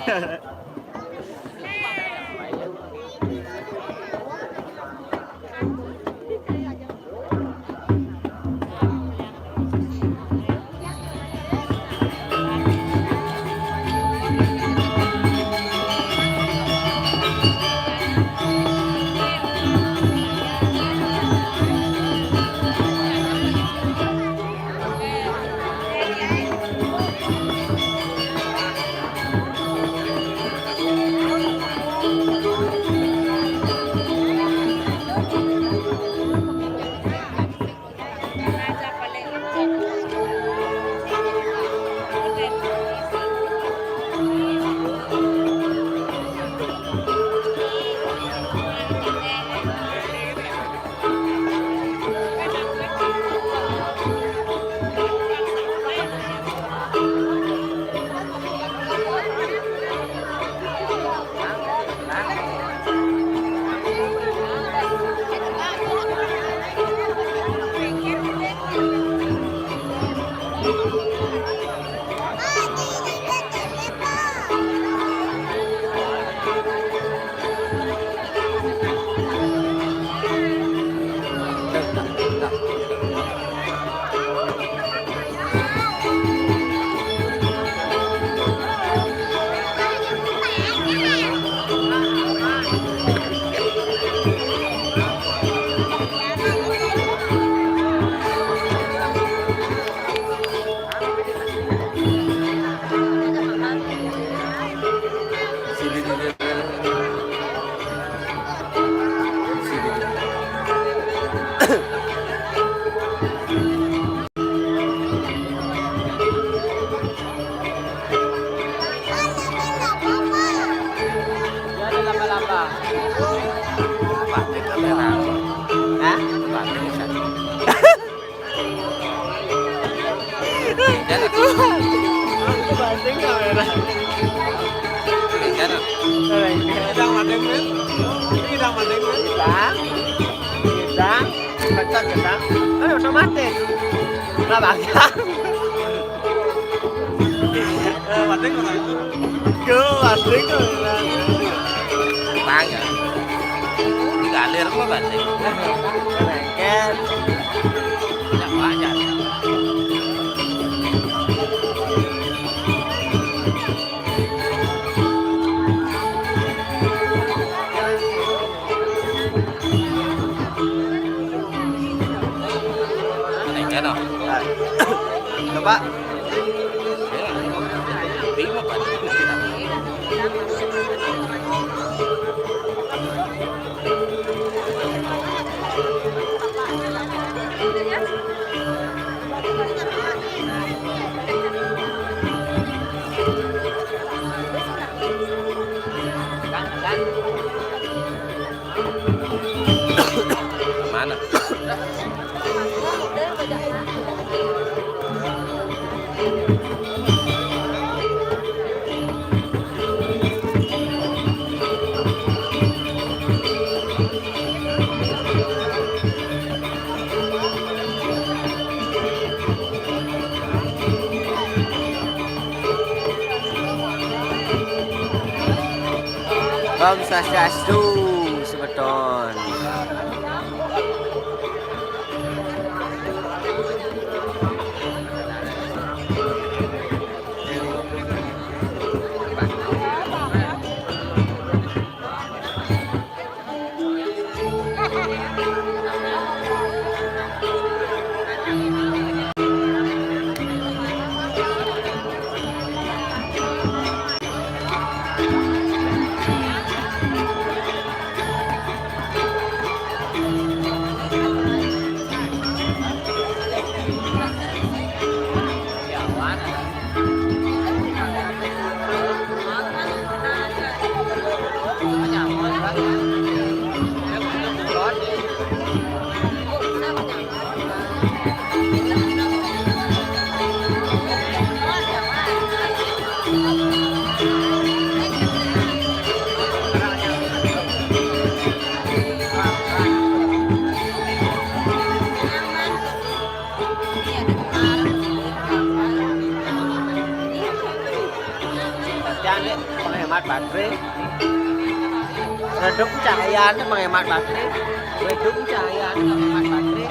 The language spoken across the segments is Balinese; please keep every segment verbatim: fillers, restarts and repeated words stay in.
Ada laba-laba. Batik kamera. Hah? Batik bisa. Batik kamera. Kita matiin, men. Kita matiin, men. Kita, kita, pecah kita. Kan otomatis. Lah, Bang. Eh, matiin kok. Yo, matiin kok. Bang, ya. Ini galir kok, matiin. Lengket. Ya, banyak. Coba. Mana? Om Swastiastu, semeton. Menghemat baterai. Redup cahayane menghemat baterai. Redup cahayane menghemat baterai.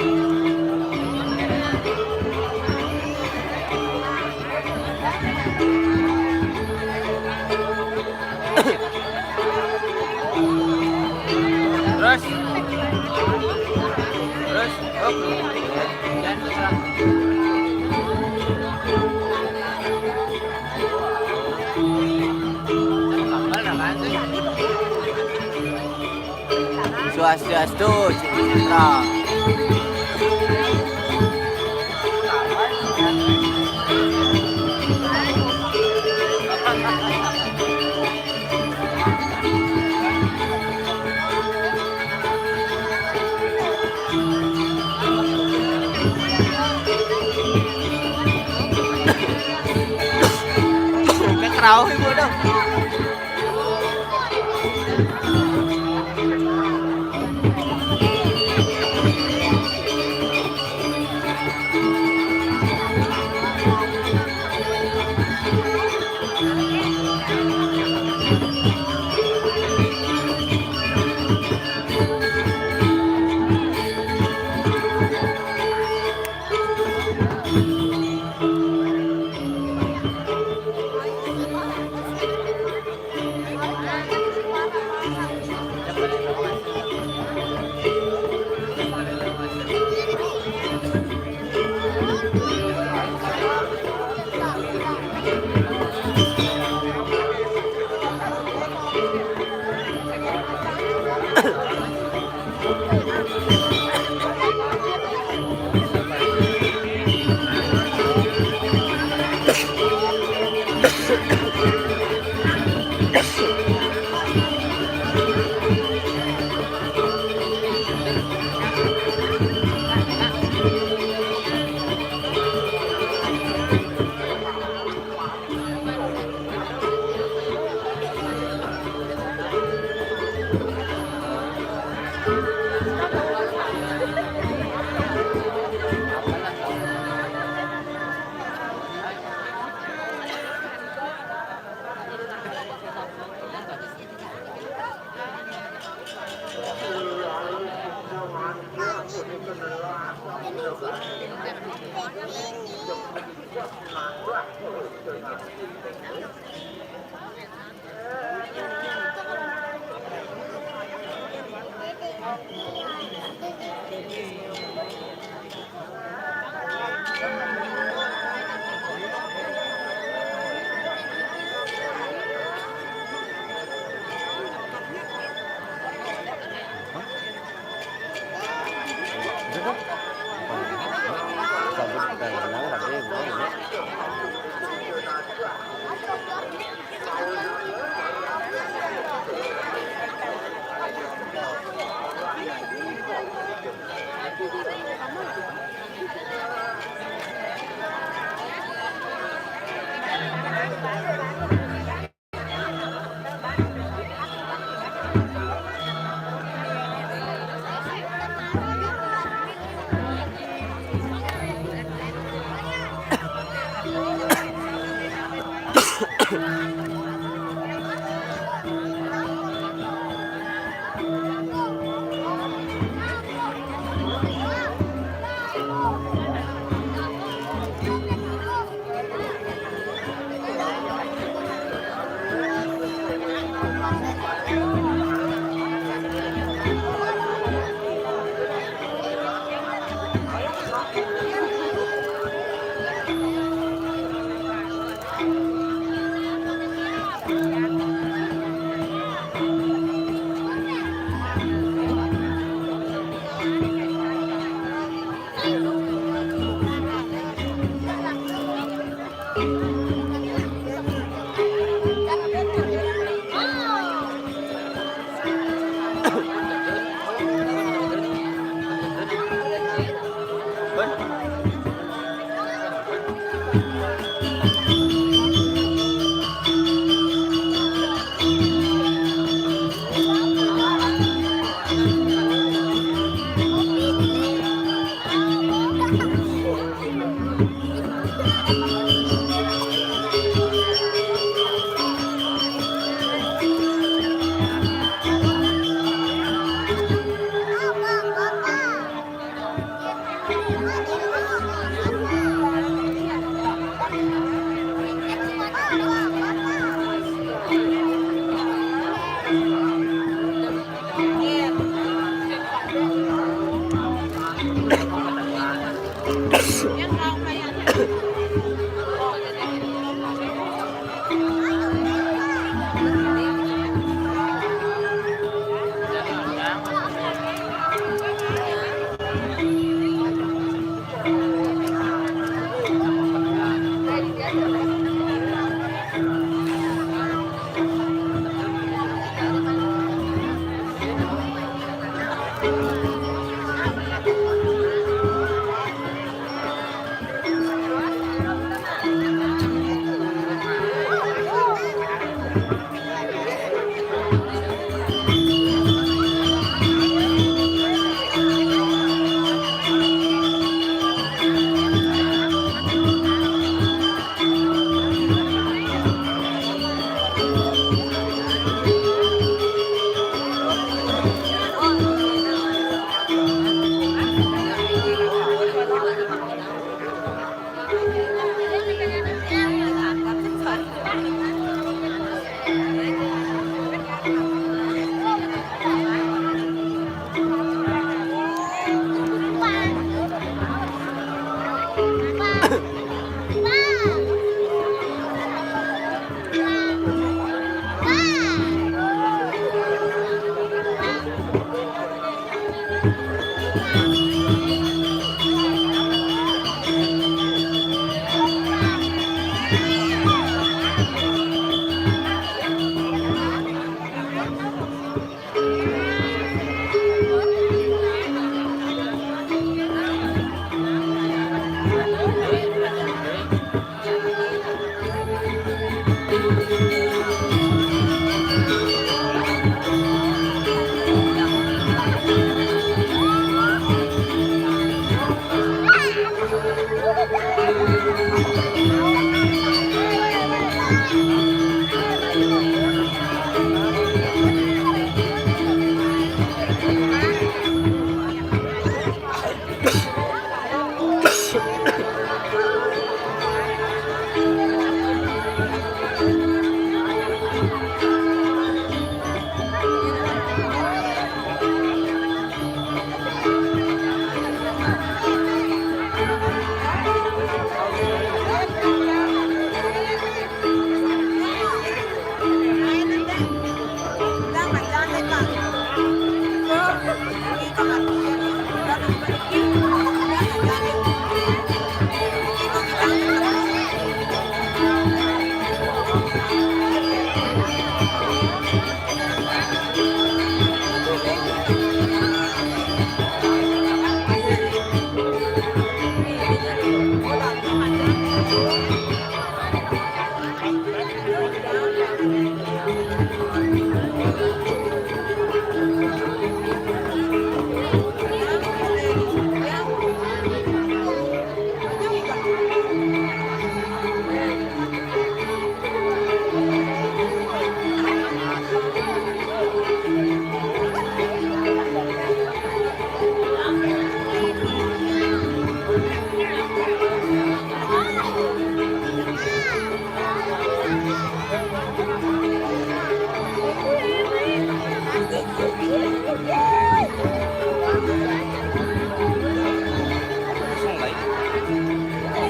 Terus, terus, hop. Dan terus. Swastiastu, Cik Putra. Cái rau hay mua đâu.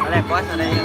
Ada kuas, ada ya.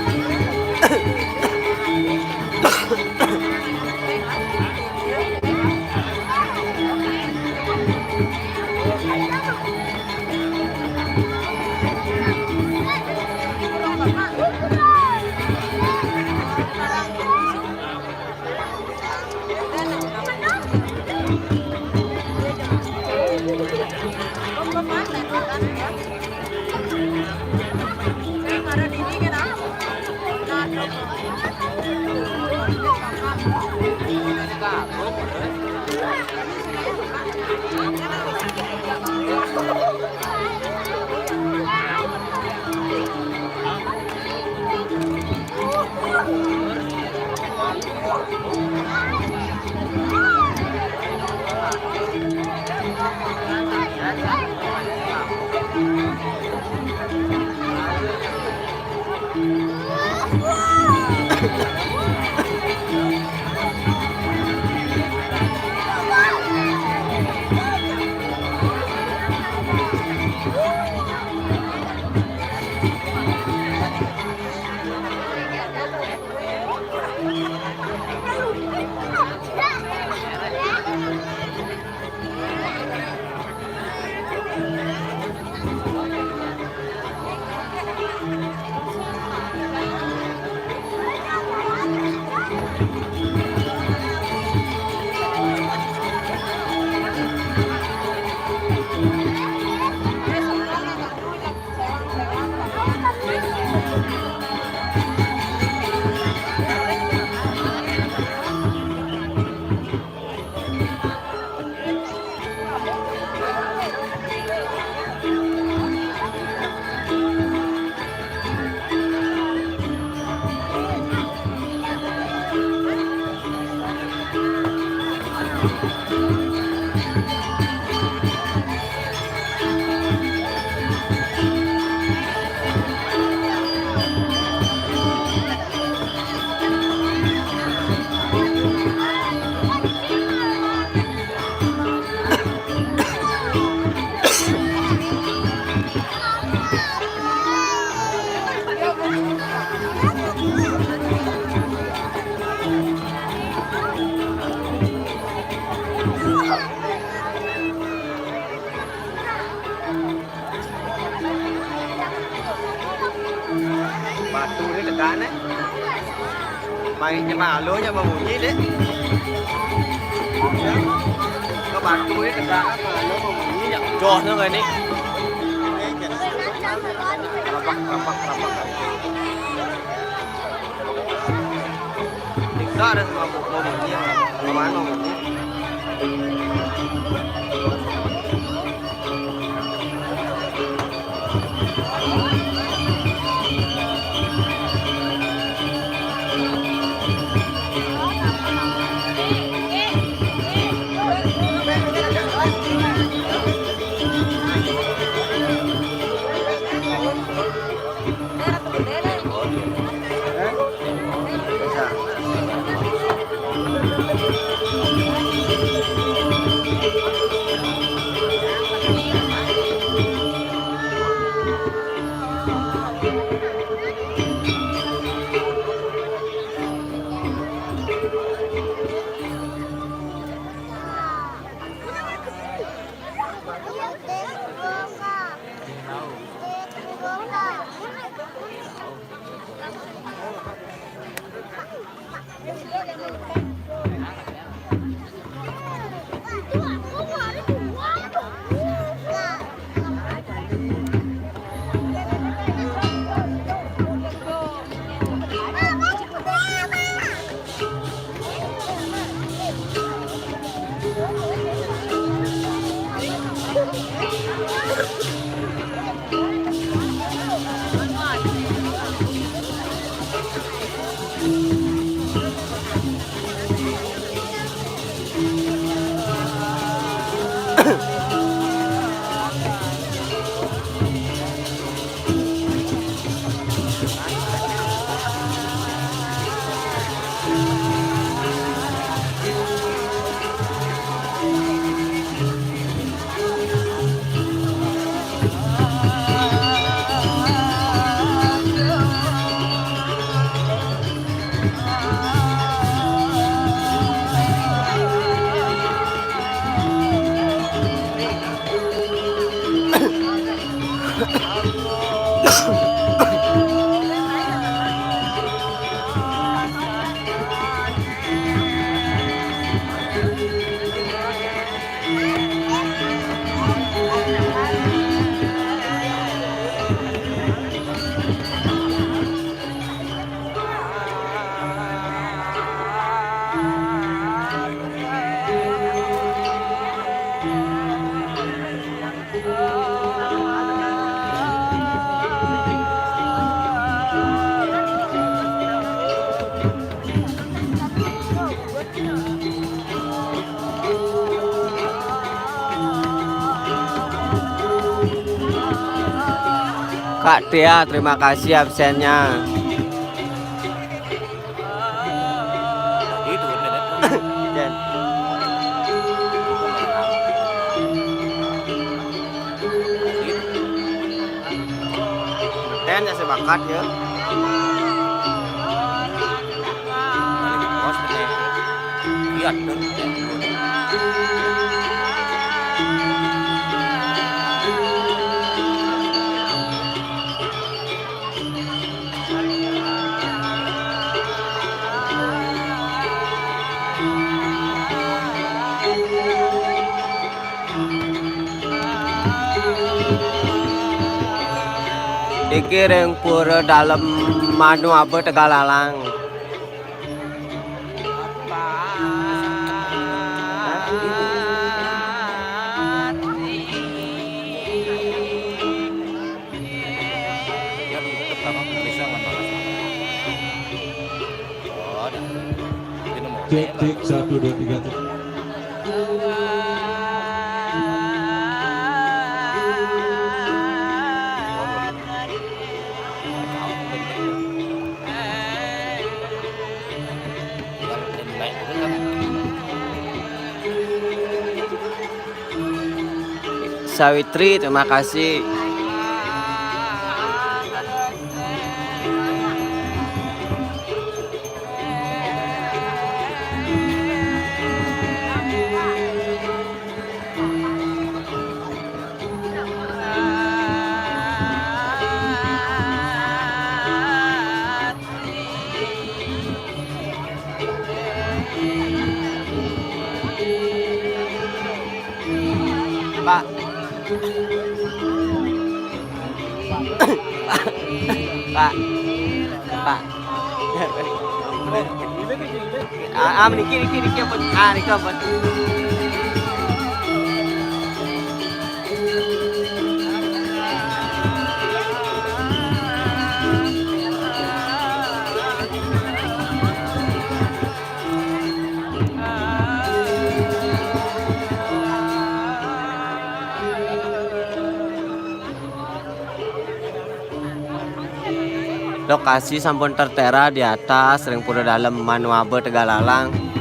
Batu ni tegak ni. Mai nyemak alu nya berbunyi dek. Ke batu ni tegak alu berbunyi nya. Joh tu ni. Rabak, rabak, rabak. Tegak dah sebab berbunyi. Kemana berbunyi? Kak Tia, terima kasih absennya. Jen. Ten ya sebakat ya. Iya, bener. Iki ring Pura Dalem Manu Aba Tegalalang. Cek, cek, satu, dua, tiga, cek. Sawitri, terima kasih. Pak. Pak. Pak. Ah, ah, niki, niki, niki ampun. Ah, niki ampun. Lokasi sampun tertera di atas, ring Pura Dalem Manu Aba Tegalalang.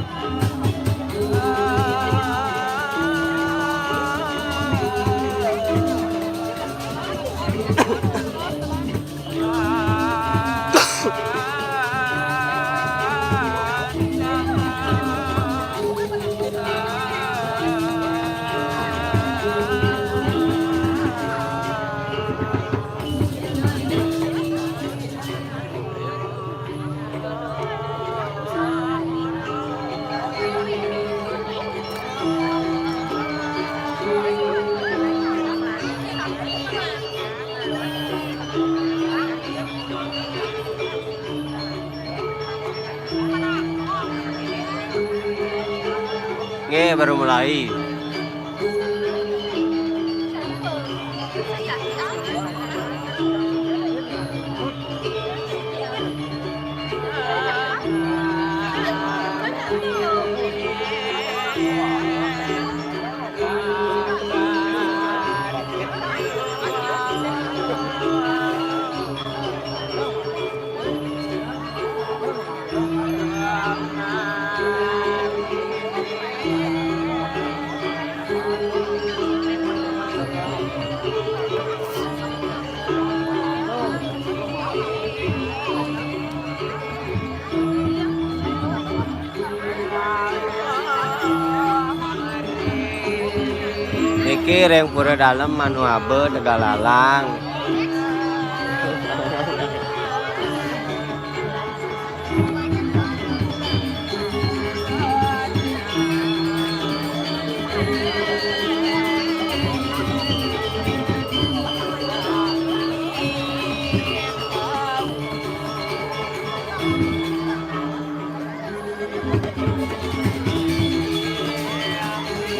Nggih, baru mulai. Niki ring Pura Dalem Manu Aba Tegalalang.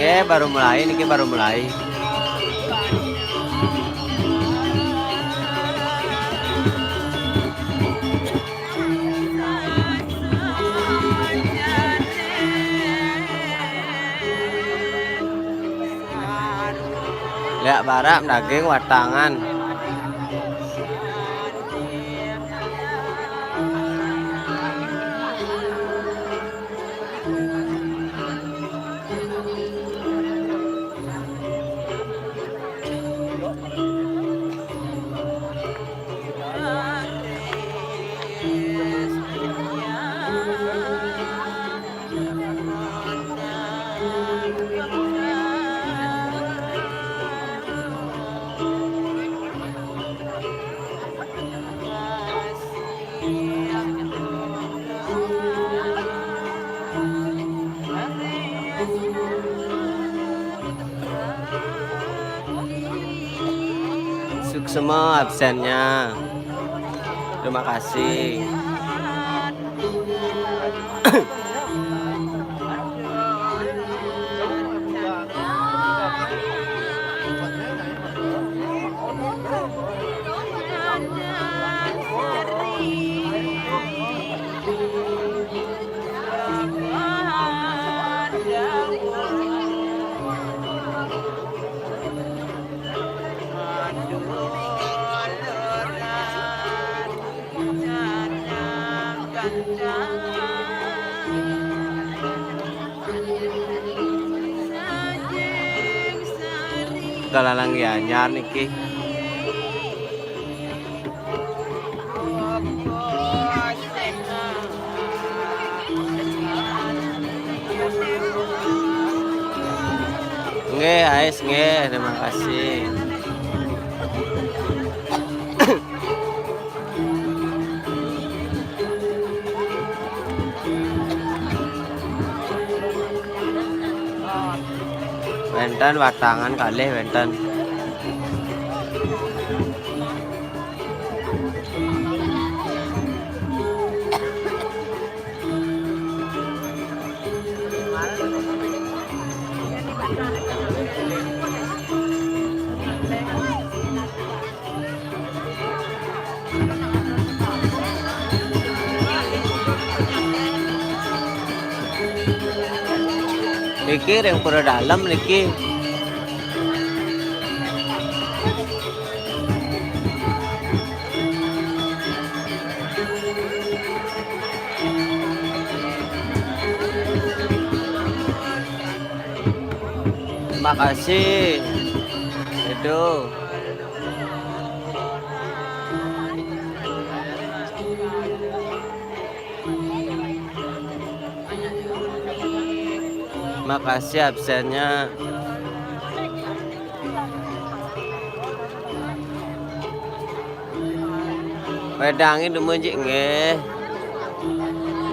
Nggih, baru mulai niki, baru mulai. Léak barak daging watangan. semua absennya. Terima kasih. Kalalang Gianyar niki. Nggih, Ais, nggih, terima kasih. Wénten watangan kalih wénten. Niki ring pura dalem niki. Terima kasih. Itu. Makasih absennya. Wedangin dumun, Cik, nggih.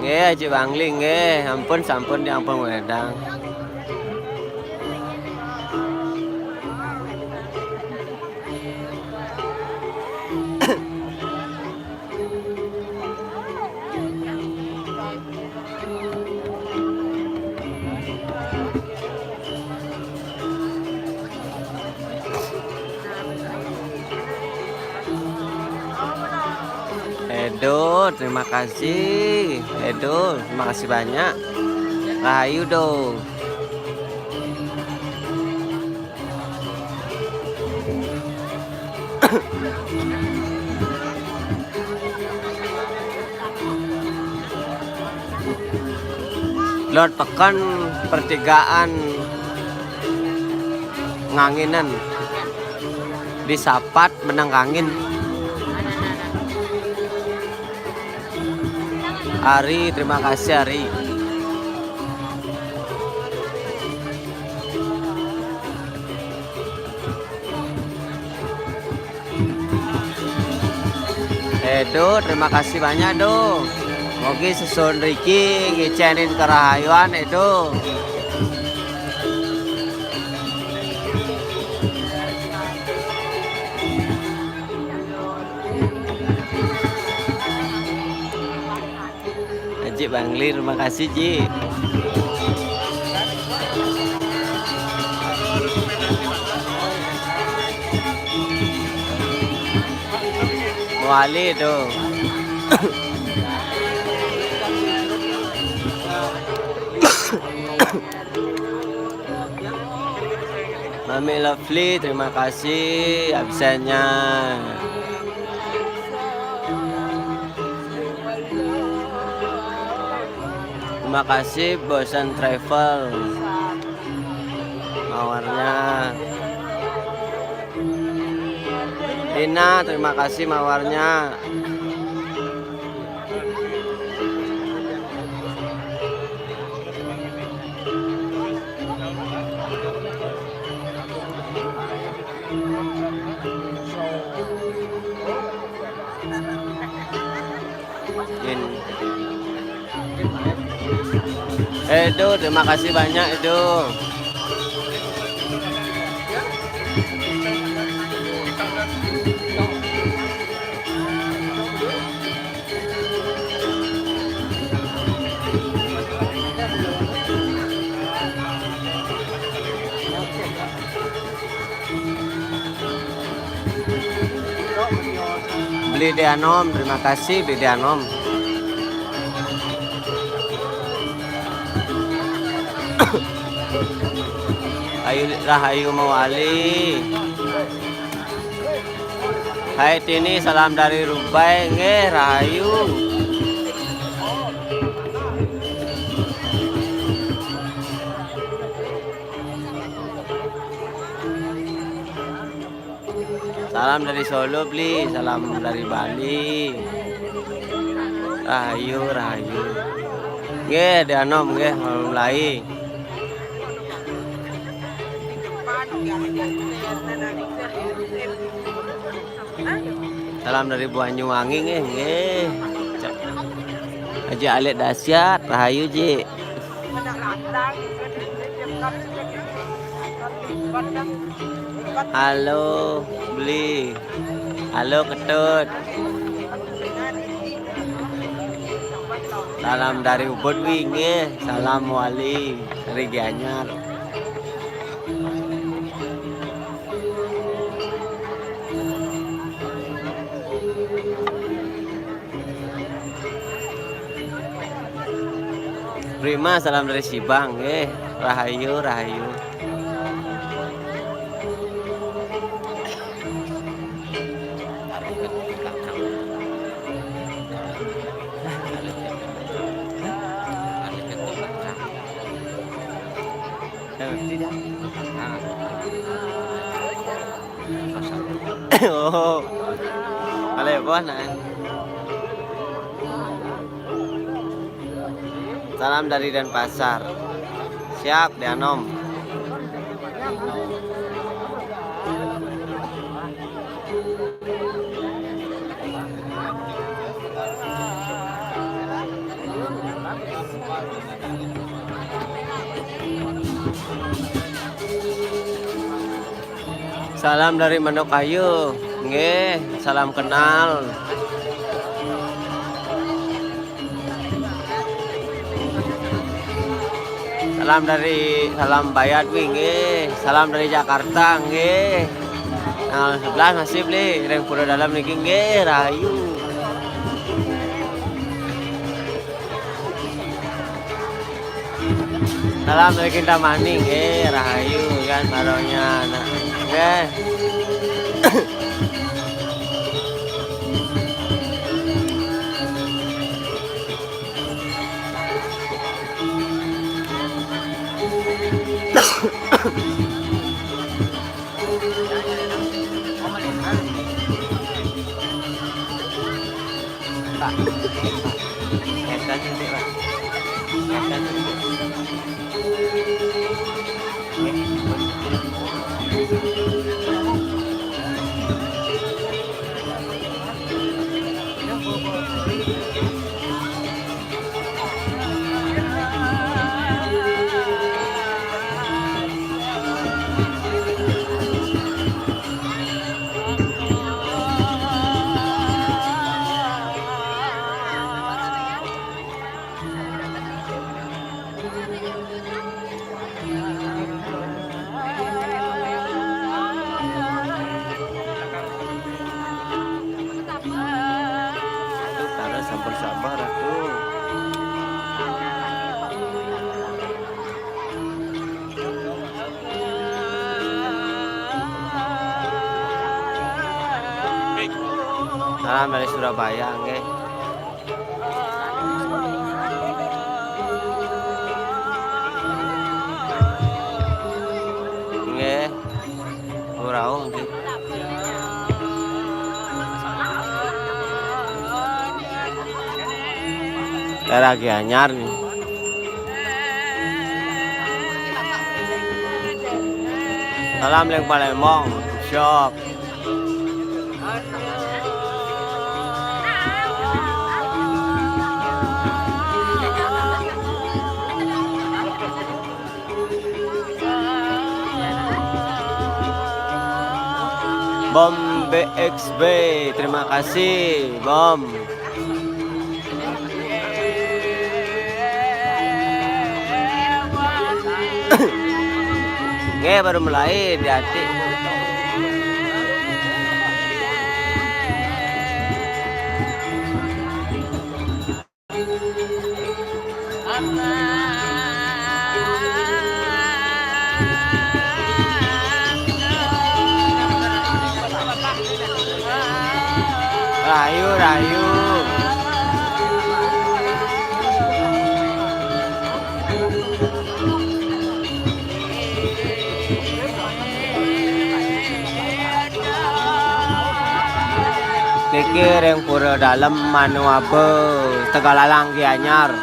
Nggih, Cik Bangli, nggih. Ampun, sampun diampun wedang. Edo, terima kasih. Edo, terima kasih banyak. Rahayu, Do. Lor peken pertigaan Nganginan. Disapat menang angin. Ari, terima kasih, Ari. Edo, terima kasih banyak, Do. Mugi sesuhun riki ngicénin karahayuan, Edo. Haji Bangli, terima kasih, Ji. Wali tuh. Mami Lovely, terima kasih absennya. Terima kasih Bosan Travel. Mawarnya. Ina, terima kasih mawarnya. Yin. Edo, terima kasih banyak, Edo. Beli Deanom, terima kasih Beli Deanom. Ayu, rahayu mawali. Hai Tini, salam dari Rubai, nggih, rahayu. Salam dari Solo, Bli. Salam dari Bali. Rahayu, rahayu. Nggih, Deanom, nggih, mulai. Salam dari Banyuwangi, nggih, nggih. Cek. Aji Alit dahsyat, rahayu, Ji. Halo, Bli. Halo, Ketut. Salam dari Ubud, wi, nggih. Salam wali dari Gianyar. Prima, salam dari Sibang, eh, rahayu, rahayu. Ngerti dah. Oh. Malebon, nah. Salam dari Denpasar. Siap, Deanom. Salam dari Manuk Kayu. Nggih, salam kenal. Salam dari, salam Bayat, wi, nggih. Salam dari Jakarta, nggih. Tanggal sebelas masih, Bli, ring Pura Dalam niki, nggih, rahayu. Salam dari Kintamani, nggih, rahayu kan, baronya anak, nggih. Pak. Ngetan sithik, Pak. Ngetan sithik. Aduh, Tara sabar-sabar, aduh. Salam dari Surabaya, nggih. Nggih. Ora, oh, nggih. Daerah Gianyar nih. Salam ring Palembang. Siap. Bom B X B, terima kasih, Bom. Nggih, baru mulai, hati-hati. Rahayu, rahayu. Niki ring Pura Dalem Manuaba, Tegalalang Gianyar.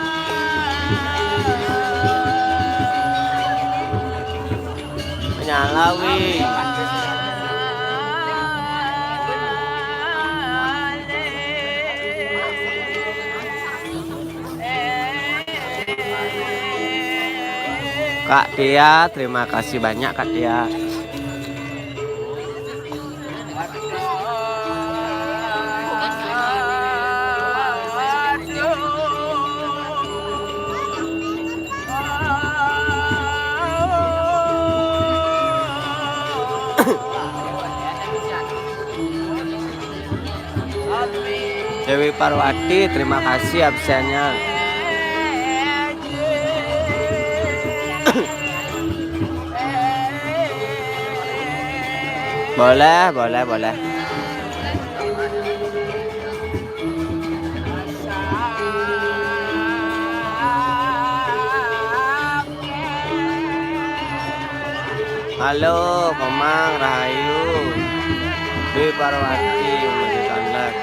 Nyalawi. Kak Tia, terima kasih banyak, Kak Tia. Dewi Parwati, terima kasih absennya. Boleh, boleh, boleh. Halo, Komang, rahayu. Dewi Parwati, Umadi Kandak.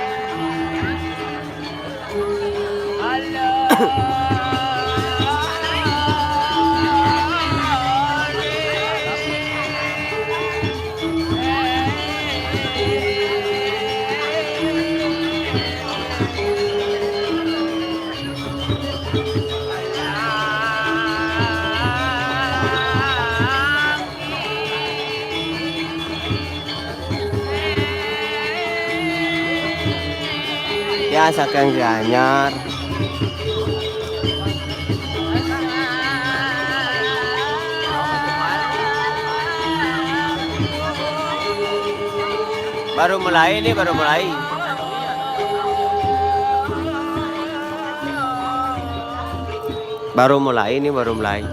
Ya, saking Gianyar. Baru mulai nih, baru mulai. Baru mulai nih, baru mulai.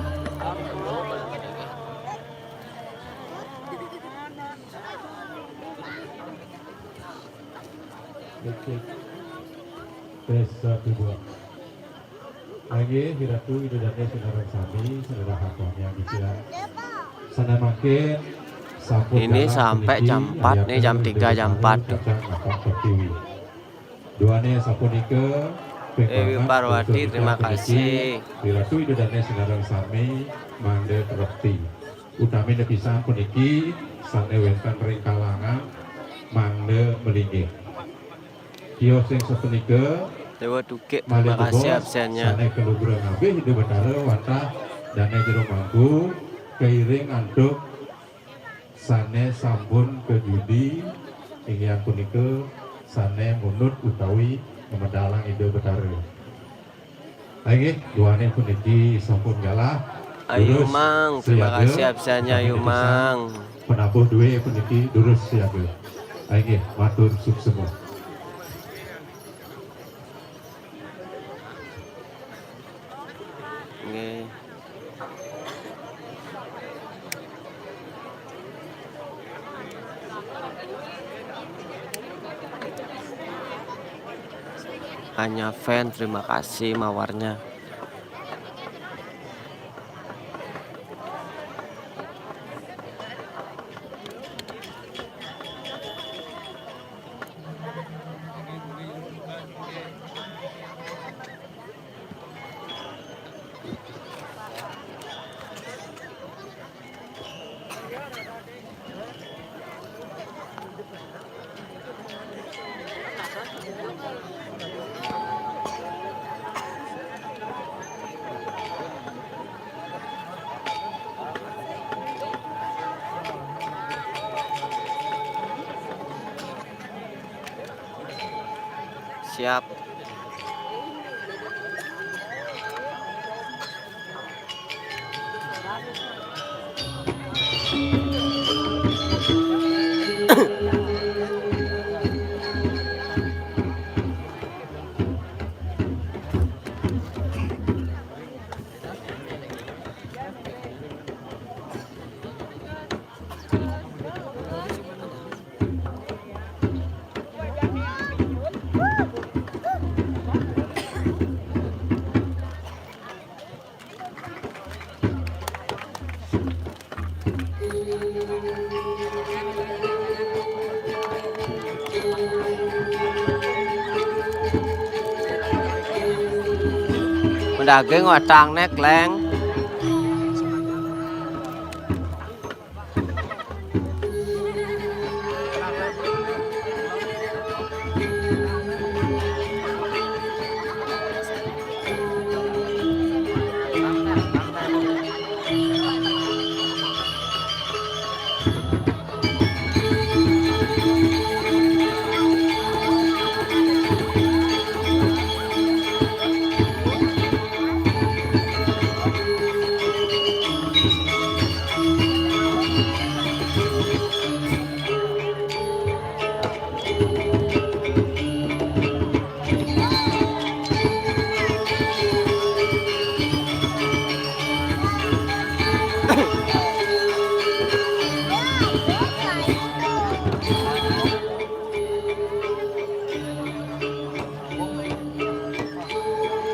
Oke. Tes, satu, dua. Inggih, Ida Ratu, Ida Dané sinareng sami, sané rahatonya bisa. Sané mangkin sampun. Ini sampai jam empat nih, jam tiga, jam empat tuh. Kacang Napak Pertiwi. Duané sapunika, Dewi Parwati, terima kasih. Ida Ratu, Ida Dané sinareng sami, mangda trepti. Utaminé pisan puniki sané wénten ring kalangan mangda malinggih. Tios sing sapunika. Dewa Tukik, terima kasih absennya. Sané kalugrah ngabih Ida Betara wantah Dané Jero Mangku, kairing antuk sané sampun kajudi, inggih punika sané munut utawi ngamedalang Ida Betara. Inggih, duané puniki sampun galah. Ayu Mang, terima kasih absennya, Ayu Mang. Penabuh duit puniki durus siaga. Inggih, matur suksema. Nggih. Hanya fan, terima kasih mawarnya. Siap. Daging watang nek, Leng.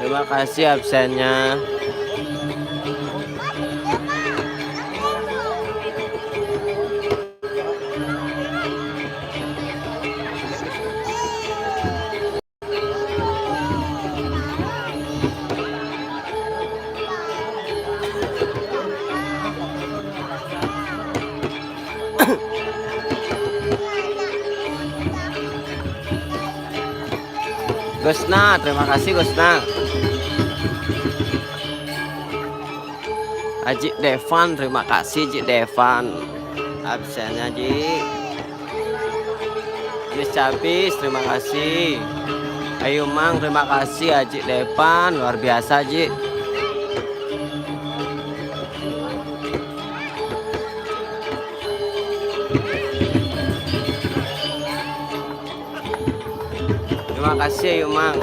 Terima kasih absennya. Gusna, terima kasih Gusna. Aji Devan, terima kasih Ji Devan. Absennya Ji. Miss Cabis, terima kasih. Ayu Mang, terima kasih. Aji Devan, luar biasa Ji. Terima kasih Ayu Mang.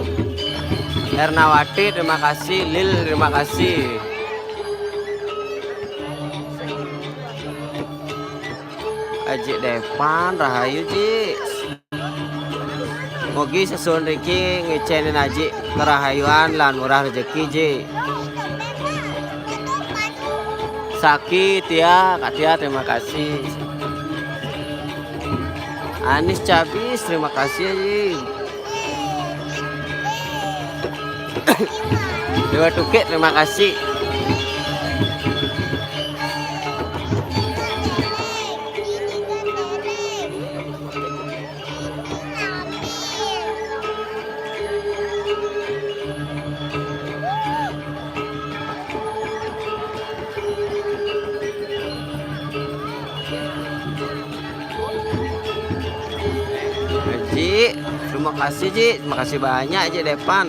Ernawati, terima kasih. Lil, terima kasih. Aji Devan, rahayu Ji. Mugi sesun riki ngicénin Aji kerahayuan lan murah rezeki Ji. Saki Tia, Kak Tia, terima kasih. Anis Cabis, terima kasih Ji. Dewa Tukik, terima kasih. Ji, terima kasih Ji, terima kasih banyak Ji Depan.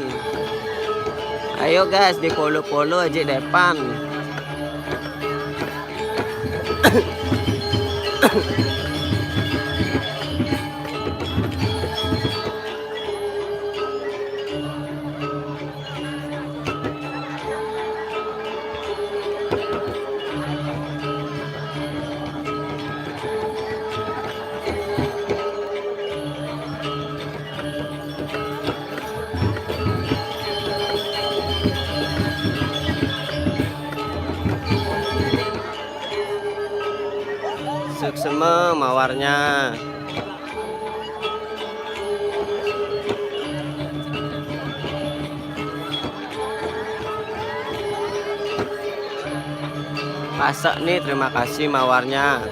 Ayo guys, di follow-follow Ji Depan. Suksma mawarnya. Pasak nih, terima kasih mawarnya.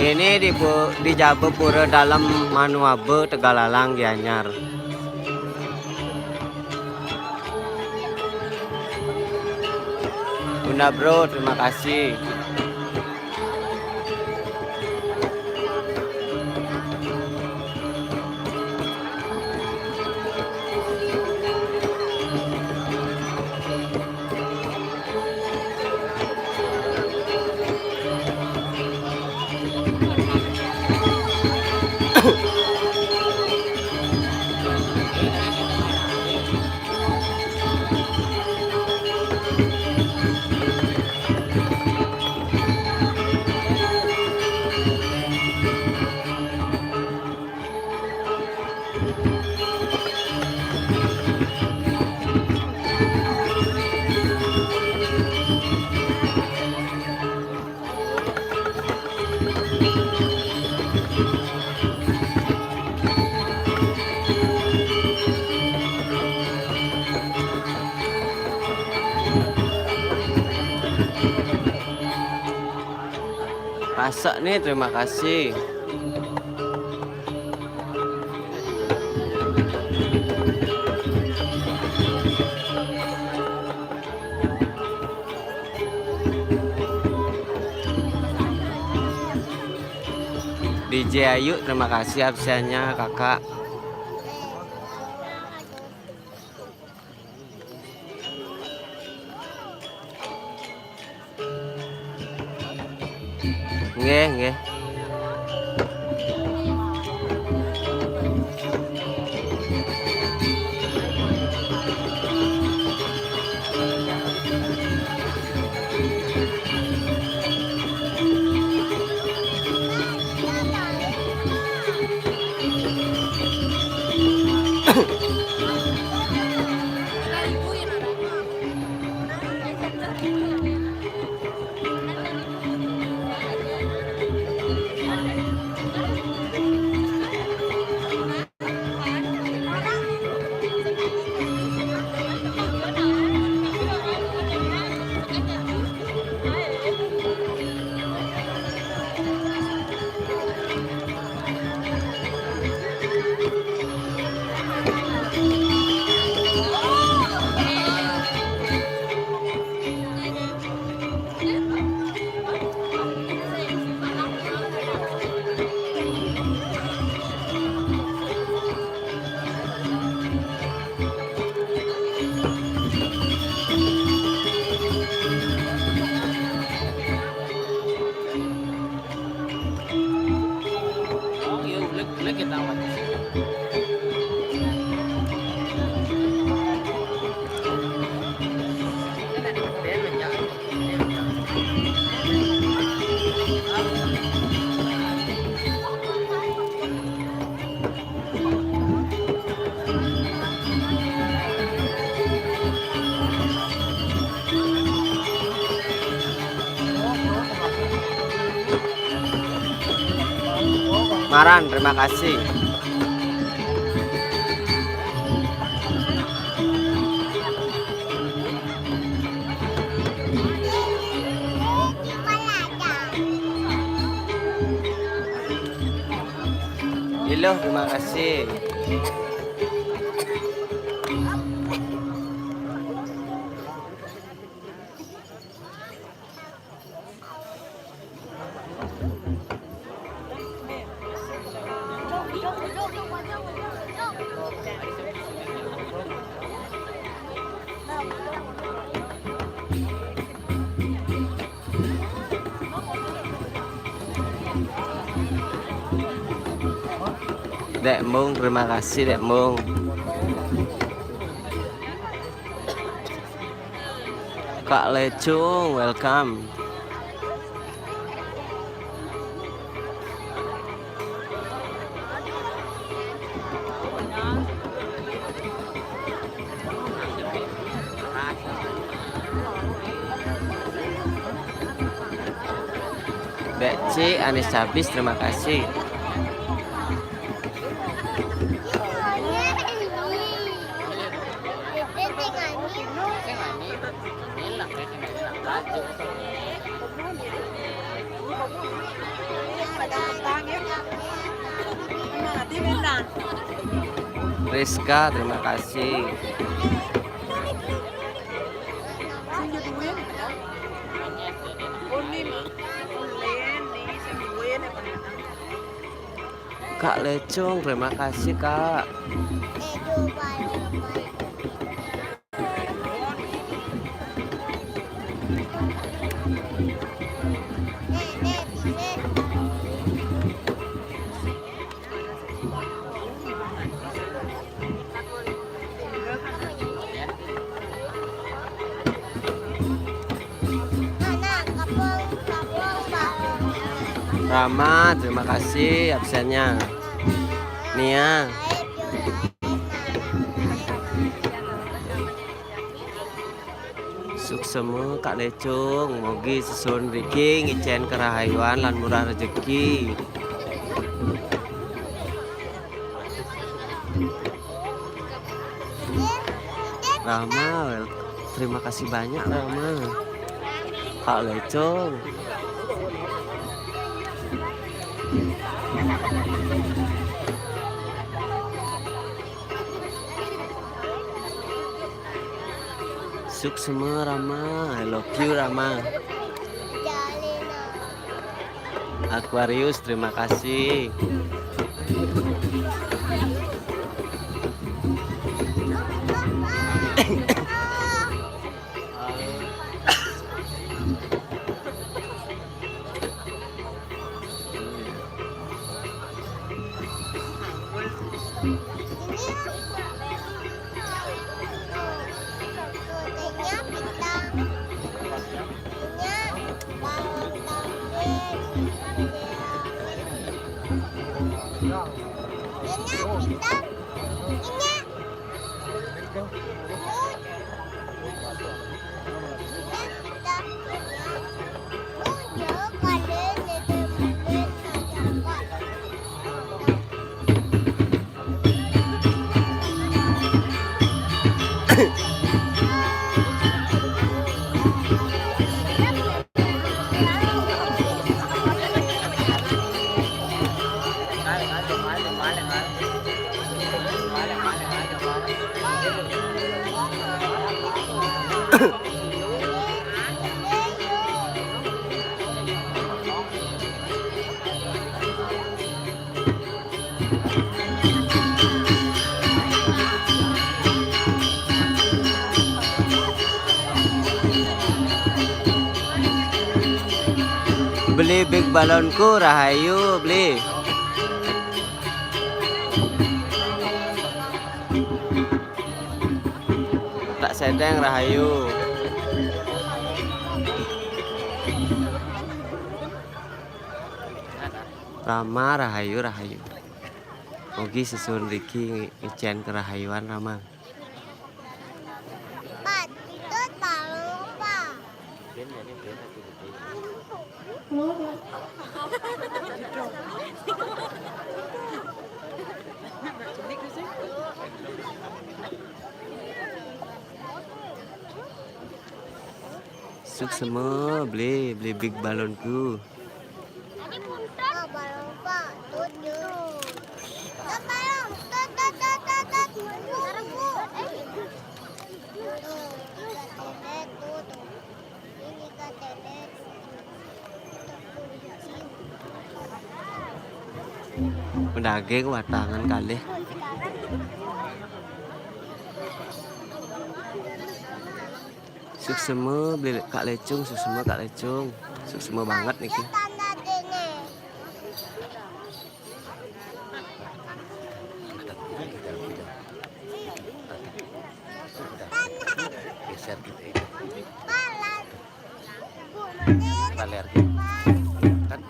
Ini di, di Jaba Pura Dalem Manuabe, Tegalalang, Gianyar. Bunda Bro, terima kasih. Pasak nih, terima kasih. D J Ayu, terima kasih absennya, Kakak. Nggih, nggih. Maran, terima kasih. Iluh, terima kasih. Dek Mung, terima kasih, Dek Mung. Kak Lecung, welcome. Dek Ci Anis Cabis, terima kasih. Rizka, terima kasih. Kak Lecung, terima kasih, Kak. Rama, terima kasih absennya. Nia. Sukses. Semua Kak Lecung, mogi sesuhun riki ngicén kerahayuan lan murah rejeki. Rama, wel-, terima kasih banyak, Rama. Kak Lecung. Suksma Rama, I love you, Rama. Aquarius, terima kasih. Beli big balonku rahayu, beli. Tak sedeng rahayu. Rama rahayu, rahayu. Ogi susun Riki ngicén kerahayuan Rama. Pak, itu tahu, Pak. Suksma, beli, beli big balonku. Mendaging watangan kalih. Suksma beli Kak Lecung, suksma Kak Lecung. Suksma banget niki. Geser gitu ya. Kita lihat gitu. Kan?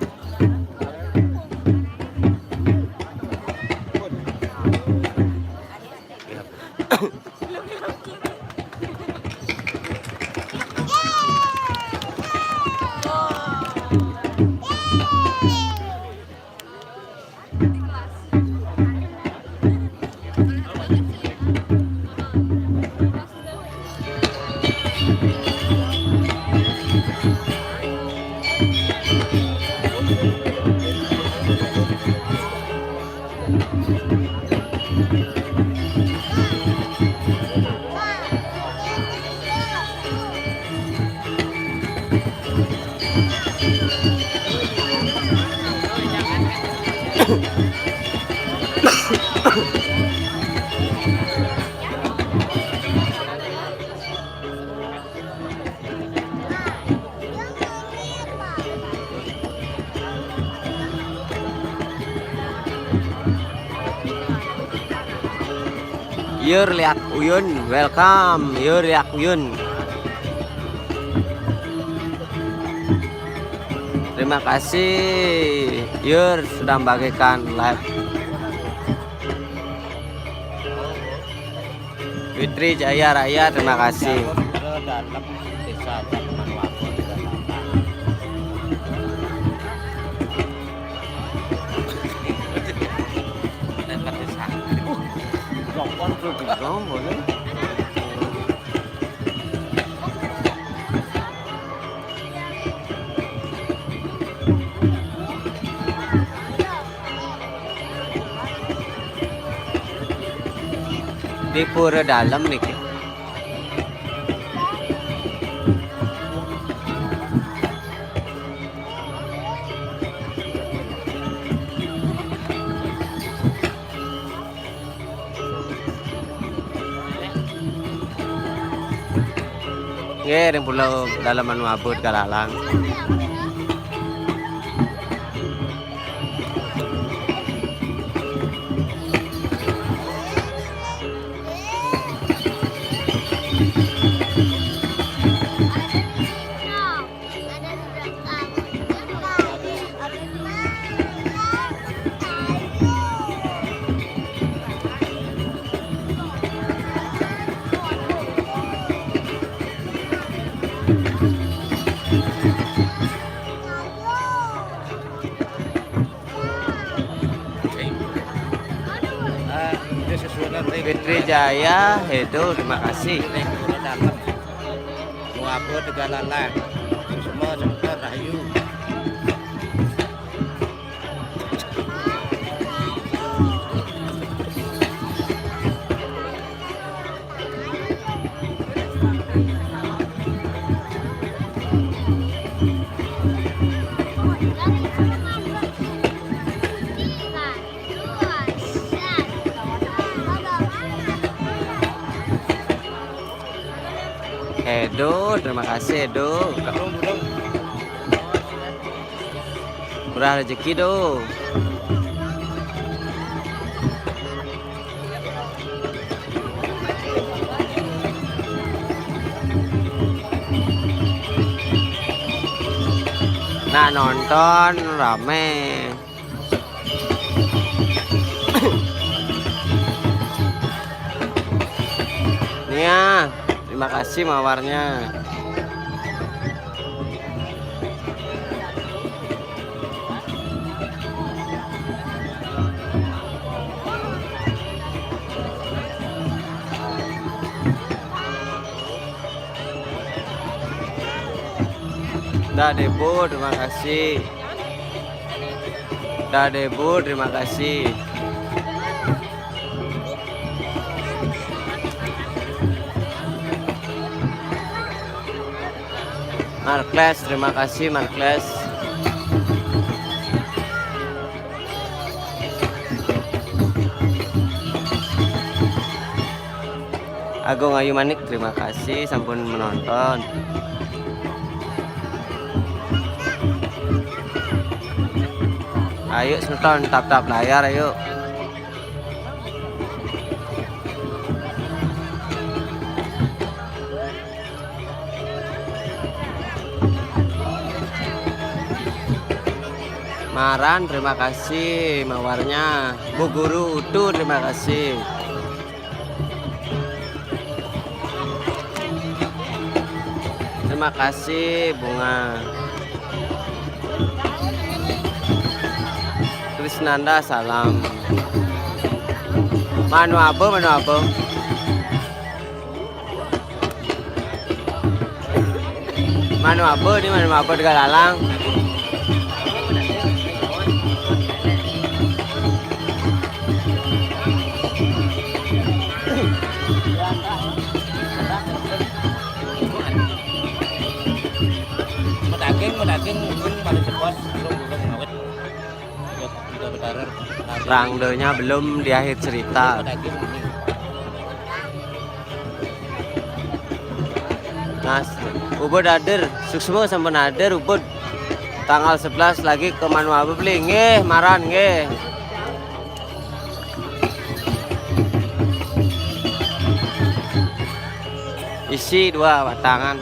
Yur Liak Uyun, welcome Yur Liak Uyun. Terima kasih Yur sudah membagikan live. Fitri Jaya Raya, terima kasih. Ke dalam desa Di pura dalem niki. Nggih, ring pulau dalem anu abot kalalang. Fitri Jaya, itu terima kasih. Mau apa tegalalah. Semua sebentar rahayu. Edo, terima kasih, Edo. Murah rezeki, Do. Nah, nonton rame. Nia, terima kasih mawarnya. Dah, Debu, terima kasih. Dah, Debu, terima kasih. Markles, terima kasih, Markles. Agung Ayu Manik, terima kasih sampun menonton. Ayo, semeton, tap-tap layar, ayo. Maran, terima kasih mawarnya. Bu Guru Utu, terima kasih. Terima kasih, Bunga. Krisnanda, salam. Manu apa, manu apa? Manu apa ni, manu apa Tegalalang? Medaging, medaging, mungkin paling cepot, belum, belum ngawet. Rangdanya belum di akhir cerita. Nah, ubud hadir, suksma sampun hadir, ubud. Tanggal sebelas lagi ke Manuabe beli, nggih, maran, nggih. Isi dua watangan.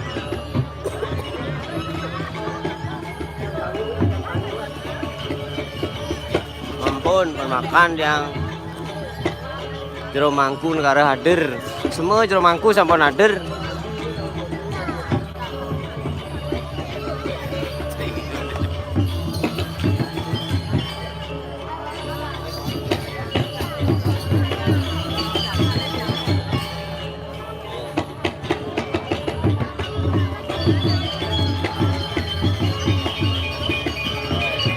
Ampun, pun makan yang jero mangku negara hadir. Semua jero mangku sampun hadir.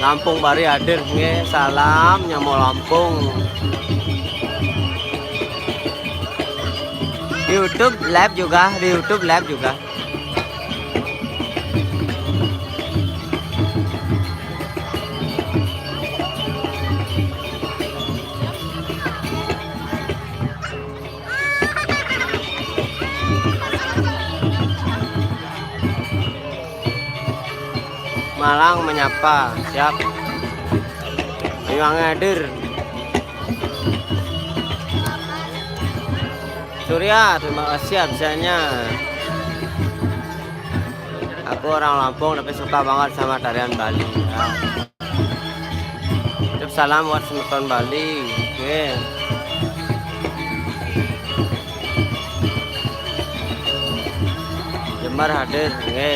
Lampung Bari hadir, nggih, salam nyama Lampung. Di YouTube live juga, di YouTube live juga. Malang menyapa, siap. Ayo hadir. Surya, terima kasih absennya. Aku orang Lampung tapi suka banget sama tarian Bali. Ya. Titip salam buat semeton Bali. Oke. Jember hadir. Oke.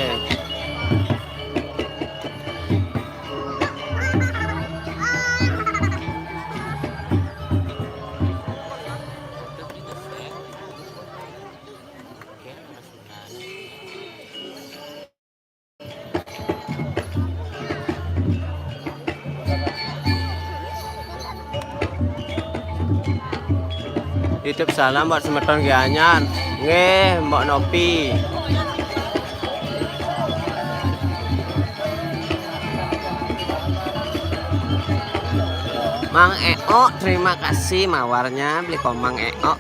Titip salam buat semeton Gianyar. Nggih, Mbok Nopi. Mang Eo, terima kasih mawarnya beli komang Eo.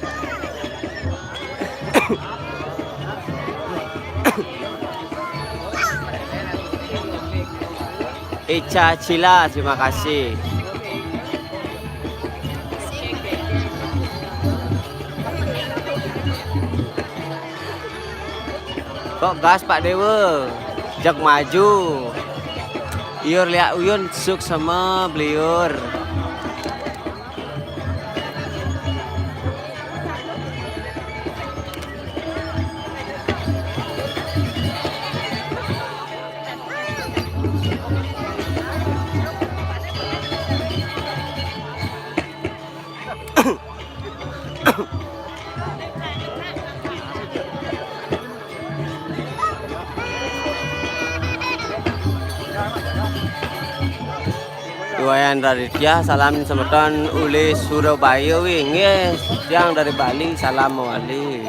Ica Cila, terima kasih. Kok gas Pak Dewa? Jak maju. Iur liak uyun suksema beliur. Wayan Raditya, salam semeton uli Surabaya wi. Nggih, tiang dari Bali, salam mawali.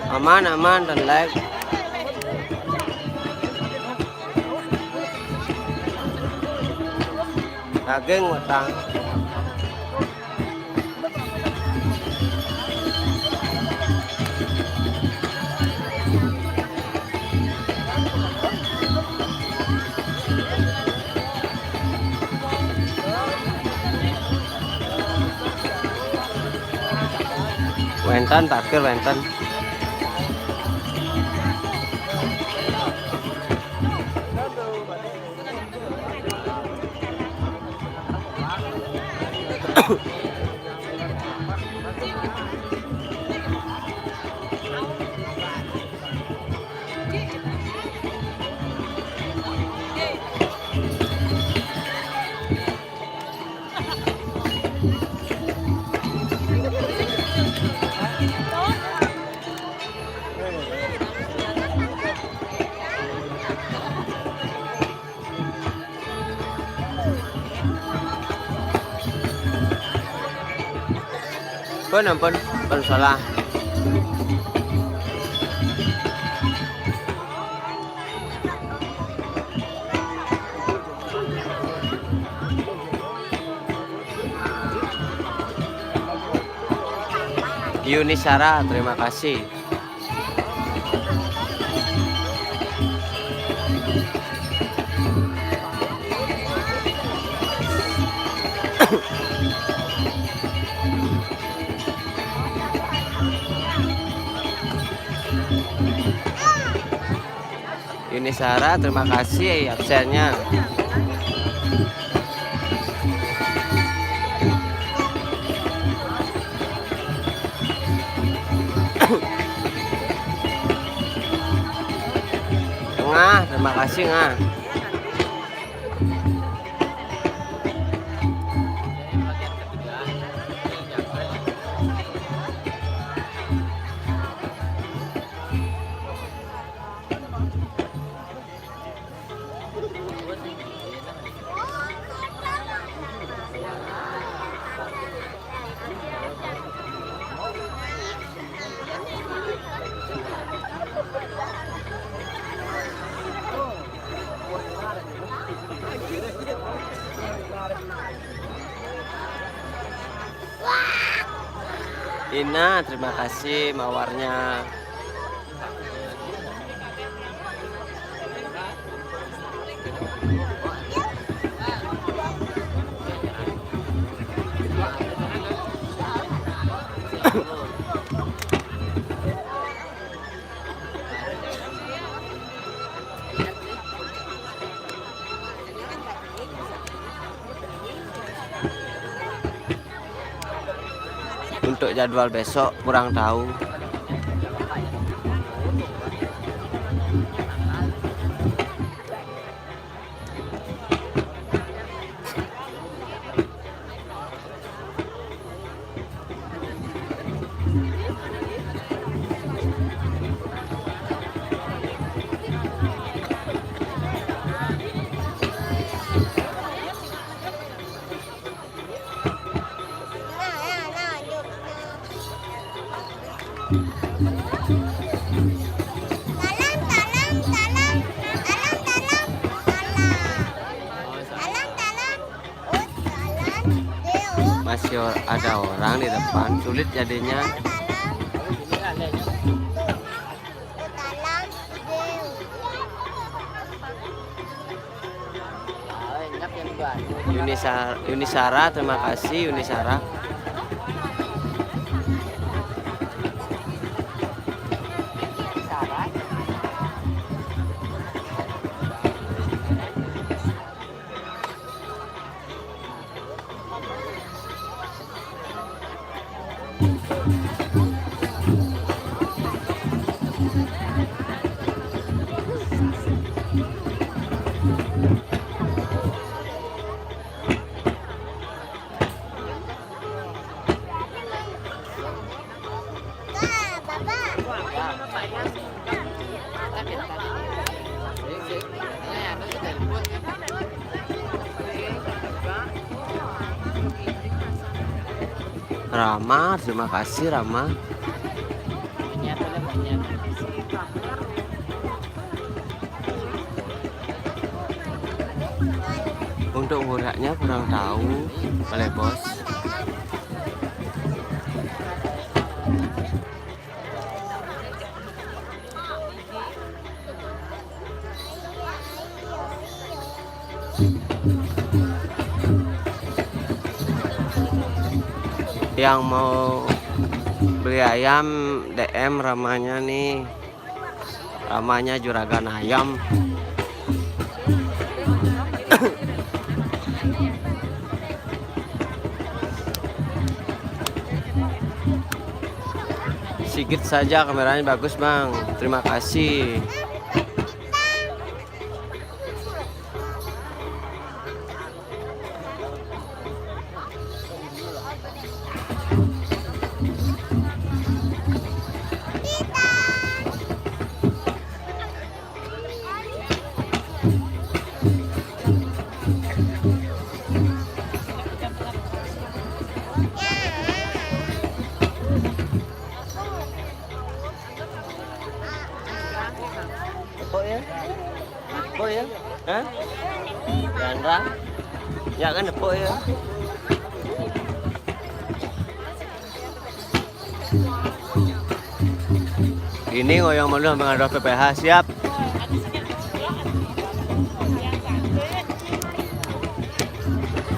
Aman, aman, dan like. Daging wetang. Wenten, parkir wenten. Pun ampun, pun salah. Yuni Sarah, terima kasih. Yuni Sarah, terima kasih absennya. Ngah, terima kasih, Ngah. Ina, terima kasih mawarnya. Untuk jadwal besok kurang tahu. Masih ada orang di depan, sulit jadinya. Yunisa-, Yunisara, terima kasih Yunisara. Rama, terima kasih Rama. Untuk nguraknya kurang tahu, oleh bos. Yang mau beli ayam, D M Ramanya nih. Ramanya juragan ayam. Sigit saja, kameranya bagus, Bang. Terima kasih. Empuk ya? Empuk ya? Hah? Jandra? Ya kan empuk ya? Ini ngoyong malu sampai ngadep P P H, siap.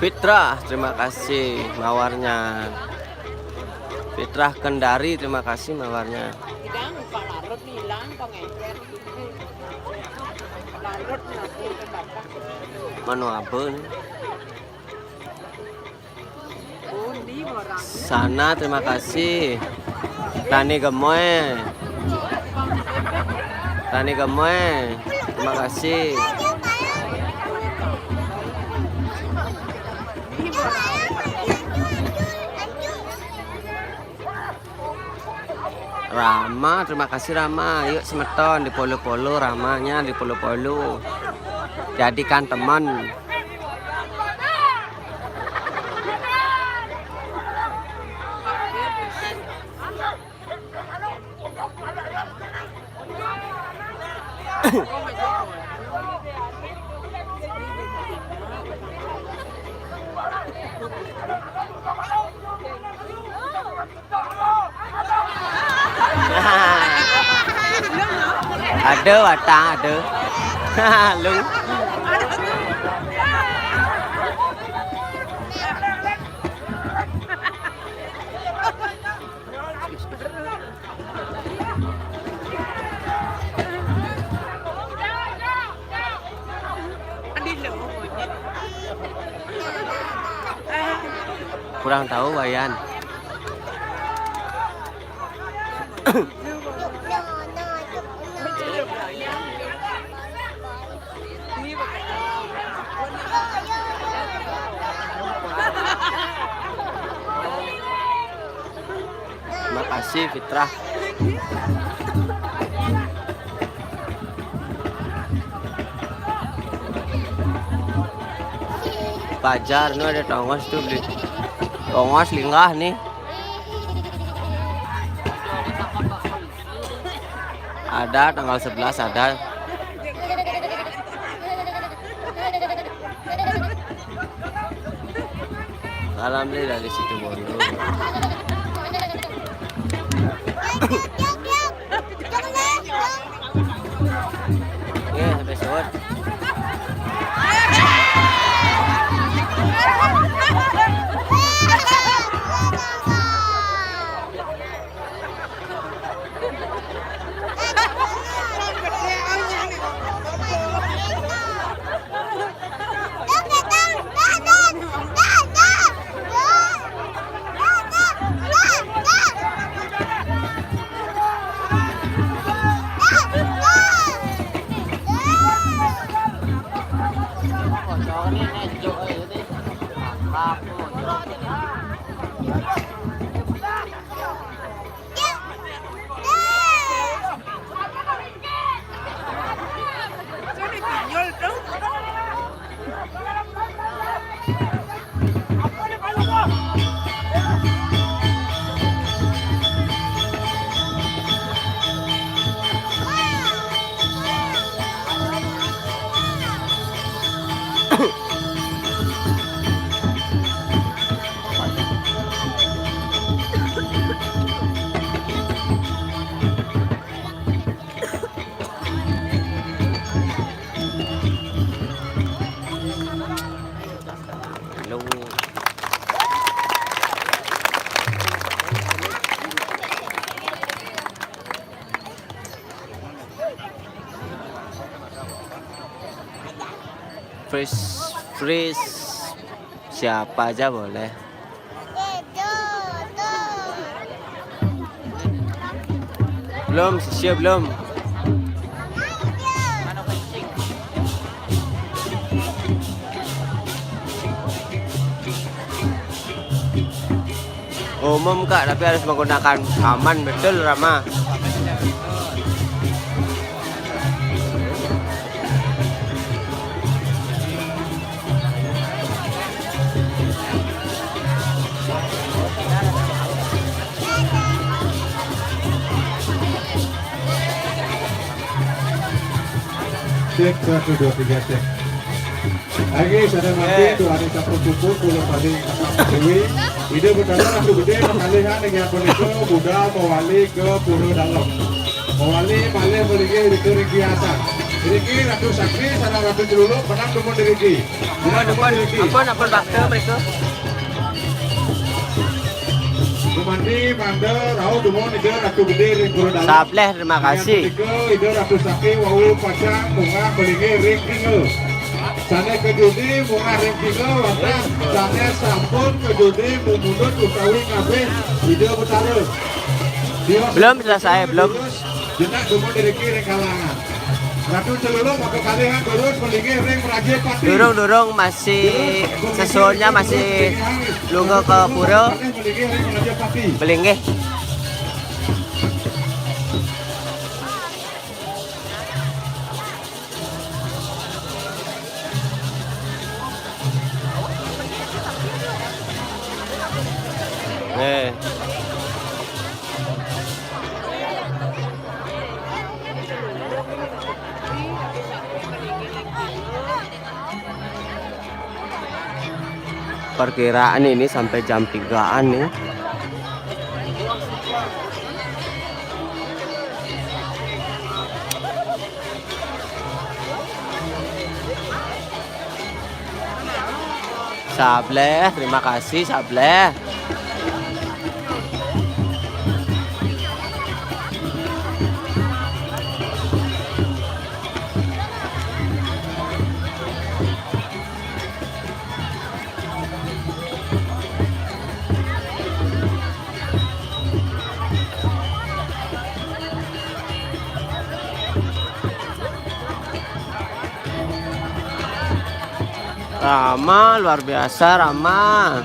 Fitrah, terima kasih mawarnya. Fitrah Kendari, terima kasih mawarnya. Manu Abe nih. Sana, terima kasih. Tani Gemoy. Tani Gemoy, terima kasih. Rama, terima kasih Rama. Yuk semeton di Polo-Polo, Ramanya di Polo-Polo. Jadikan teman. Ada watang, ada. Lu. Kurang tahu, Wayan. Makasih, Fitrah. Pajar, nu ada tongos tuh, beli. Tongos linggah nih. Ada tanggal sebelas, ada. Salam nih dari situ Bondo. Oke, sampai suwun. Freeze, freeze. Siapa aja boleh. Belum, siap belum. Umum, Kak, tapi harus menggunakan aman, betul, Rama? Cek, satu, dua, tiga, cek. Lagi, sadar mati, eh. Tuhan yang campur-cumpur, pulau paling asam dewi. Ida bertanya, aku gede, pengalihan, dengan apa itu, budal, mewali ke Pura Dalam. Mewali, malih, melinggih, riki, riki atas. Riki, Ratu Sakti, sareng Ratu Celuluk, menang demen riki. Menang demen riki. Ampun, ampun, bakta mereka. Gumanti, mangda, rauh dumun Ida Ratu Gede ring Pura Dalam. Sableh, terima kasih. Ida Ratu Sakti wau pacang munggah malinggih ring tingga. Sane kajudi munggah ring tingga, wantah sane sampun kajudi mumundut utawi ngabih Ida Betara. Belum selesai, belum. Jenak dumun riki ring kalangan. Ratu Celuluk maka kalihan durus malinggih ring Raja Pati. Durung, durung, masih sesuunnya masih lunga ke pura. Malinggih ring Raja Pati. Malinggih. Eh. Perkiraan ini sampai jam tigaan nih. Sableh, terima kasih, Sableh. Rama, luar biasa, Rama.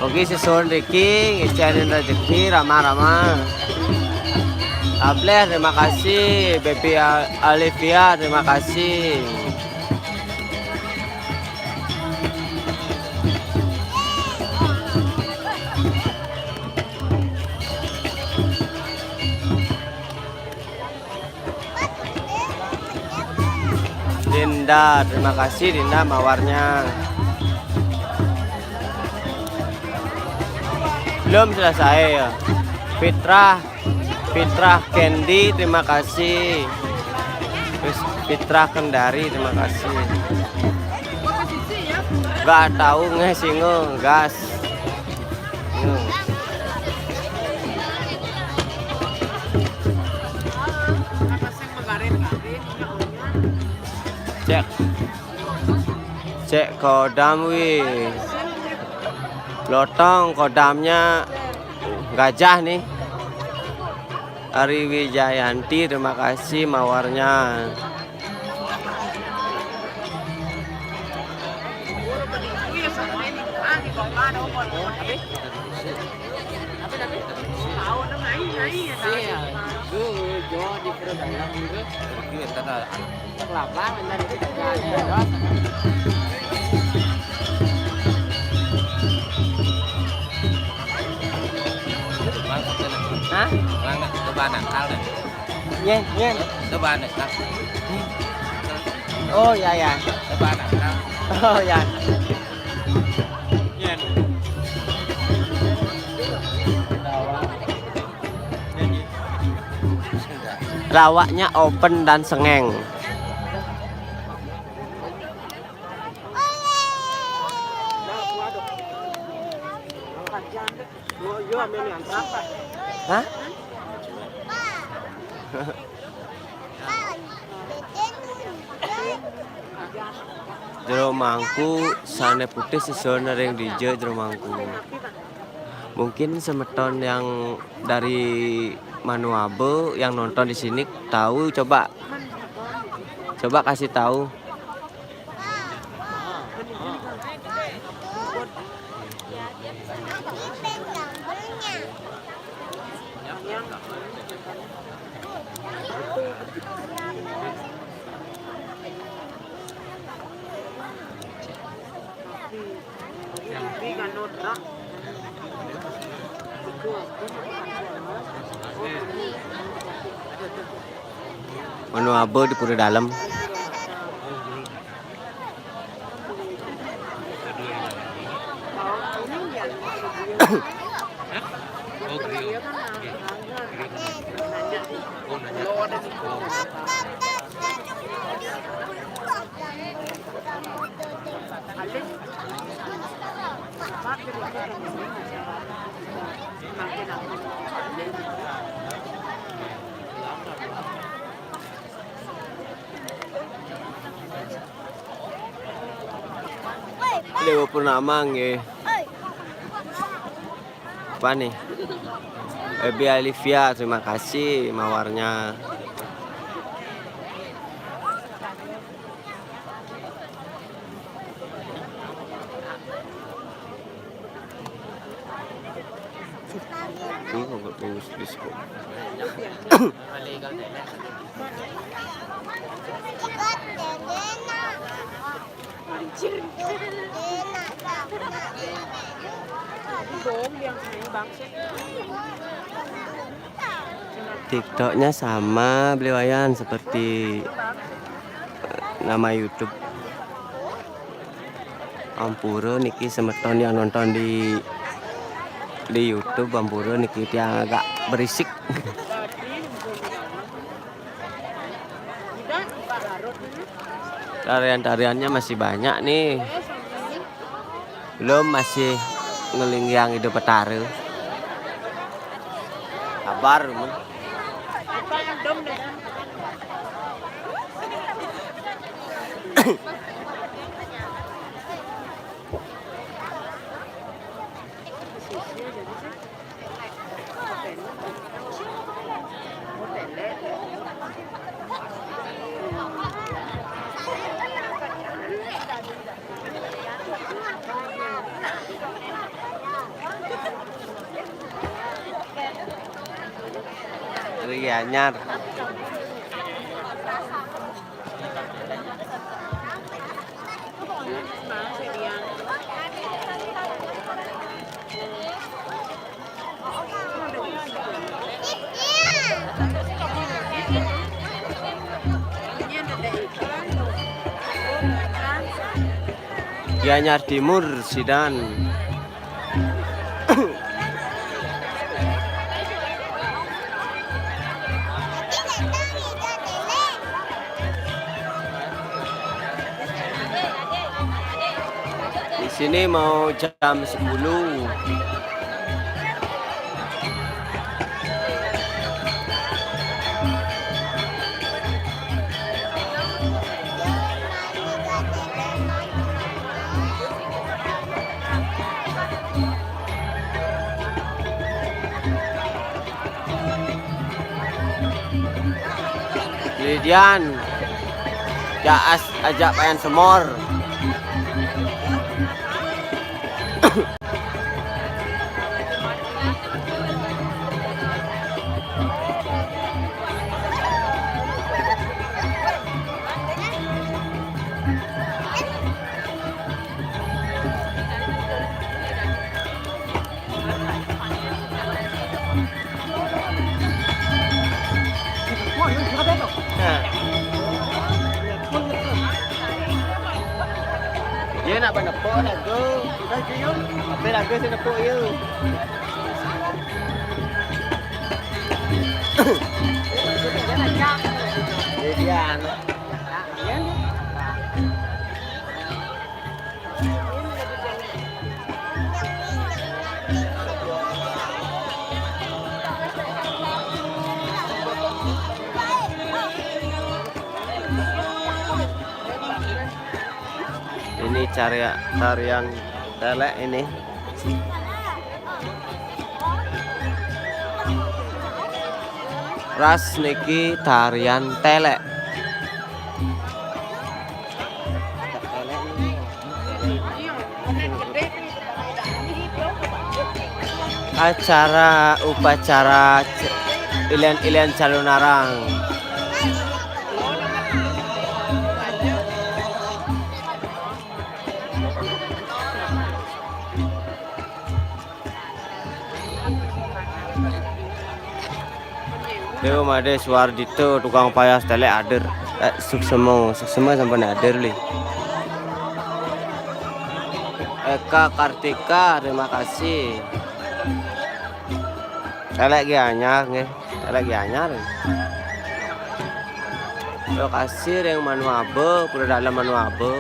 Oke, sesuai Ricky, ngecerin rezeki, Rama, Rama. Sableh, terima kasih. Baby Al-, Alivia, terima kasih. Dinda, terima kasih Dinda mawarnya. Belum selesai ya. Fitrah, Fitrah Candy, terima kasih. Terus Fitrah Kendari, terima kasih. Gak tahu ngeh singo, gas. Hmm. Cek. Cek kodam wih. Lotong kodamnya gajah nih. Ari Wijayanti, terima kasih mawarnya. Iya, itu jo di perut dalam itu. Kelapa, bentar itu. Hah? Mana? Coba nakal deh. Nyen, nyen. Coba nakal. Oh, ya, ya. Coba nakal. Oh, ya. Nyen. Lawaknya open dan sengeng. Hah? Jero mangku, sane putih sesone ring dija jero mangku. Mungkin semeton yang dari Manuabe yang nonton di sini tahu, coba, coba kasih tahu. Manuabe di Pura Dalem. Dewa Purnama nggih. Apa nih? Ebi Alivia, terima kasih mawarnya. Tuh, nggak bagus di sini. TikToknya sama Beli Wayan seperti, eh, nama YouTube. Ampura niki semeton yang nonton di, di YouTube, ampura niki tiang agak berisik. Tarian-tariannya masih banyak nih. Belum, masih ngelingiang Ida Betara. Sabar, mun. Ri anyar. Gianyar Timur, sidan. Di sini mau jam sepuluh. Lidian, jaas ajak payan semor. Nah. Dia nak penepuk lagu. Apa lagu si nepuk you? Dia, dia anak. Ini cari tarian telek ini. Ras niki tarian telek. Acara upacara c-, ilian-ilian calonarang. Yo, Made Suwardito, tukang payas telek hadir. Eh, suksema, suksema sampean hadir, Li. Eka Kartika, terima kasih. Telek nggih anyar nggih. Telek nggih anyar. Lokasi ring Manuabe, Pura Dalem Manuabe.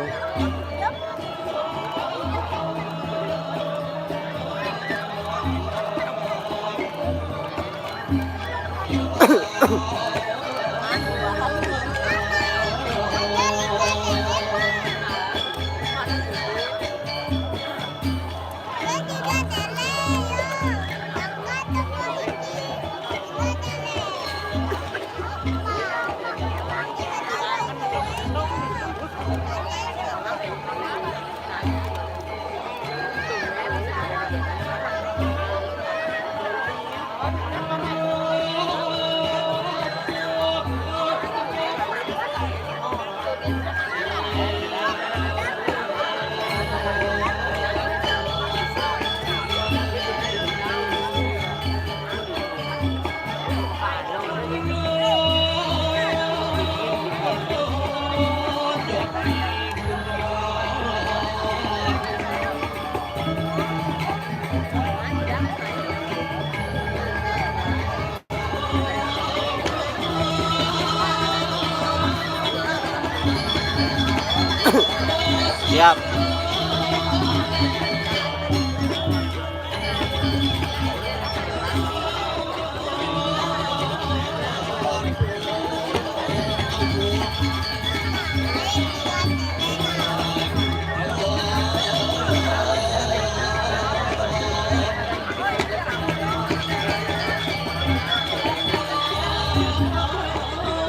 Siap.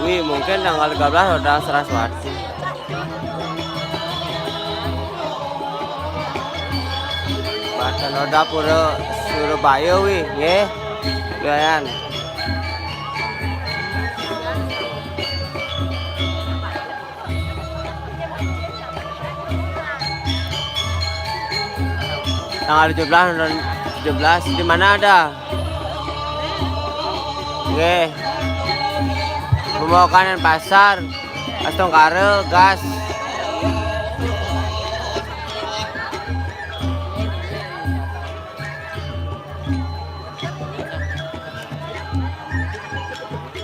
Wih, mungkin tanggal tiga belas udah Saraswati. Bahkan udah pura Surabaya, wih, nggih. Lumayan. Tanggal tujuh belas, nonton tujuh belas. Di mana ada? Nggih. Pembawa kanan pasar. Astungkara, gas.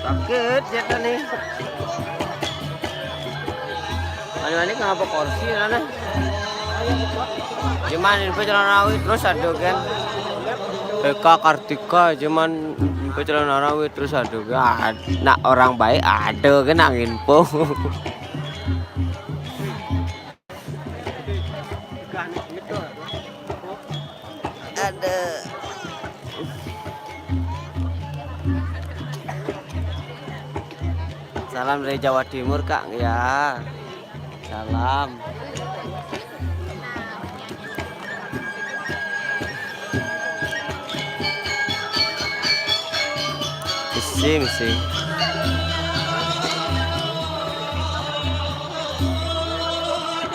Sakit ya nih. Mani-mani ngapa kursi sana? Cuman info celana rawi terus ada kan. Eka Kartika cuman info celana rawi terus ada kan. Nak orang baik ada kan nak info. Ada. Salam dari Jawa Timur, Kak. Ya. Salam. Misi, misi.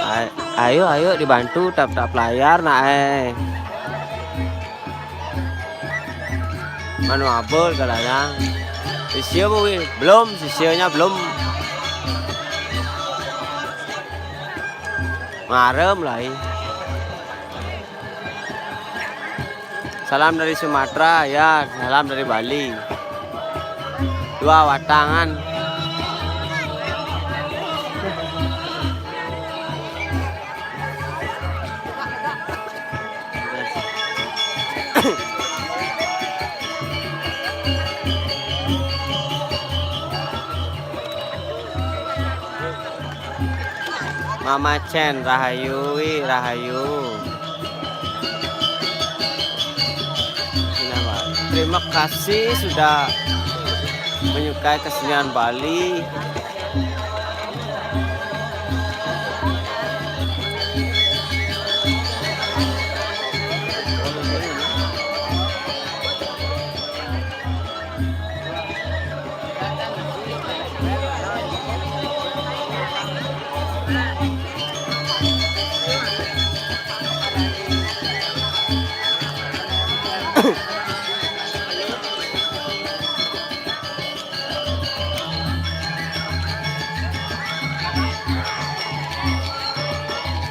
Ay- Ayo, ayo dibantu tap-tap layar, nak, eh. Manu abul ke layang. Sisya bu, wih? Belum, sisyanya belum. Ngarem lah, ih. Salam dari Sumatera, ya, salam dari Bali. Dua watangan. Mama Chen, rahayu, wi, rahayu. Terima kasih sudah menyukai kesenian Bali.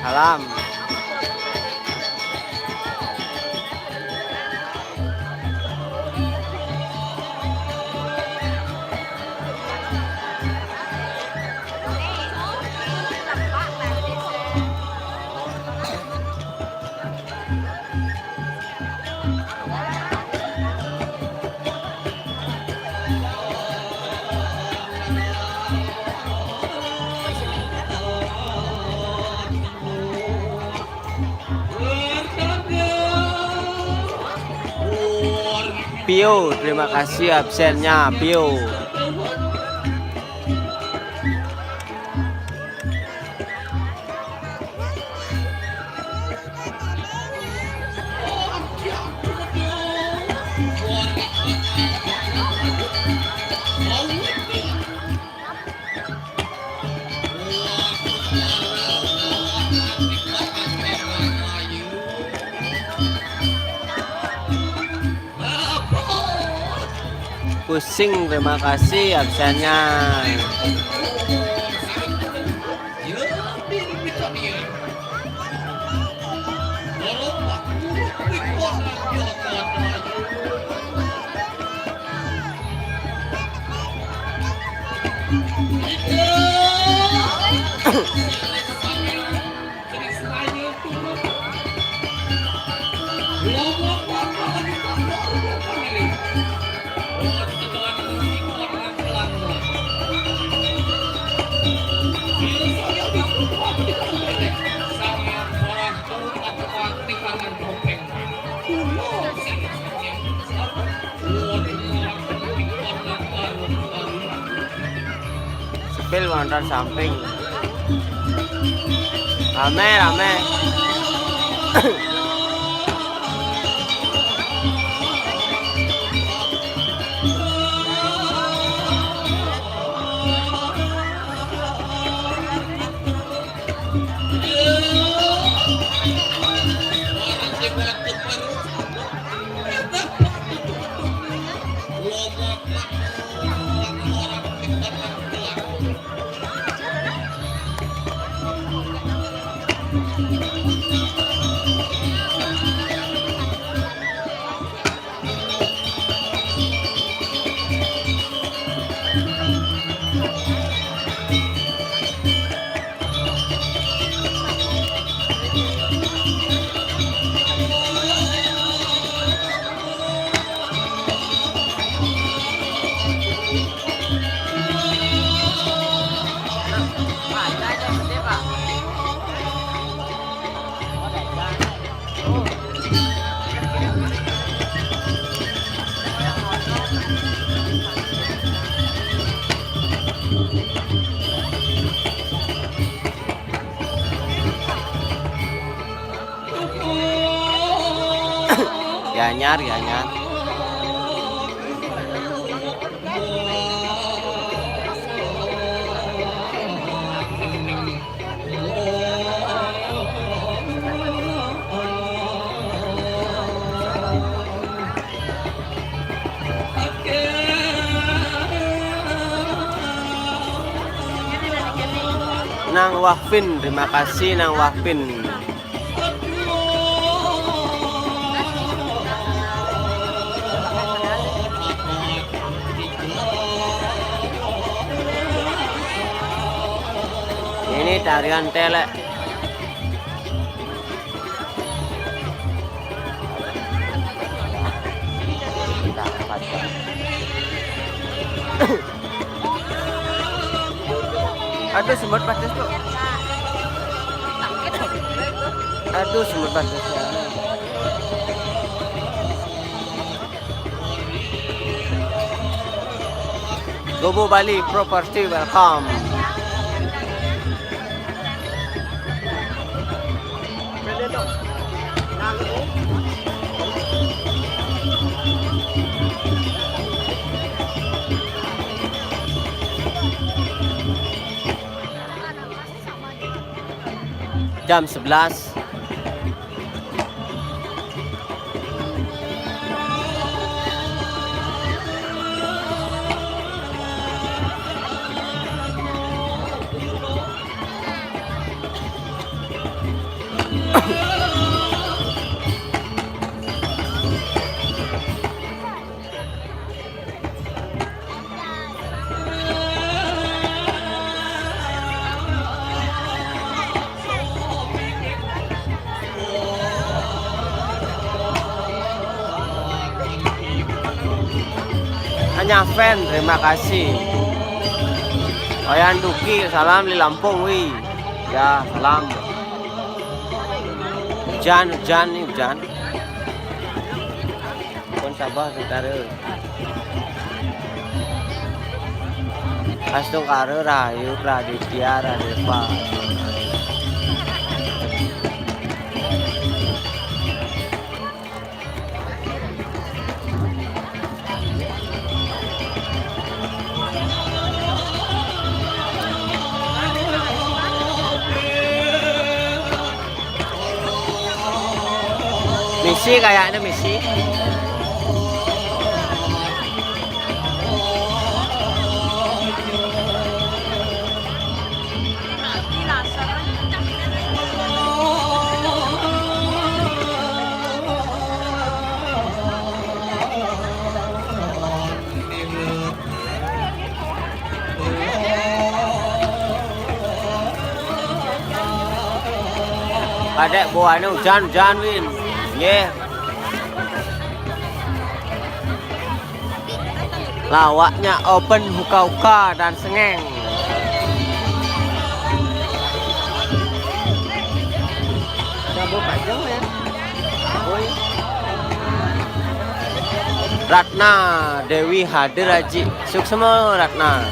Salam. Pio, terima kasih absennya, Pio. Pusing, terima kasih absennya. Wonten samping. Rame, rame. Gianyar, Gianyar. Nang Wahpin, terima kasih Nang Wahpin. Ini tarian telek. Aduh, semut padas, Bu. Aduh, semut padas. Gobo Bali Property, welcome. Jam sebelas. Hanya fan, terima kasih. Oyan Duki, salam di Lampung, wi. Ya, salam. Hujan, hujan nih, hujan. Pun Sabah Bintaro. Astungkara Rahayu Praditya Radeva. Misi kayaknya misi. Kadek buahnya hujan-hujan, Win. Nggih. Lawaknya open huka-huka dan sengeng. Ratna Dewi hadir, Aji. Suksma Ratna.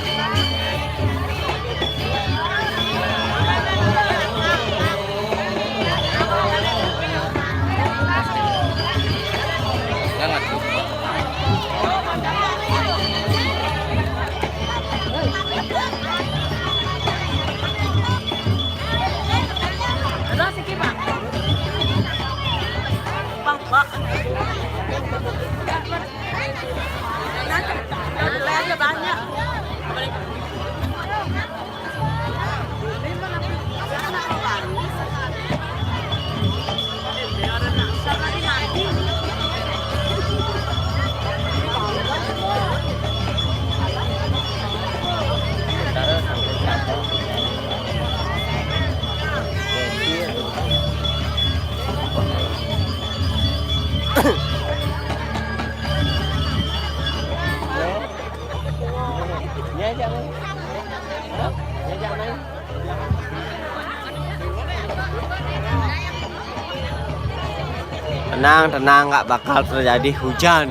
Tenang, tenang, nggak bakal terjadi hujan.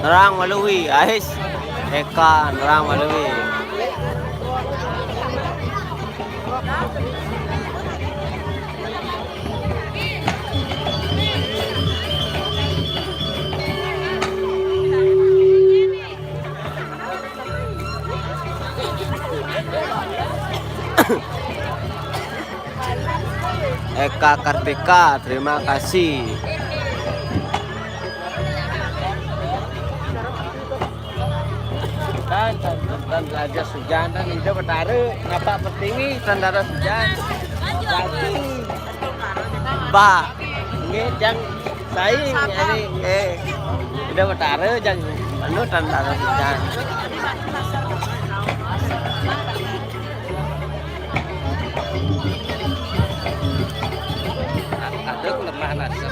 Nerang malu wi, ais. Eka nerang malu wi. Eka Kartika, terima kasih. Tan, tan, tan, tan, raja hujan, tan, itu betara, napa penting ni, tan, raja hujan. Jadi, ba, nggih, jang saing, ini, nggih. Ida betara, jang, anu, tan, raja hujan. Ada kelemahan aja.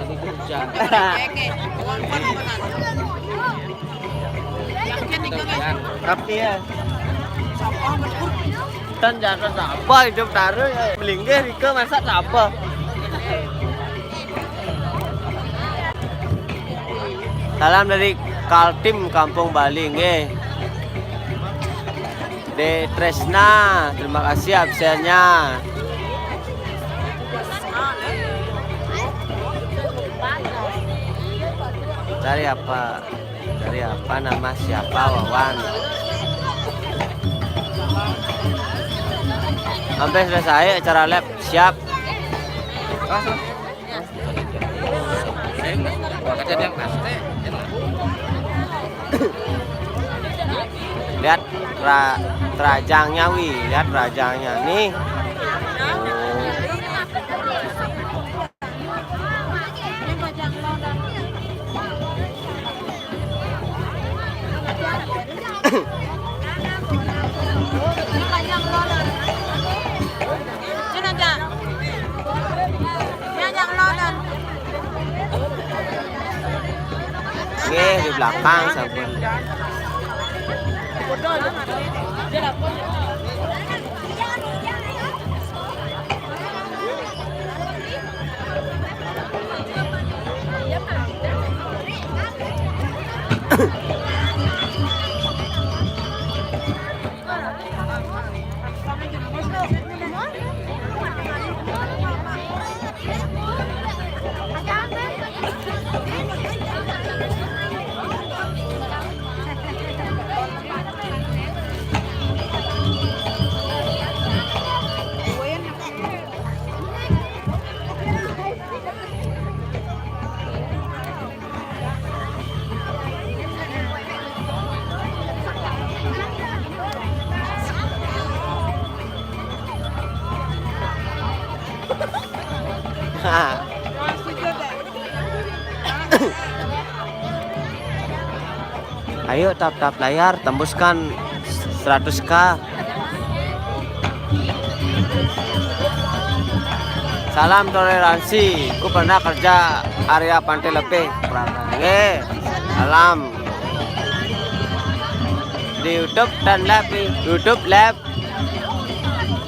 Hujan. Tapi ya. Tan jasa sapa hidup taruh ya. Melinggih rika masak sapa. Salam dari Kaltim Kampung Bali nggih. De Tresna, terima kasih absennya. Dari apa? Dari apa nama siapa Wawan? Sampai selesai acara lab, siap. Lihat ra, terajangnya wi, lihat terajangnya nih. Oh. Nggih, di belakang sampun. Ayo tap-tap layar, tembuskan seratus K. Salam toleransi. Ku pernah kerja area Pantai Lepih. Pernah. Nggih. Salam. Di YouTube dan live nih. YouTube live.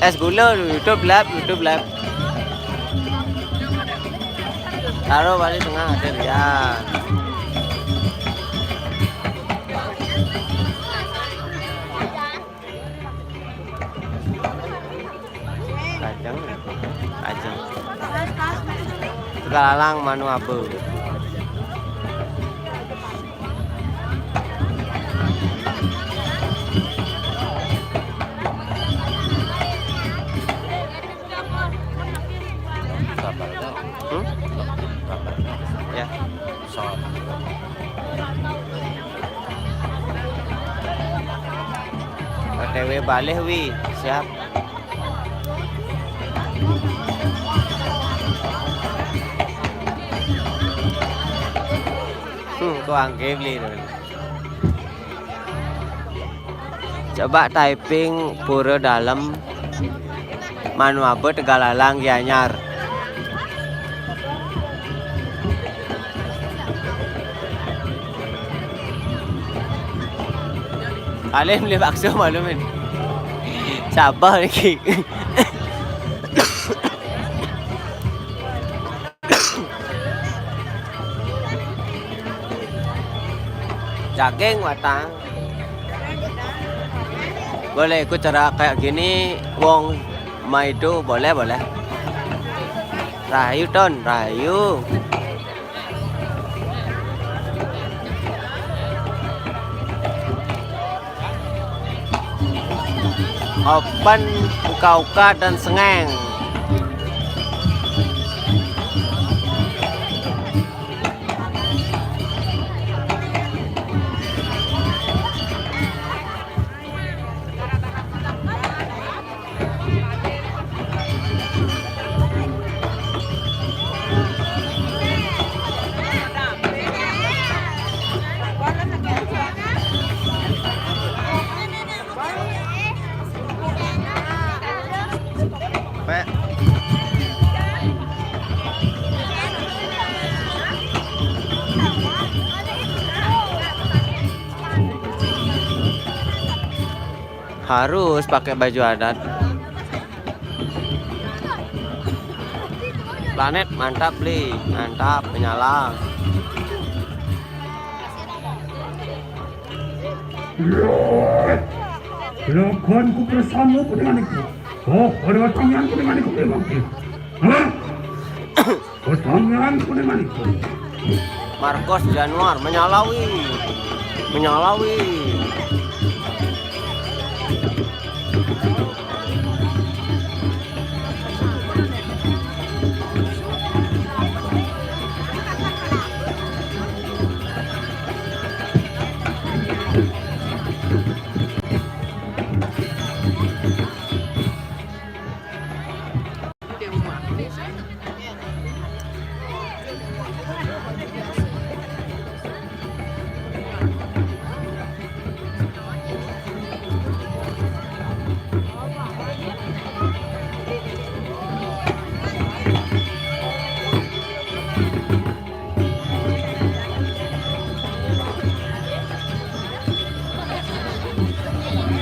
Es gula, YouTube live, YouTube live. Taruh balik tengah ada dia. Lajeng, lajeng. Tegalalang manu abu. Hmm? Ya. O T W balik wi, siap. Hmm, kok angke beli. Coba typing Pura Dalem manu abu Tegalalang Gianyar. Alim beli bakso malu, men. Sabar lagi. Daging watang. Boleh ikut cara kayak gini, wong maido boleh, boleh. Rahayu, Ton, rahayu. Open, uka-uka dan sengeng. Harus pakai baju adat. Planet mantap, Bli. Mantap, menyala. Lakukan ku bersama ku dengan itu. Oh, ada tangan ku dengan itu memang. Hah? Pasangan ku dengan itu. Marcos Januar menyalawi. Menyalawi.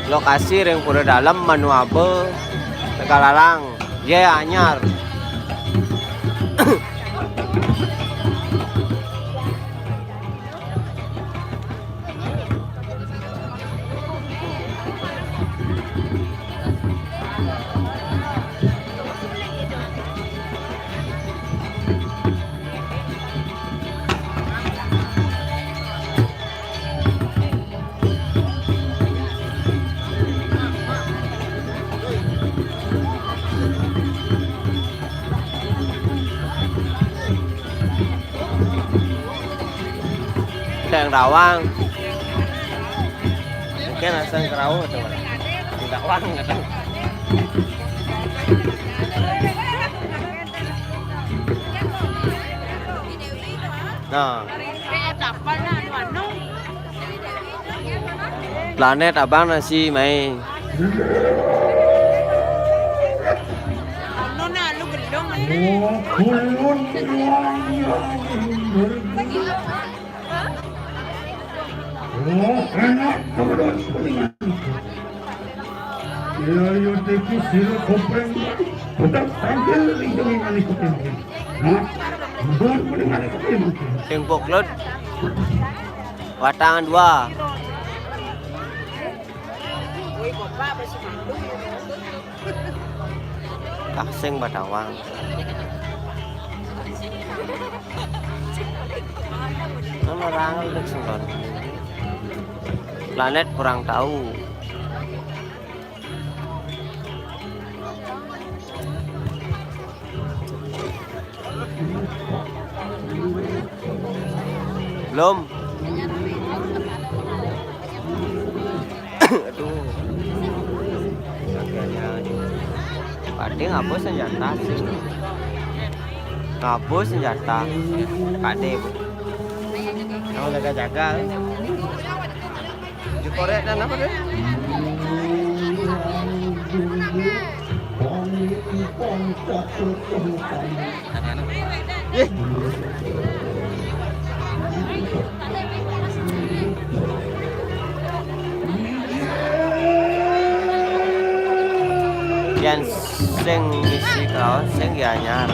Lokasi ring Pura Dalem, Manuabe, Tegalalang. Ye anyar. Sang Rawang. Mungkin asal kerau tu. Sang Rawang kata. Nah. Planet abang nasi mai. Oh, enak, kemudian kuningan. Iya, iya, tikus, sila, kopreng, budak, tampil, rinjung, iman, ikutin. Nah, buat kuningan, ikutin. Sing poklot. Watangan dua. Kasing batawang. Kan orang itu singkon. Planet kurang tahu. Belum. Aduh. Pakde ngapa senjata sih? Ngapa senjata? Pakde. Kamu jaga-jaga. Baju korek dan apa tu? Ye. Yén sing ngisi kaos, sing ya anyar.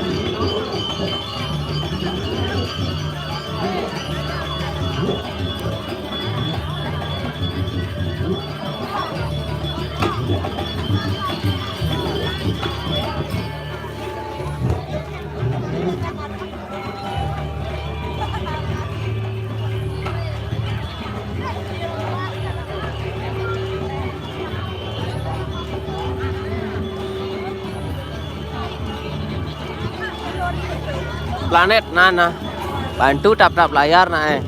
Planet, nah, nah. Bantu tap-tap layar, nah, eh.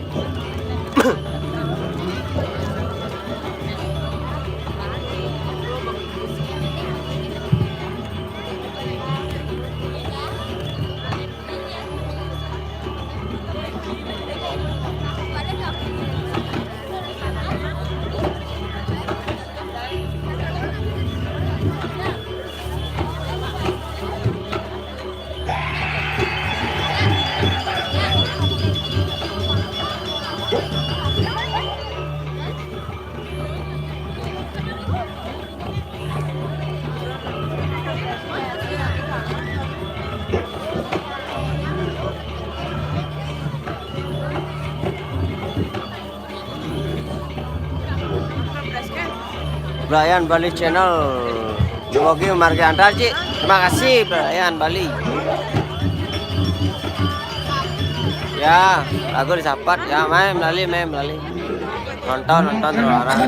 Brian Bali Channel. Yogi Margianta, Ci. Terima kasih, Brian Bali. Ya, lagu disapat. Ya, main melalui, main melalui. Nonton, nonton terus orang.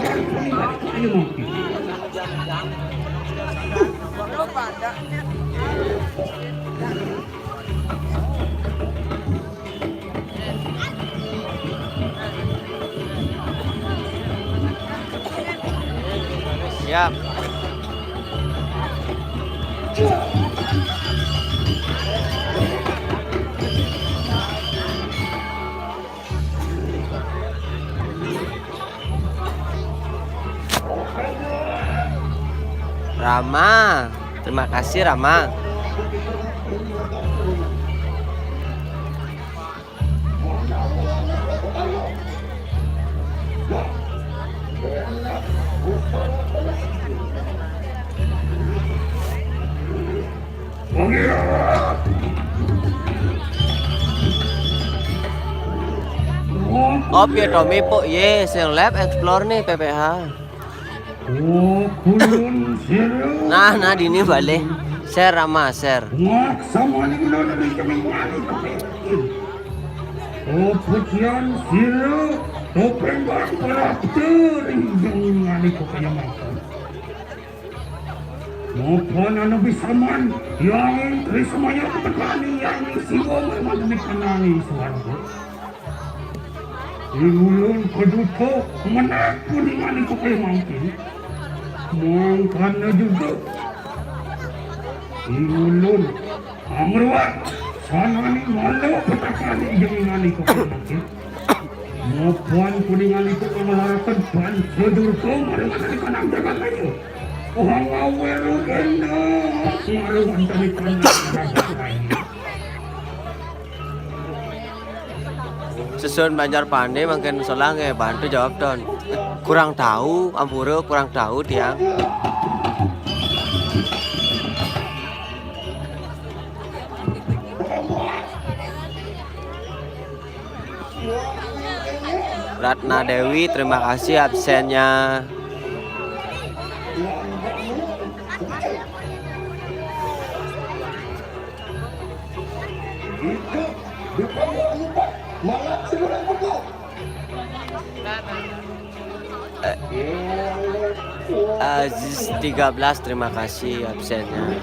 Siap. Rama, terima kasih, Rama. Op ya, Tommy, pok, ye, sing live explore nih, P P H. Oh, kulun sira. Nah, nah, dini balik. Share, Rama, share. Wah, sama ni kulun ni kami mani kami. Oh, pujian sira, topeng barang para puteri yang mani kami makan. Mapan anu bisaman, yang Tri Semaya ketekani, yang Siwa memang dikenani suaraku. Ing ulun kaduta menak kuningan iku kaya mangkin. Mangkana juga. Ing ulun amruat sanani malu petakani jenengan iku kaya mangkin. Mapan kuningan iku kamalaraken panca durga maringan kanang jagat ayu. Oh, ngaweru kena. Ngaweru wantani kanang jagat ayu. Susun Banjar Pande mangkin solang ya, bantu jawab, Don. Kurang tahu, ampura, kurang tahu tiang. Ratna Dewi, terima kasih absennya. Eh, Aziz tiga belas, terima kasih absennya.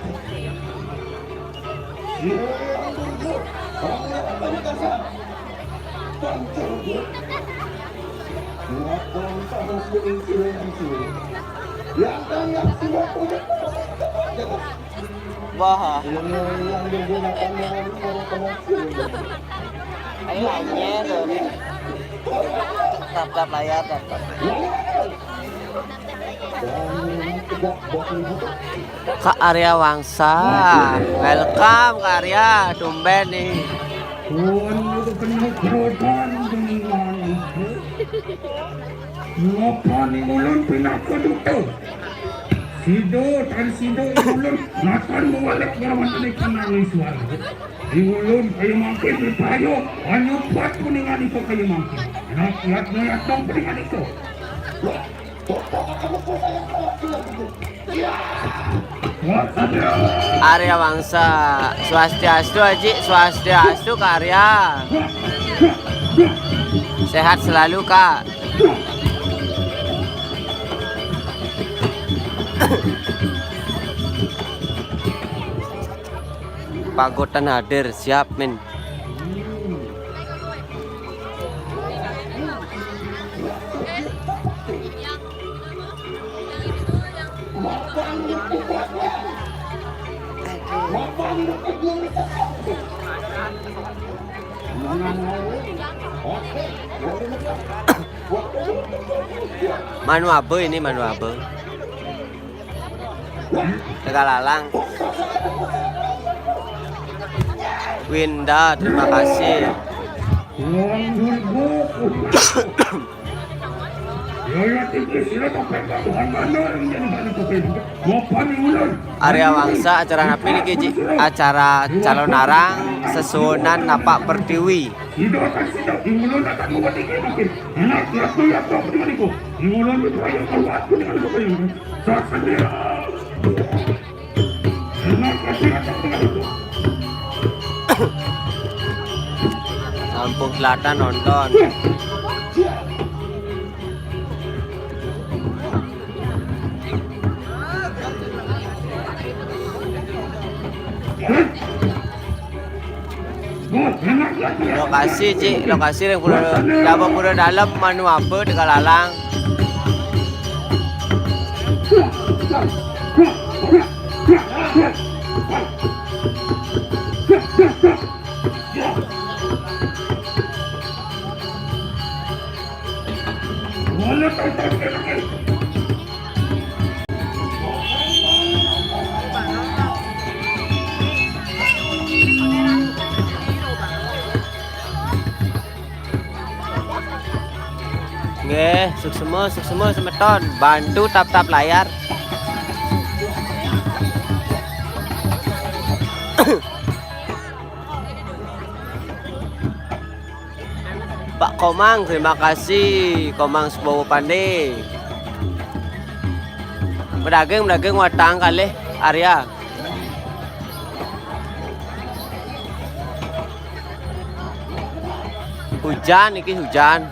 Wah. Ayo, lainnya tuh. Tap-tap layar, tap-tap. Kak Arya Wangsa, welcome, Kak Arya, tumben nih. Pun itu penuh kerokan dengan itu. Ngapa nih ulun pinaka duta? Sida, tan sida, ulun, natan mawalik nglawan ané kanang suara. Di ulun, kaya mangkin, dipayo, hanya buat kuningan itu kaya mangkin. Nak lihat, lihat dong kuningan itu. Arya Wangsa, swastiastu, Aji, swastiastu, Kak Arya. Sehat selalu, Kak. Pagotan hadir, siap, Min. Manu Abe ini, Manu Abe. Tegalalang. Winda, terima kasih. Arya Wangsa, acara napi niki, Ji? Acara calonarang, sesuunan napak pertiwi. Sampung Selatan nonton. Lokasi, Cik, lokasi ring pura, dapur pura dalem, Manu Abe, Tegalalang. Nggih, suksma, suksma semeton, bantu tap-tap layar. Pak Komang, terima kasih, Komang Subowo Pande. Medaging, medaging watang kalih, Arya. Hujan iki, hujan.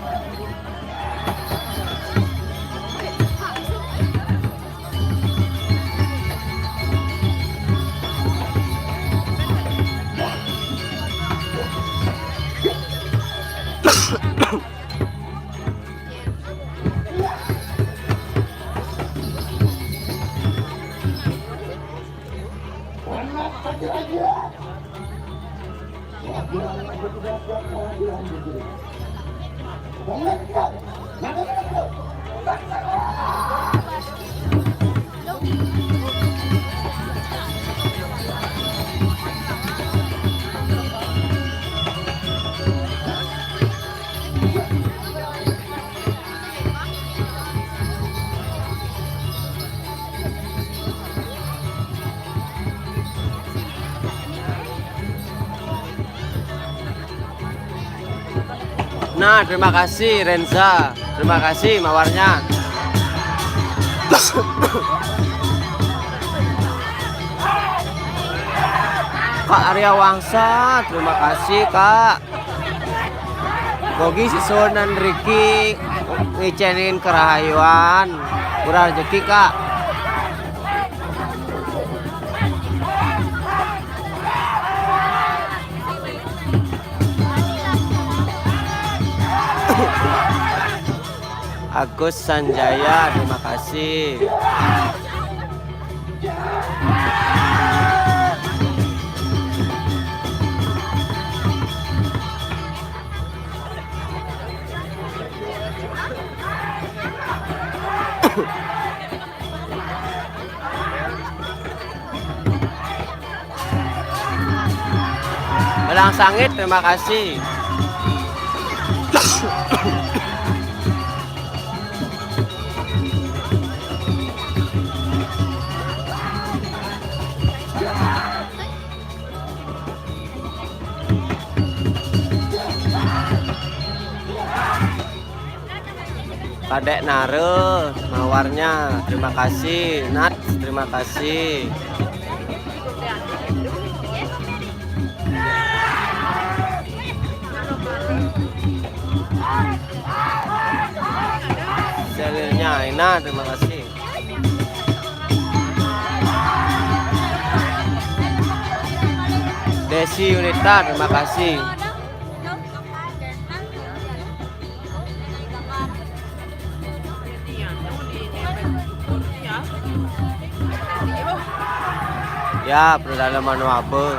Nah, terima kasih Renza. Terima kasih mawarnya. Kak Arya Wangsa, terima kasih, Kak. Mogi sesuunan riki ngicénin kerahayuan, murah rejeki, Kak. Agus Sanjaya, terima kasih. Belang Sangit, terima kasih. Kadek Nare, mawarnya. Terima kasih, Nat. Terima kasih. Selilnya, Aina, terima kasih. Desi Yunita, terima kasih. Ya, perdalam anu abe.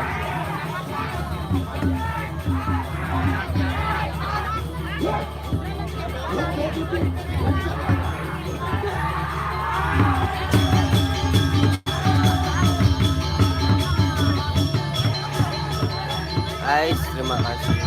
Guys, terima kasih.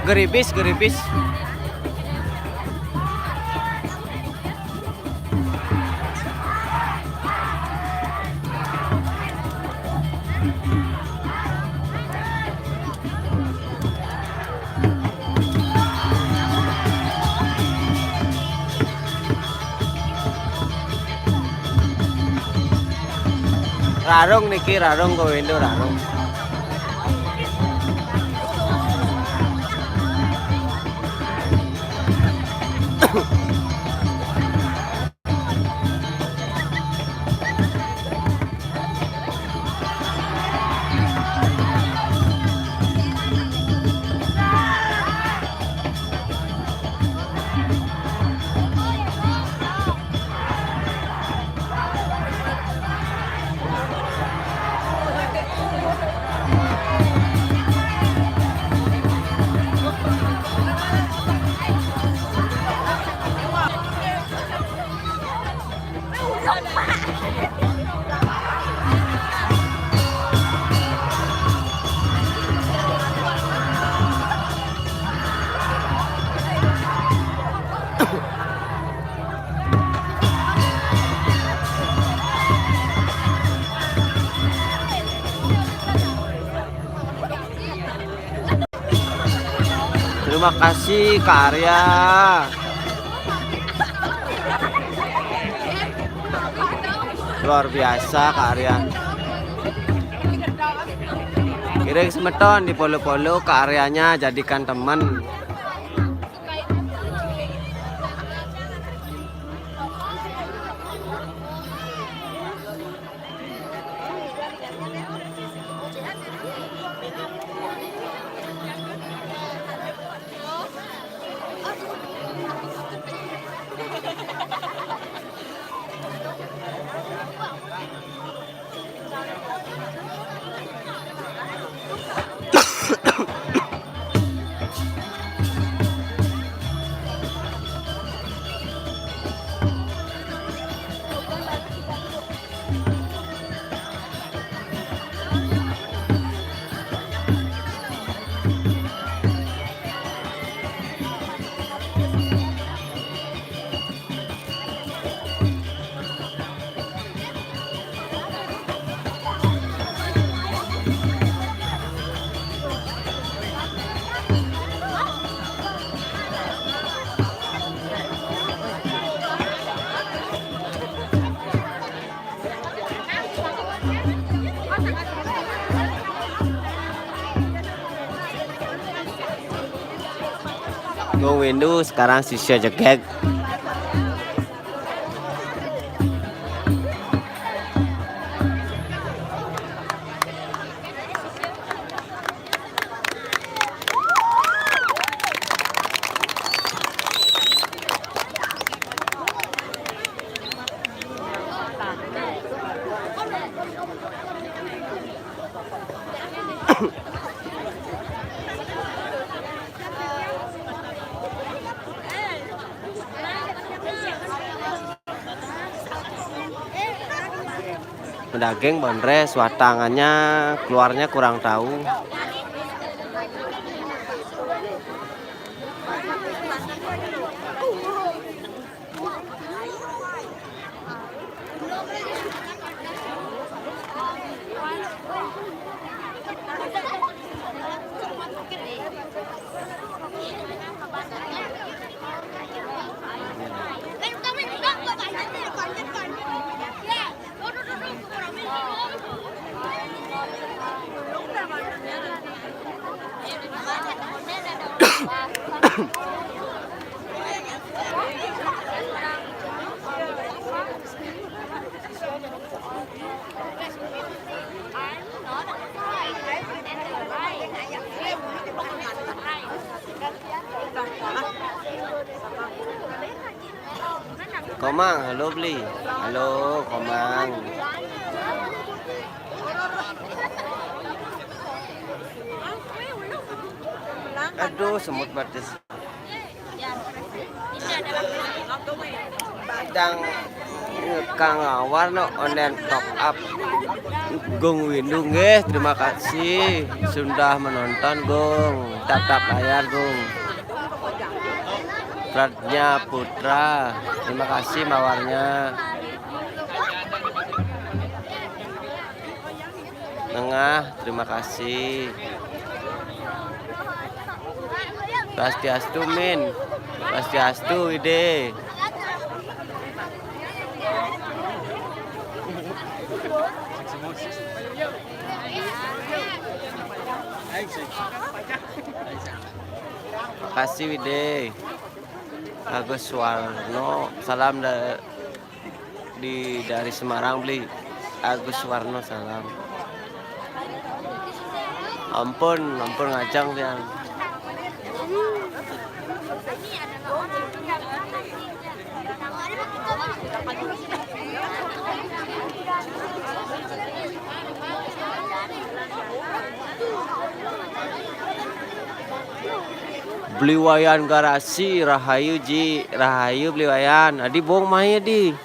Geribis, geribis. Rarung niki, rarung, kowe Indo, rarung. Terima kasih, Kak Arya. Luar biasa, Kak Arya. Kiring semeton di polo-polo, Kak Aryanya jadikan temen. Gung Windu sekarang sisya jegeg. Daging bonres, watangannya keluarnya kurang tahu. Komang, halo beli. Halo, Komang. Aduh, semut batis. Dang ngekang awar no online top up. Gung Windu nggih, terima kasih sudah menonton, Gung. Tap-tap layar, Gung. Pradnya Putra, terima kasih mawarnya. Nengah, terima kasih. Swastiastu, Min. Swastiastu, Wide. Makasih, Wide. Agus Warno, salam da-, di, dari Semarang, beli. Agus Warno, salam. Ampun, ampun ngajang, Pian. Beli Wayan Garasi, rahayu, Ji, rahayu beli Wayan. Adi bong mai, Adi.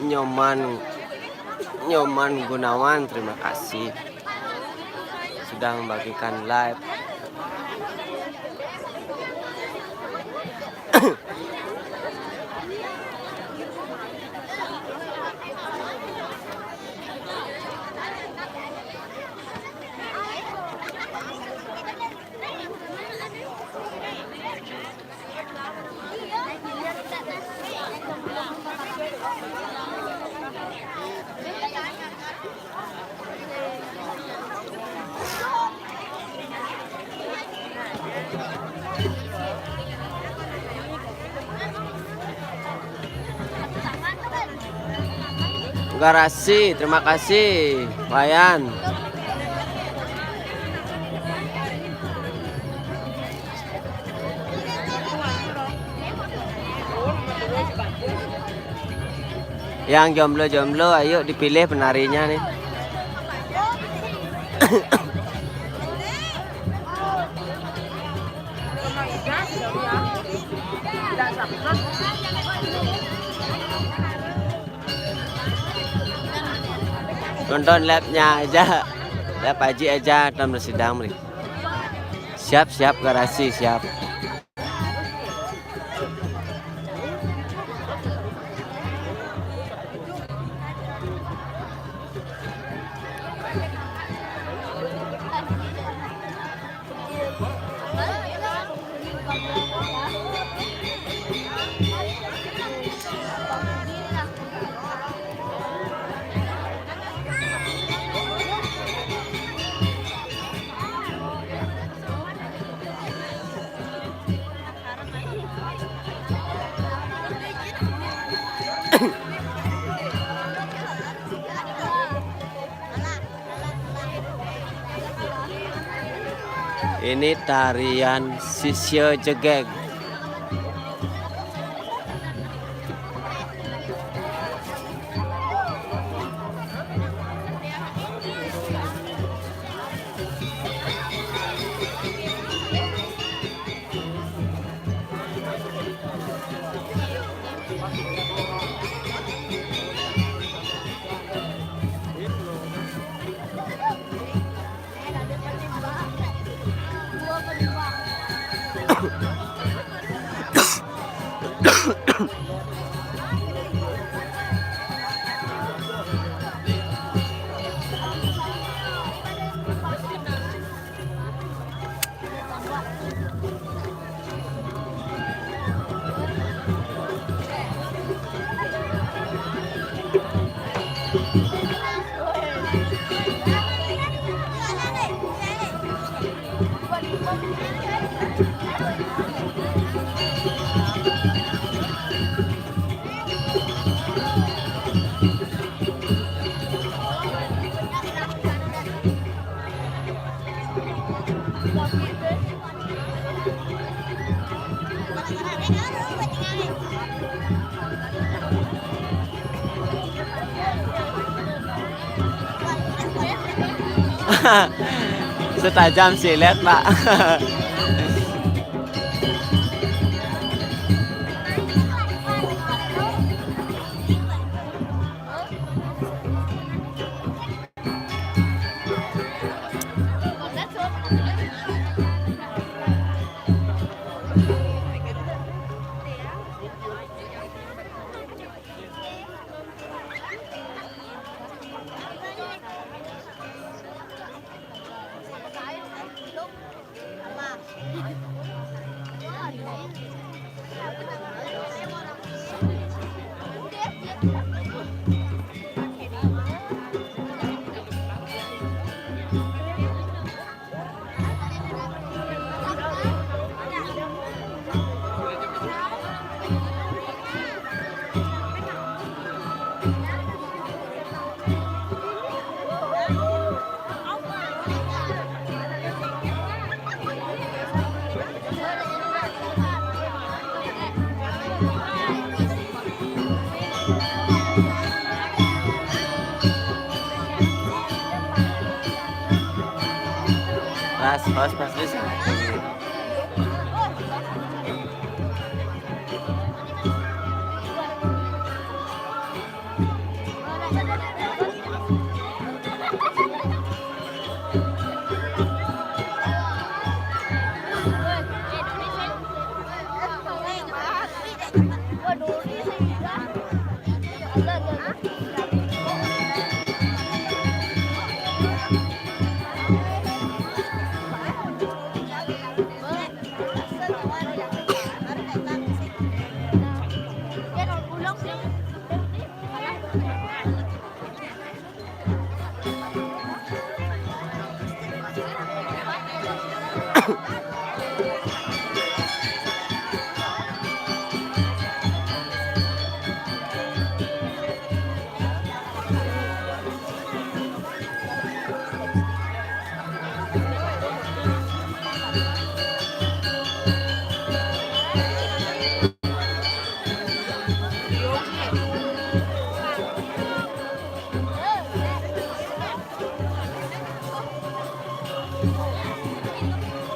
Nyoman, Nyoman Gunawan, terima kasih sudah membagikan live. Garasi, terima kasih, Wayan. Yang jomblo-jomblo, ayo dipilih penarinya nih. Nonton live-nya aja. Live Aji aja, nonton sidang, beli. Siap, siap, garasi, siap. Ini tarian sisya jegeg. Setajam silet, Pak. Pas, pas, pas, pas.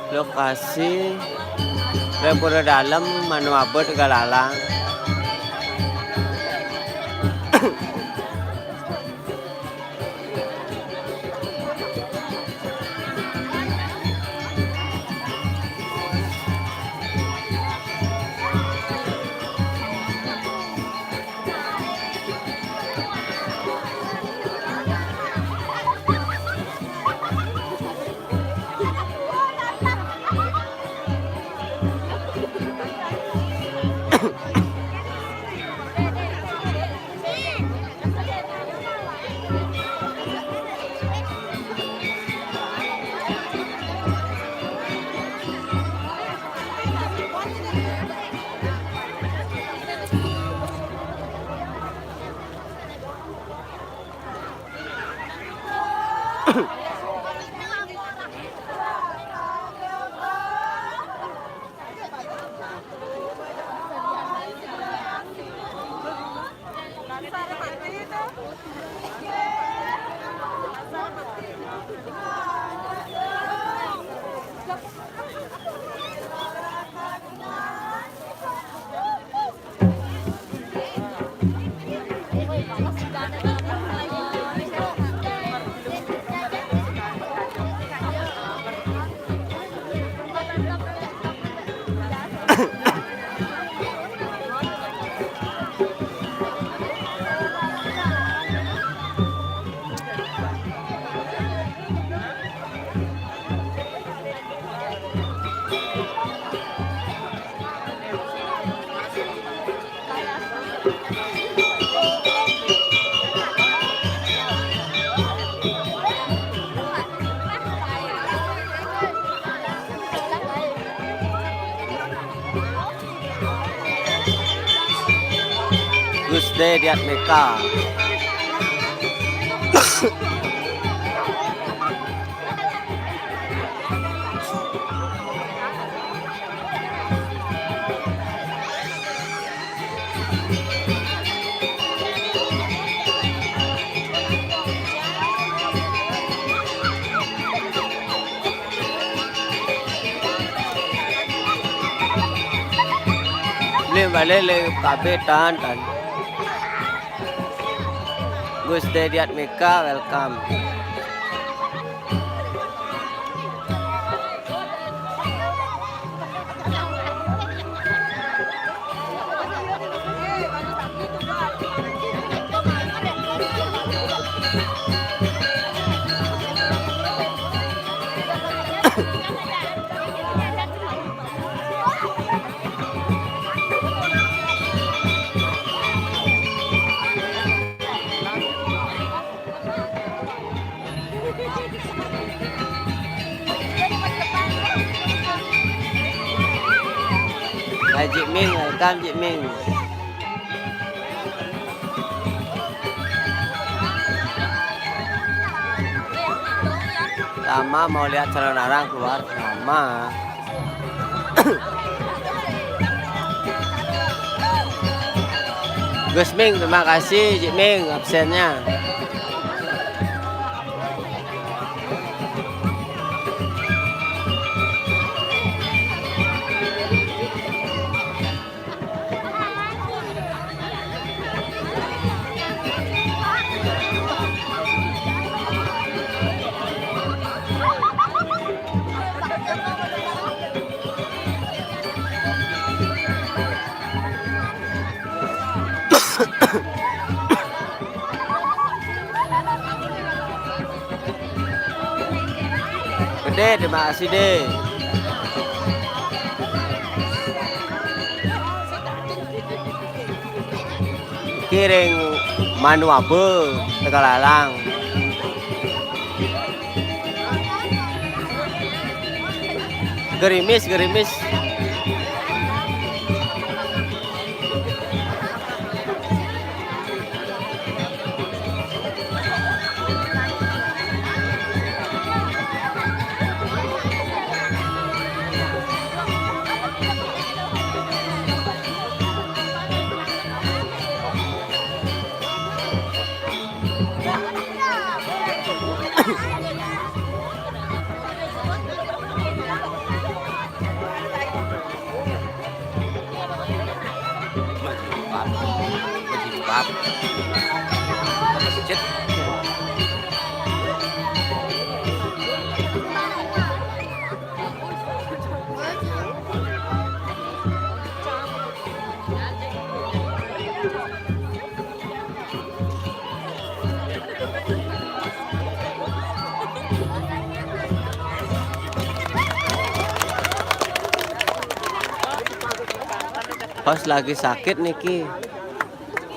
Lokasi Pura Dalem, manu abet galalang. Gus Dur Diatmika. Lim balik le kabeh tan tan. Gus Dur Diatmika, welcome. Hai Jik Ming, welcome Jik Ming. Lama mau lihat calon orang keluar, lama. Gus Ming, terima kasih Jik Ming absennya. Gede, terima kasih deh. Kiring manu abe Tegalalang. Gerimis, gerimis. Berjilbab. Berjilbab. Masjid. Bos lagi sakit niki.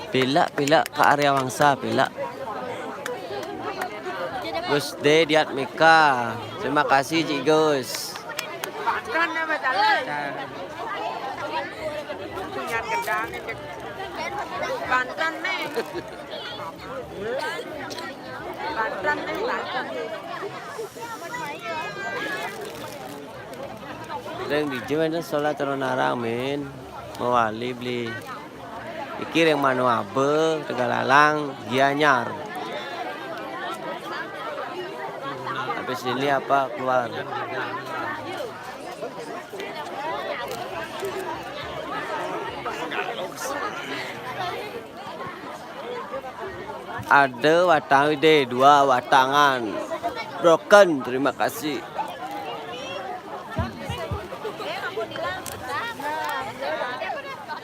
Pila, pila ka Arya Wangsa, pila. Gus De Diatmika. Terima kasih, Cik Gus. Banten nih. Banten nih, Banten. Ring dija wénten solat telon arang, Min. Mawali beli. Iki ring Manoaba, Tegalalang, Gianyar. Habis ini apa keluar? Ada watang ide, dua watangan. Broken, terima kasih.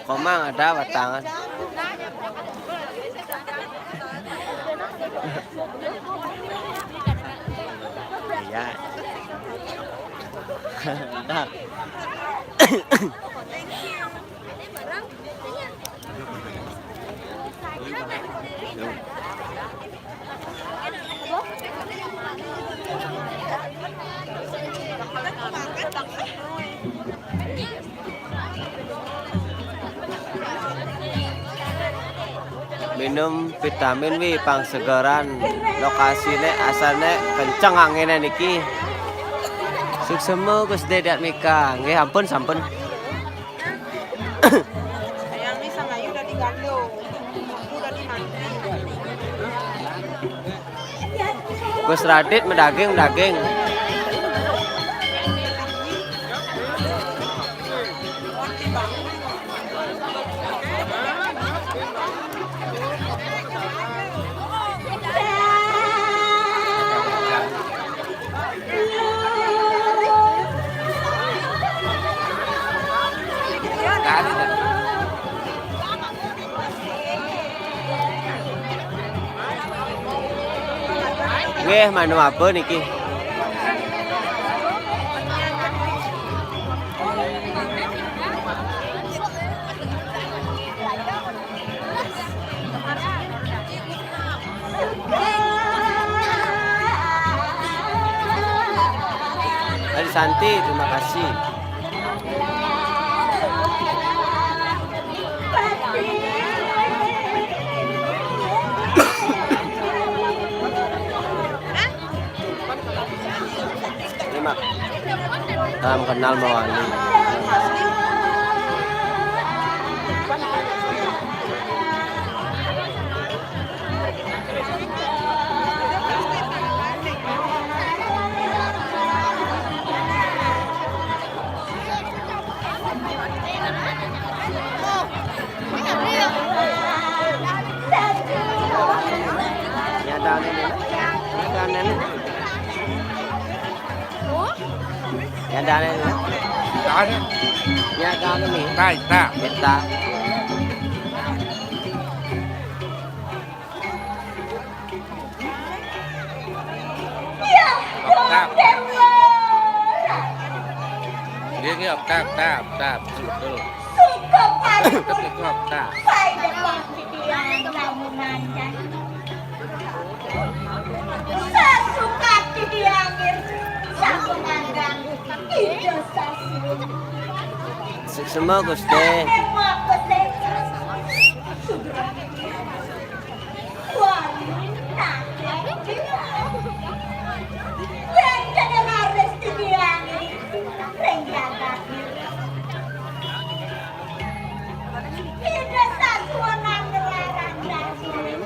Komang ada watangan. Iya. Nah. Minum vitamin wi pang segeran. Lokasiné asané kenceng anginé niki. Suksema Gus De Diatmika. Nggih, ampun sampun. Sayang nih sama Ayu udah digandeng. Aku udah dimandi. Gus Radit madaging, madaging. Nggih, Manoaba niki. Adi Santi, terima kasih. Ini, Mak. Salam kenal mawali. Nyadane nih. Nyadane nih. Nyadane nih. Nyadane nih. Tahu, tahu. Kita. Tap. Dia ni, tap, tap, tap. Betul. Suka paling. Betul, tap. Saya depan pikiran kamu nanya. Sasuka didiangin, sakumandang, ijo sasu. Suksma, Gusti. Ema pesek. Wah, nah. Yang kena harus didiangin, ring jagat. Ida sasuan nang ngelarang daging.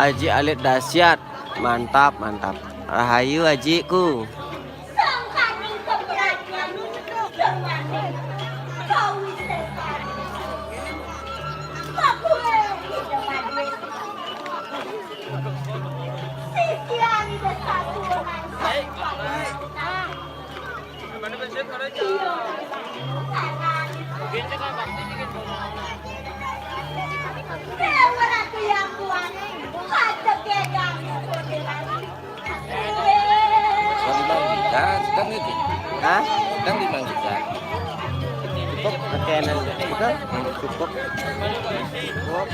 Aji alit dahsyat. Mantap, mantap. Rahayu ajiku. Hah? Cukup, makanan cukup. Cukup. Cukup.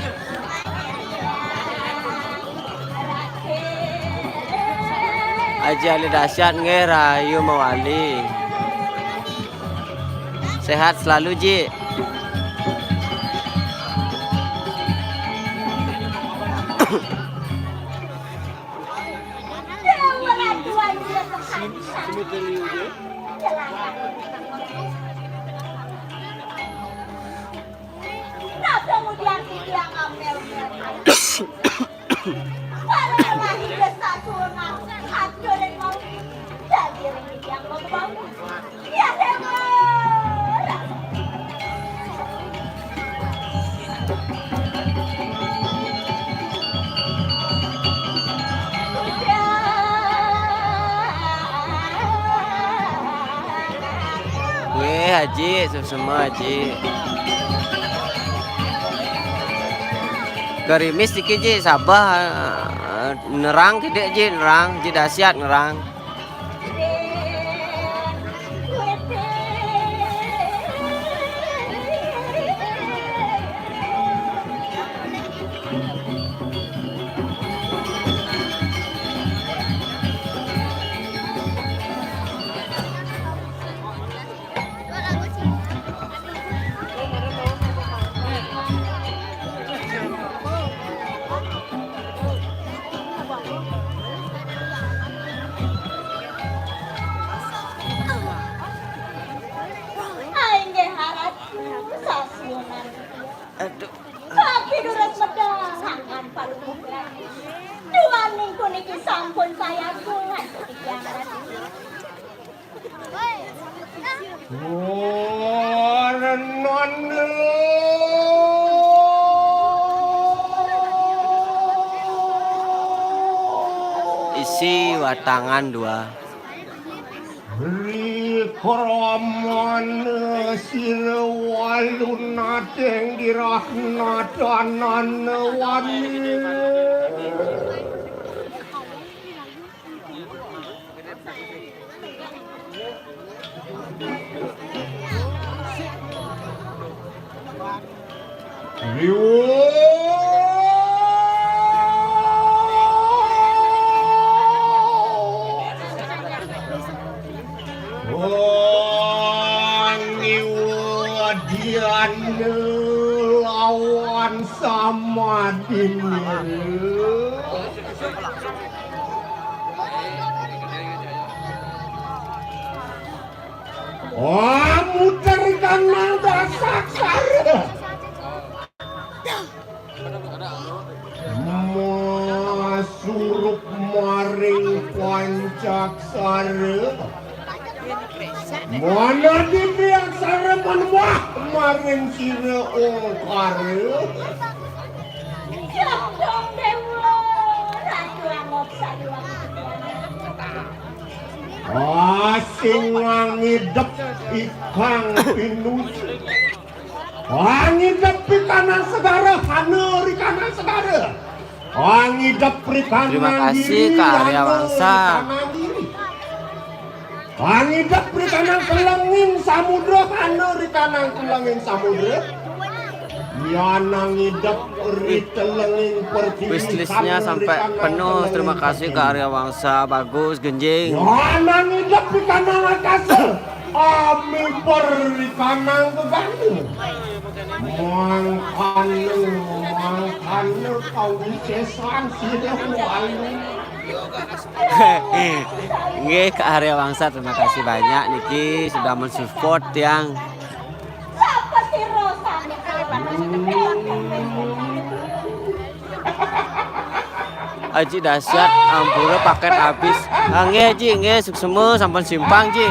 Aji alit dahsyat nggih, rahayu mawali. Sehat selalu, Ji. Weh, Haji, sesama Haji. Gerimis dikit, Ji, sabah, eh, nerang kidik, Ji, nerang, Ji, dahsyat nerang. Aing gé harap sasuunan. Aduh. Tapi durus medal, tangan palu buka. Duaning puniki sampun saya kuat titiang Ratu. Oh, renon. Isi watangan dua. Rikramana sira walunateng dirahnatanana wani. Riwuh. Wong Iwadiana lawan Samadina. Oh, muter kanang dasaksara. Masurup maring pancaksara. Mana dini aksara manuah maring sira ongkara. Jambung Dewa, Ratu Angop Sariwang. Asing ngidep ikang pinuju. Angidep pikanang segara, hana rikanang segara. Angidep rikanang. Terima kasih, giri, Kak Arya hana Wangsa. Rikanang giri. Angidep rikanang telenging samudra, hana rikanang telenging samudra. Yan angidep ritelenging pertiwi, wishlistnya hana sampai rikanang penuh. Telenging. Terima kasih, pertiwi. Kak Arya Wangsa, bagus, genjing. Yan angidep rikanang akasa, amiper rikanang gegana. Mangkana, mangkana kawisésan sira walu. Nggih, Kak Arya Wangsa, terima kasih banyak niki sudah mensupport tiang. Sapa sira sami kalebu? Aji dahsyat, ampura paket habis. Ah, nggih, Ji, nggih, suksma sampun simpang, Ji.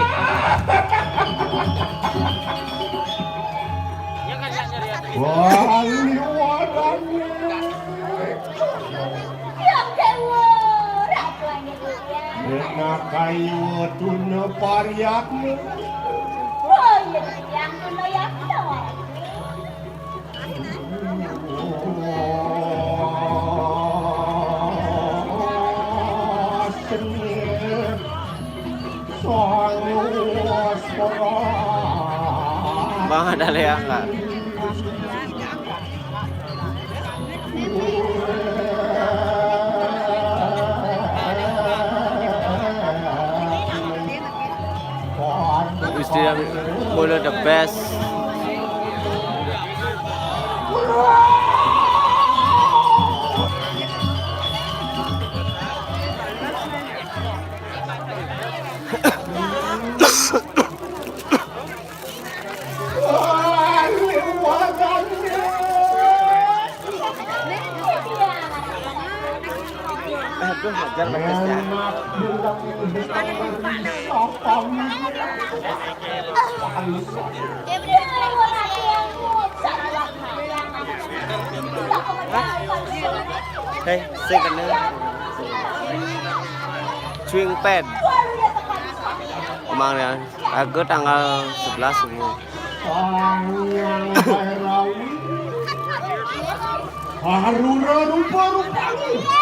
Wah, liwat. Yang dewa, rapuan itu ya. Enak kayu tuna pariakmu. Oh, iya, yang tuna yang tuna. Bang, ada Lea nggak? Istri yang mula the best. Aduh, ngejar pakai ya. Hei, sing kena. Swing pad. Emang ya, aku tanggal sebelas semua. Sang Hyang Bhairawi. Harura rupa-rupanya.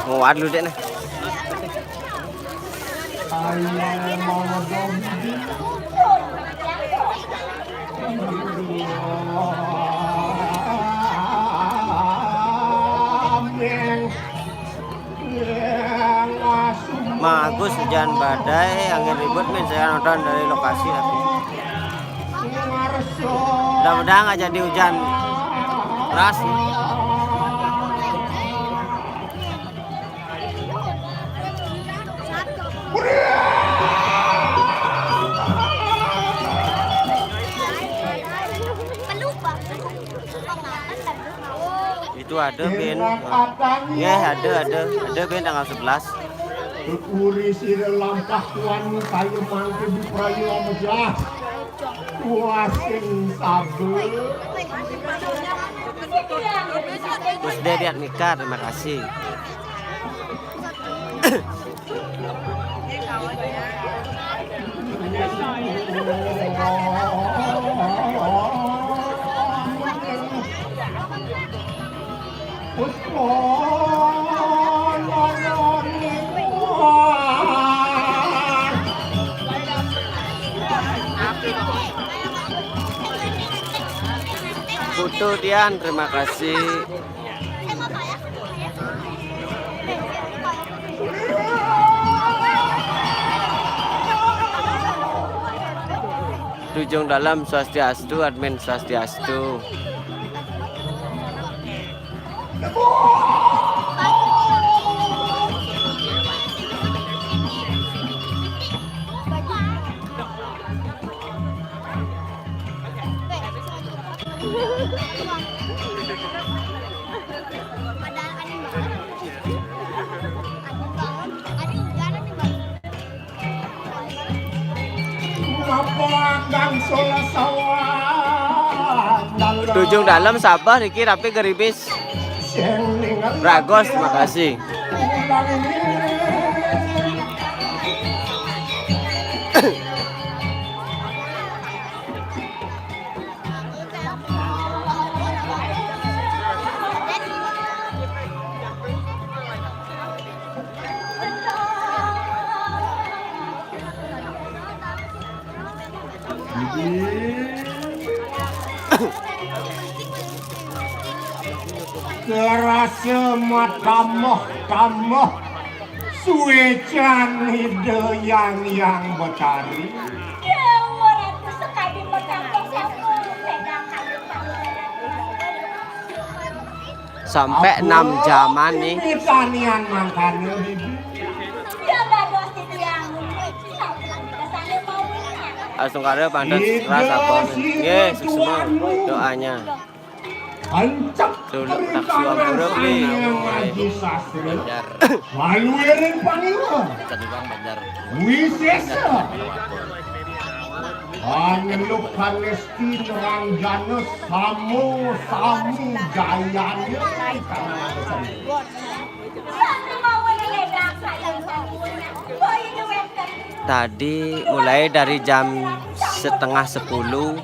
Nguat lu, Dek, nih. Ayo, mau dong. Amin. Mas Agus, hujan badai, angin ribut, men. Saya nonton dari lokasi, tapi mudah-mudahan nggak jadi hujan keras, nih. Itu ada, Ben. Nggih, ada, ada. Ada, Ben, tanggal sebelas. Kekuri sira lampah tuan kaya mangke diprayu amejah. Kuasing sabe. Terus dia lihat Mika, terima kasih. Putu Dian, terima kasih. Tujung Dalam, swastiastu, admin, swastiastu. Tujung Dalam, sabar iki, tapi gerimis. Bragos, terima kasih. Kerasa matamoh-tamoh suecan Ida Yang Yang Betari. Dewa Ratu sekadi matamoh sampun sedang kami. Sampai enam jaman nih. Ini tanian mangkane, Bibi. Ya, bagus, Bibi, yang. Astungkara pantes keras apa? Nggih, suksma doanya. Ancep. Dulu ri tak suang tangan burung ni. Sang Hyang Aji Sastra. Banjar. Maluiring pangiwa. Bukan orang Banjar. Wisesa. Paneluk panesti neranjana samo-samo jayanya. Tadi mulai dari jam setengah sepuluh,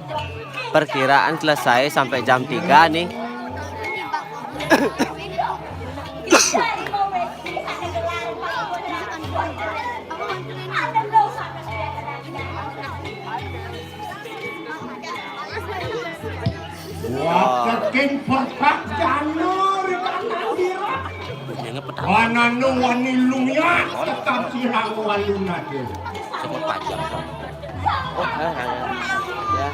perkiraan selesai sampai jam tiga nih. Wateking pertak jana ri tanah sira. Bunyinya petang. Wananu wani lumiat tekap sirang walunate. Sama pajak, Pak. Oh, eh, eh, ya.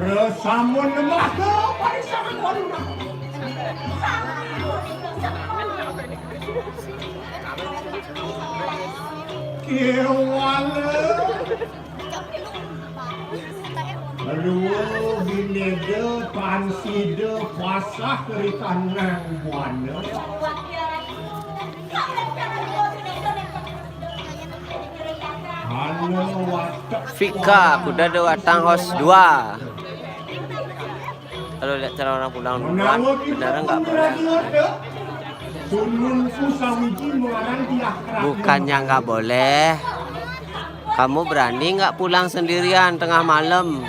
Resamun nembah ke parisangan walunate. Kéwala. Luwung bineda pansida pasah ri tanang buana. Halo watek. Fika, kuda dua batang hos dua. Kalau lihat cara orang pulang duluan, benar nggak boleh? Bukannya nggak boleh. Kamu berani nggak pulang sendirian tengah malam?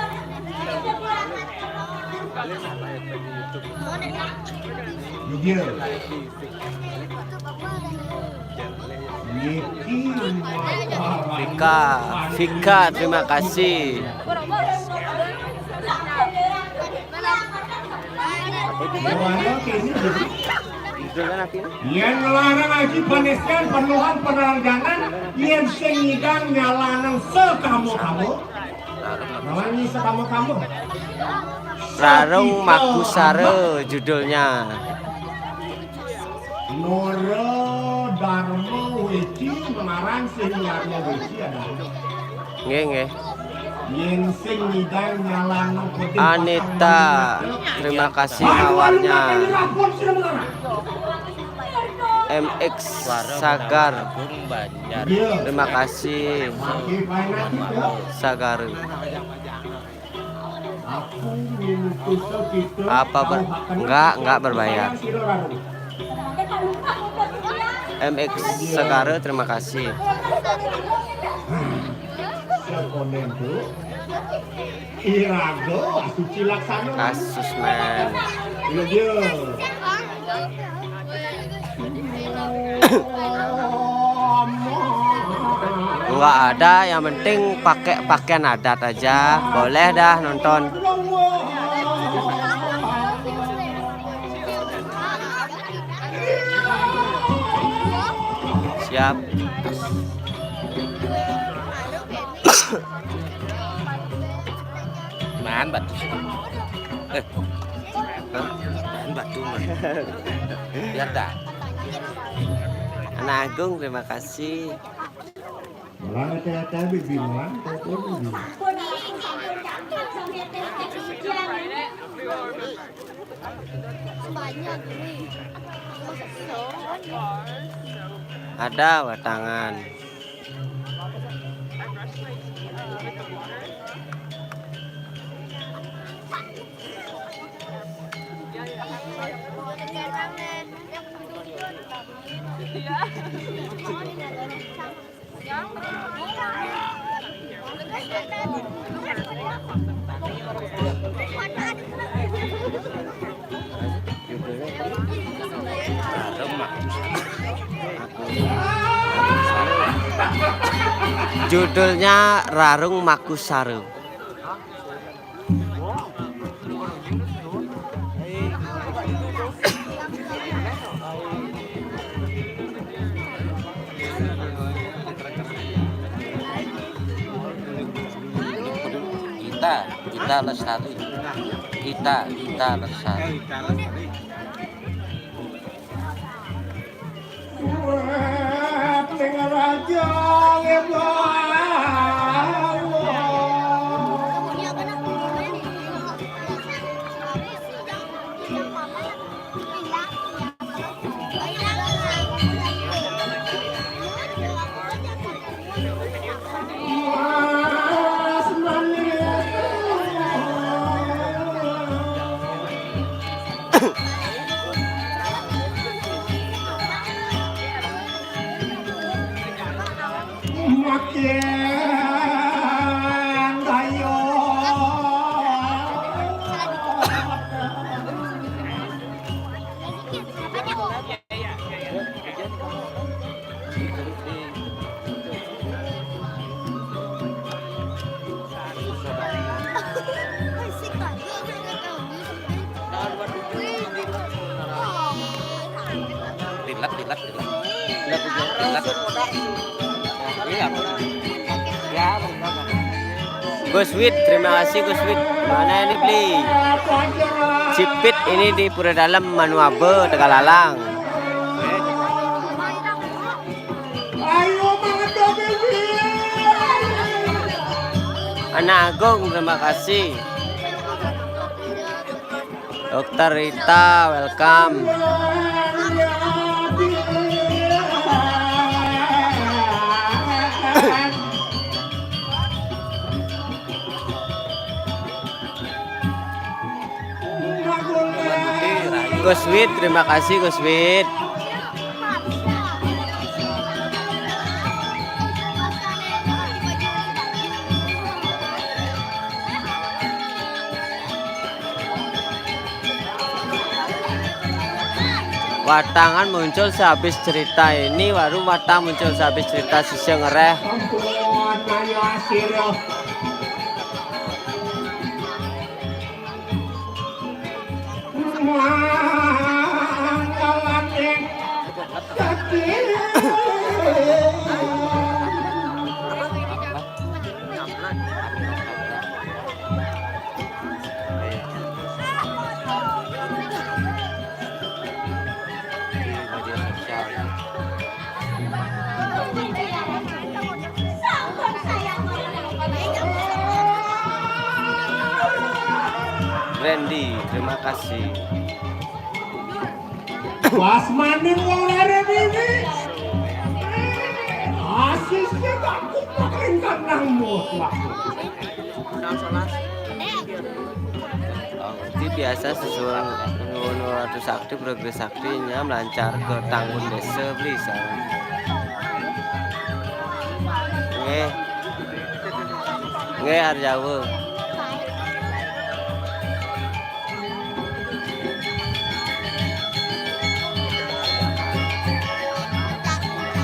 Fika, Fika, terima kasih. Yén nglarang aji panestian penuhan peneranjanan, yén sing nyidang nyalanang sakama-kama. Nglarang sakama-kama. Rarung Makusara judulnya. Nora Dharma Weci, nglarang sing Dharma Weci adalah. Nggih, nggih. Yén sing nyidang nyalanang pedih Anita, terima kasih mawarnya. M X Sagar, terima kasih. Sagar. Apa ber-, enggak, enggak berbayar. M X Segara, terima kasih. Kasus, men. Enggak ada, yang penting pakai pakaian adat aja. Boleh dah nonton. Siap. Man batu. Eh. Hah? Man batu, man. Biar dah. Anak Agung, terima kasih. Malah ada-ada, Bibi, malah ada-ada, Bibi. Ada watangan. Judulnya Rarung Makusara. Gita, Gita Lestari. Gita, Gita Lestari. Wah, tinggal aja, ya, Bang. Makin kayo. Dilat, dilat, dilat. Dilat, dilat, dilat. Iya, benar. Ya, benar. Gus Wid, terima kasih Gus Wid. Mana ini beli? Cipit ini di Pura Dalam, Manuabe, Tegalalang. Anak Agung, terima kasih. Dokter Rita, welcome. Gus Wid, terima kasih Gus Wid. Watangan muncul sehabis cerita ini, baru watang muncul sehabis cerita sisi ngereh. Randy, terima kasih. Pas maning wong lere ini. Asisnya tak kupakin kandangmu. Oh, itu biasa sesuai ngono ratu sakti, progres saktinya melancar ke tanggung desa beli. Nggih. Nggih, arep jauh.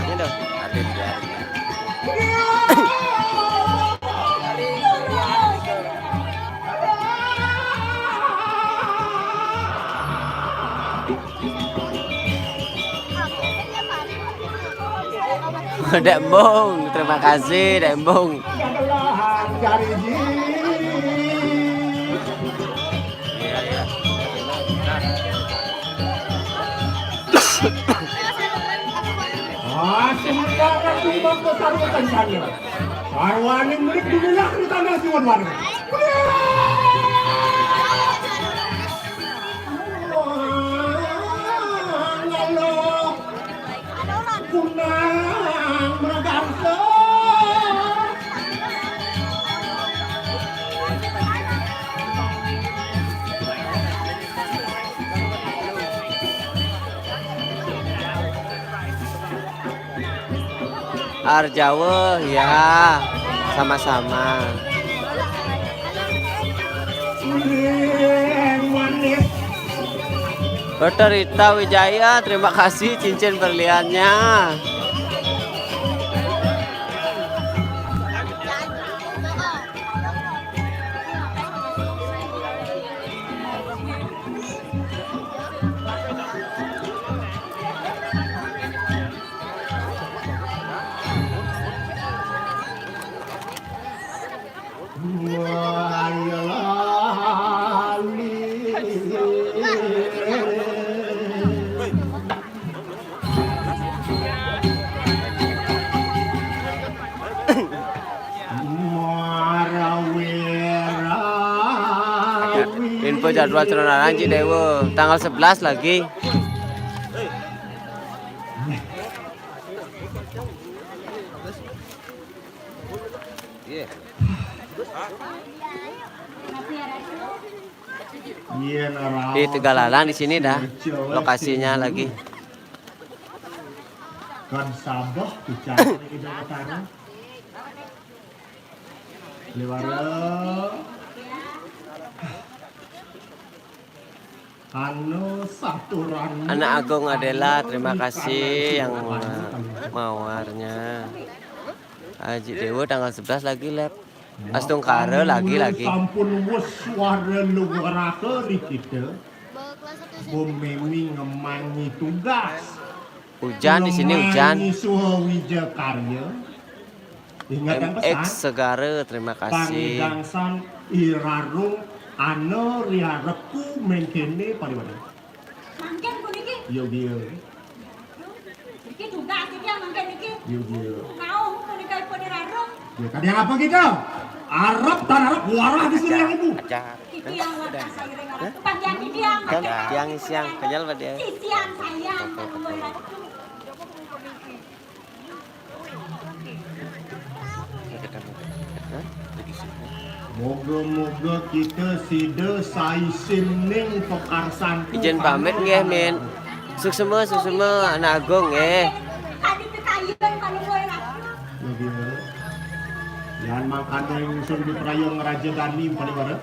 Ini loh, hadir ya. Dek Embung, terima kasih Dek Embung. Arwani menik dumilah di tanah siwan warga. Kunang mergangsa. Arjawa, ya, sama-sama. Dokter Rita Wijaya, terima kasih cincin berliannya. Info jadwal Tronaran Cidewa tanggal sebelas lagi. Di Tegalalang di sini dah lokasinya lagi. Kan Sabah bicara di Jakarta. Liwara. Anu saturan. Anak Agung Adela, terima kasih yang mawarnya. Haji Dewa tanggal sebelas lagi, Lep. Astungkara lagi, lagi. Sampun wis suara luwaraha ri kita. Bumemi ngemangi tugas. Hujan di sini, hujan. Ngemangi suha wija karya. Ingat yang M X pesan. Segara, terima kasih. Pangidangsan irarung ana riareku mengkene pariwara. Mangkin puniki. Iya, iya. Niki tugas iki mangkin niki. Iya, iya. Nauh punika ipun irarung. Ya, kadang apa kita? Arep tan arep warah di sini yang ibu. Ajar. Titiang wadah sairing arep kepanjang titiang. Kan tiang siang kenyal, Pak, dia. Sisian sayang. Moga-moga kita sida saisin ning pekarsan. Ijen pamit nggih, Min. Suksema, suksema, Anak Agung nggih. Nggih. Yan mangkane ingsun dipraya ngraja dani pariwara.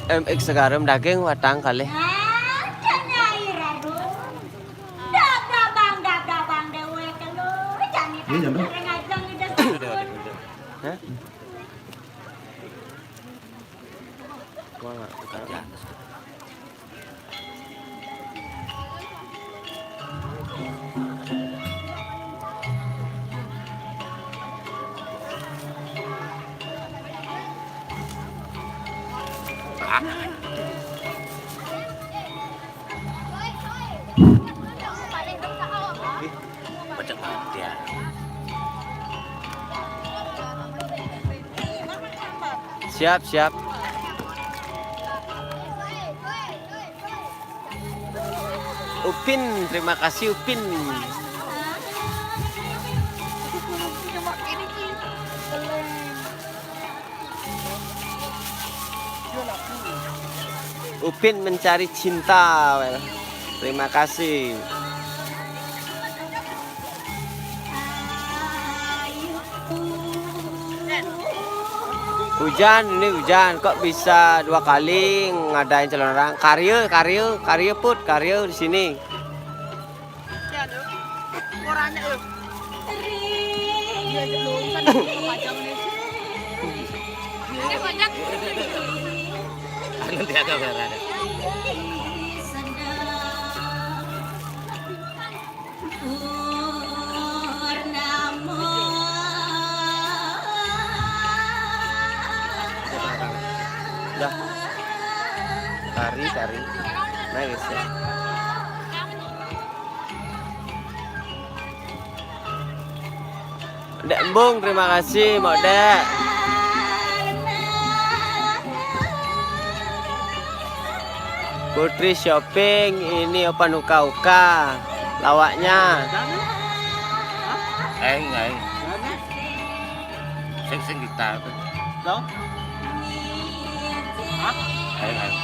M X Segarum daging watang kalih. Ada Nyai Ratu. Dadabang, dadabang dewek lho. Jani. Iya, Janto. Ngajeng ida sampun. Hah? Gua nggak. Ih, pecah banget ya. Siap, siap. Upin, terima kasih, Upin. Upin mencari cinta, wel. Terima kasih. Hujan, ini hujan. Kok bisa dua kali ngadain calon orang? Karya, karya, karya, Put, karya di sini. Nanti ada barang. Dah. Kari, kari. Nice ya. Dek Embung, terima kasih, Mbok Dek. Putri Shopping, ini opan uka-uka lawaknya. Aing, aing. Sing, sing kita tuh. Dong? Hah? Aing, aing.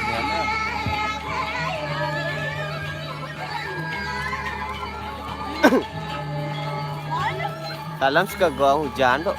Gimana? Dalam suka gong hujan tuh.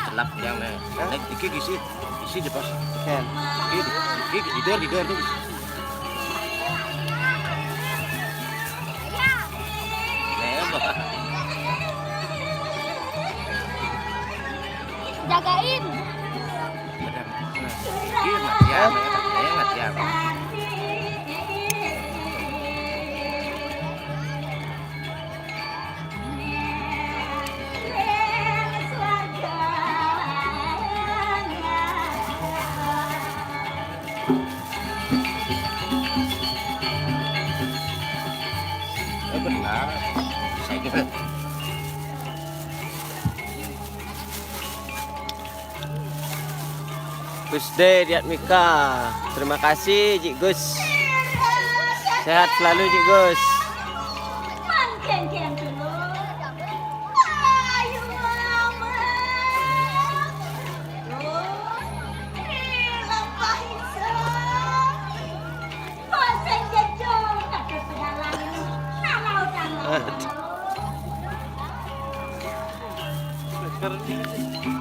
Celap yang nih. Hah? Nek iki gisi, gisi di pas. Ken. Iki, iki di dor, di dor tuh. Jagain. Iya, latihan, ya, latihan. Gus De Diatmika. Terima kasih, Cik Gus. Sehat selalu, Cik Gus.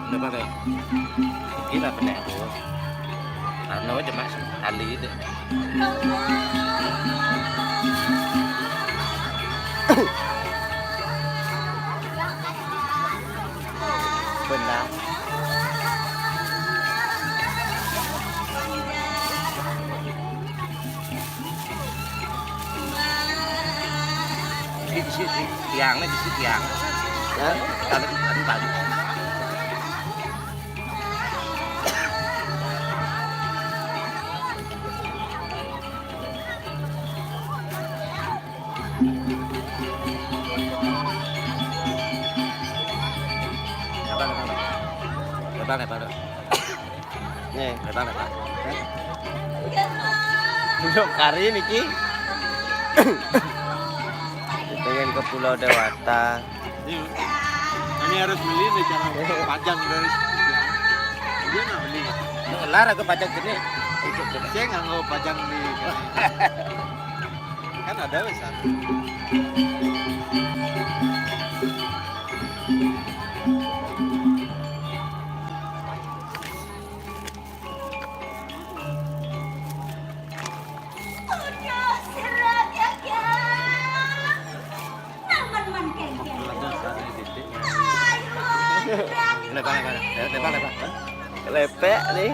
Udah pakai. Gila, kena aku. Anu aja, Mas. Tali itu. Benar. Di, di, di tiang, di tiang. Ya? Tali, tali, tali. Lebar, lebar. Lebar, lebar. Nih, lebar, lebar. Belum kari niki. Pengen ke Pulau Dewata. Ini, ini harus beli nih, cara pajang dari dia nggak beli. Lara ke pajang gini. Saya nggak mau pajang di kan ada wes. Lebar, lebar. Lebar, lebar. Lepek nih.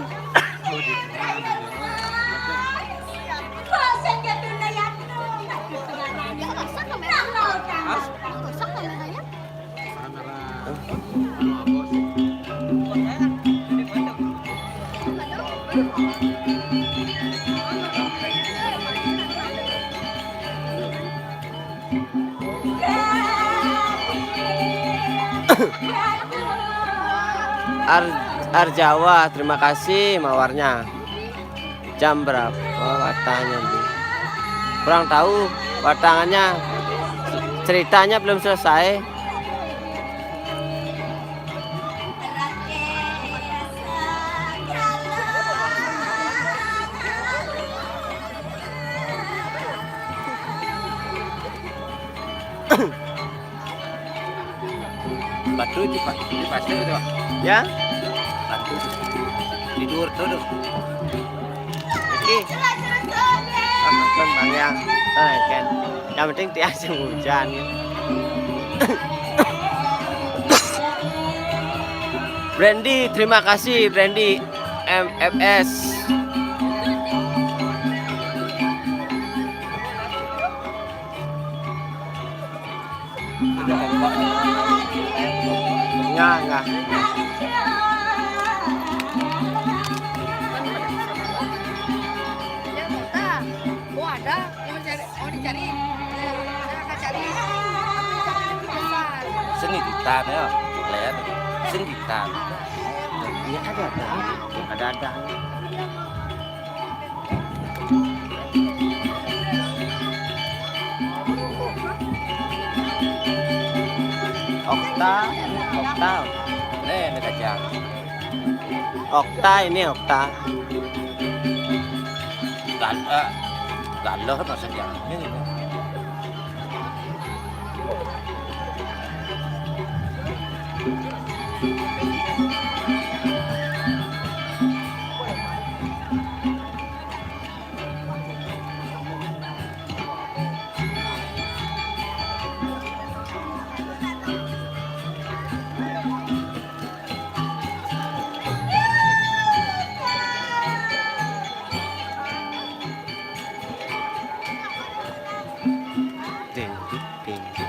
Ar Arjawa, terima kasih mawarnya. Jam berapa watangnya, Bu? Kurang tahu watangannya. Ceritanya belum selesai. Batu itu, Pak. Ini pasti itu, Pak. Ya? Batu. Di luar tuh, tuh. Oke. Ah, kan Bang ya. Ah, kan. Yang penting tiang sing hujan. Brandy, terima kasih Brandy M F S. Enggak, enggak. Oh, ada. Mau dicari, mau dicari. Saya akan cari. Seni ditan ya, lihat. Seni ditan. Iya, ada, ada. Ada, ada. Okta, Okta. Nih, ini gajah. Okta ini, Okta. Gal, eh, galoh maksudnya. Ini, ini. Dingdut, dingdut.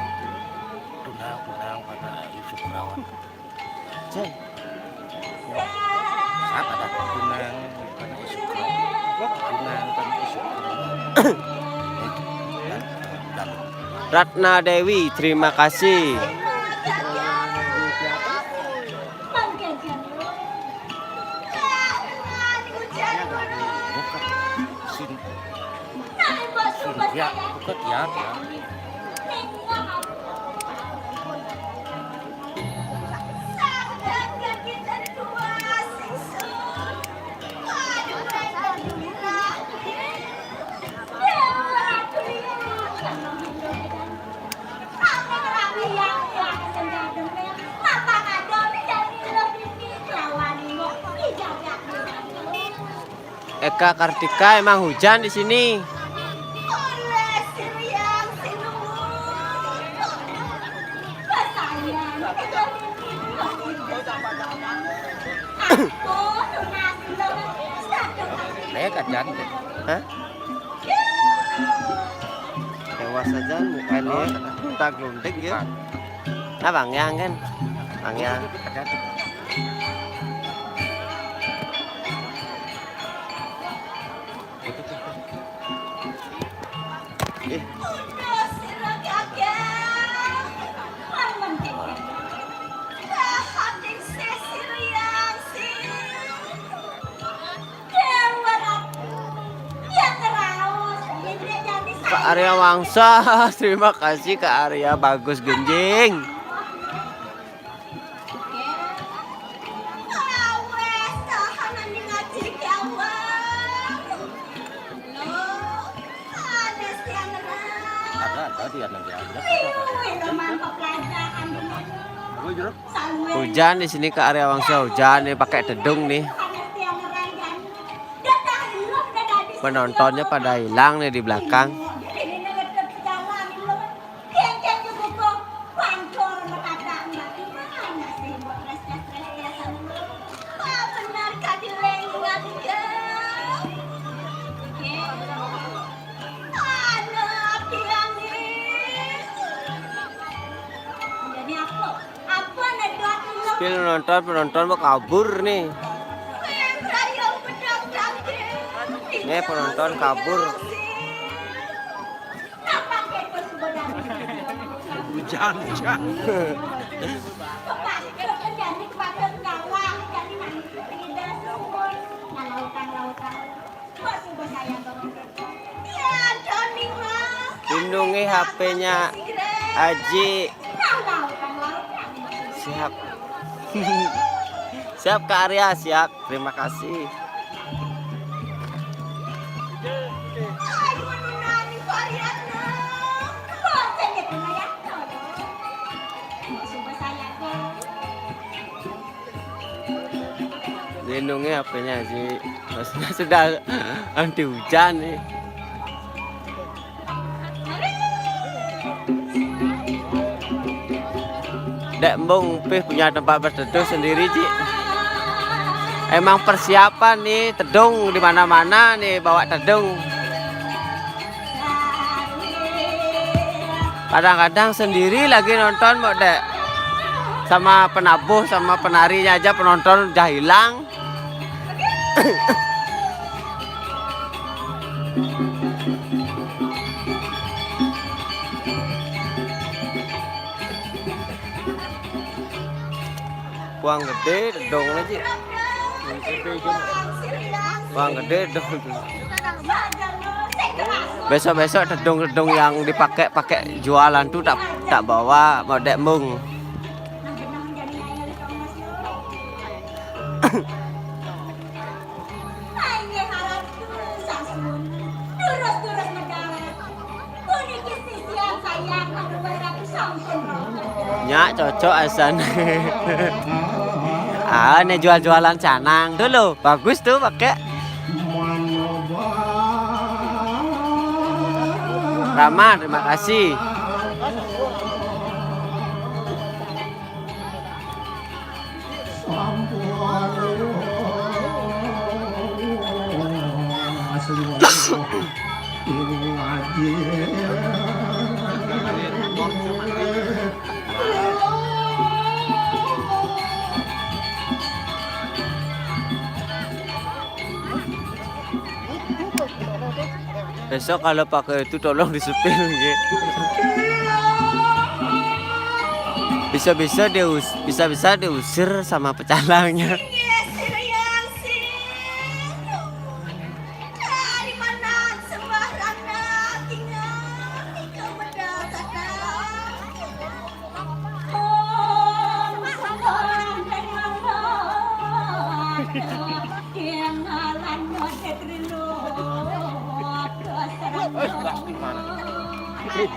Tunang, tunang, pada Yusuf Rawan. Cek. Siapa dah? Tunang, pada Yusuf Rawan. Tunang, pada Yusuf Rawan. Eh, dan, dan. Ratna Dewi, terima kasih. Ya, ikut ya, ya. Eka Kartika, emang hujan di sini? Hah? Tewas aja mukanya. Tak glundek ya. Nah, Bang Yang kan? Bang Yang. Eh. Kak Arya Wangsa, terima kasih Kak Arya, bagus genjing. Ada, ada dia nanti ada. Hujan di sini Kak Arya Wangsa, hujan nih pakai tedung nih. Penontonnya pada hilang nih di belakang. Spill nonton, penonton mau kabur nih. Nih penonton kabur. Hujan, hujan. Lindungi H P-nya Aji. Siap. Siap Kak Arya, siap. Terima kasih. Lindungi H P-nya sih. Maksudnya sudah anti hujan nih. Dek Embung Pih punya tempat berteduh sendiri, Ci. Emang persiapan nih, tedung di mana-mana nih, bawa tedung. Kadang-kadang sendiri lagi nonton, Mbok Dek. Sama penabuh, sama penarinya aja penonton udah hilang. Puang gedé, tedung aja. Puang gedé, tedung. Besok-besok tedung-tedung yang dipakai-pakai jualan tuh tak, tak bawa, Mbok Dek Embung. Nyak cocok asan. Ah, ini jual-jualan canang dulu. Bagus tuh pakai. Ramah, terima kasih. Besok kalau pakai itu tolong di-spill, nggih. Bisa-bisa dius-, bisa-bisa diusir sama pecalangnya. Inggih, Sri Asih. Dari mana sembarang daging nika mendadak? Oh, sembarang daging. Yang ngalan modek rindu.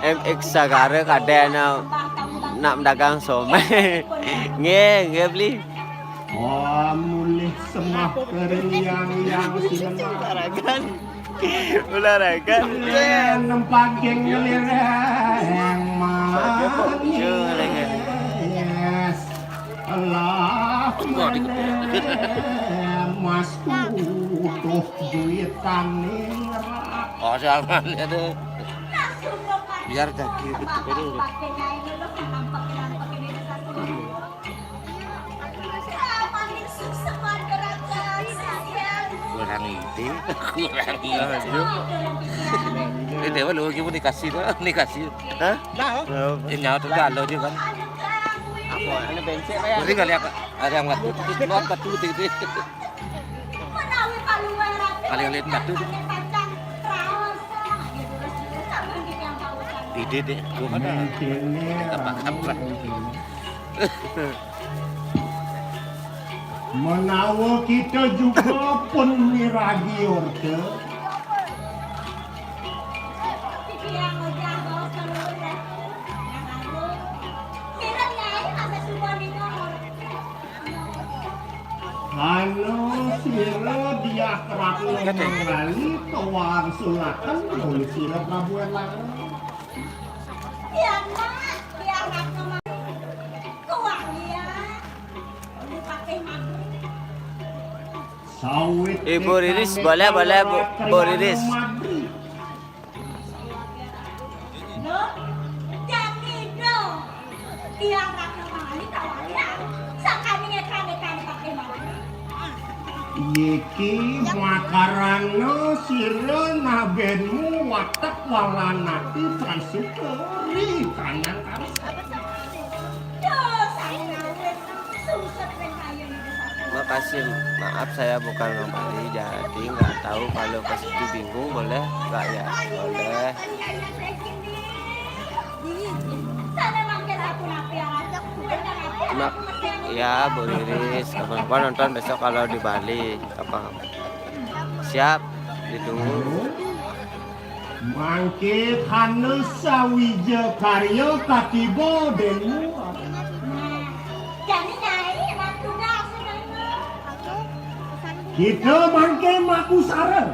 M X Sagara kadén nak mendagang somai. Nggih, nggih, beli. Oh, mulih semah kering yang, yang sinema. Olahraga. Olahraga. Nempaging ngelireng manis. Alah, mas kuduh duitan ningrak. Oh, jangan ya deh. Biar jadi betul. Kurang ide, kurang ide. Ini dewa lo gimana dikasih dah, dikasih. Hah? Nah, ini nyawa tuh galau dia kan. Apa? Ini bensin apa ya? Berarti kali apa? Ada yang waktu itu keluar batu itu. Kali yang lihat batu. Ide deh, gua mana? Ini apa? Apa? Menawa kita juga pun miragi orta. Anu sira diah ratna mangali tawang sulaken oleh sira Prabu Erlangga. Sawit Ibu Riris, boleh, boleh, Bu, Bu Riris. Loh, jam pira? Tiang ratu mangali tawayang. Sakadi ngekan-ngekan pakai mati. Iki makarana sira nabenmu watek walanati trasuka ri kanyang karsa. Makasih, maaf saya bukan orang Bali, jadi nggak tahu kalau ke situ bingung, boleh nggak ya? Boleh. Mak, ya, Bu Riris, kapan-kapan nonton besok kalau di Bali, apa? Siap, ditunggu. Mangke kana sawija karya katiba denu. Kita mangke makusara.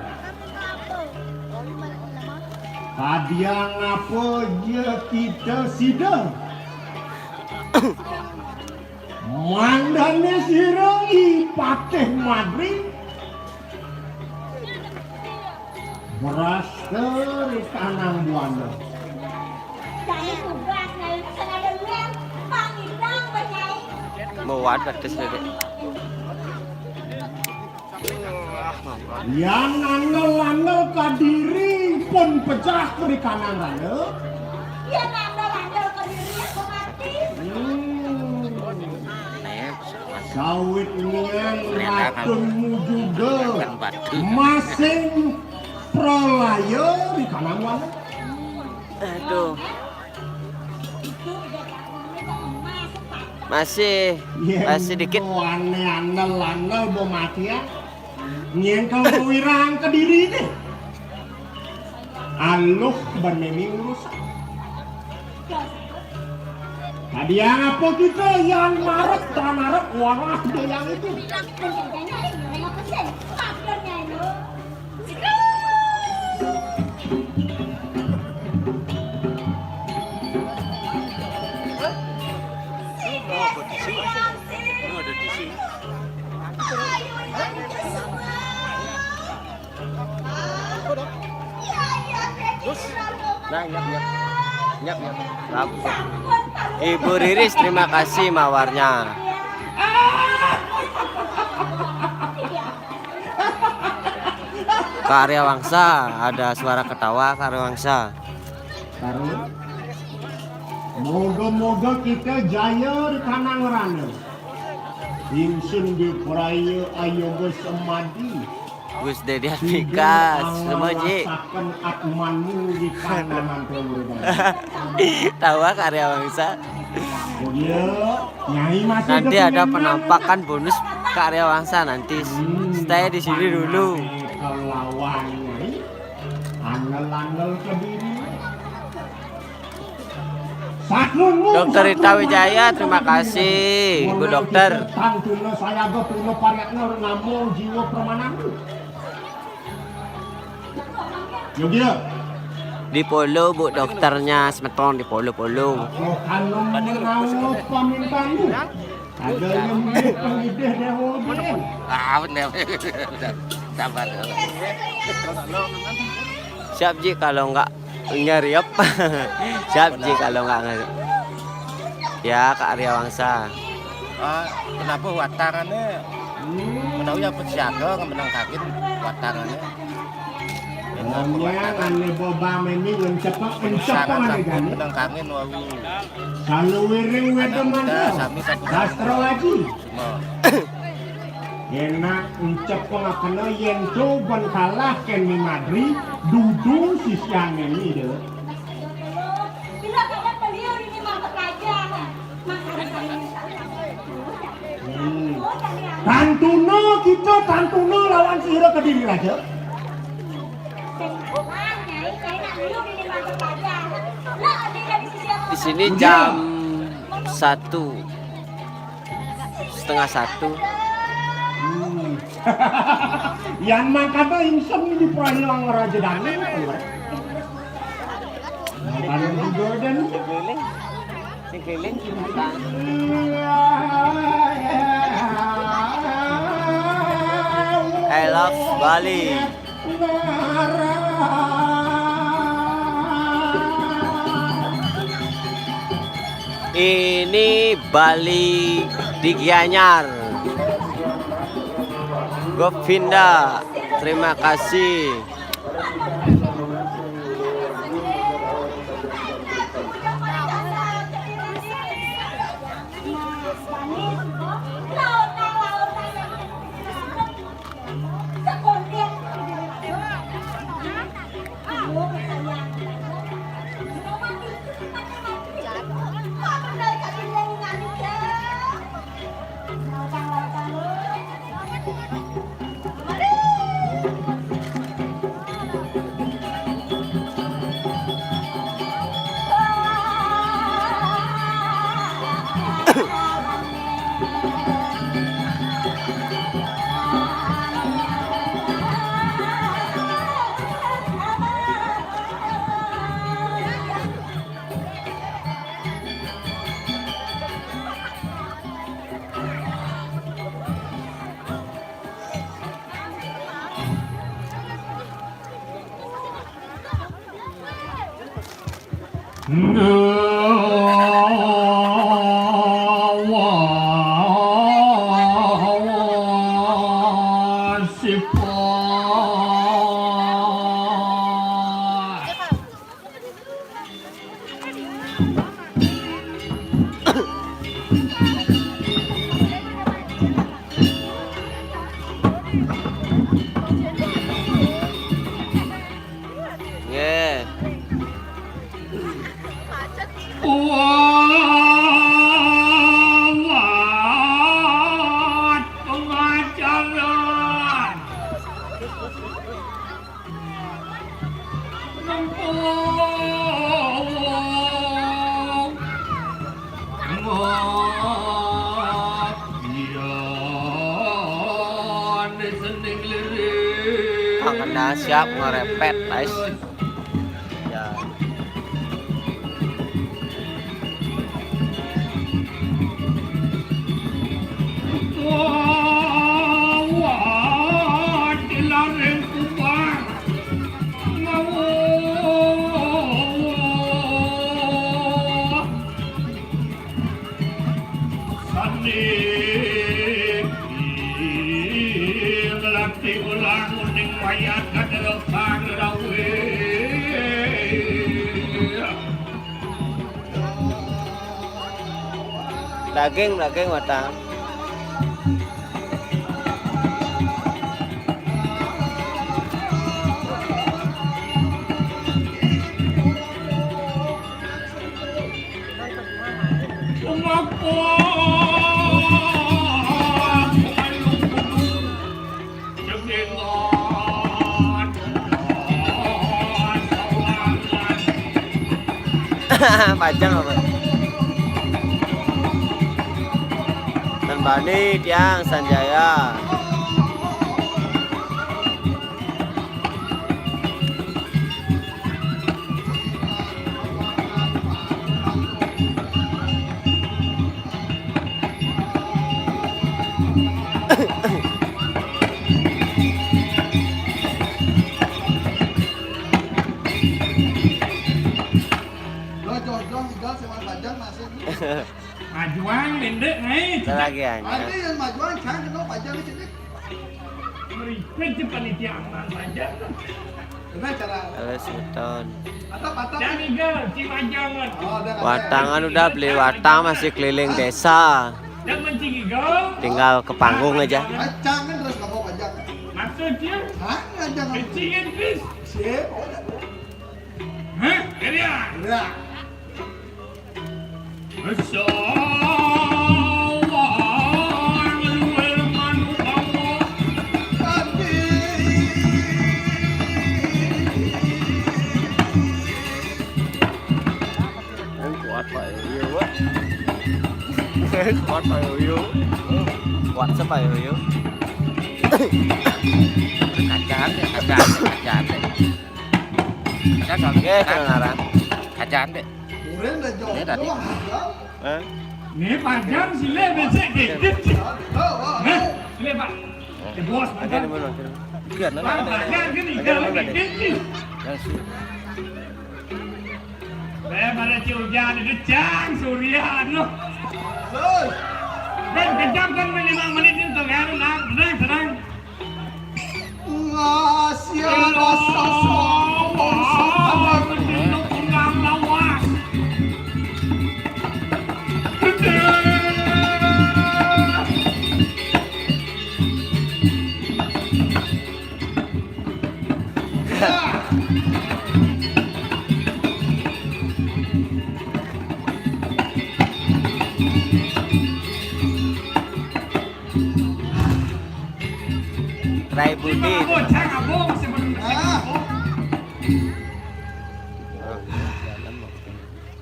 Kadiang apa ja kita sida? Mangdane sira I Patih Madri. Brasta ri kanang buana. Muat batis, Dek. Yang angel-angel kadiri pun pejah ri kanang rana. Yang angel-angel kadiri aku mati. Hmm. Sawit nian ratunmu juga masing pralaya di kanang wana. Aduh. Masih, masih dikit. Ane andel-andel bo mati ya. Nyengkel wirang ke diri ni. Aluh ban memi urusan. Tadi yang apa kita yang marek, tak marek, warah dia yang itu. Nah, nyap, nyap. Nyap, nyap. Ibu Riris, terima kasih mawarnya. Karya Wangsa, ada suara ketawa Karya Wangsa. Taruh. Moga-moga kita jaya di kanang rana. Ingsun Bipraya Ayoga Semadi. Gus Dedi Advika, semua, Ji. Rasakan atmanmu di kanang Prabu Rudana. Tawa karya bangsa. Iya, Nyai masih. Nanti ada kepengingan penampakan bonus karya bangsa nanti. Hmm, stay di sini dulu. Kelawan Nyai. Angel-angel kediri. Dokter Rita Wijaya, terima kasih, Bu Dokter. Tantuna sayaga puna pariatna namung jiwa pramanandu. Yogya. Di polo, Bu, dokternya semeton di polo-polo. Anu menawa pamintanmu. Ada yang mirip pengidih dewa. Ah, bener. Sabar. Siap, Ji, kalau nggak ngeriap. Siap, Ji, kalau nggak ngeriap. Ya, Kak Arya Wangsa. Ah, kenapa watangannya? Menawi apa siaga ngemenang kaget watangannya? Namanya ane boba memi ngencepak, ngencepak. Sangat ane sampun gane. Menang kangen wau. Saluwiring weda mantra. Sami sampun. Sastra aji. Semua. Enak ucap pengakena yen coban kalah ken ni madri, dudu sisiane ni de. Bila kalian beliau ini mantep aja. Hmm. Tantuna kita, tantuna lawan sira kediri raja. Di sini jam satu. Setengah satu. Hmm. Yan mangkana ingsun di Prahilang Raja Dane. Mangkana juga dan keliling. Sing keliling. I love Bali. Ini Bali di Gianyar. Govinda, terima kasih. Nggih. Kuat pengajaran. Pangena siap ngerepet, guys. Ya. Daging, daging watang. Pajang apa? Tan Bani tiang Sanjaya. Lo jodoh tinggal sama Bajang masih. Majuang lendek naik. Ada lagi ya. Ada yang majuang, jangan kenal Bajang di sini. Meripit je panitia aman Bajang. Gimana cara? Halo, Sultan. Atau patah. Dan Igal, Cimajang kan. Oh, udah. Watangan udah beli watang, masih keliling desa. Dan mencing Igal. Tinggal ke panggung aja. Jangan terus ngomong Bajang. Maksudnya? Hah? Jangan. Kencingin, Chris. Sip, oh, udah. Hah? Geria. Geria. Kuat Pak Yoyo, Pak. Kuat Pak Yoyo. Kuat siapa Yoyo? Kacaan deh, kacaan deh, kacaan deh. Kacaan, oke, kedengaran. Kacaan deh. Udah jauh. Ini tadi. Hah? Ini panjang sih, le, becek dikit. Hah? Ini, Pak. Eh, bos, ada di mana? Biar nanti. Pak, ada, ada, ada, ada, ada. Yang su- Eh, pada si hujan itu, Cang, Surya, anu. Terus. Dan kejam kan, lima menit itu, kan? Nah, tenang, tenang. Ngasih rasa sombong. Rai Budi. Bocah ngabung sebenarnya. Ah.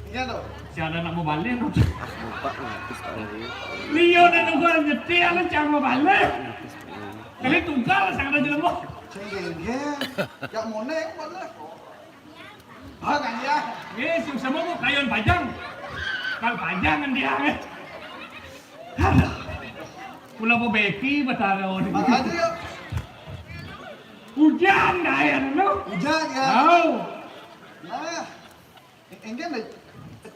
Iya tuh. Si ada nak mau balik, no. Ah, lupa, ngapis tahu. Lio dan gua nyetir, lu jangan mau balik. Kali tunggal, sangat aja lemah. Cengeng, ya. Yang mau naik, mana? Ah, kan ya. Eh, si sama mau kayon Bajang. Kalau Bajang kan dia, eh. Aduh. Pulau Bebeki, Batara, oh, di Makanya, ya. Hujan, dah, ya, lu. Hujan, ya. Tahu. Nah, enggak deh.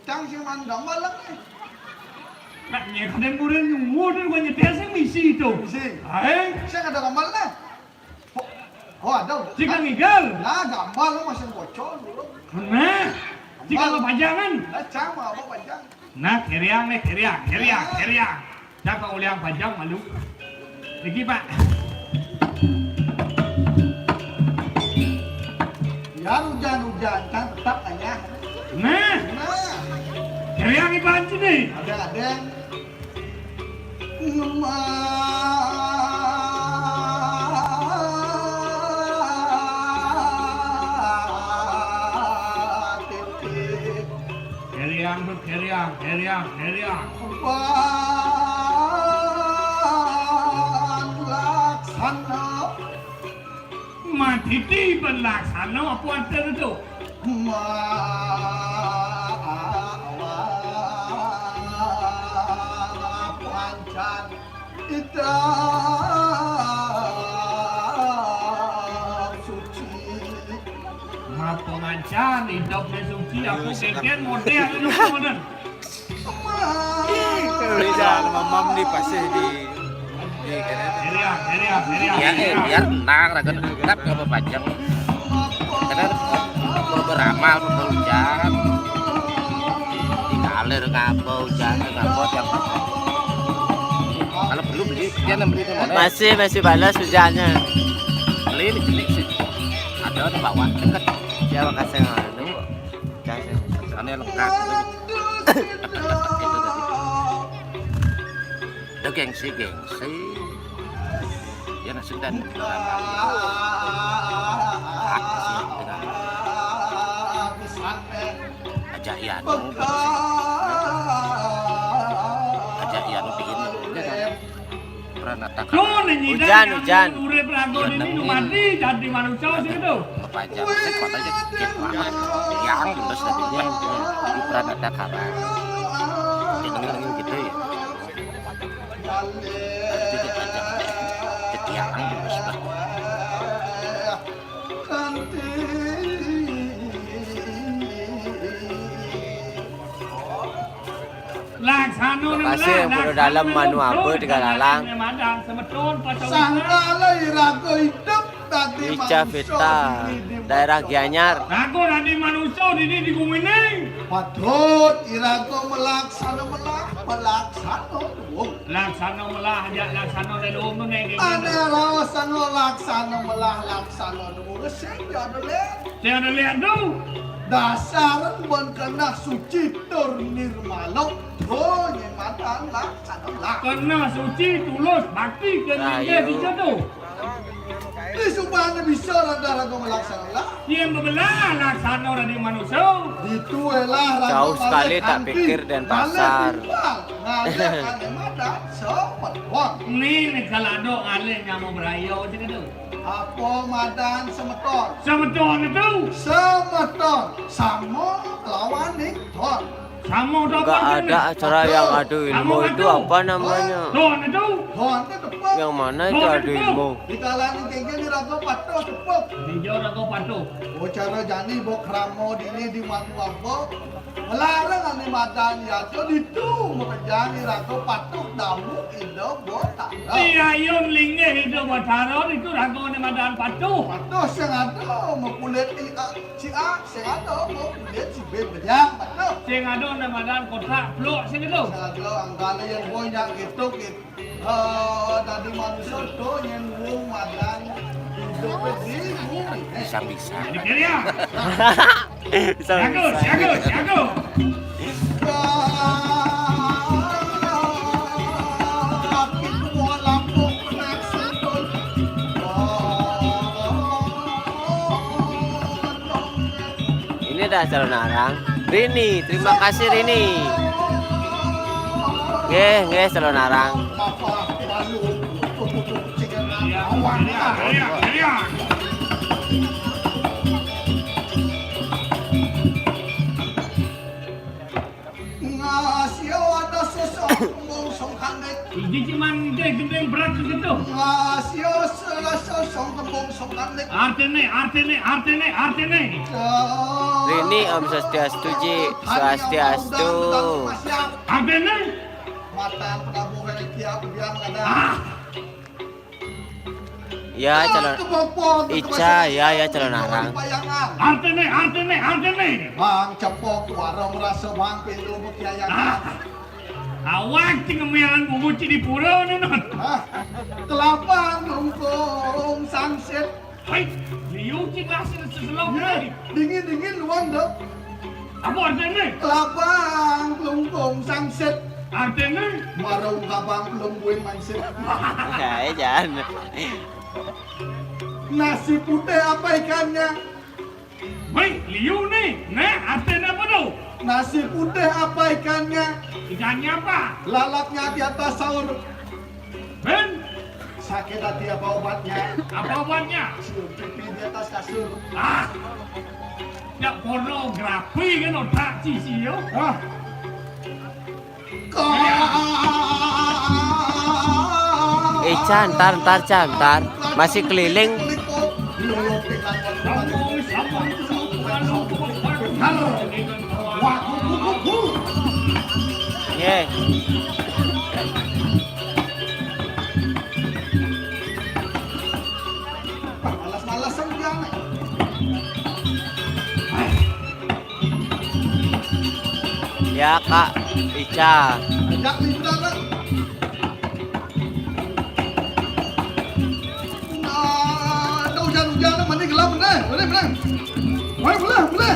Cang sing man gambar lah, eh. Nah, ya, kadang kurang nunggu, dan gua nyetir sih misi itu. Misi. Hai. Saya ada gambar lah. Oh, oh, ada. Jika ngigal. Nah, gambar lu masih bocor dulu. Nah, jika lu pajangan. Nah, Cang, mau apa pajang? Nah, keriang nih, keriang, keriang, keriang. Cang, kalau uliang pajang malu. Niki, Pak. Biar hujan-hujan, Cang tetap aja. Nah. Nah. Keriang iban sini. Ada, ada. Keriang, keriang, keriang, keriang. Matiti berlaksana apa artinya itu? Ma-, pancan idap suci. Ma-, pangancan idap suci, aku keken model itu model. Bisa mamam di pasir di, di kene. Heriang, heriang, heriang. Ya, eh, biar tenang, raga tetap nggak apa-apa, Jang. Karena mau beramal, mau hujan. Tinggal Ngapa hujan, ngapa tiap apa. Kalau belum beli, dia yang beli di mana? Masih, masih balas hujannya. Beli di sini sih. Ada di bawah, dekat. Dia makasih anu. Kasih. Soalnya lengkap. Itu tadi. Ada gengsi, gengsi. Ya, nggak suka dengan aja Ianu, aja Ianu bikin pranata. Hujan, hujan. Urip rago ini mati jadi manusia sih itu. Apa aja, sik kota aja, cek banget. Yang terus tadi di pranata karang. Dengerin gitu ya. Jadi aja, jadi yang terus lah. Laksana. Makasih yang udah dalam manu apa di Galalang. Sangkala iraga idup dadi Ica Vita, daerah Gianyar. Raga dadi manusa dini di gumine. Patut iraga melaksana melah, melaksana luhung. Laksana melah, ajak laksana luhung tu nek. Ane raosana laksana melah, laksana luhung. Sing ya dole. Sing ada lihat tu. Dasar ben keneh suci tur nirmala, to nyen madan laksana lah. Keneh suci, tulus, bakti, ken. Ayo. Inggih, bisa tu. Di subane bisa raga-raga melaksana lah. Yen bebelah laksana dadi manusa. Ditu elah raga. Jauh sekali tak pikir Denpasar. Ngajak ane madan semeton. Ni, ni kalau ada ngalih nyama beraya macam tu. Apa madan semeton? Semeton itu. Semeton. Sama lawan ning ton. Sama tu apa? Nggak ada acara yang adu ilmu itu apa namanya? Ton itu. Ton itu tepuk. Yang mana itu adu ilmu? Di kalane kengkeng ni raga patuh tepuk. Dia raga patuh. Oh, cara jani bok krama dini di manu apa? Melarang ane madan ya tu ditu makejang iraga patuh damu Ida Batara. Iya, yun linggih Ida Batara ditu raga ane madan patuh. Patuh sing ada makulit i, a, si A, sing ada makulit si B bejang patuh. Sing ada ane madan kotak pluk sing itu. Sing ada anggale yang boy nyak gitu, gitu. Eh, dadi manusa to nyen wong madan idup di bumi. Bisa-bisa. Ini dia. Bisa-bisa. Jago, jago, jago. Ini dah calon arang. Rini, terima kasih Rini. Nggih, nggih, calon arang. Ngasio ada sosok kembung songkandek. Iki cuman nggih gendeng berat ke situ. Ngasio salah sosok kembung songkandek. Artine, artine, artine, artine. Rini, Om Swastiastu, Ji. Swastiastu. Artine? Matan penabuh rezeki aku biar ada. Ah. Ya, calon Ica, ya, ya, calon arang. Artine, artine, artine. Bang cepok warung rasa bang pilu bekiayan. Ah. Awak ti ngemeran bungu ci di pura ni, Nut. Hah? Kelabang lungkung sangsit. Hai, liu ci rasa seselok ni. Dingin-dingin luang dah. Apa artine? Kelabang lungkung sangsit. Artine? Marung kabang pelungguin mansit. Ya, ya, jangan. Nasi putih apa ikannya? Woi, liu ni. Nah, artine apa tu? Nasi putih apa ikannya? Ikannya apa? Lalapnya di atas sahur. Ben? Sakit hati apa obatnya? Apa obatnya? Cium pipi di atas kasur. Ah. Ya pornografi kan otak ci sio. Ah. Ica, ntar, ntar, Ca, ntar. Masih keliling. Ye. Males-malesan dia, nih. Ya, Kak. Ica. Ajak liburan lah. Nah, ada hujan-hujan, mana gelap, mana? Mana, mana? Mana, boleh, boleh.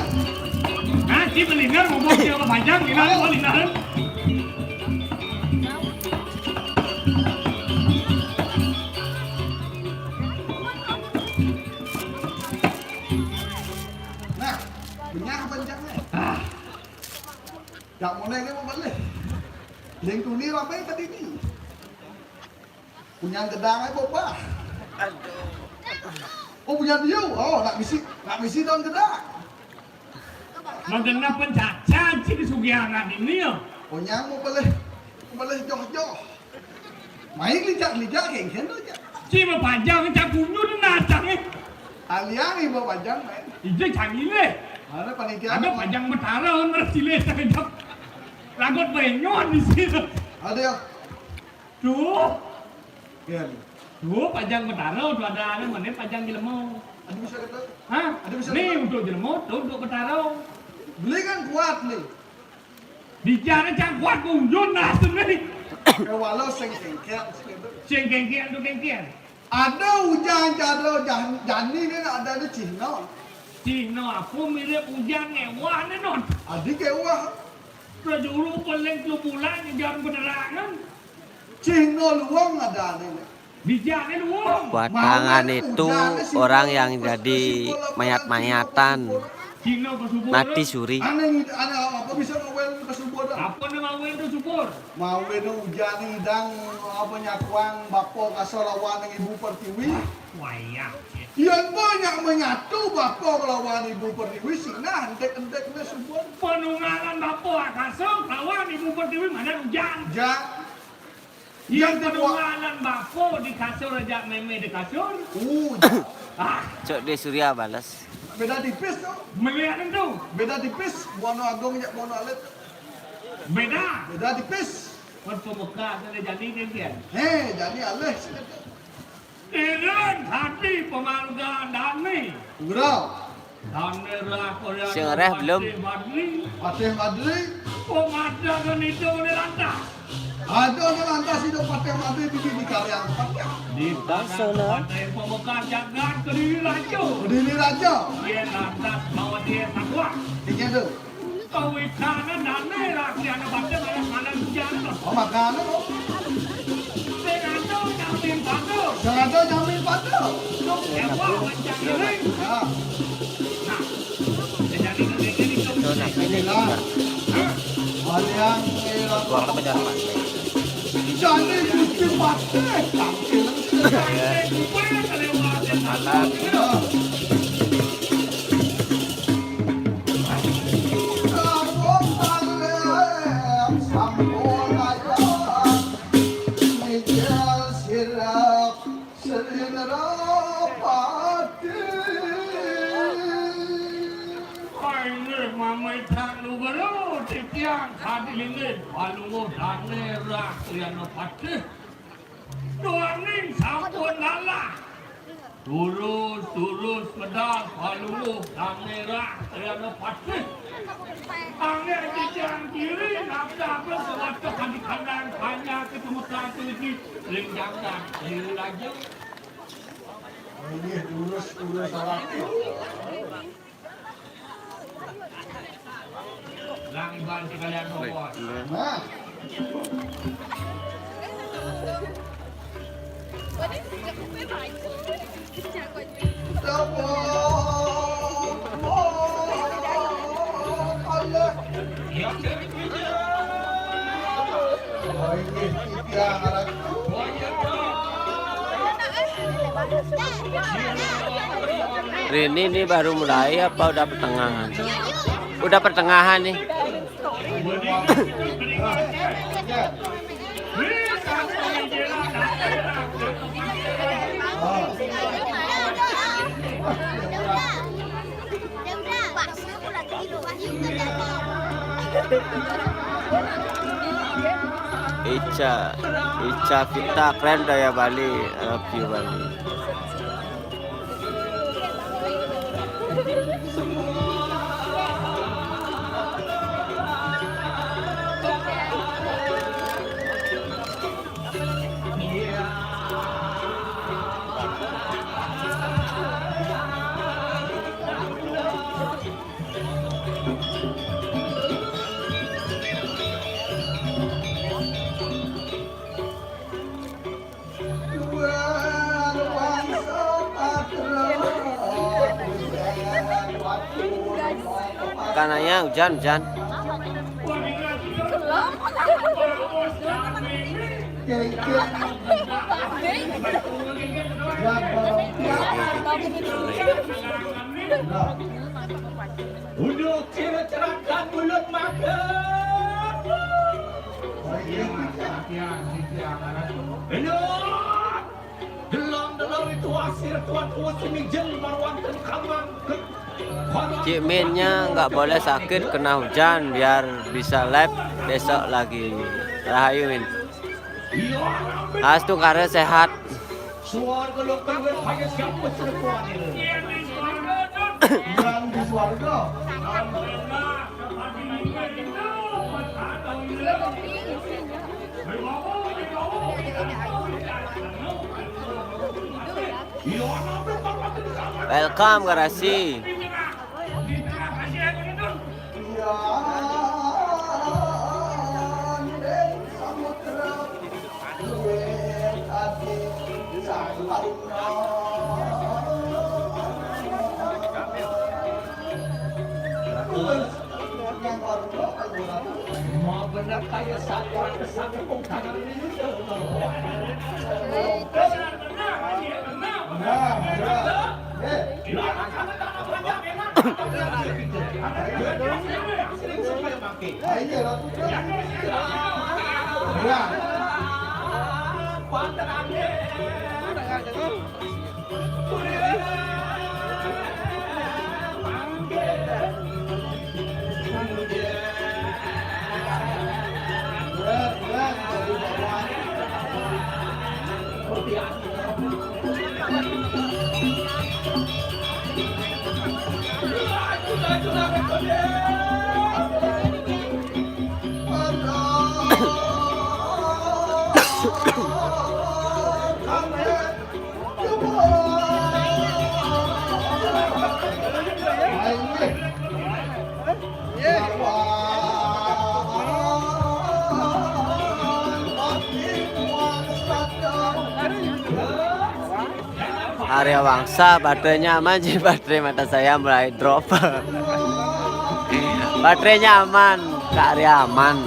Nah, si melingkar, ngomong siapa panjang, gila, oh, lingkaran. Nah, benyah panjangnya. Ah. Dak monéh ké mabelih. Ling tuni ramé tadi ni. Punyan gedang aja bobah. Oh, punyan dia. Oh, nak misi, nak misi daun gedang. Magenah pencacahan ci disugihan ini ya. Punyan mabelih, mabelih joh-joh. Main lijak-lijak kéngkén to, Jak. Ci mapajang cak kunyun nacangé. Aliang ibu pajang main. Ija canggih lé. Mana panitia? Ada pajang Betara, mana silih cakejap. Lagot benyon di sini. Ada ya? Tuh. Ya. Tuh pajang Betara, tuh ada, ada mana pajang jelema. Ada bisa kata? Hah? Ada bisa nih kata? Untuk jelema, tuh untuk Betara. Beli kan kuat nih. Bicara cang kuat kunjun nah sini. Eh, walau sing kéngkén, sing kéngkén. Sing kéngkén tu kéngkén. Ada ujan cara jan-, jani ni nak ada ni Cihna. Cihna aku mirip ujan ngewah ni non. Adi ngewah. Kejuru paling tu bulan jam penerangan. Cihna luang ada ni. Watangan itu orang yang jadi mayat-mayatan, mati suri. Ané, ané apa bisa ngawén ka subur? Apa nih ngawén ka subur? Ngawén ujan idang apa nyakuang bapa kasar lawan ibu pertiwi. Wayah. Yén banyak menyatu bapa lawan ibu pertiwi, sinah entek-entek nih subur. Panunggalan bapa kasar lawan ibu pertiwi mana ujan. Ujan. Yang kedua, lan bapa di kasur aja mémé di kasur. Uh, ah. Cok di Surya balas. Beda tipis tu. Melihat tu. Beda tipis. Buana Agung jak Buana Alit. Beda. Beda tipis. Kan pemekas ada jadi kan dia. Hé, jadi alih sini. Iring hati pemarga dani. Gurau. Sing ngereh belum? Patih Badri. Pemandangan itu oleh lantas. Ada oleh lantas hidup Patih Badri di, di karya. Di tanah Patih pemegang jagat Kediri Raja. Kediri Raja. Dia lantas bawa dia takwa. Tinggi tu. Kawikanan dané lagi anak baca banyak kanan hujan. Oh, makanan, oh. Sengaja nyamin padu. Sengaja nyamin padu. Duk ewa macam ini. Ya. Nah, jadi ini, ini, ini. Tuh, nah, ini. Nah. Hah? Ada yang merah. Buang apa jangan, Pak? Jadi Gusti Patih. Tampil. Malam. Ya. Inggih, mamé tak lugra, titiang tadi linggih, Palungguh dané rah, Triana Patih. Duaning sampun lalah. Turus, turus, medal, Palungguh, dané rah, Triana Patih. Angin titiang kiri, nabrak, nabrak, sewatek, kaki kanan, hanya ketemukan, teliti, ring jangkang, kiri laju. Inggih, turus, turus, salah. Lang iban sekalian bobos. Nah. Rini ini baru mulai apa udah pertengahan? Udah pertengahan nih. Ica, Ica Vita keren gaya Bali, I love you Bali. Rencananya hujan, hujan. Udah cerah-cerahkan mulut makan. Delong-delong itu hasil tuan uus ini jeng marwanten kamang. Cik Minnya nggak boleh sakit kena hujan biar bisa live besok lagi. Rahayu Min. Astu kare sehat. Suarga lo keluar hanya siapa seruan ini. Yang di suarga. Welcome garasi. Mau bener kayak saluran kesakit kok tangan ini. Arya Wangsa, baterainya aman sih, baterai mata saya mulai drop. Baterainya aman, Kak Arya aman.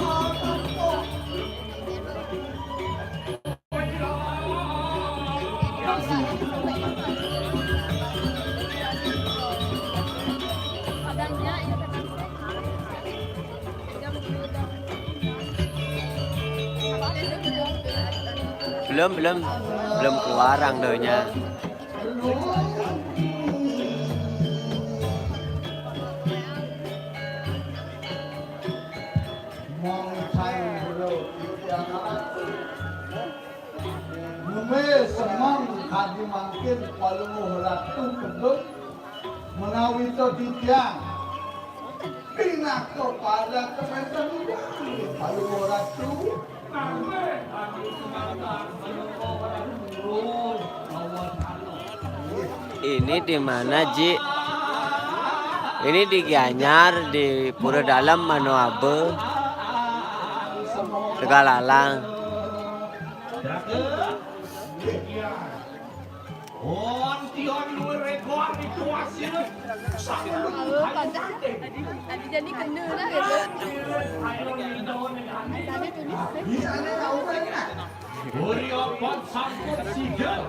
Belum, belum, belum keluar angdonya. Mongcai bro, Meme semang kadi mangkin palungguh ratu kedung menawi to titiang. Pinaka pada kemesten palungguh ratu. Ini di mana, Ji? Ini di Gianyar, di Pura Dalem, Manoabe, Tegalalang. Ontion luwih rekoan itu hasil. Tadi jadi kena lah gitu. Tadi tulis. Uriapan sangkut sida.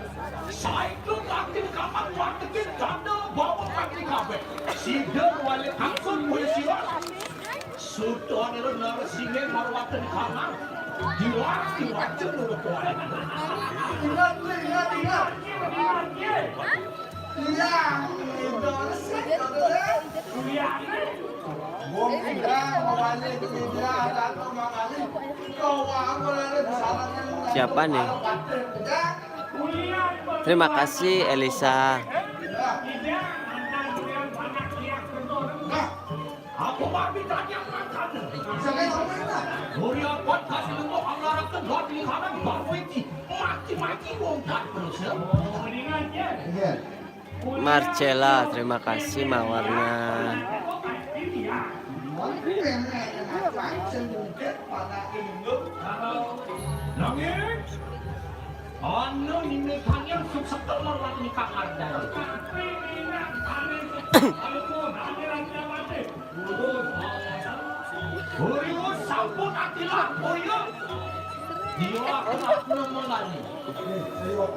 Saiko kanthi kamang watekin dana bawa kanthi kabeh. Sida wali angsung mulih sira. Sudanira Narasinghe marwatan kamang. Diwar diwajeng loro kuwi. Ingat, ingat, ingat. Iya, itu sih. Wong bilang mawali bilang atau mawali. Kau apa lagi sarangan? Siapa nih? Terima kasih, Elisa. Marcella, terima kasih mawarnya. Anu ini kalian sukses telur lagi kamar dalam.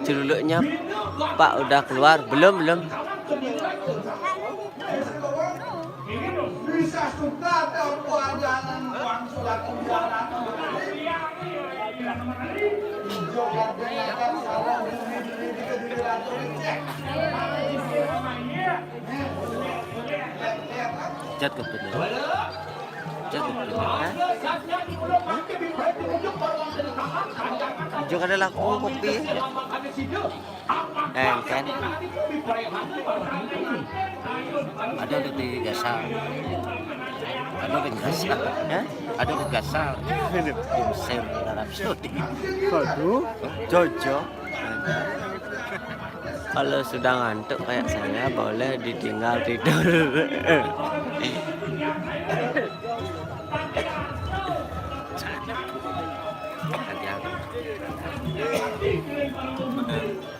Celuluknya, Pak, udah keluar? Belum, belum. Jat kepit. Jat kepit. Hah? Hah? Jat ada laku kopi. Eh, kan? Ada udah di gasal. Ada udah gasal. Hah? Ada udah gasal. Tim Sam Arab Saudi. Waduh. Jojo. Kalau sudah ngantuk kayak saya, boleh ditinggal tidur.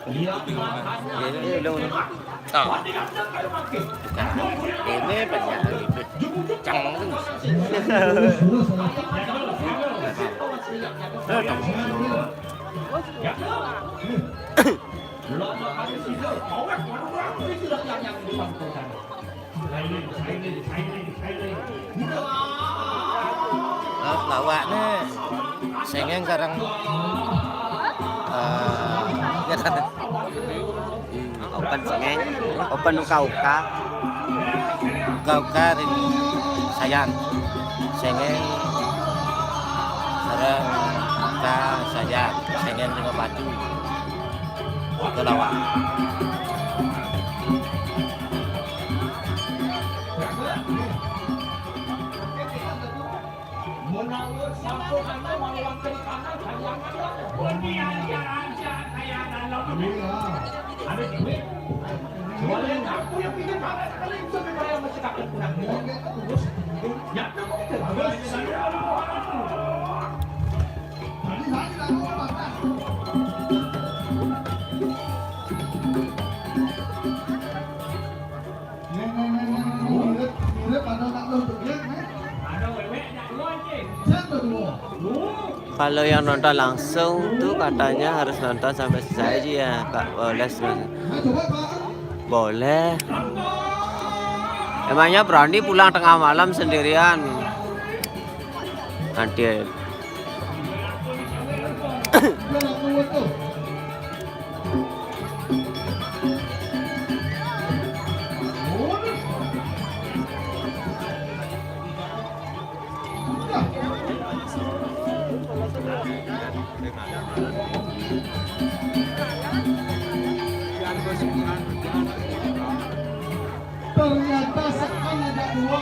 Ini udah, udah. Oh. Ini banyak ini. Cang. Terus lawak nih. Sengeng sareng, eh, ya kan. Open sengeng, open uka-uka. Uka-uka ring Sayan. Sengeng sareng uka Sayan. Sengeng ring Batu. Uka lawak. Kalau yang nonton langsung tuh katanya harus nonton sampai selesai aja ya, Kak Oles. Boleh. Emangnya berani pulang tengah malam sendirian? Nanti. Ternyata sekarang ada dua.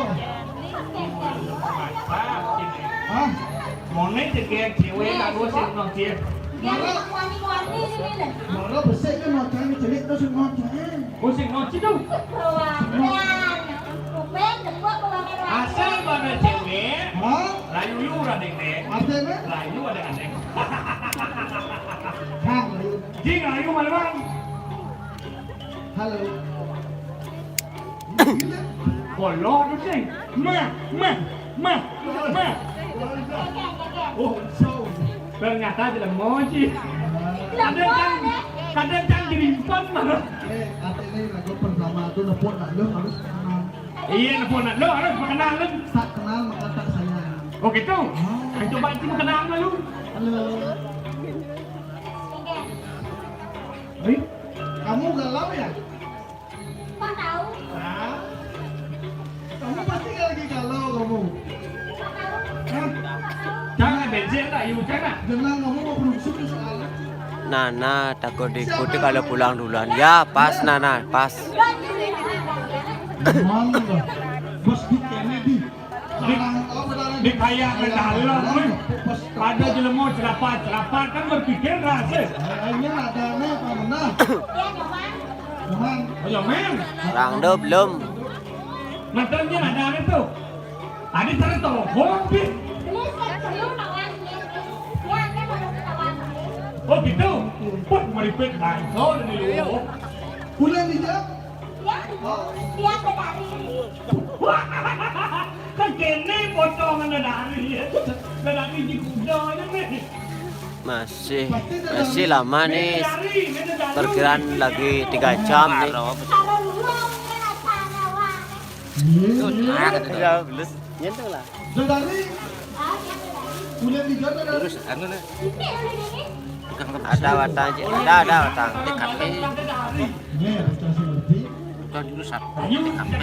Hah? Mone ceger cewek lalu sing nonton. Mara, mara besik ke macan celik terus macan. Oh, sing nonton tuh. Asal mana cewek? Hah? Layu yu radek deh. Artinya? Layu ada aneh. Hah? Jing layu mana, Bang? Halo. Kolor tu sih. Mah, mah, mah, mah. Oh, so. Ternyata jelema sih. Kadang kan, kadang kan dirimpan malah. Eh, artinya lagu pertama tu nepuk nak lu harus kenal. Iya, nepuk nak lu harus kenal kan. Tak kenal maka tak sayang. Oh gitu? Ah. Ayo coba kita kenal dulu. Halo. Eh, kamu galau ya? Kok tahu? Hah? Kamu pasti lagi galau kamu. Kok tahu? Hah? Jangan becek tak, yuk, jangan. Jangan, kamu mau berusuk ke soalnya. Nana takut diikuti kalau pulang duluan. Ya, pas, Nana, pas. Emang lah. Bos di Kennedy. Di, di kayak nang dalem, weh. Ada jelema cerapat-cerapat kan berpikir rasa. Kayaknya ada nih, Pak Menang. Cuman. Oh, ya, men. Rangdo belum. Matanya ada, ada tuh. Tadi terus telepon, Pi. Oh, gitu. Wah, meripik bangso di lu. Bulan dijawab. Ya, dia sedari. Wah, kan kene Potongan dari, ya. Dari di kuda aja nih. Masih, masih lama nih. Perkiraan lagi tiga jam nih. Itu nah, gitu. Udah, belus. Nyentuh lah. Terus, anu nih. Ada watang, Cik. Ada, ada watang. T K P. Bukan dulu satu T K P.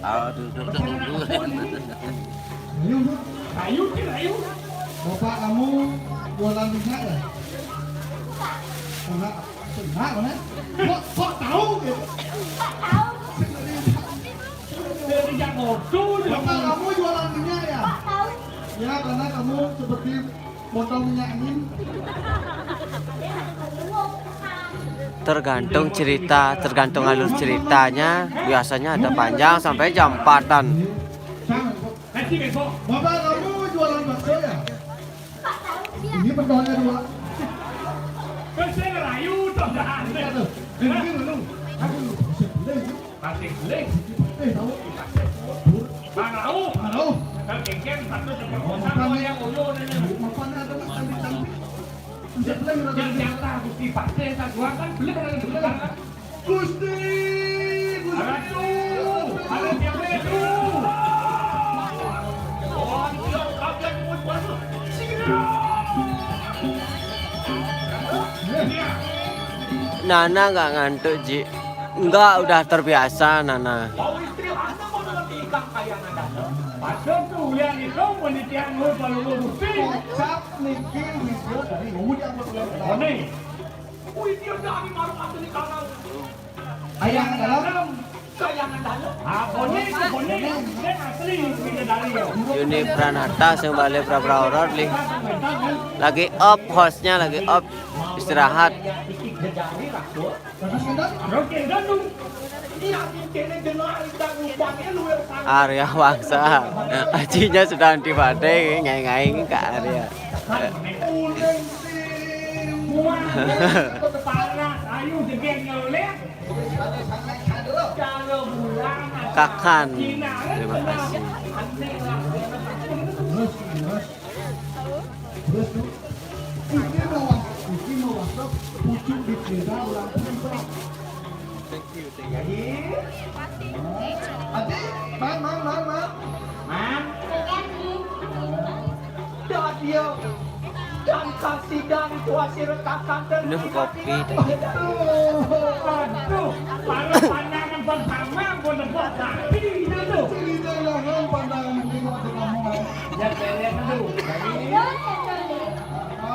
Ah, duduk, duduk, duduk. Ayo, Bu. Ayo, Cik, ayo. Bapak kamu jualan minyak ya? Enggak. Enggak, mana? Kok, kok tahu gitu? Dari Jakarta, Bapak kamu jualan minyak ya? Ya, karena kamu seperti botol minyak angin. Tergantung cerita, tergantung alur ceritanya. Biasanya ada panjang sampai jam empatan. Bapak kamu jualan bakso ya? Ini pentolnya dua. Terus saya ngerayu, toh, dah. Iya, tuh. Ini dulu. Aduh, bisa boleh, ya. Pati beling. Pati tahu. Pati bubur. Parau. Parau. Kalau kengkeng, satu sama mapan yang uyuh ini. Mapan ada, Mas, cantik-cantik. Bisa beling, yang nyata Gusti Pati, tak jual kan, beling, beling, beling. Gusti, Gusti. Aduh, ada siapa itu? Oh, dia kaget, Gusti. Nana nggak ngantuk, Ji. Enggak, udah terbiasa, Nana. Kocap niki widya dari Luhur diangkut oleh Widya dari Maruk Asli Kanal. Kayangan Dalem. Kayangan Dalem. Ah, Bone itu, Bone. Bone. Dia asli Widya dari, ya. Yuni Pranata sing balik pra-pra horor, Li. Lagi off, hostnya lagi off, istirahat. Arya Wangsa. Ajinya sedang di badai, ngaing-ngaing ke Arya. Kakan. Terima kasih. Terus, terus. Iki mau, iki mau WhatsApp, pucuk di beda orang pribadi. Thank you, thank you. Jadi, Adi, man, man, man, man. Man. Dah dia. Dan kasih dan kuasi rekakan dan minum kopi tadi. Aduh, aduh, para pandangan bersama, gua nebak tapi itu tuh. Cerita jangan pandangan ini waktu kamu, man. Ya, kalian tuh. Jadi,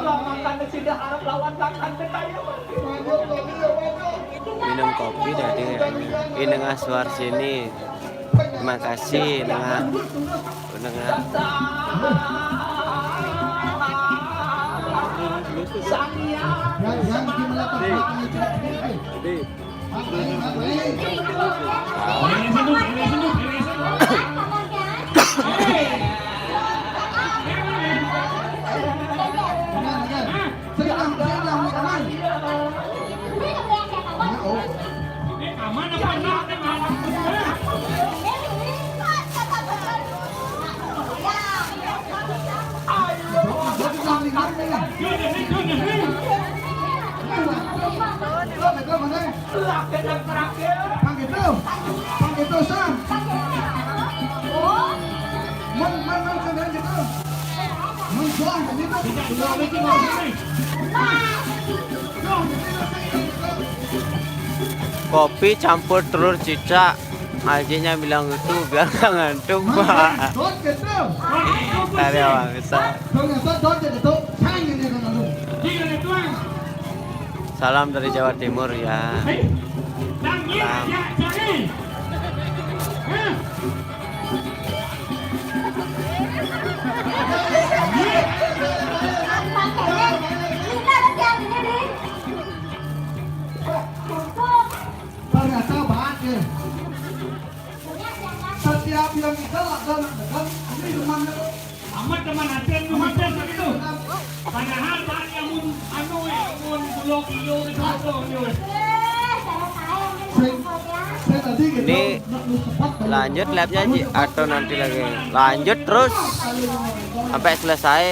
lah, makan sudah harap lawan makan deh, kayak. Minum kopi tadi, ini nengah suar sini. Terima kasih, nengah. Nengah. Pang gitu. Pang gitu, Sam. Mun, mun, mun, sampean gitu. Mun, Bang, gitu. Bang, gitu. Kopi campur telur cicak. Ajinya bilang itu biar nggak ngantuk, Pak. Dot gitu. Ada bangsa. Ternyata dot gitu. Sang ini kan lalu. Salam dari Jawa Timur ya. Salam. Ternyata baik ya. Setiap yang kita lakukan, ini temannya tuh. Amat teman hati yang memutus begitu. Padahal Pak yang mun anu ya, mun pulau kilo itu betul, betul. Eh, cara saya yang Ini lanjut live-nya, Ji, atau nanti lagi? Lanjut terus sampai selesai.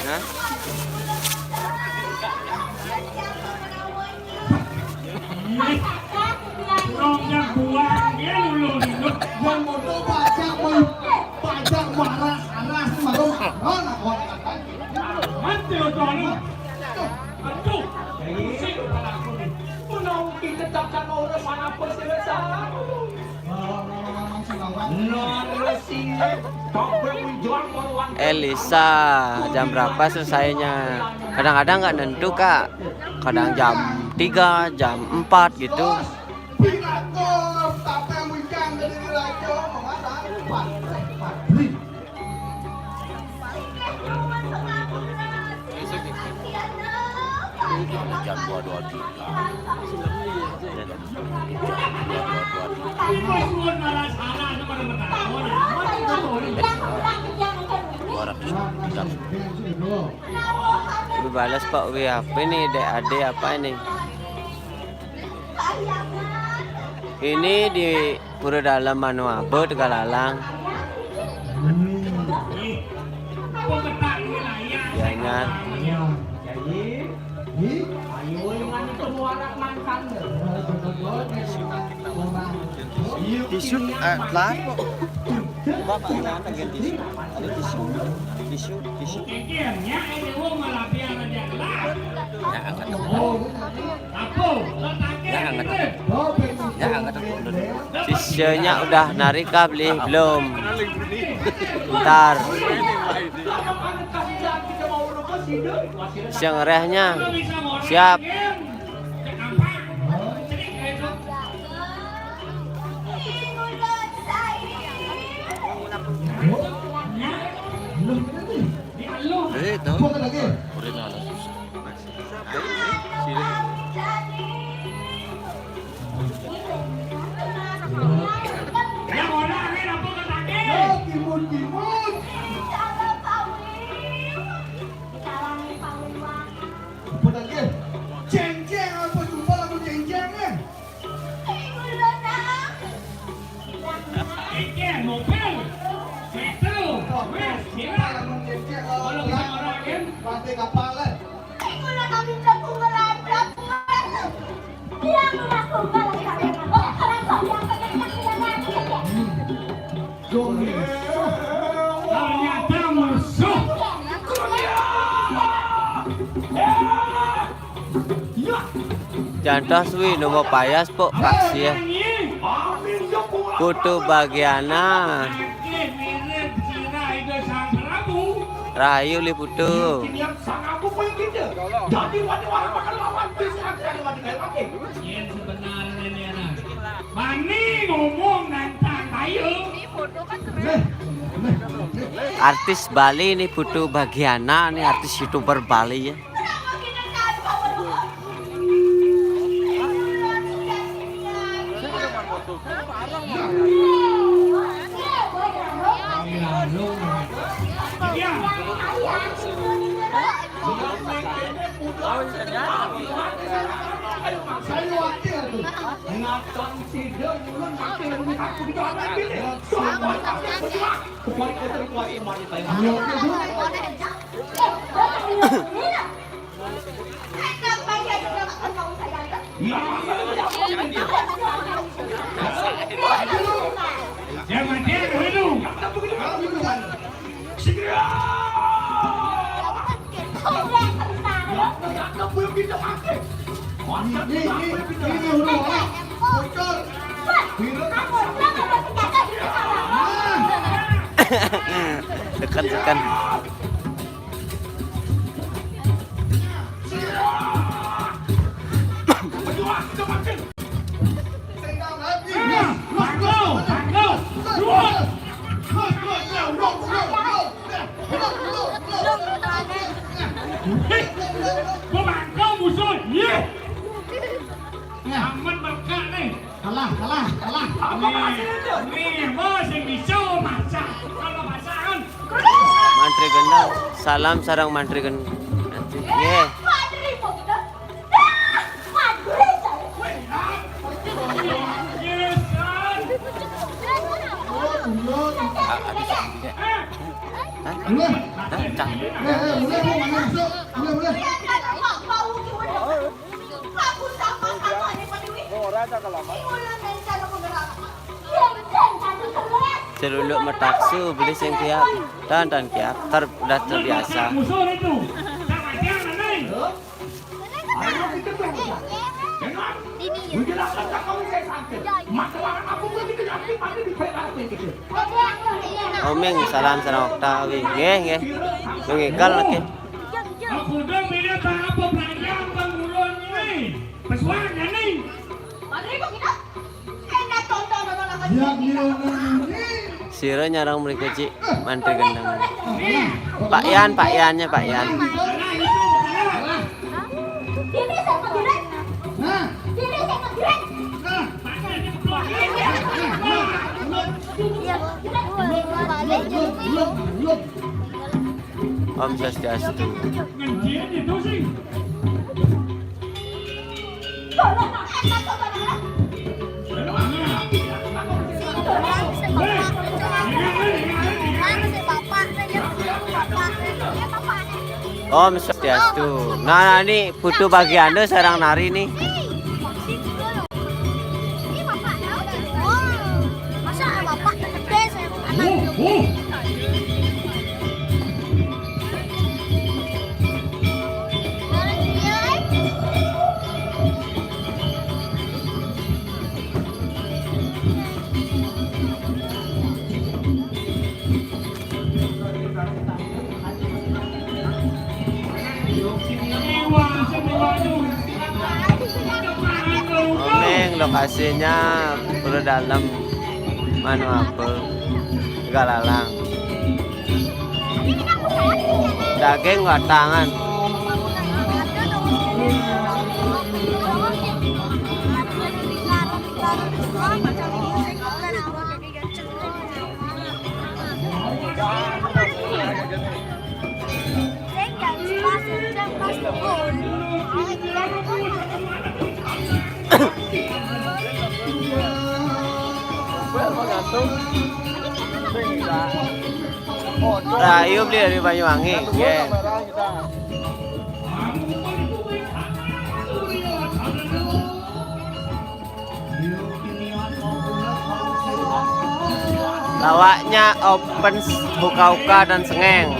Hah? Yang bodoh pajak, boy. Pajak marah, marah, marah, marah, marah. Mati lo, Tono. Aduh, pusing kepala aku nih. Menang kita tak sama orang sana apa selesai. Elisa, jam berapa selesainya? Kadang-kadang nggak nentu, Kak. Kadang jam tiga, jam empat gitu. Jam dua dua tiga. Gue balas, Pak Wi, apa ini? Dek Ade apa ini? Ini di Pura Dalem anu apa, Tegalalang. Gianyar. Tisu, eh, telat kok. Bapak yang ada ganti tisu. Ada tisu. Tisu, tisu. Ya, angkat. Ya, angkat. Ya, angkat. Sisanya udah narik kah, beli? Belum. Ntar. Sing rehnya. Siap. Eh, tahu. Udah nana susah. Sini. Timun, timun. Apa lagi? Ceng-ceng apa? Jumpa lagu ceng-ceng, eh? Ceng-ceng, mobil. Metro. Wes, gila. Kalau bisa orang, kan? Pantai kapal, eh? Ternyata musuh. Jantos wi, nomor payas, Pok, Pak, sih ya. Putu Bagiana. Rahayu, Li Putu. Yen sebenarnya ini anak. Bani ngomong nantang, ayo. Artis Bali nih, Putu Bagiana nih, artis YouTuber Bali ya. Tekan, tekan. Gua bangkau musuh. Iya. Aman bangka nih. Kalah, kalah, kalah. Nih, nih, bos yang bisa masak. Kalau masakan. Mantri Gendang, salam sareng Mantri Gendang. Nggih. Ah, ada sambungnya. Hah? Hah? Cang. Celuluk metaksu, beli sing kiap. Dan, dan kiap, ter, udah terbiasa. Omeng, salam sareng Oktawi. Nggih, nggih. Mengigal lagi. Aku udah beda apa pelajaran bang ulun ini. Pesuan nih. Sira nyarang mriko, Cik. Mantri Gendang. Pak Yan, Pak Yannya Pak Yan. Om Swastiastu. Om Swastiastu. Nah, ini butuh bagian tuh sareng nari nih. Omeng, lokasinya Pura Dalam, Manu Apel, Galalang. Daging watangan. Rahayu, beli dari Banyuwangi. Nggih. Lawaknya open, huka-huka dan sengeng.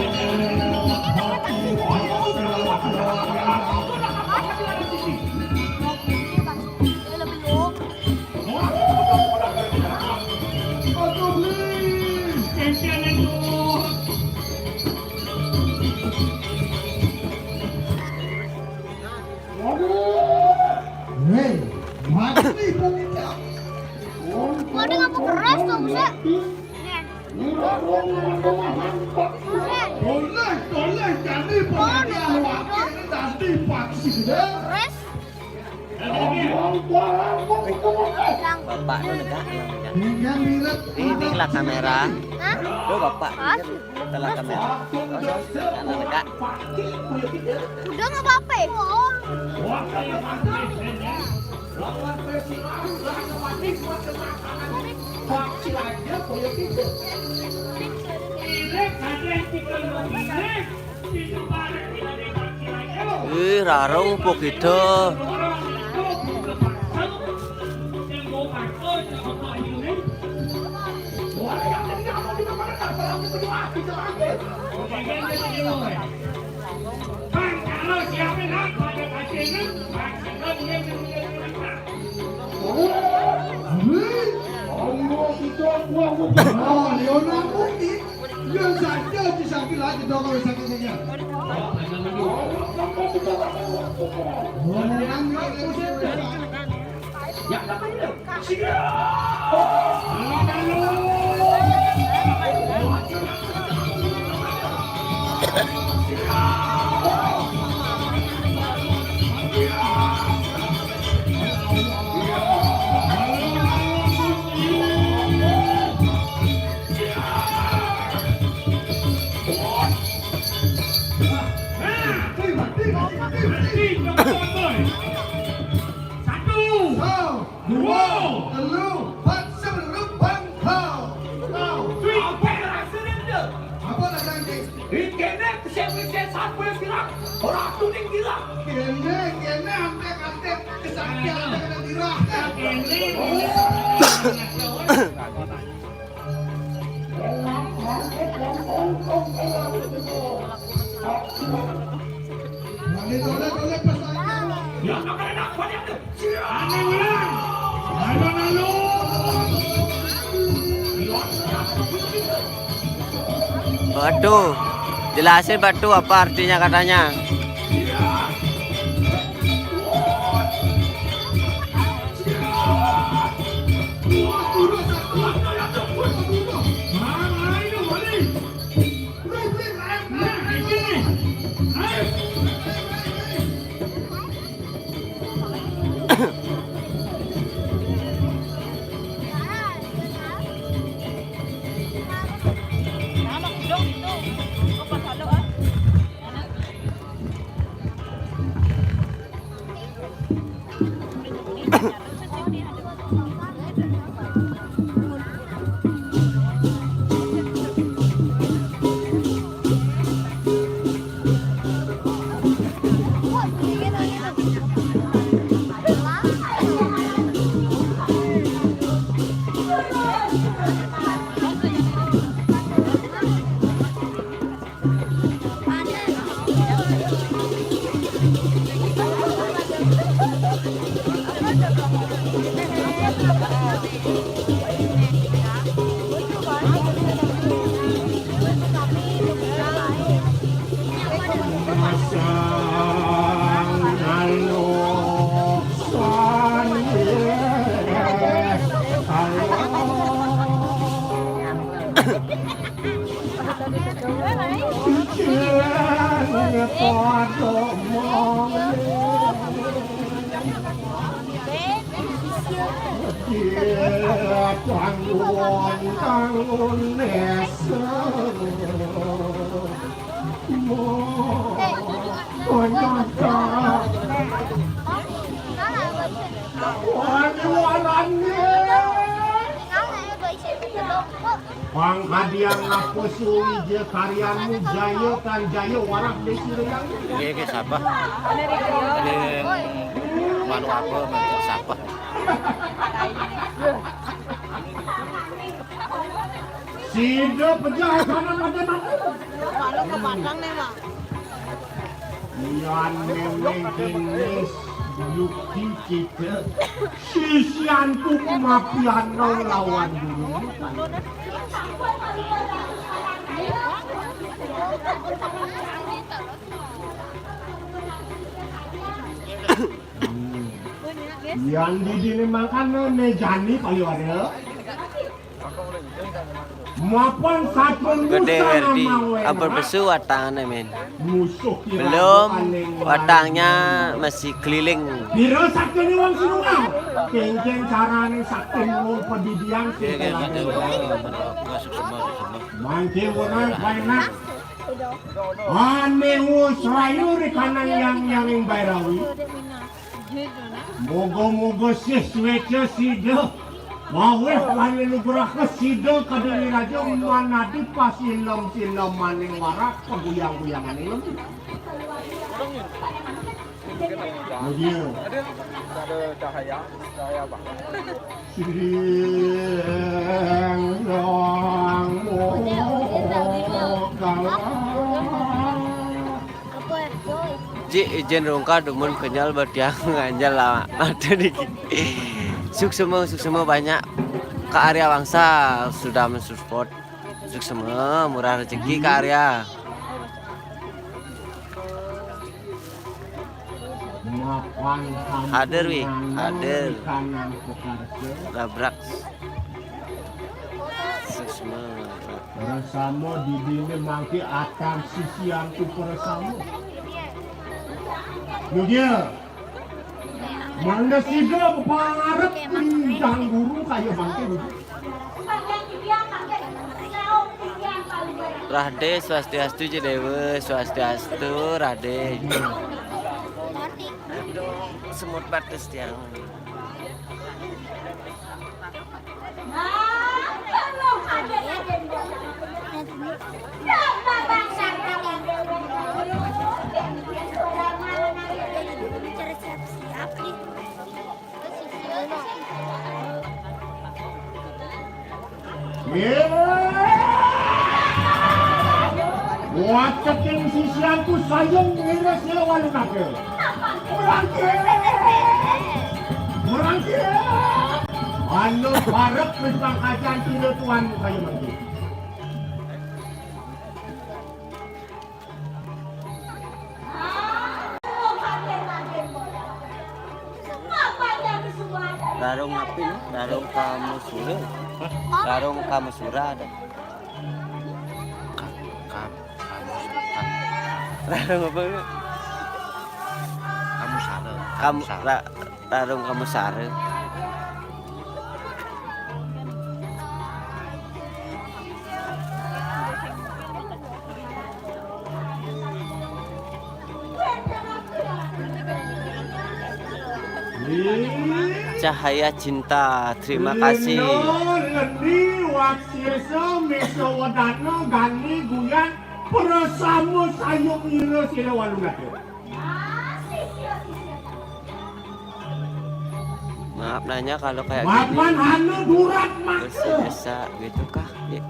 Hei, mati pun tidak. Waduh, ngapa keras tuh, buset? Boleh, boleh, jadi pengajar wakil nanti vaksin deh. Bapak lu negak, lu negak. Ini, ini lah kamera. Hah? Lu bapak, ini lah kamera. Lu negak. Udah nggak apa-apa. Ih, rarung pokita. Ih, kéné, sing wis satu wis bilang, ora kuning bilang. Kéné, kéné, antek, antek, kesaktian, antek, antek, bilang. Kéné, Batu. Jelasin batu apa artinya katanya. Pangkadiang apa suwija karyanmu jaya tan jaya warak desi reyang. Nggih, nggih, sapa? Ini manu apa, manu sapa? Sida pejah sana pada mati. Malu ke Padang nih, Mak. Yan mémé jenis yukti cita sisianku mapiano lawan dulu. Yang di dini makan mejani paling ada. Mapan satu Gede Werdi, apa besu watangnya men? Belum, watangnya masih keliling. Pira sakti ni wong sinungal? Kengkeng carane sakti wong pedidian sing telah. Mangke wenang enak. Ane wus rayu ri kanang yang yang ing Bairawi. Moga-moga sih suweca sida maweh lan nugraha sida kadene raja manadi pasilem-silemaning warak kaguyang-guyangane lem. Mugia. Ada cahaya, cahaya apa? Sing dong Ji, ijen rungkad dumun kenyal batiang nganjal lama. Aduh niki. Suksema, suksema banyak. Kak Arya Wangsa sudah mensupport. Suksema, murah rezeki Kak Arya. Hadir wi, hadir. Labrak. Suksema. Bersama di dini mangke akan sisi angku bersama. Mugia. Mangga sida bepangarep lintang guru kaya mangke niki. Rahde swastiastu, Jedewa swastiastu, Rahde. Semut batis tiang. Wateking sisianku sayung ngiris ya walu nake. Merangkir. Merangkir. Anu parek wis pangkajan tine tuan kaya mangke. Rarung api, no? Rarung kamusura. Rarung kamusura ada. Kam, kam, kamus, kam. Rarung apa, no? Kamusara. Kamu, ra-, rarung kamusara. Cahaya Cinta, terima kasih. Leni, leni, waksesa, mesa wedana, gani, guyan, prasama sayuk ira sira walunata. Maaf nanya kalau kayak gini. Mapan hana durat mata. Bersih desa gitu kah? Ya.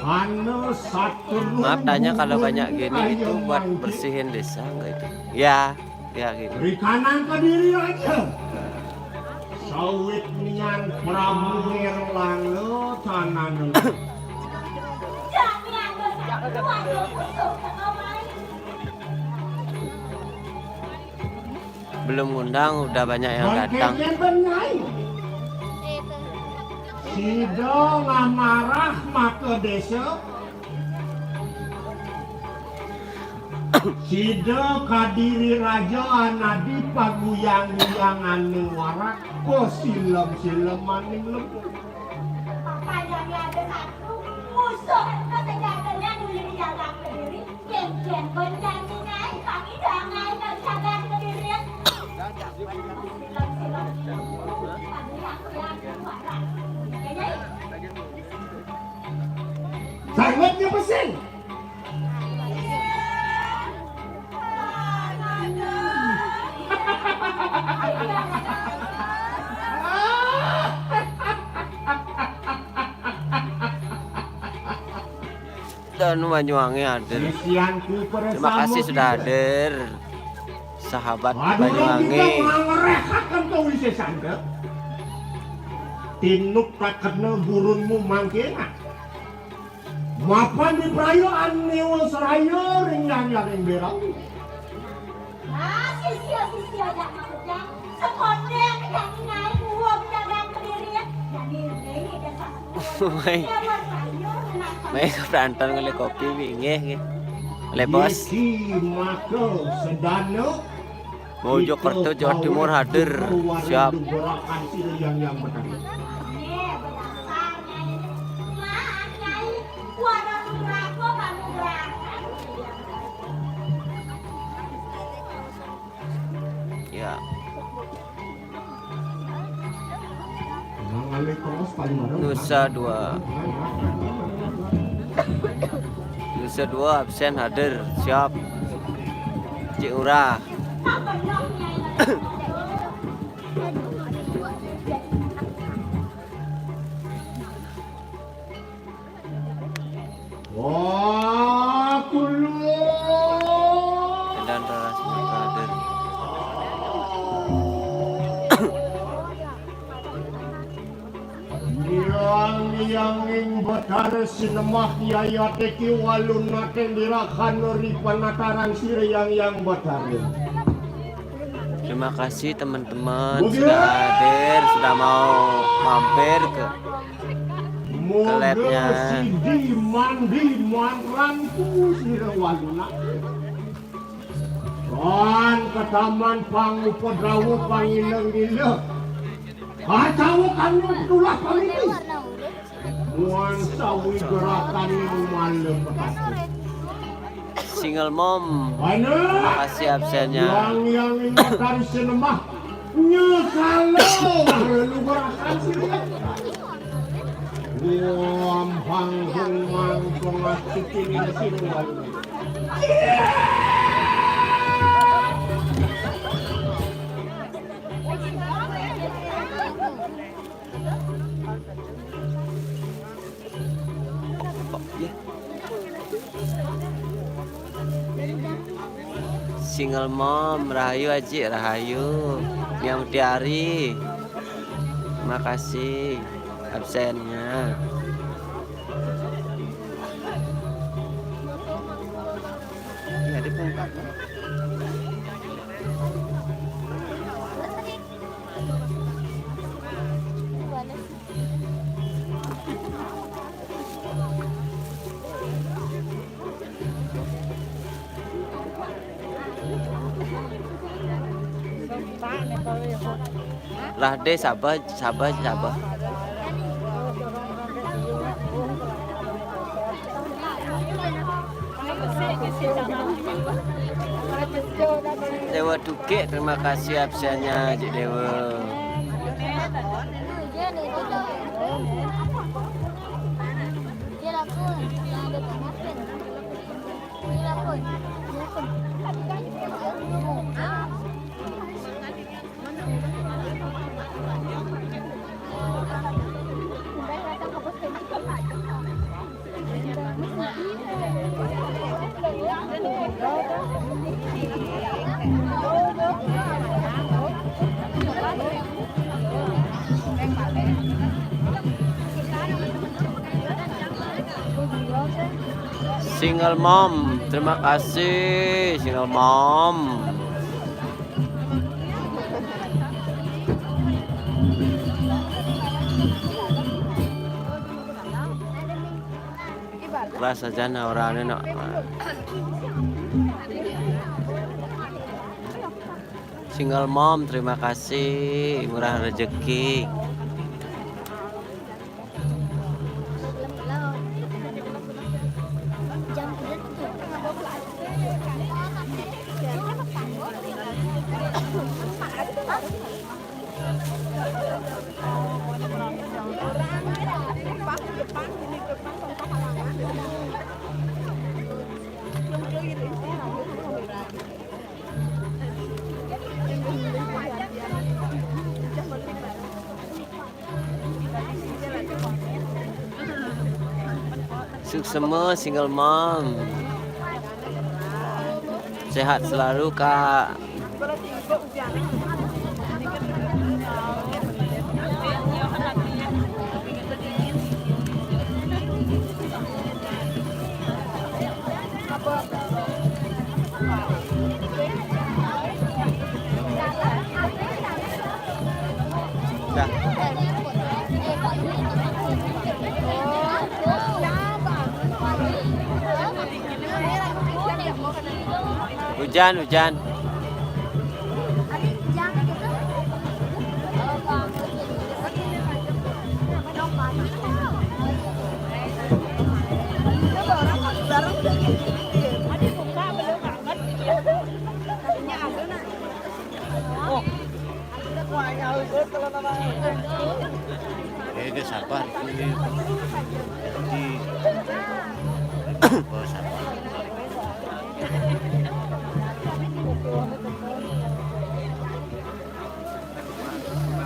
Hana satru. Maaf nanya kalau banyak gini itu buat bersihin desa enggak itu? Ya, ya gitu. Rikanang kediri aja. Sawit nian Prabu Erlangga tanana. Belum ngundang, udah banyak yang datang. Sida ngamarah maka desa. Sida kadiri raja anadi paguyang-guyang ane warak, ko silem-silem aning lembu. Panjangnya ada satu musuh, kesenjatannya dulu dijaga kediri. Sangatnya pesing. Dan Banyuwangi hadir. Terima kasih sudah hadir, sahabat Banyuwangi. Aduh, kita ngerehaken ke wisesante. Tinuk taketna gurunmu mangkena. Mapan di perayaan niwa seraya ring nyanyaring berang. Nah, sisia-sisia jak makejang. Sekondeng jak ngai uweg dagang kediri. Jani ngai desa. Mai. Mai ke Brantan ngelih kopi, nggih, nggih. Ngelih bos. Iki maka sedana Mojokerto, Jawa Timur hadir. Siap. Ya. Nusa Dua. Nusa Dua absen hadir, siap. Cik Urah. Wah, kulo. Endan Raras Mata hadir. Yang yang ing Betara sinemah yayate ki walun nate mirakana ri panataran sira yang yang Betara. Terima kasih teman-teman sudah hadir, sudah mau mampir ke, ke labnya. Sidi mandi manranku sira waluna. Wan ketaman pangupadrawa pangila-ngila. Kacawa kanu tulah pamili. Muan sawi gerakan mala petaka. Single mom. Terima kasih absennya. Yang yang ini dari sinemah. Nyekalo lu gerakan sini. Gampang gumang pengasihin sini. Single mom, rahayu Aji, rahayu. Niang Mutiari, terima kasih absennya. Iya, dibuka. Lah deh, sabar, sabar, sabar. Dewa Dugik, terima kasih absennya, Cik Dewa. Single mom, terima kasih single mom. Kelas aja nah orangnya, nak. Single mom, terima kasih, murah rezeki. Suksema single mom. Sehat selalu, Kak. Dah. Hujan, hujan. Eh, dia sabar. Ini di bawah sabar.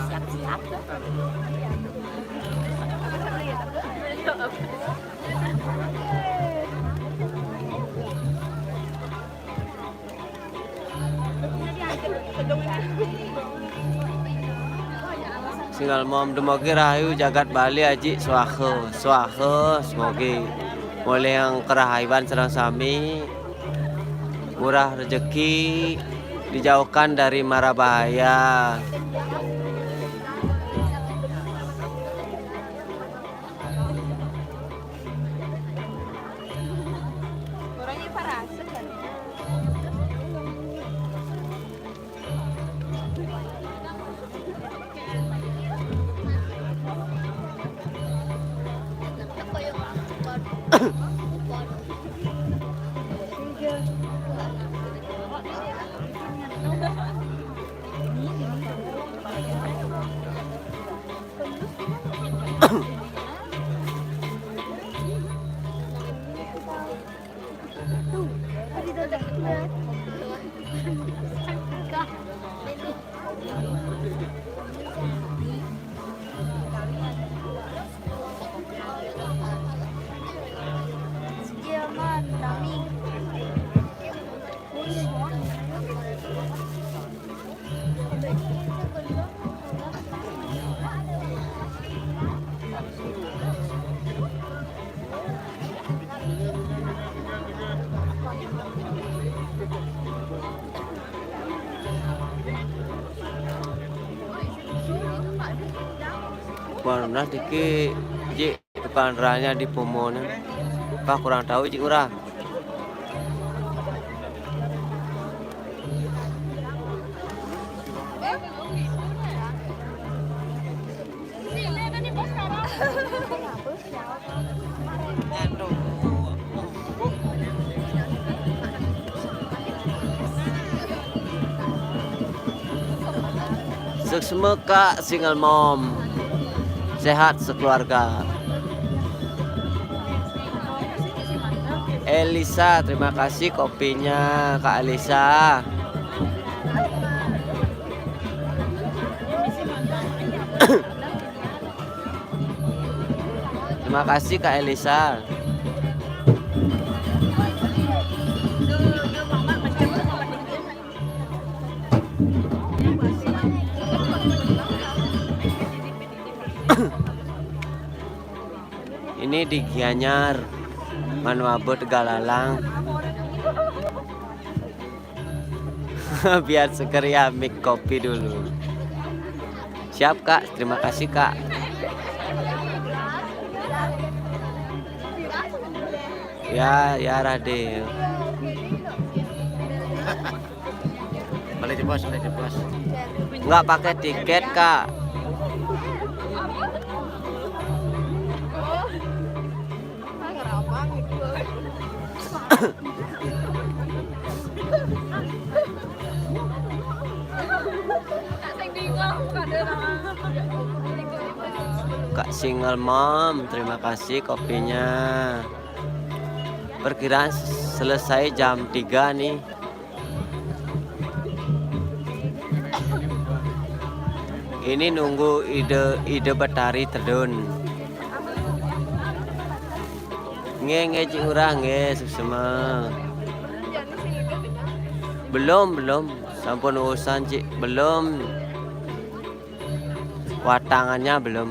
Siap-siap. Single mom, dumogi rahayu jagat Bali, Aji. Swaha, swaha, semoga oleh yang kerahayuan sareng sami, murah rezeki, dijauhkan dari mara bahaya. Warna dikit, Cik, tukang ranya di pomonan. Pak, kurang tahu, Cik, urang. Suksma, Kak, single mom. Sehat sekeluarga. Elisa, terima kasih kopinya, Kak Elisa. Terima kasih, Kak Elisa. Ini di Gianyar, Manuabe, Tegalalang. Biar seger ya, mik kopi dulu. Siap, Kak, terima kasih, Kak. Ya, ya, Rade. Boleh di pos, boleh di pos. Nggak pakai tiket, Kak. Kak single mom, terima kasih kopinya. Perkiraan selesai jam tiga nih. Ini nunggu Ida, Ida Betari tedun. Nggih, nggih, Cik Ngurah, nggih, suksma. Belum, belum. Sampun urusan, Cik. Belum. Watangannya belum.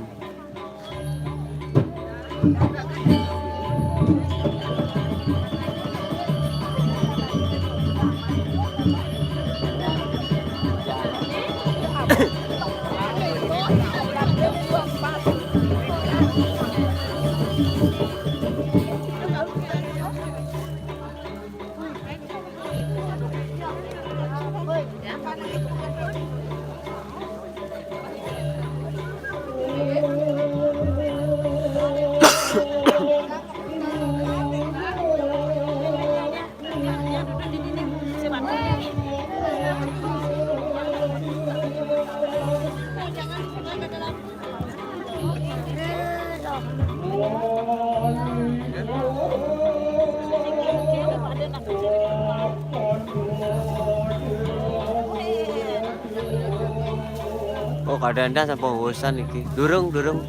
Oh, kadang-kadang sampun urusan iki. Durung, durung.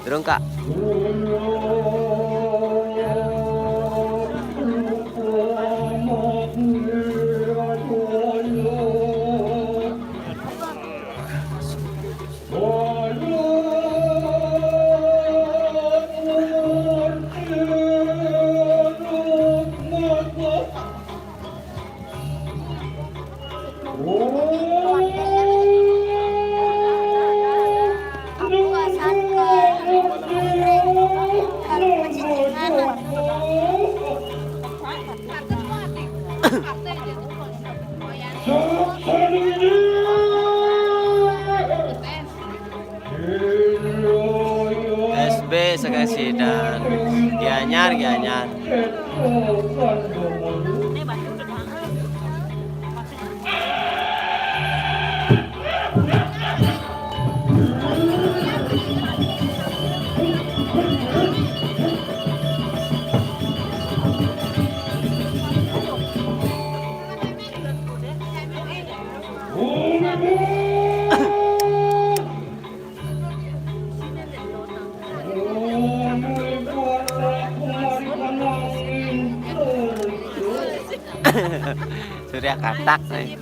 Durung, Kak. S B sekasidan. Gianyar, Gianyar. Surya katak nih.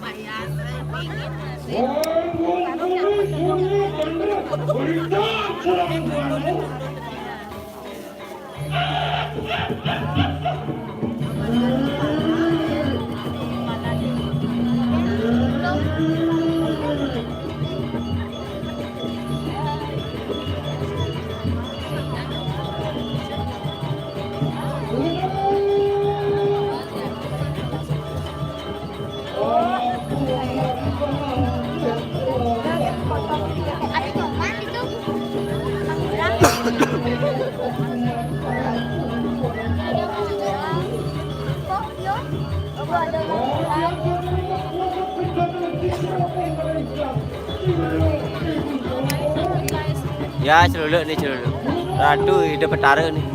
Ya, celuluk nih, celuluk. Ratu Ida Petara nih.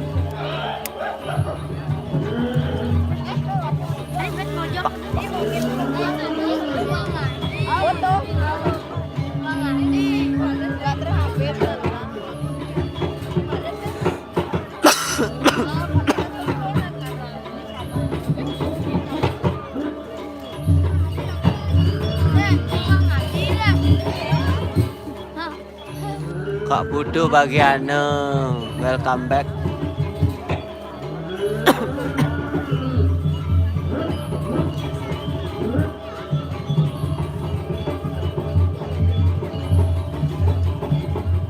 Kak Putu bagian, eh, welcome back.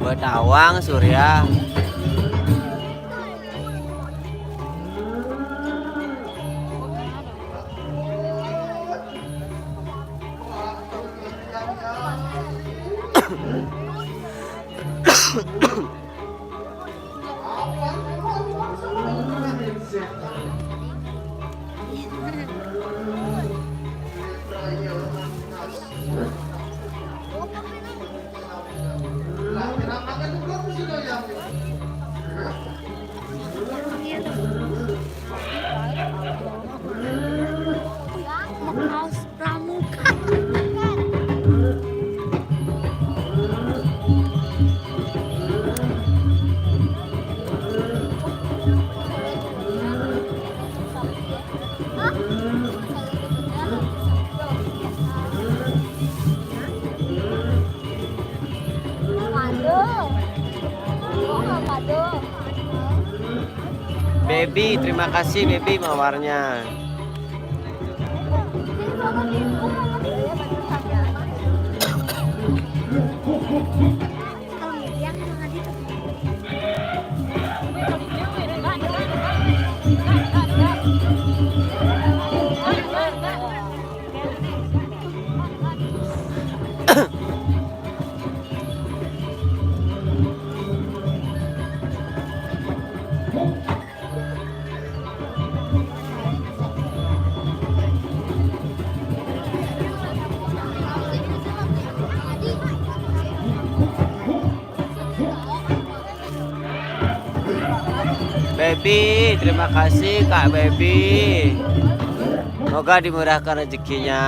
Betawang Surya. Pramuka. Baby, terima kasih Baby mawarnya. Baby, terima kasih Kak Baby. Semoga dimurahkan rezekinya.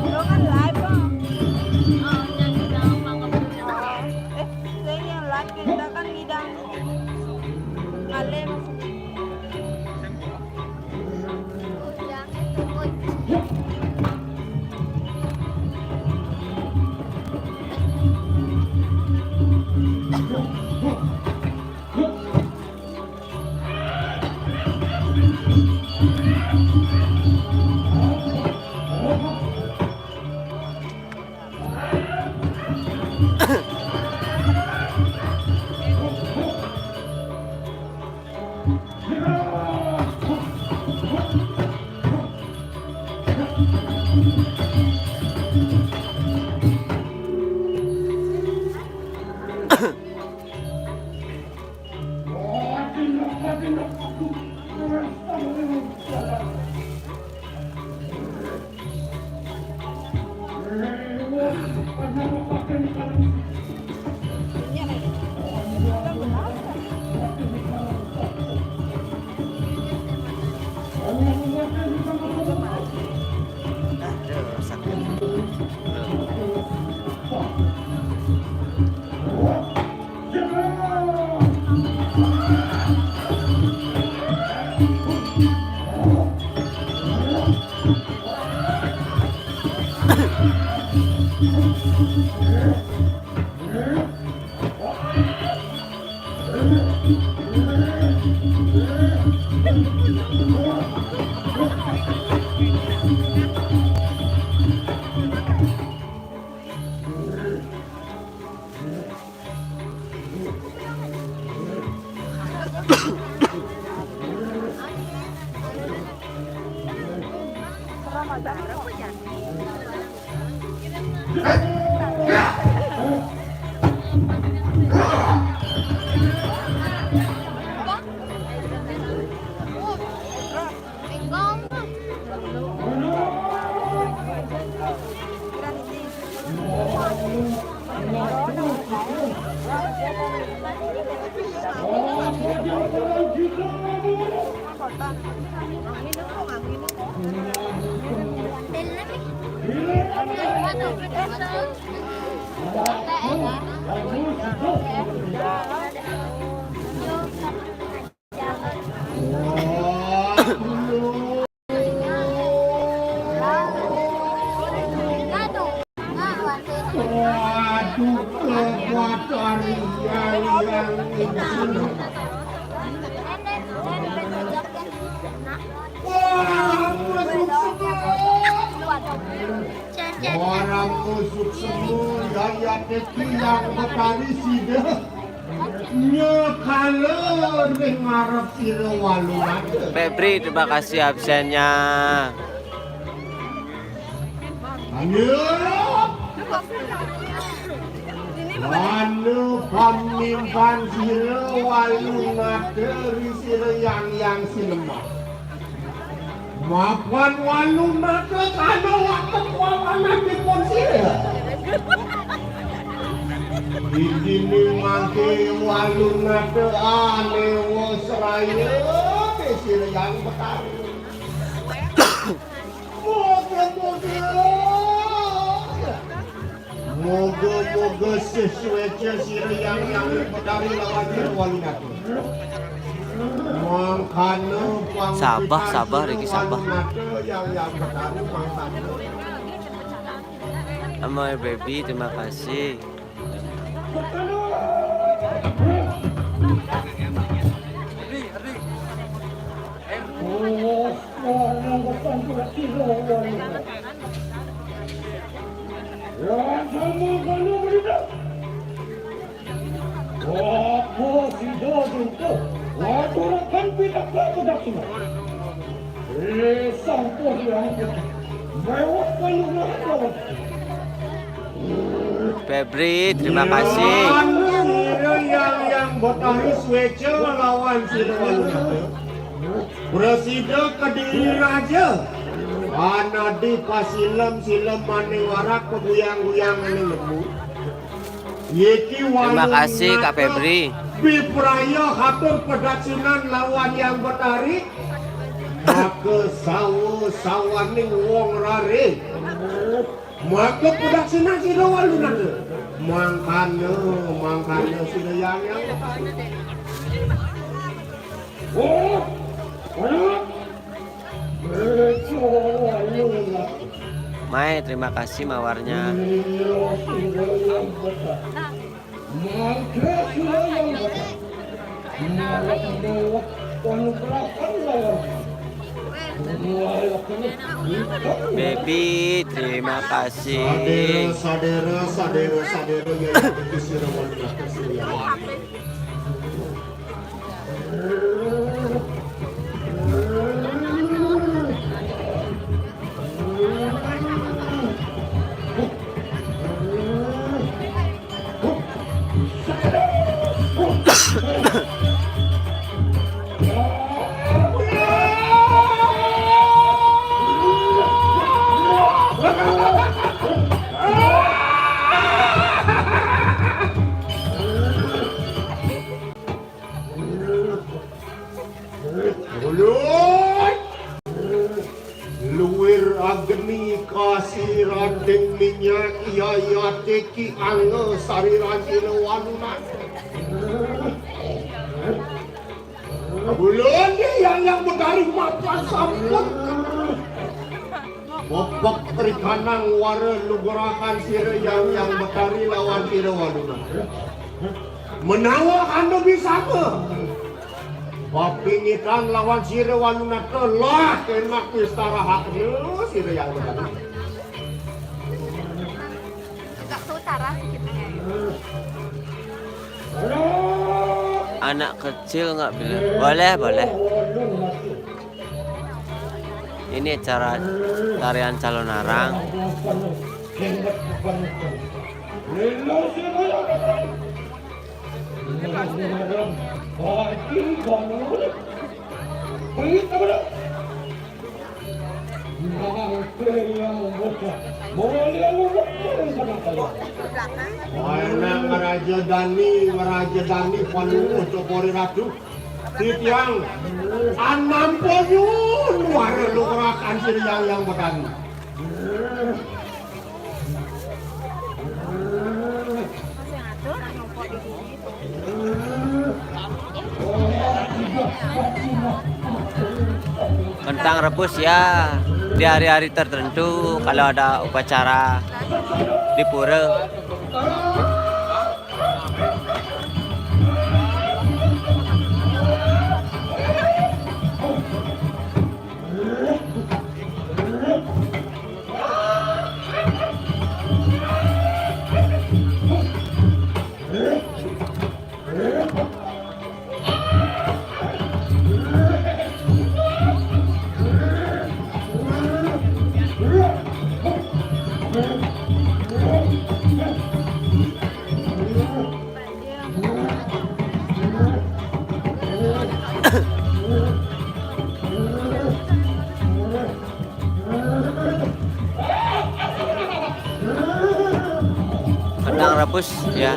Jangan live, Bang. Eh, saya yang live, kita kan ngidang. Ngalem. Aduh, sakit. Aduh. Waduh, kekuatan yang ini. Wah, masuk semua. Orang usuk semua, yaya teki yang betari sida. Nya kala ring ngarep sira walu mata. Febri, terima kasih absennya. Anu, anu pamimpan sira walu mata ri sira yang yang sinemah. Mapan walu mata kana watek wawanan dipun sira. Didini mangke walu mata ane wa seraya te sira yang betari. Moga-moga. Moga-moga sesuai sira yang yang betari lawan sira walu mata. Mangkana pang Sabah, Sabah, Riki, Sabah. Yang yang betari mangkana. Amai Baby, terima kasih. Apa sida dinta ngaturaken pinaka padaksina? Eh, Sang Hyang Putih, mewah kalugrahan lawan. Febri, terima kasih. Sira yang yang betari sueca lawan sira walu mata. Prasida Kediri Raja. Anadi pasilem-silem mane warak paguyang-guyang ane lebu. Yeki terima kasih, Kak Febri. Bipraya hatur padaksinan lawan yang betari. Maka sawa-sawaning wong rare. Maka padaksinan sira walu nata. Mangkana, mangkana sira yang yang. Oh, ayo. Mai, terima kasih mawarnya. Baby, terima kasih. Sadera, sadera, sadera, sadera, ya, ya, itu sira walu nata sira. Ulun luir agni kasih ranting minyak iya iya teki angga sariran sila walunan. Ulun dia yang yang betari mapan sampun. Bebek rikanang wara lugrakan sira Hyang Hyang Betari lawan sira Waluna. Menawa anu bisaka, papingitan lawan sira Waluna telah kenak wistarahaknya sira Hyang Betari. Agak ke utara sedikit ya. Anak kecil nggak boleh? Boleh, boleh. Ini cara tarian calon arang. Anak Raja Dani, Raja Dani, panuwun cokore ratu. Titiang anampa nyuwun wara lugrakan sira Hyang Hyang Betari. Kentang rebus ya, di hari-hari tertentu kalau ada upacara di pura. Kentang rebus ya.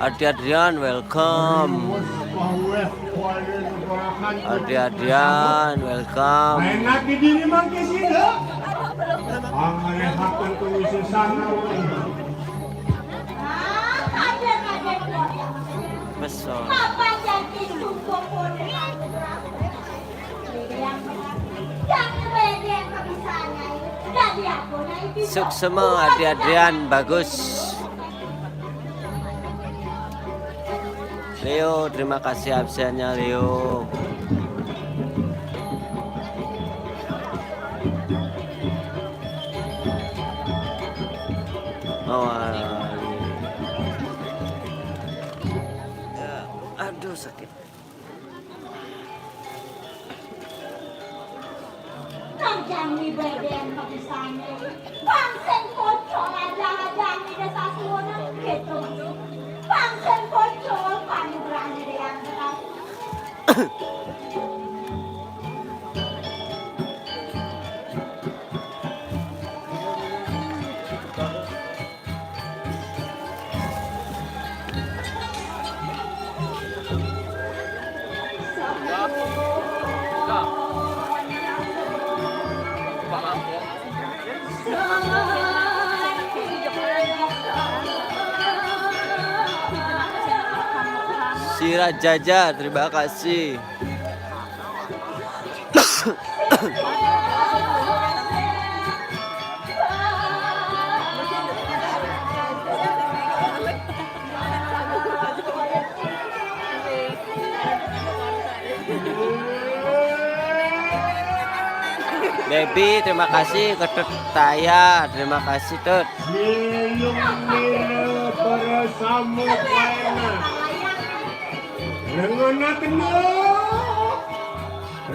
Adi Adrian, welcome. Adi Adrian, welcome. Enak di diri mangke sida. Pangalihaken kawisesan. Beso. Suksema, Adi Adrian, bagus. Leo, terima kasih absennya, Leo. Oh, ah. Ya, aduh, sakit. Nang jani beden papisane. Bangsen pocol aja jani desa suwuna. Gitu maksudnya. Bangsen pocol panugrahan Ida Hyang Betari. Sira Jaja, terima kasih. Debbie, terima kasih. Ketut Taya, terima kasih, Tut. Siung mira para samupaina. Rengana kena.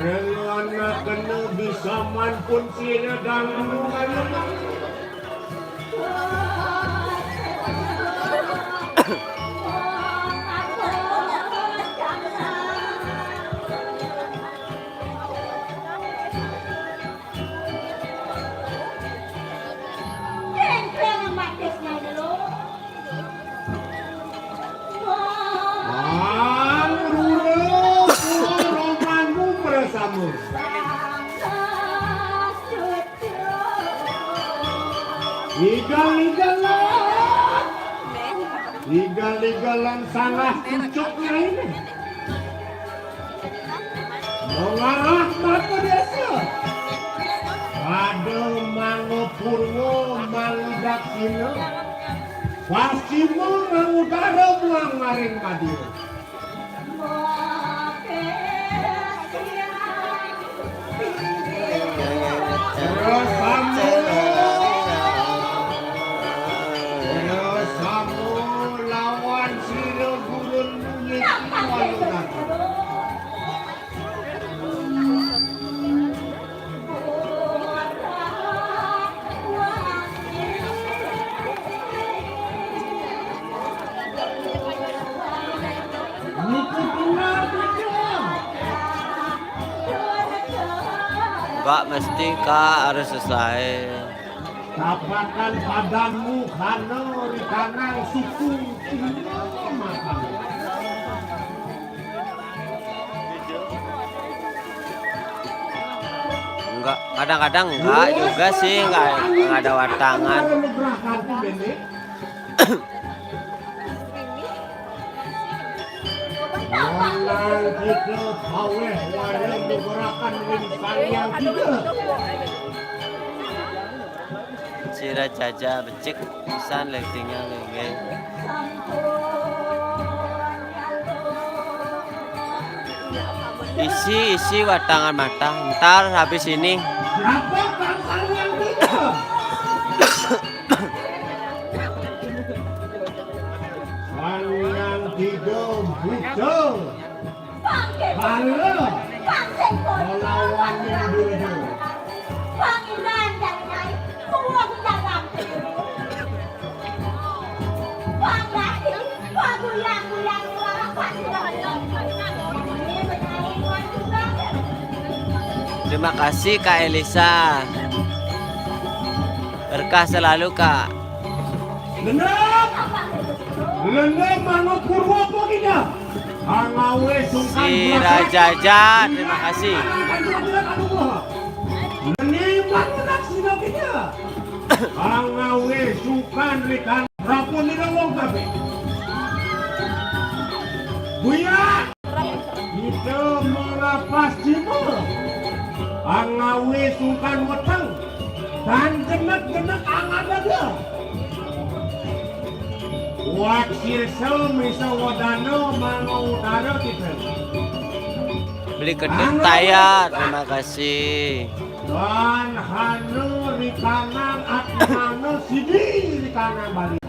Rengana kena bisa manpun sira ganggu kalaman. Igal-igalan. Igal-igalan salah cucuknya ini. Mengarah mata desa. Ada Mangga Purwa, Mangga Daksina. Pascima, Mangga Utara, muang maring Madura. Terus sambung. Terus sambung lawan sira gurun bunyi. Enggak mesti, Kak, harus selesai. Tapakan padanmu karena rikanang suku. Enggak, kadang-kadang enggak juga sih, enggak, enggak ada watangan. Walau kita paweh wayang menggerakkan ring Sang Hyang Tiga. Sira Jaja becik pisan lightingnya, nggih. Isi, isi watangan mata. Ntar habis ini. Sang Hyang Tiga muncul. Halo. Melawan Durjo. Terima kasih, Kak Elisa. Berkah selalu, Kak. Genep. Genep, Mangga Purwa apa kita? Angawe sungkan. Sira Jaja, terima kasih. Genep, Mangga Daksina kita. Angawe sungkan rikan rapun dina wong kabeh. Buya, kita melapas jiwa. Angawe sungkan weteng. Tan jenek-jenek angada dia. Wat sirsa misa wadana Mangga Utara kita. Beli kedut tayar, terima kasih. Lan hana rikanang atmana sidi rikanang Bali.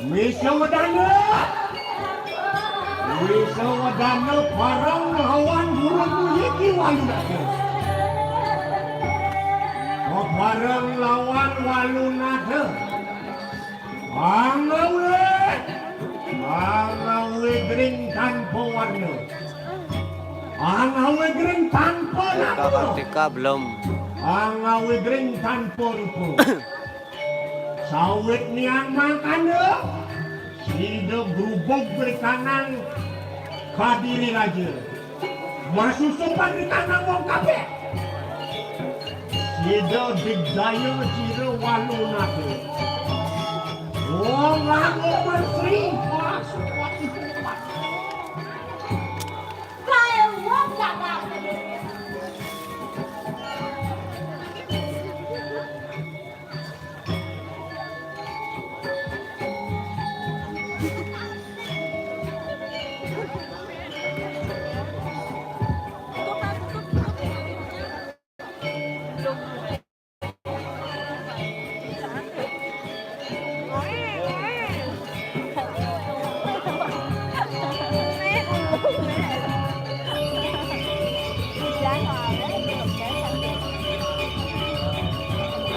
Misa wedana. Misa wedana pareng lawan guru iki walu nada. Pareng lawan walu nada. Angawe. Angawe gering tanpa warna. Angawe gering tanpa nama. Kartika belum. Angawe gering tanpa rupa. Sawit niang mangkana, sida grubug rikanang Kadiri Raja. Masusupan rikanang wong kabeh. Sida digdaya jira walu nada. Wong nganggo menteri. Kae wong gak ngerti.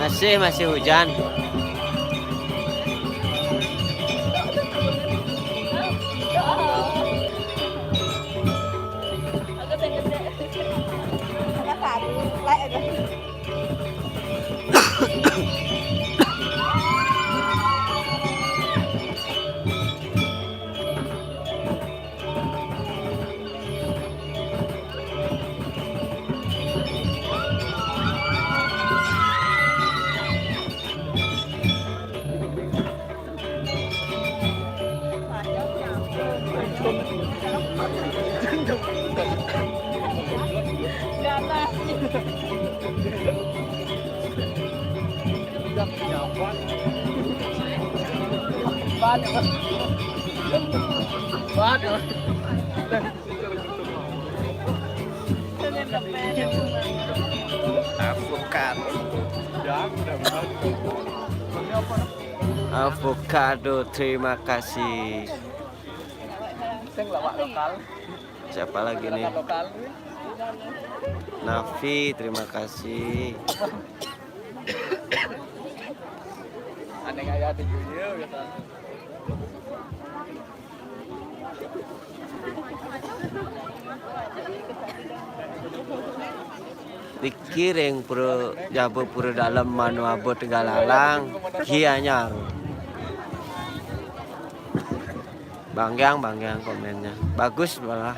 Masih, masih hujan. Avocado. Avocado, terima kasih. Sing lawak lokal. Siapa lagi nih? Lokal kuwi. Nafi, terima kasih. Aneh kayak di Juyil gitu. Dikiring pro jabo pro dalam manu abot galalang. Gianyar. Banggang, banggang komennya. Bagus malah.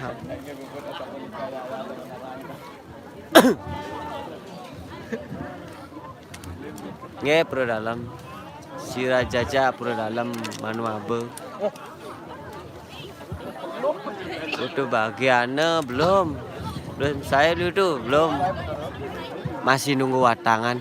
Nggih, pro dalam. Sira jaja pro dalam manu abe. Udah bagiannya belum. Belum saya dulu belum. Masih nunggu watangan.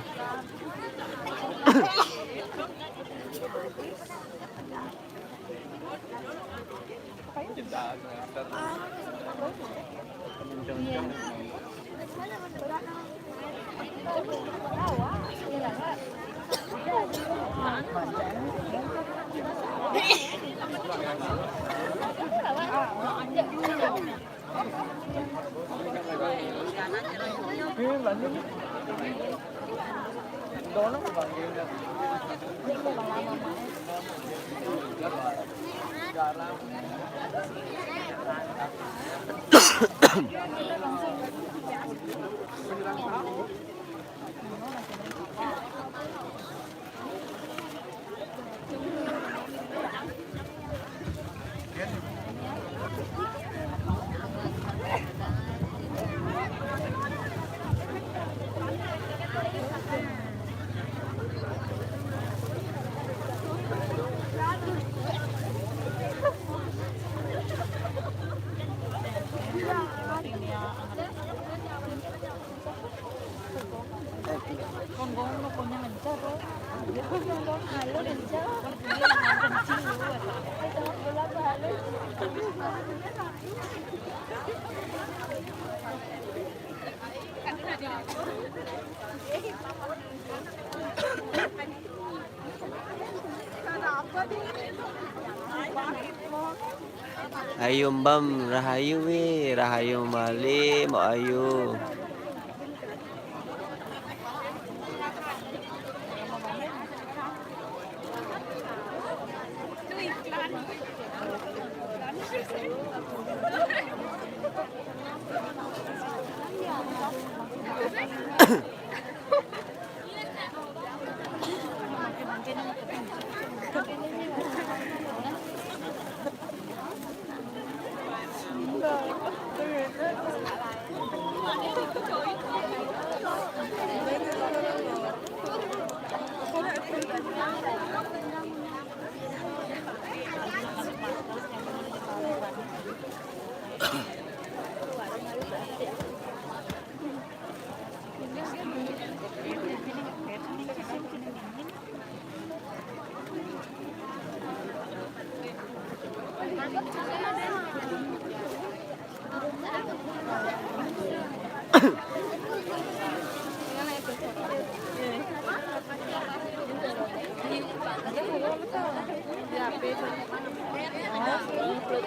Ayu Mbam, rahayu wi, rahayu Mali, Mbok Ayu.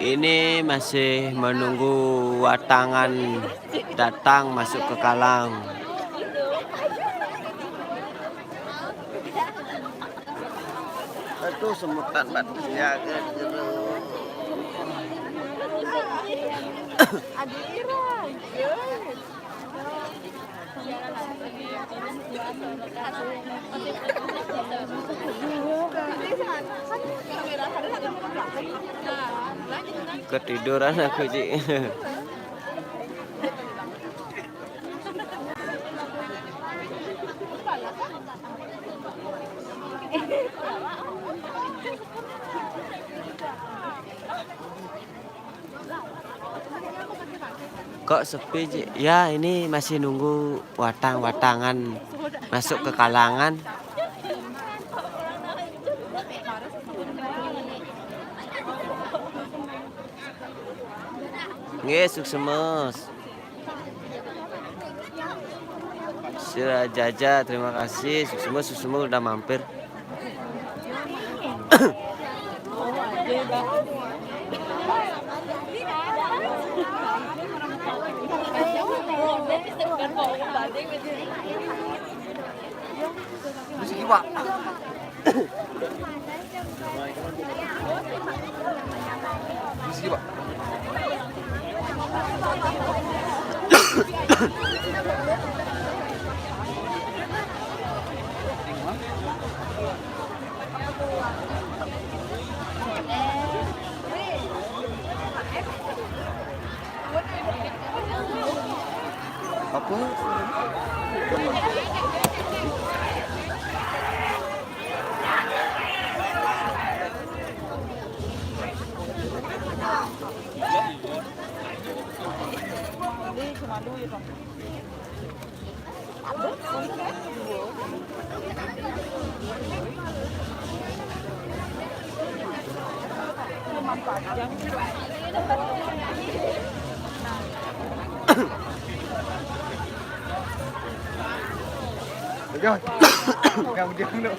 Ini masih menunggu watangan datang masuk ke kalang. Aduh, semutan batisnya ke dulu. Ketiduran aku, Cik. Kok sepi, Cik? Ya, ini masih nunggu watang-watangan masuk ke kalangan. Nggih, sukses. Sira Jaja, terima kasih. Sukses, sukses udah mampir. Musik, Pak. Musik, Pak. Apa? Pegang. Pegang ujung dulu.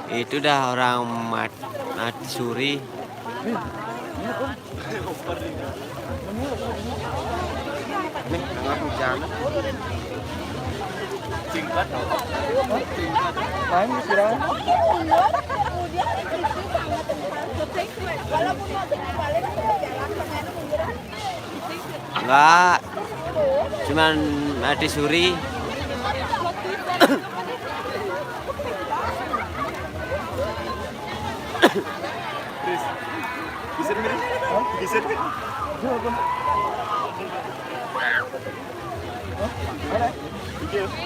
Itu dah orang mat-, mati suri. Nih, tengah hujan. Singkat. Main istirahat. Enggak. Cuman mati suri. Bisa, Mir? Bisa, Mir? Iya.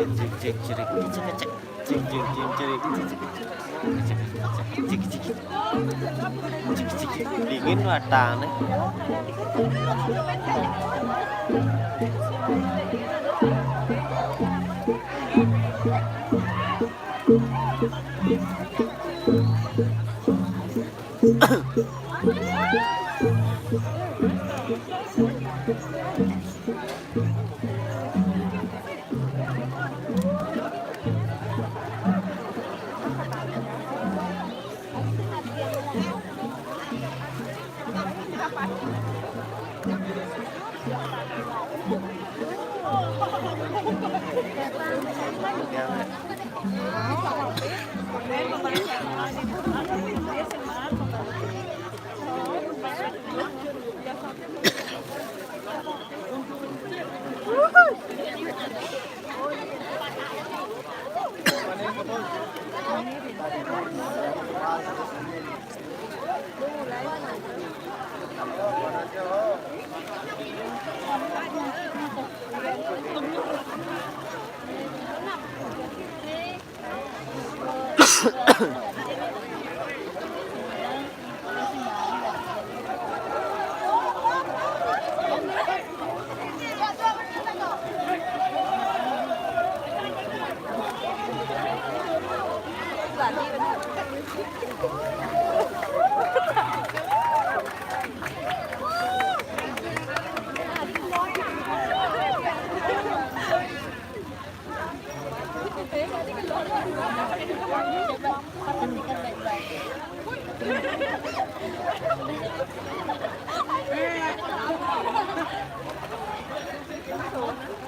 Cek, cek, cek, cek, cek, cek. Cik, cik, cik, cik. Cik, cik, cik. Dingin matane.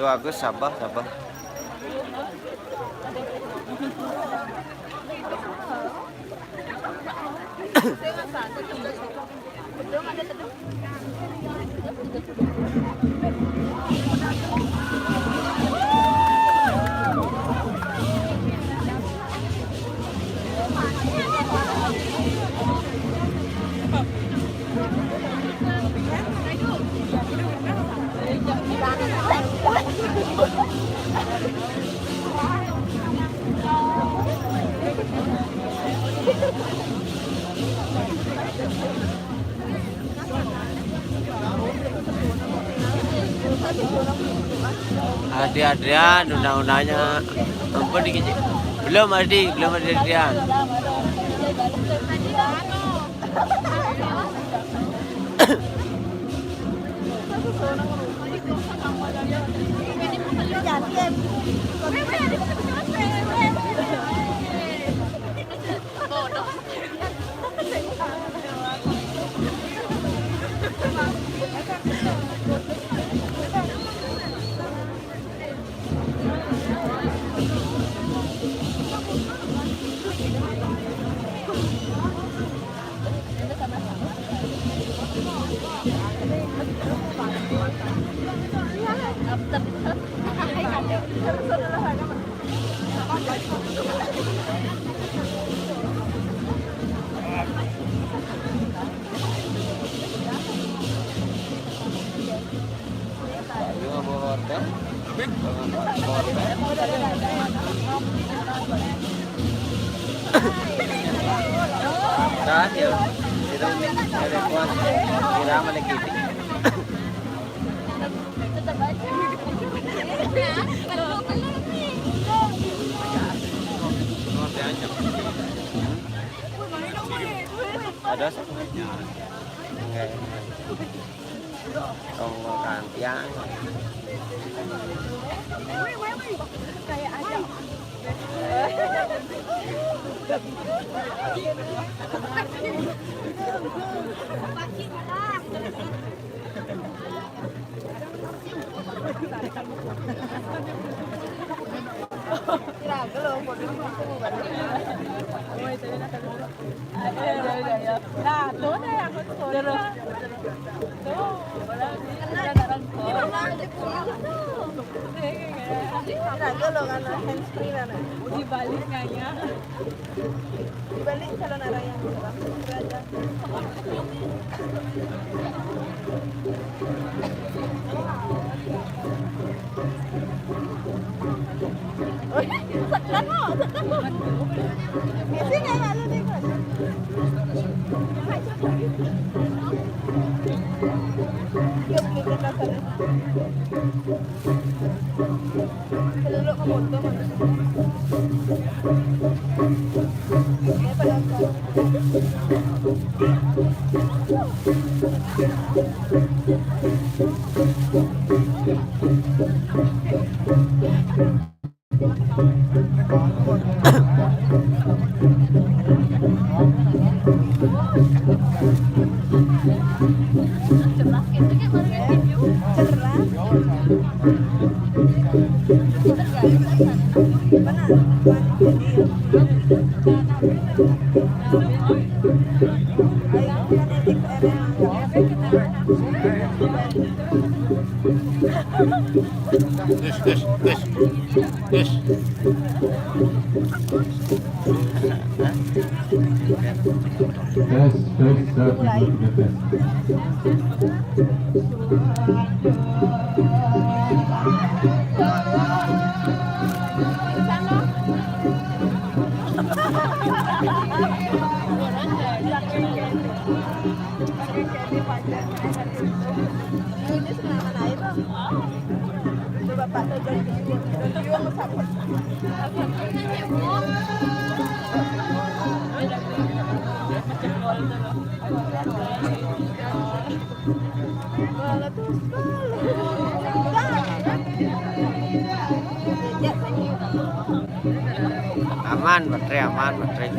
Bagus, sabar, sabar. Adi Adrian, undang-undangnya ampun dikit. Belum, Adi, belum, Adi Adrian. Terakhir, kita ini ada kuat. Kita mana kita? Ada satu. Enggak. Tonggokan tiang. Nah, tuh deh, aku tuh. Tuh. Nah, lo kan hands free kan. Dibalik kayaknya. Dibalik kalau nara yang gitu kan. Sekan lo, sekan lo. Di sini ya, lu nih, Bos. Yuk, kita sana. Kalau lu ke motor, mana? Ya, pada Tes, tes, tes. Tes, tes, satu, dua, tiga, tes. Ini sebelah mana aja, Bang? Itu Bapak tuh dari Juang, dari Juang, Bapak. Aman, baterai aman, baterai.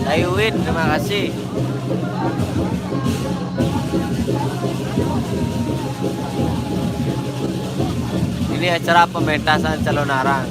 Taiwin, terima kasih. Ini acara pementasan calonarang.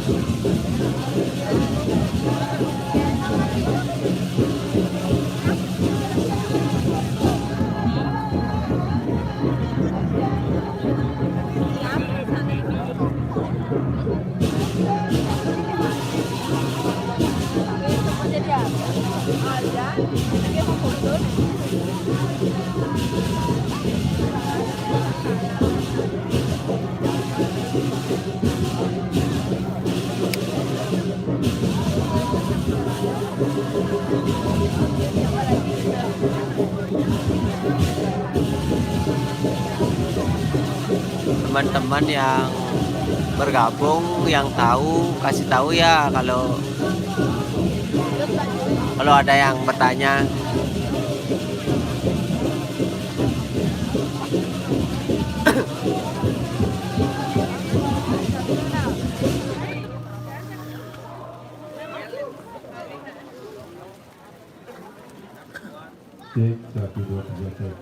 Teman-teman yang bergabung, yang tahu, kasih tahu ya kalau kalau ada yang bertanya. Cek, satu, dua, tiga, cek.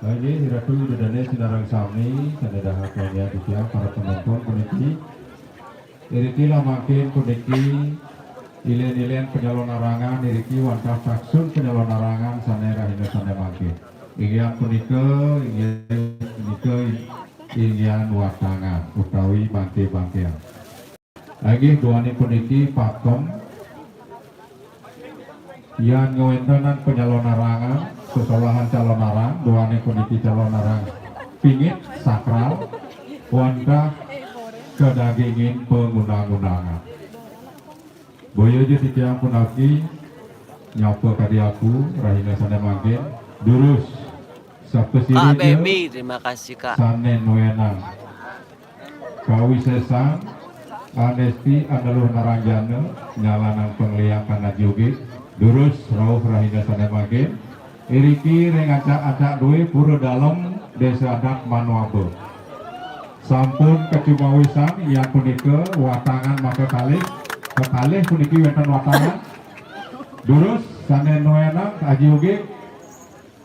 Nah, inggih, Ratu Ida Dané sinareng sami, sané dahat kalian titiang para penonton puniki. Iriki mangkin puniki ilén-ilén panyalonarangan, iriki wantah taksun panyalonarangan sané rahina sané mangkin. Inggih punika, inggih punika, inggih watangan utawi bangké-bangkéan. Inggih duaning puniki pakem. Yan ngawéntenan panyalonarangan, sesolahan calonarang, duaning puniki calonarang pingit, sakral, wantah kadagingin pangundang-undangan. Boya ja titiang punaki nyapa kadi aku, rahina sané mangkin, durus. Sapasirih Kak Bemi, terima kasih, Kak. Sané nuénang kawisésan, anesti aneluh naranjana, nyalanang pangliakan ajogé, durus rauh rahina sané mangkin, iriki ring ancak-ancak dué Pura Dalem, Désa Adat Manwaba. Sampun kacumawisan, yan punika watangan makakalih, kakalih puniki wénten watangan, durus sané nuénang ajogé,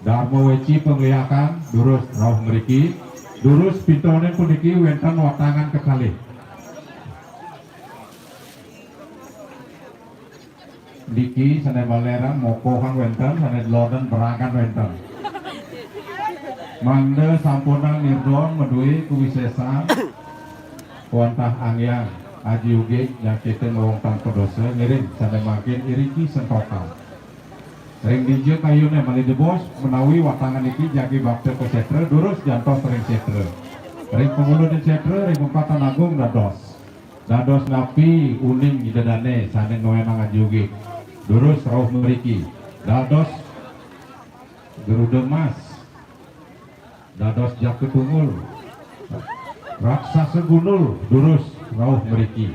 Darma Weci pangliakan, durus rauh mriki. Durus pintoné puniki wénten watangan kekalih. Niki sané malih mokohan wénten, sané delonen berangan wénten. Mangda sampunang nirdon madué kawisésan wantah angyang aji ugig nyakitin wong tanpa dosa, ngiring sané mangkin iriki sentokan. Ring dija kayuné malih jebos, menawi watangan niki jagi bakta ka sétra, durus jantos ring sétra. Ring panguluning sétra, ring pempatan agung dados. Dados napi uning Ida Dané sané nuénang aji ugig. Durus rauh mriki. Dados Garuda Mas. Dados Jaka Tunggul, Raksasa Gundul, durus rauh mriki.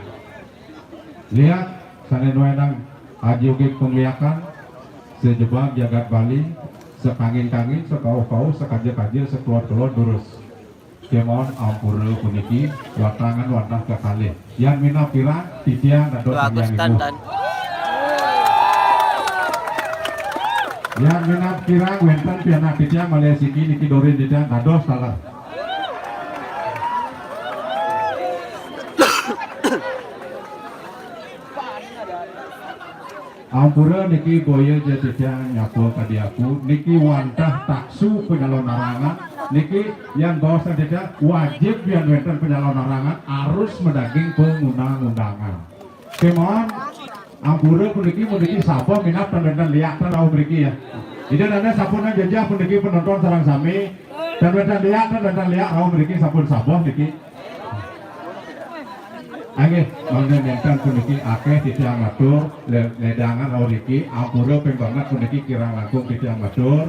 Liak sané nuénang aji ugig pangliakan, sajebag jagat Bali, sakangin-kangin, sakauh-kauh, sakaja-kaja, sakelod-kelod, durus. Kémaon ampura puniki, watangan wantah kekalih. Yan minab kirang, titiang dados Bagus, anggih Tan, ibu. Tan. Yan minab kirang, wénten pianak titiang malih siki niki dorin titiang dados taler. Ampura niki boya ja titiang nyapa kadi aku, niki wantah taksu panyalonarangan, niki yan baos titiang wajib yan wénten panyalonarangan, harus madaging pangundang-undangan. Kémaon, ampura puniki, puniki sabeh minab tan wénten liak tan rauh mriki ya. Ida Dané sampun jejeh puniki penonton sareng sami, tan wénten liak, tan wénten liak rauh mriki sampun sabeh niki. Inggih, mangda nénten puniki akéh titiang matur, lé-, lédangan rauh niki, ampura ping banget puniki kirang langkung titiang matur,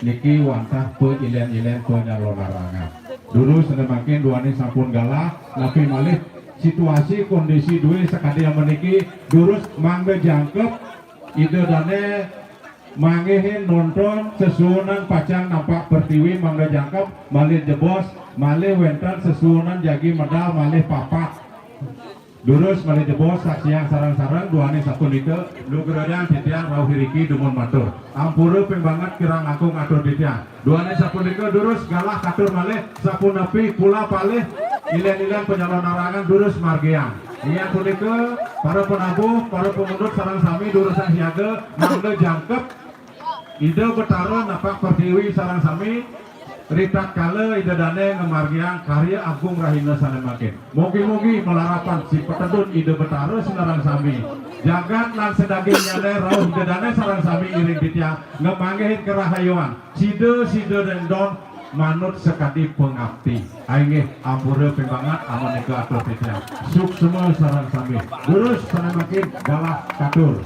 niki wantah pailén-ilén panyalonarangan. Durus sané mangkin duaning sampun galah, napi malih situasi kondisi dué sakadi amuniki, durus mangda jangkep Ida Dané Manggihin nonton sesuunan pacang napak pertiwi mangda jangkep, malih jebos, malih wénten sesuunan jagi medal malih papat. Durus malih jebos saksiang sareng-sareng, duaning sapunika lugrayang titiang rauh iriki dumun matur. Ampura ping banget kirang langkung atur titiang. Duaning sapunika durus galah katur malih, sapunapi pula palih ilén-ilén panyalonarangan durus margiang. Inggih punika, para penabuh, para pamundut sareng sami durusang siaga, mangda jangkep Ida Betara napak pertiwi sareng sami, ritatkala Ida Dané ngamargiang karya agung rahina sané mangkin. Mugi-mugi malarapan sipatedun Ida Betara sinareng sami. Jagat lan sadagingné rauh Ida Dané sareng sami iring titiang ngamanggihin karahayuan. Sida-sida dendon manut sakadi pangapti. Inggih, ampura ping banget amunika atur titiang. Suksma sareng sami. Durus sané mangkin galah katur.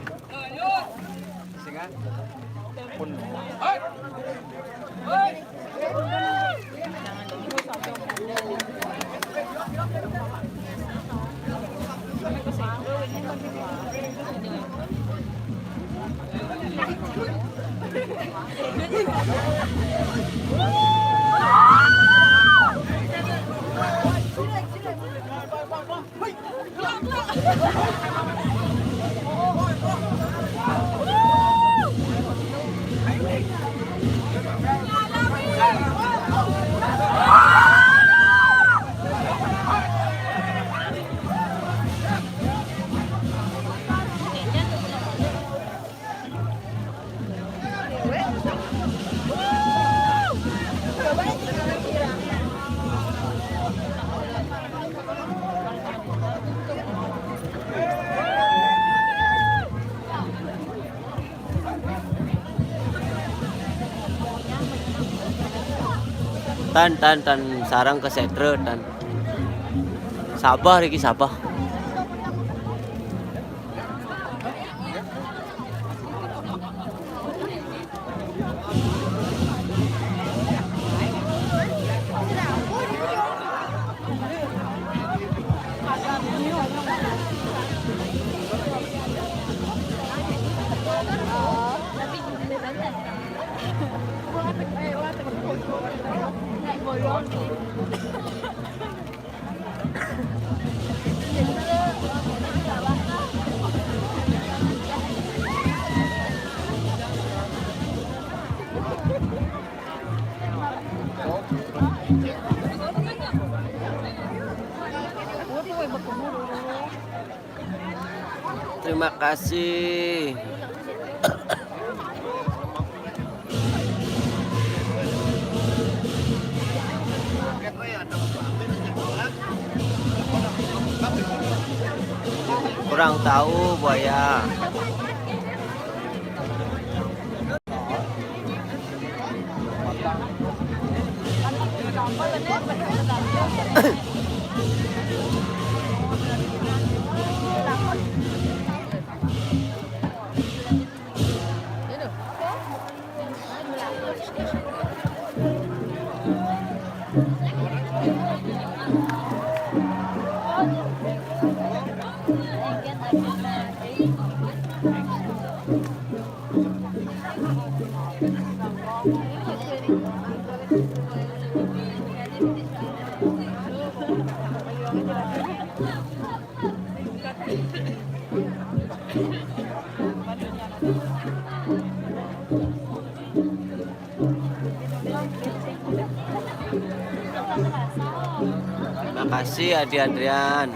Tan, tan, tan, sareng ka sétra, tan. Sabar iki, sabar. Terima kasih. Kurang tahu, buaya. Makasih, Adi Adrian.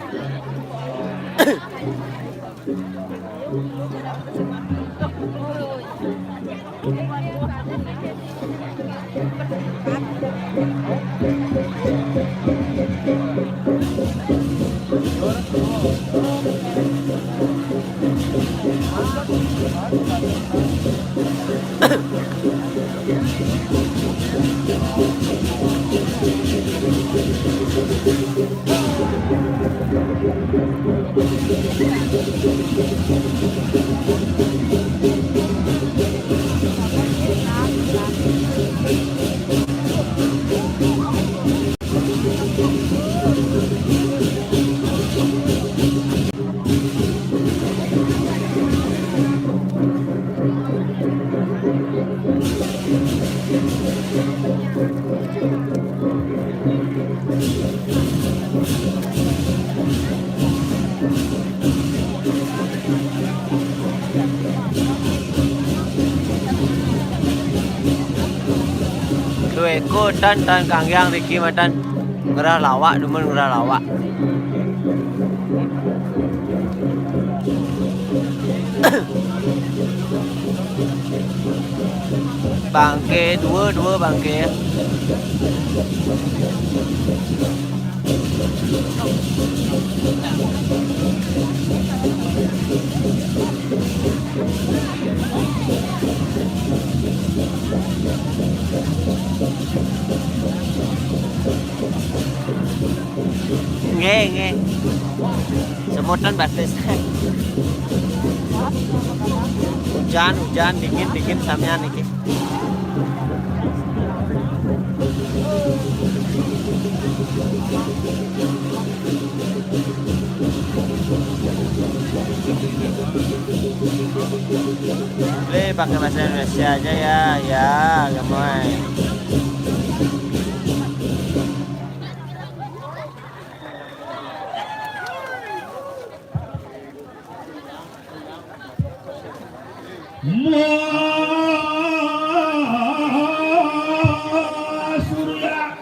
Eko tan, tan kanggiang Riki mah tan ngerah lawak, demen ngerah lawak. Bangke, dua, dua bangke. Nggih, nggih. Semutan batis. Hujan, hujan, dingin, dingin samian iki. Boleh pakai bahasa Indonesia aja ya, ya, gemoy. Muah Surya.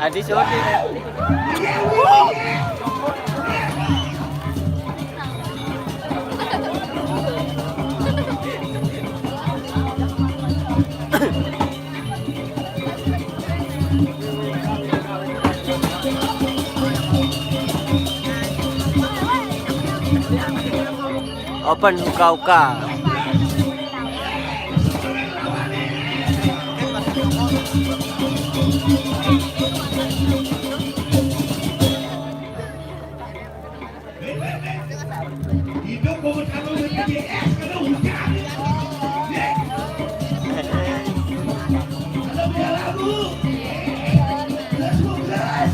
Adi Sodi. Open uka-uka. Hidup mau bertanggung B P J S kalau hujan. Kalau dia lagu. Plus, plus.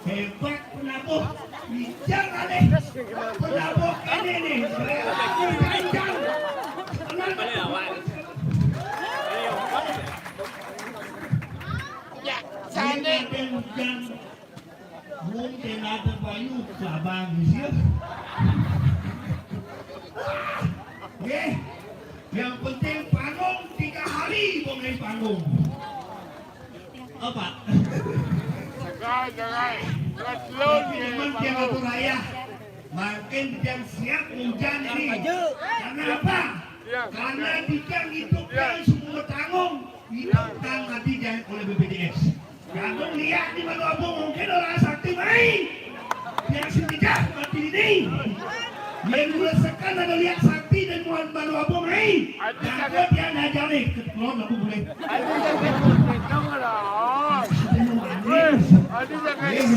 Hebat penabuh. Bijak alih. Penabuh ini nih. Rela kencang. Tenang. Ya, ini ada hujan. Mungkin ada bayu ke abang di sini. Oke. Yang penting panggung tiga hari, boleh panggung. Apa? Jagai, jagai. Tapi memang dia ngatur raya. Makin dia siap hujan ini. Karena apa? Karena dia hidup yang semua tanggung. Hidup kan mati jangan oleh B P J S. Kamu lihat di Manu Abu mungkin orang sakti main. Yang sejak mati ini. Yang merasakan ada lihat sakti dan Manu Abu main. Jangan dia ngajari ke pulau Abu boleh. Adi jangan. Weh, Adi jangan.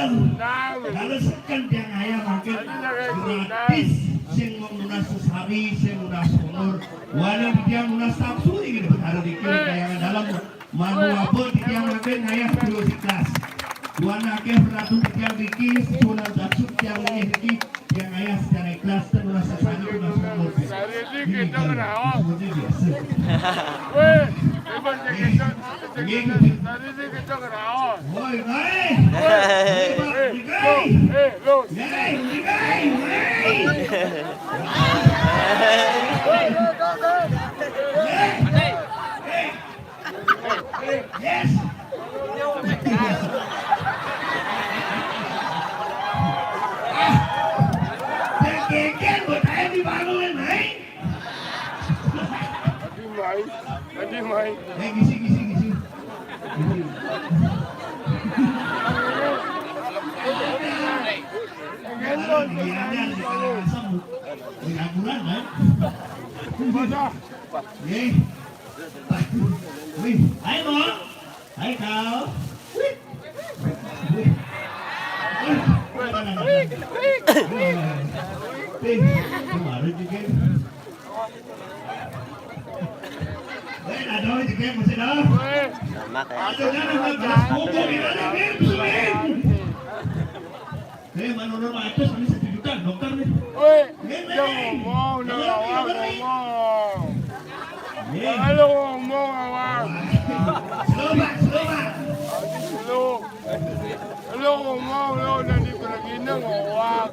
Kalau sekan tiang ayah makin gratis, sing mau nunas sesari, sing nunas umur, wala tiang nunas nafsu ini benar dikit kayak dalam manu apa tiang makin ayah terus ikhlas. Wana ke peratu tiang dikit, sunan tasuk tiang ini dikit, tiang ayah secara ikhlas dan merasa sesari itu nafsu umur. Ini kita merawat. Weh, hebat ya kita. Ini kita merawat. Woi, woi. Yes. Ah, geger buat saya dibangun, naik. Tadi main, tadi main. Eh, gisi, gisi, gisi. Gisi. Gendong. Iya, iya, iya, asam. Di Ragunan, kan? Baca. Nih. Wih, hai, Mo. Hai, kau. Wih. Wih. Wih. Wih. Wih. Kemarin juga. Weh, ada aja kayak masih dah. Sama kayak. Ada kan ada belas pokok ini ada, Bim, Bim. Eh, mana orang atas ini satu juta dokter nih. Weh, Bim, jangan Bim. Ngomong, jangan ngomong, Bim. Ngomong. Bim. Kalau ngomong awak. Slow, Pak, slow, Pak. Slow. Lu ngomong, lu udah dipergina ngowak.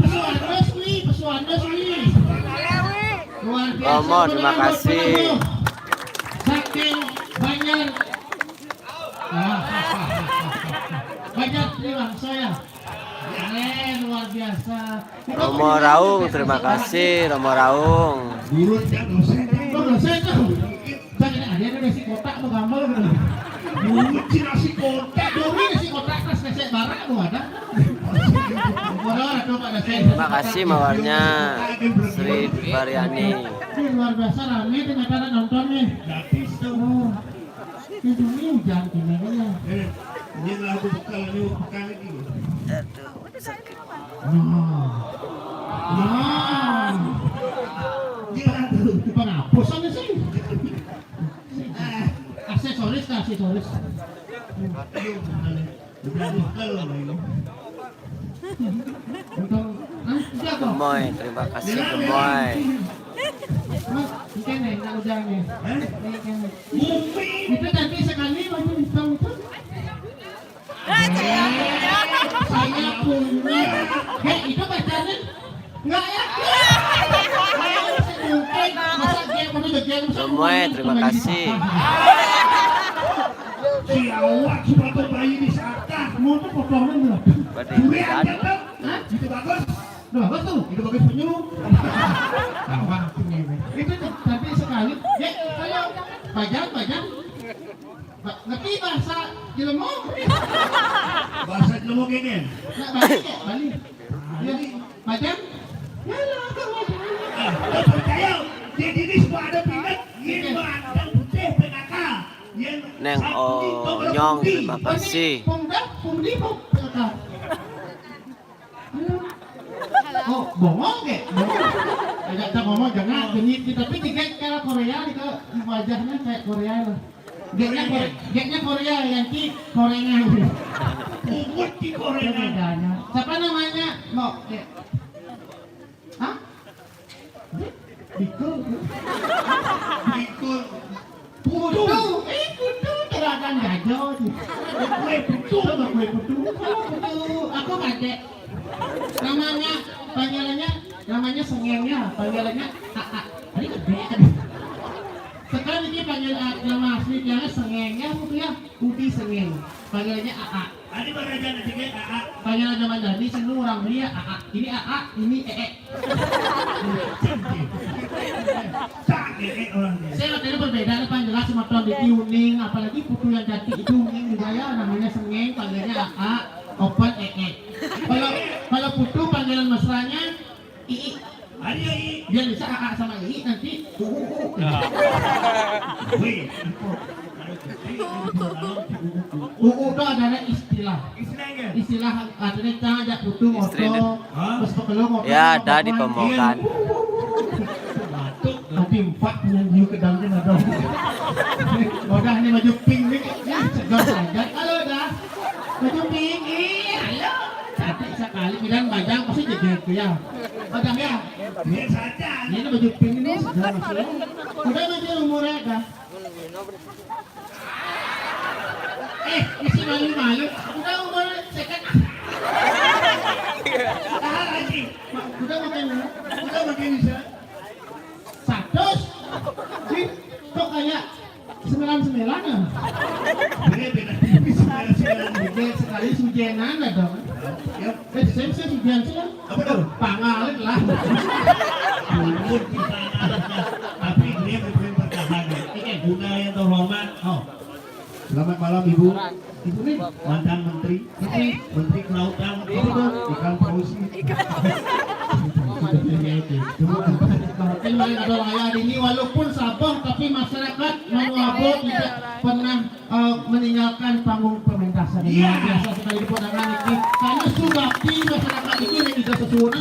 Pesuan resmi, pesuan resmi. Luar biasa. Romo, terima kasih. Saking banyak. Banyak terima saya. Keren, luar biasa. Romo Raung, terima kasih, Romo Raung. Guru, dosen, dosen. Saya kena ada, ada si kotak mau gambar gitu. Bucin si kotak, dulu si kotak tas kesek barak tuh ada. Orang ada pada saya. Terima kasih mawarnya, Sri Variani. Ini luar biasa rame ternyata ada nonton nih. Gratis tuh. Oh. Itu ini hujan gimana ya? Eh, ini lagu bekal, ini bekal lagi. Aduh, sakit. Nah. Nah. Gimana tuh? Penghapusan sih. Aksesoris, aksesoris. Gemoy, terima kasih Gemoy. Itu cantik sekali waktu di itu. Saya punya. Hei, itu pacarnya? Enggak ya? Gemoy, terima kasih. Si awak sepatu bayi di sana. Mau tuh potongan berapa? Durian jatuh. Hah? Itu bagus. Udah bagus tuh. Itu bagus penyu. Awak punya. Itu cantik sekali. Ya, ayo. Bajang, bajang. Ngerti bahasa jelema? Bahasa jelema kene. Nah, Bali ya, Bali. Ya, Bali. Bajang. Ya lah, Bajang. Ah, percaya. Di sini semua ada pindah. Ini mah ada putih P K K. Neng Onyong, terima kasih. Pemda, Pemdi, P K K. Oh, bongol ke? Bongol. Ajak tak ngomong jangan genit kita, tapi tiga kayak Korea di ke wajahnya kayak Korea loh. Dia Korea, dia Korea yang ki Korea. Umut di Korea. Bedanya. Siapa namanya? Mau ke? Hah? Bikul. Bikul. Putu. Eh, putu teladan gajo. Kue putu. Coba kue putu. Kalau putu, aku kade. Namanya, panggilannya, namanya sengengnya, panggilannya Aa. Tadi gede. Sekarang ini panggil, ah, nama asli dia sengengnya, putu ya, Udi Sengeng. Panggilannya Aa. Tadi bagajan aja kayak Aa. Panggilan zaman tadi sih lu orang dia Aa. Ini Aa, ini Ee. Saya tadi berbeda depan jelas sama tuan di uning, apalagi putu yang cantik itu uning juga ya, namanya Sengeng, panggilnya Aa, Open, Ee. Kalau, kalau putu panggilan mesranya Ii. Ada Ii. Biar bisa Aa sama Ii nanti. Wih. Uu itu adalah istilah. Istilah artinya kita ajak putu moto. Terus pekelung moto. Ya, ada di Pemogan. Tapi empat yang you kedangkan ada. Udah ini baju pink nih. Ya, segar saja. Halo, dah. Baju pink. Ih, halo. Cantik sekali. Bilang bajang pasti jadi itu ya. Bajang ya. Biasa aja. Ini baju pink ini segar. Udah nanti umurnya dah. Eh, isi malu-malu. Udah umur second. Tahan lagi. Udah makan, udah makan bisa. Satu. Ih, kok kayak sembilan sembilan ya? Beda, beda tipis, sembilan sembilan. Beda sekali sujenan lah dong. Ya. Eh, saya, saya sujenan sih ya. Apa tuh? Pangalit lah. Bukan kita. Tapi dia bukan pertahanan. Ini guna yang terhormat. Oh. Selamat malam, Ibu. Ibu nih mantan menteri, Menteri Kelautan, Ikan Fauzi. Mungkin lain ada layar ini, walaupun Sabah, tapi masyarakat Manuabo tidak pernah, eh, meninggalkan panggung pementasan. Iya. Luar biasa sekali tepuk tangan ini. Karena sudah di masyarakat ini yang tidak sesuai,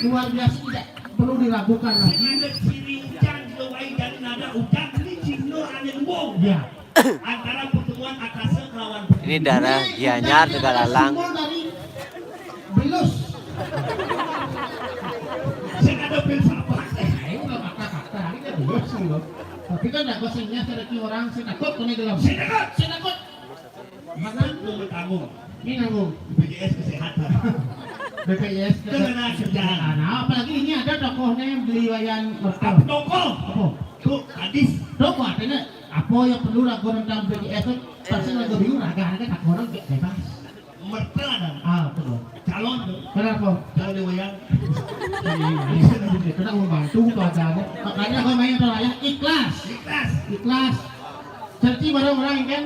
luar biasa, tidak perlu diragukan lagi. Sing ada sirincang sewai dan nada ucap ini cino angin wong. Ya. Antara pertemuan Akase kelawan Ini darah Gianyar juga lalang. Belus. Sing ada filsafat. Ayo, nggak kata-kata, ini kan belus, loh. Tapi kan nggak bosannya, saya orang, saya takut, kena gelap. Saya takut. Saya takut. Mana? Lu bertanggung. Ini nanggung. B P J S kesehatan. B P J S kesehatan. Nah, apalagi ini ada tokohnya yang beli wayan mertel. Apa tokoh? Apa? Tuh, hadis. Tokoh artinya apa yang perlu lagu tentang B P J S tuh? Pasti lagu bingung, raga-raga tak orang bebas. Mertel ada. Ah, betul. Calon tuh. Kenapa? Calon di wayang. Iya, iya. Kita membantu tuh ada. Makanya aku main terayah ikhlas. Ikhlas. Ikhlas. Cerci barang orang kan?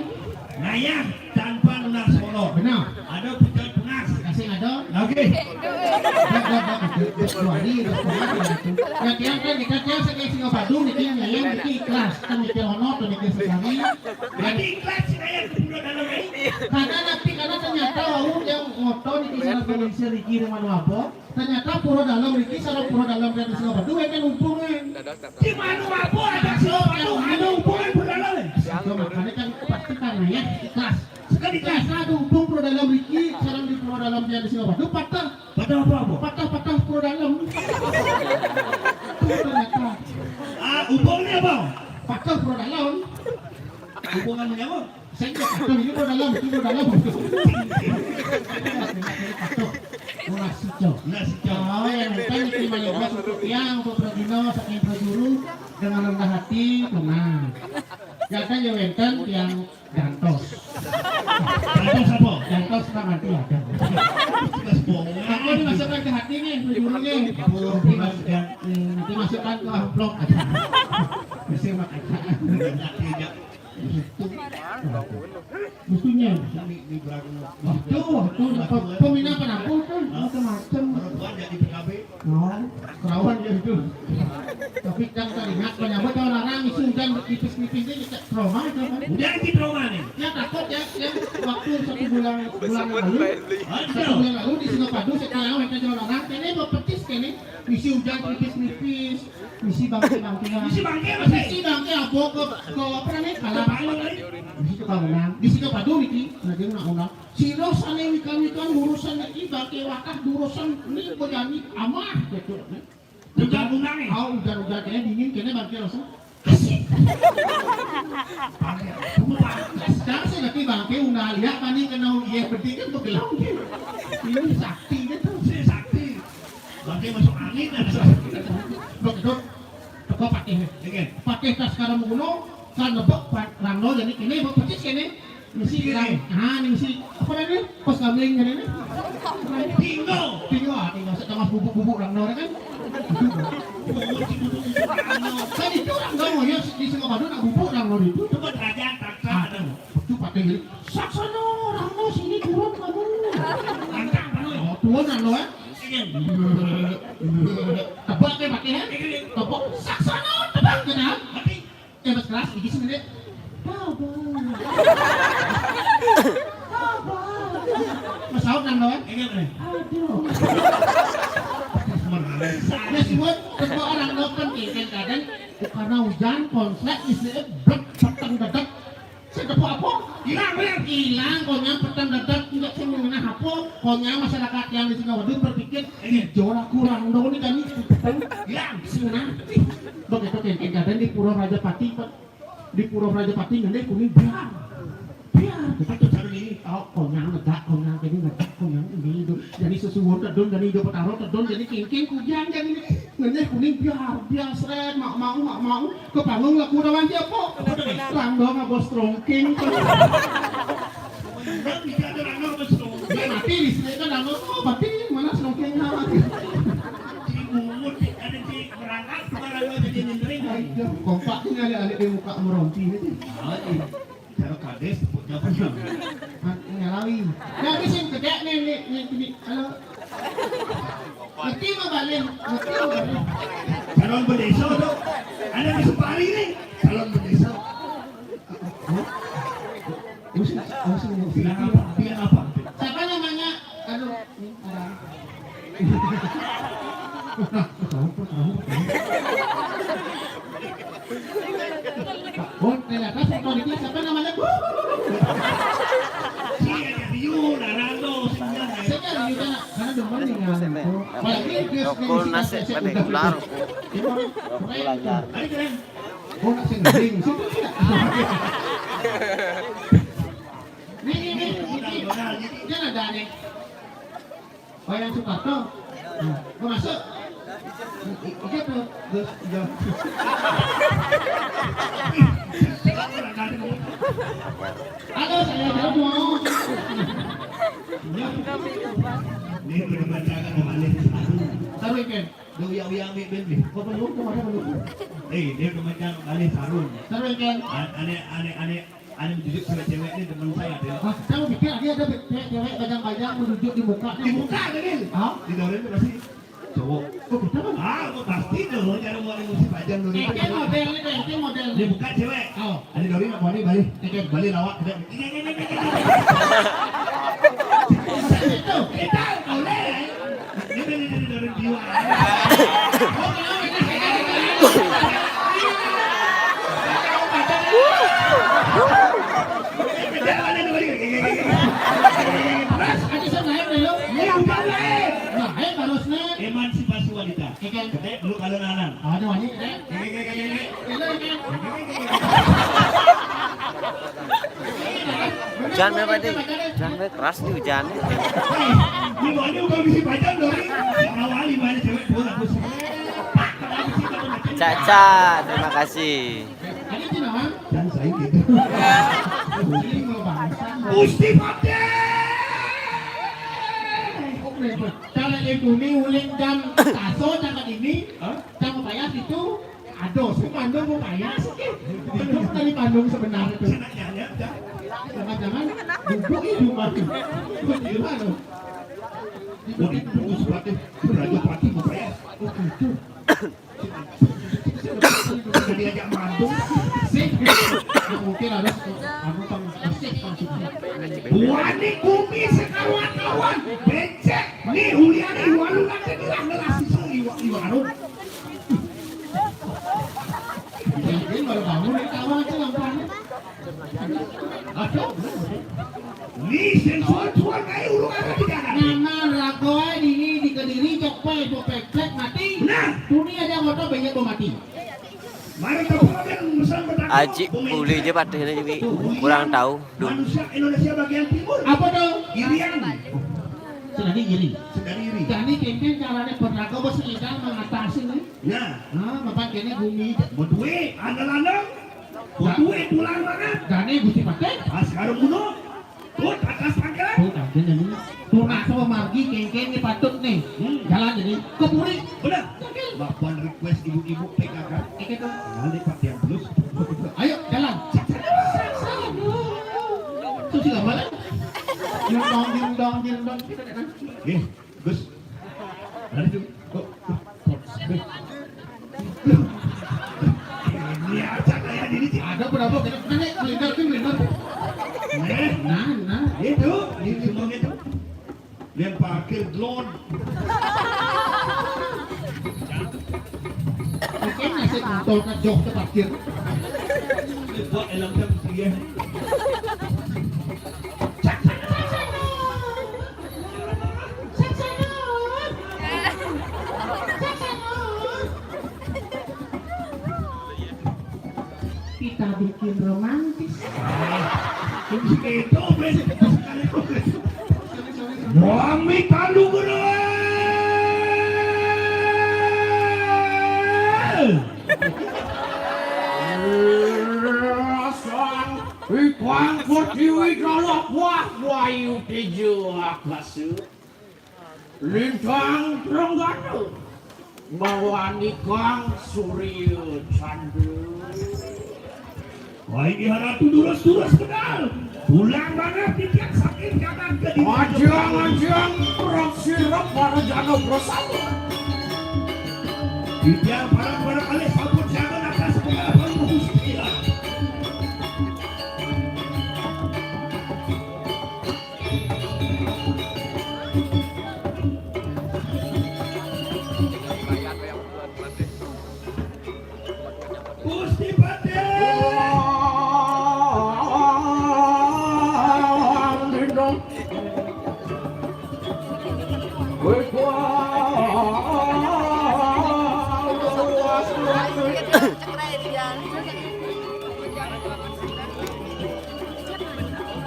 Ngayah tanpa nunas mono. Benar. Ada pucat pengas. Kasih ada. Oke. Ya, ya, ya, ya, ya, ya, ya, ya, ya, ya, ya, ya, saya kayak singa padu nih, yang, yang, yang ikhlas, kan mikir ono tuh, mikir sekali. Jadi ikhlas sih kayak kumpul dalam ini. Karena nanti, karena ternyata wau yang moto nih di sana, Malaysia, Riki dengan Wabo. Ternyata pura dalam niki sareng pura dalam kali sing berdua kan hubungan. Di mana apa ada sing berdua ada hubungan pura dalam? Makanya kan pasti karena ya ikhlas. Sekali Kasar tu, hubung pura dalam Riki, sareng di pura dalam dia di Singapura. Tu patah. Patah apa, apa? Patah-patah pura dalam. Tu ternyata. Ah, hubung ni apa? Patah pura dalam. Hubungan menyambung. Saya tak patah, ini pura dalam, ini pura dalam. Patah. Pura situ. Nah, situ. Oh, yang nonton ini malah untuk yang, untuk Pradino, saking Prajuru, dengan rendah hati, tenang. Kadang ya wenten yang gantos. Gantos apa? Gantos kan nanti ada. Aku dimasukkan ke hati nih, ujungnya. Oh, dimasukkan. Hmm, dimasukkan ke amplop aja. Bisa makan. Hati aja. Musuhnya. Ini, ini berang. Waduh, waduh, pe-, pemina penampung tuh, macam-macam. Perempuan jadi P K B. Oh, kerawan ya itu. Tapi kan teringat, menyambut orang ngisi hujan tipis-tipis ini, kita trauma itu kan. Udah, ini trauma nih. Ya, takut ya, ya, waktu satu bulan, bulan lalu, satu bulan lalu di Singapadu, saya tahu, saya jual orang, ini mau petis ini, ngisi hujan tipis-tipis, ngisi bangke-bangkean. Ngisi bangke apa sih? Ngisi bangke apa ke, ke apa namanya? Kalang. Ke bangun, eh? Ngisi ke bangunan. Di Singapadu niki, lagi nak undang. Sira sane wikan-wikan urusan iki, bangke wakah urusan ni bejani amah, gitu. Ujan-ujan, eh? Oh, ujan-ujan, kene dingin, kene bangke langsung. Asik. Bangke, kamu pantes. Sekarang saya ngerti bangke, undang lihat, paning kena iya, penting kan begelang, gitu. Ini sakti, gitu. Saya sakti. Bangke masuk angin, ada sakti. Betul. Teko patih. Iya. Patih tas sekarang menggunung, kan lebok, pa-, rangno, jadi kene, bok pecis kene. Misi kene. Ah, ini misi. Apa namanya? Pos kamling kene ini. Tinggal. Tinggal, ah, tinggal. Saya tambah bubuk-bubuk rangno kan. Kan itu rangno, ya, di Singapadu nak bubuk rangno itu. Itu kan kerajaan takkan. Ah, itu patih ini. Saksana rangno sini turun kamu. Lantang, Pak. Oh, turun rangno, eh? Iya. Tebak ke patih, eh? Iya, iya. Tebak. Saksana tebak kena. Mati. Eh, mas kelas, iki sini, Dek. Baba. Baba. Mas Saud nang lawan? Iya, bener. Aduh. Merasa. Ya, semua tepuk orang nonton, kayak kadang karena hujan, konslet, istilah, blek, peteng, dedek. Sing tepuk apa? Ilang, bener. Ilang, konyang, peteng, dedek, enggak sing mengenah apa? Konyang masyarakat yang di Singawadu berpikir, iya, ijo lah kurang dong, ini kan ini peteng. Ilang. Sing menah. Begitu, kayak kadang di Pura Raja Pati, Pak. Di Pura Prajapati ngene kuning biar. Biar. Kita tuh cari ini. Oh, konyang negak, konyang ini negak, konyang ini itu. Jadi sesuwun tedun, jadi ijo petaro tedun, jadi kingking kujang, jadi ini. Ngene kuning biar, biar seret, mak mau, mak mau. Ke panggung laku lawan siapa? Apa tuh? Rangga ngabos trongking. Enggak, tidak ada rangga ngabos trongking. Ya, mati di sini kan rangga, oh, mati, mana trongkingnya lagi? Di bungut, ada di Berangkat kemana lo jadi nyentering? Ayo, kompak ini ada-ada di muka merompi ini. Oh, iya. Cara kades, tepuk tangan. Ah, ngalawi. Nah, ini sing gedek nih, nih, nih, nih. Halo. Ngerti mau balik? Ngerti mau balik? Calon bendesa tuh. Ada di Supari nih. Calon bendesa. Hah? Usah, usah, usah. Bilang apa? Bilang apa? Siapa namanya? Aduh, ini orang. Tahu, tahu, tahu. Oh, ternyata foto ini siapa namanya? Iya, iya, iya, Rando, sebenarnya. Saya kan Rando, karena demen nih, ngalamin itu. Apalagi dia suka isi nasi, udah ular. Emang keren. Tadi keren. Oh, nak sing ring. Situ tidak. Nih, nih, nih, nih. Dia ada nih. Oh, yang Suparto. Nah, mau masuk? I-, iya tuh. Terus, iya. Halo, saya Jono. Iya. Ini udah baca kan kembali. Taruh ikan. Dia uyak-uyak ambil bel ni. Kau belum, kau ada belum? Eh, dia kemencang balik sarung. Terus kan? An-, aneh, aneh, aneh, aneh menjujuk cewek-cewek ni teman saya tu. Ah, kamu fikir lagi ada cewek-cewek bajang-bajang menjujuk di muka ni? Di muka tadi. Ha? Di dalam tu pasti cowok. Oh, kita kan? Ah, kau pasti tu. Jangan mau emosi pajang dulu. Eh, kan model ni, kan model ni. Di muka cewek. Oh. Ada dori nak balik, balik. Balik lawak, kita. Itu, kita boleh. Ini, ini, ini, ini, ini. Kita balik, balik. Hujan ya, Pak De? Hujan ya, keras nih hujannya. Gimana, udah bisa baca, Dori? Awal gimana, cewek bola, bos? Caca, terima kasih. Ada sih, Nawang? Dan saya gitu. Gusti Patih. Oke, kalau ibu ini uling jam saso, jangan ini, jam payas itu, aduh, si Bandung mau payas, oke. Itu dari Bandung sebenarnya itu. Jangan-jangan duduk di rumah. Gimana? Mau ditunggu Gusti Patih, Raja Patih mau payas. Oh, gitu. Sudah diajak mabuk. Sip. Mungkin harus anu, pang, sip, pang, sip. Wani kumi sekaruan-karuan. Becek. Nih, Uliani, walu nanti bilang ngelas isu iwa, iwa anu. Mungkin baru bangun, nih, kawan aja lampanya. Aduh, bener, bener. Ni sing suan-suan kae urung arep dijalan. Nana ragoe dini di Kediri, jok pe, bo pepet mati. Nah. Tuni aja moto banyak bo mati. Mari kita pulang yang pesan petang. Aji, buli aja padahnya juga kurang tahu. Duh. Manusia Indonesia bagian timur. Apa tuh? Irian. Sedari iri. Sedari iri. Jadi kenten caranya berlaku bos ikan mengatasi nih. Ya. Nah, mapan kene bumi. Beduwe, ada lanang. Beduwe pulang mana? Dane Gusti Patih. Pas karo muno. Tut atas pangkalan. Tut aja nih. Tuh, nah, sama margi kengkeng nih patut nih. Hmm. Jalan jadi ke puri. Bener. Mapan request ibu-ibu P K K. Oke tuh. Balik Pak Tiang terus. Ayo, jalan. Susila mana? Ding dong, ding dong, ding dong. Kita lihat, kan? Nih, Gus. Ada tuh. Kok? Ini aja kayak gini sih. Ada berapa? Kita, kita nih, melintar tuh, melintar. Nih. Nah, nah. Itu, ini semuanya tuh. Lihat parkir drone. Oke, nasib motor ke jok ke parkir. Ini buat elang kan dia. Kita bikin romantis. Itu, Bes. Wami Tandu Gede. Sang Ikang Pertiwi kalau buah wayu tijo akasu. Lintang Trengganu. Mawanikang Surya Candra. Wah, ini haratu durus-durus kenal. Tulang banget titiang sakit jangan ke di. Ajang-ajang, rok sirok, para jana bersama. Titiang para-para kali sabut jangan atas pengapan Gusti. Gusti Patih.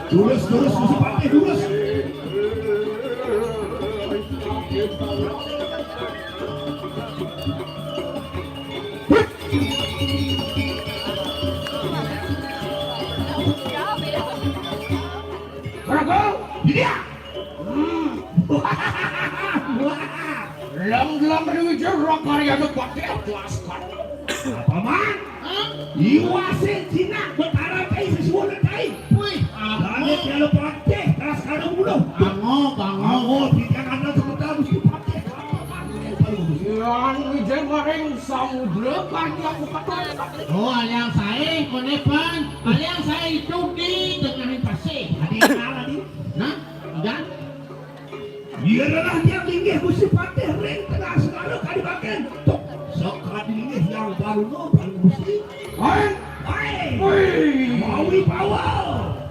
Durus, durus, Gusti Patih, durus. Prabu, dia. Hmm. Wah. Lam-lam riwijil rakaryana Patih Laskar. Apa, Man? Hah? Iwase jinak Betara Cai sesuwun Cai. Wih, apa? Dane piala Patih, Laskar bunuh. Bango, bango. Bango, pikanana sebentar mesti Patih. Apa, Man? Yang wijil maring samudra karya aku kata. Oh, aliang sae, konepan. Aliang sae itu di tengahing pasir. Adi, adi. Nah, udah. Iya, adalah tiang linggih Gusti Patih ring tengah segara kadipaten. Tuk, sakadi linggih yang baru no, Bang Gusti. Hai. Hai. Wih. Mawi bawa.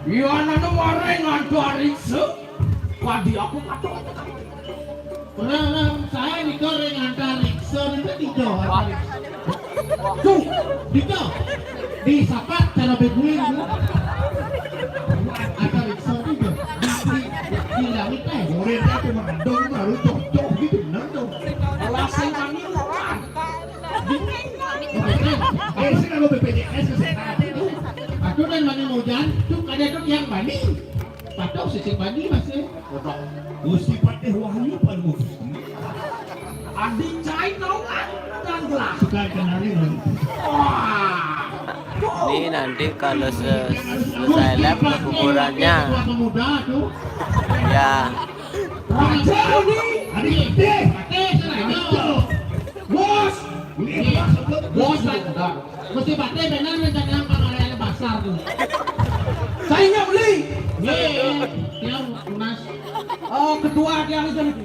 Iya, nanu maring antariksa. Kadi aku kata. Ora, ora, saya nika ring antariksa nika tidak antariksa. Tuh, nika disapat cara beguin. Antariksa. Kalau B P J S kesehatan itu, atuh dan mana mau jalan, tuh kada tuh yang bani. Patuh sisik bani masih. Gusti Patih Wahyu pan Gusti. Adi cai naungan dan gelas. Suka kenari lagi. Wah. Ini nanti kalau se- selesai live kuburannya. Pemuda tuh. Ya. Raja ini. Adi deh. Bos. Bos. Gusti Patih benar rencana pangalian pasar tuh. Saya nggak beli. Iya, iya. Dia lunas. Oh, ketua dia itu nih.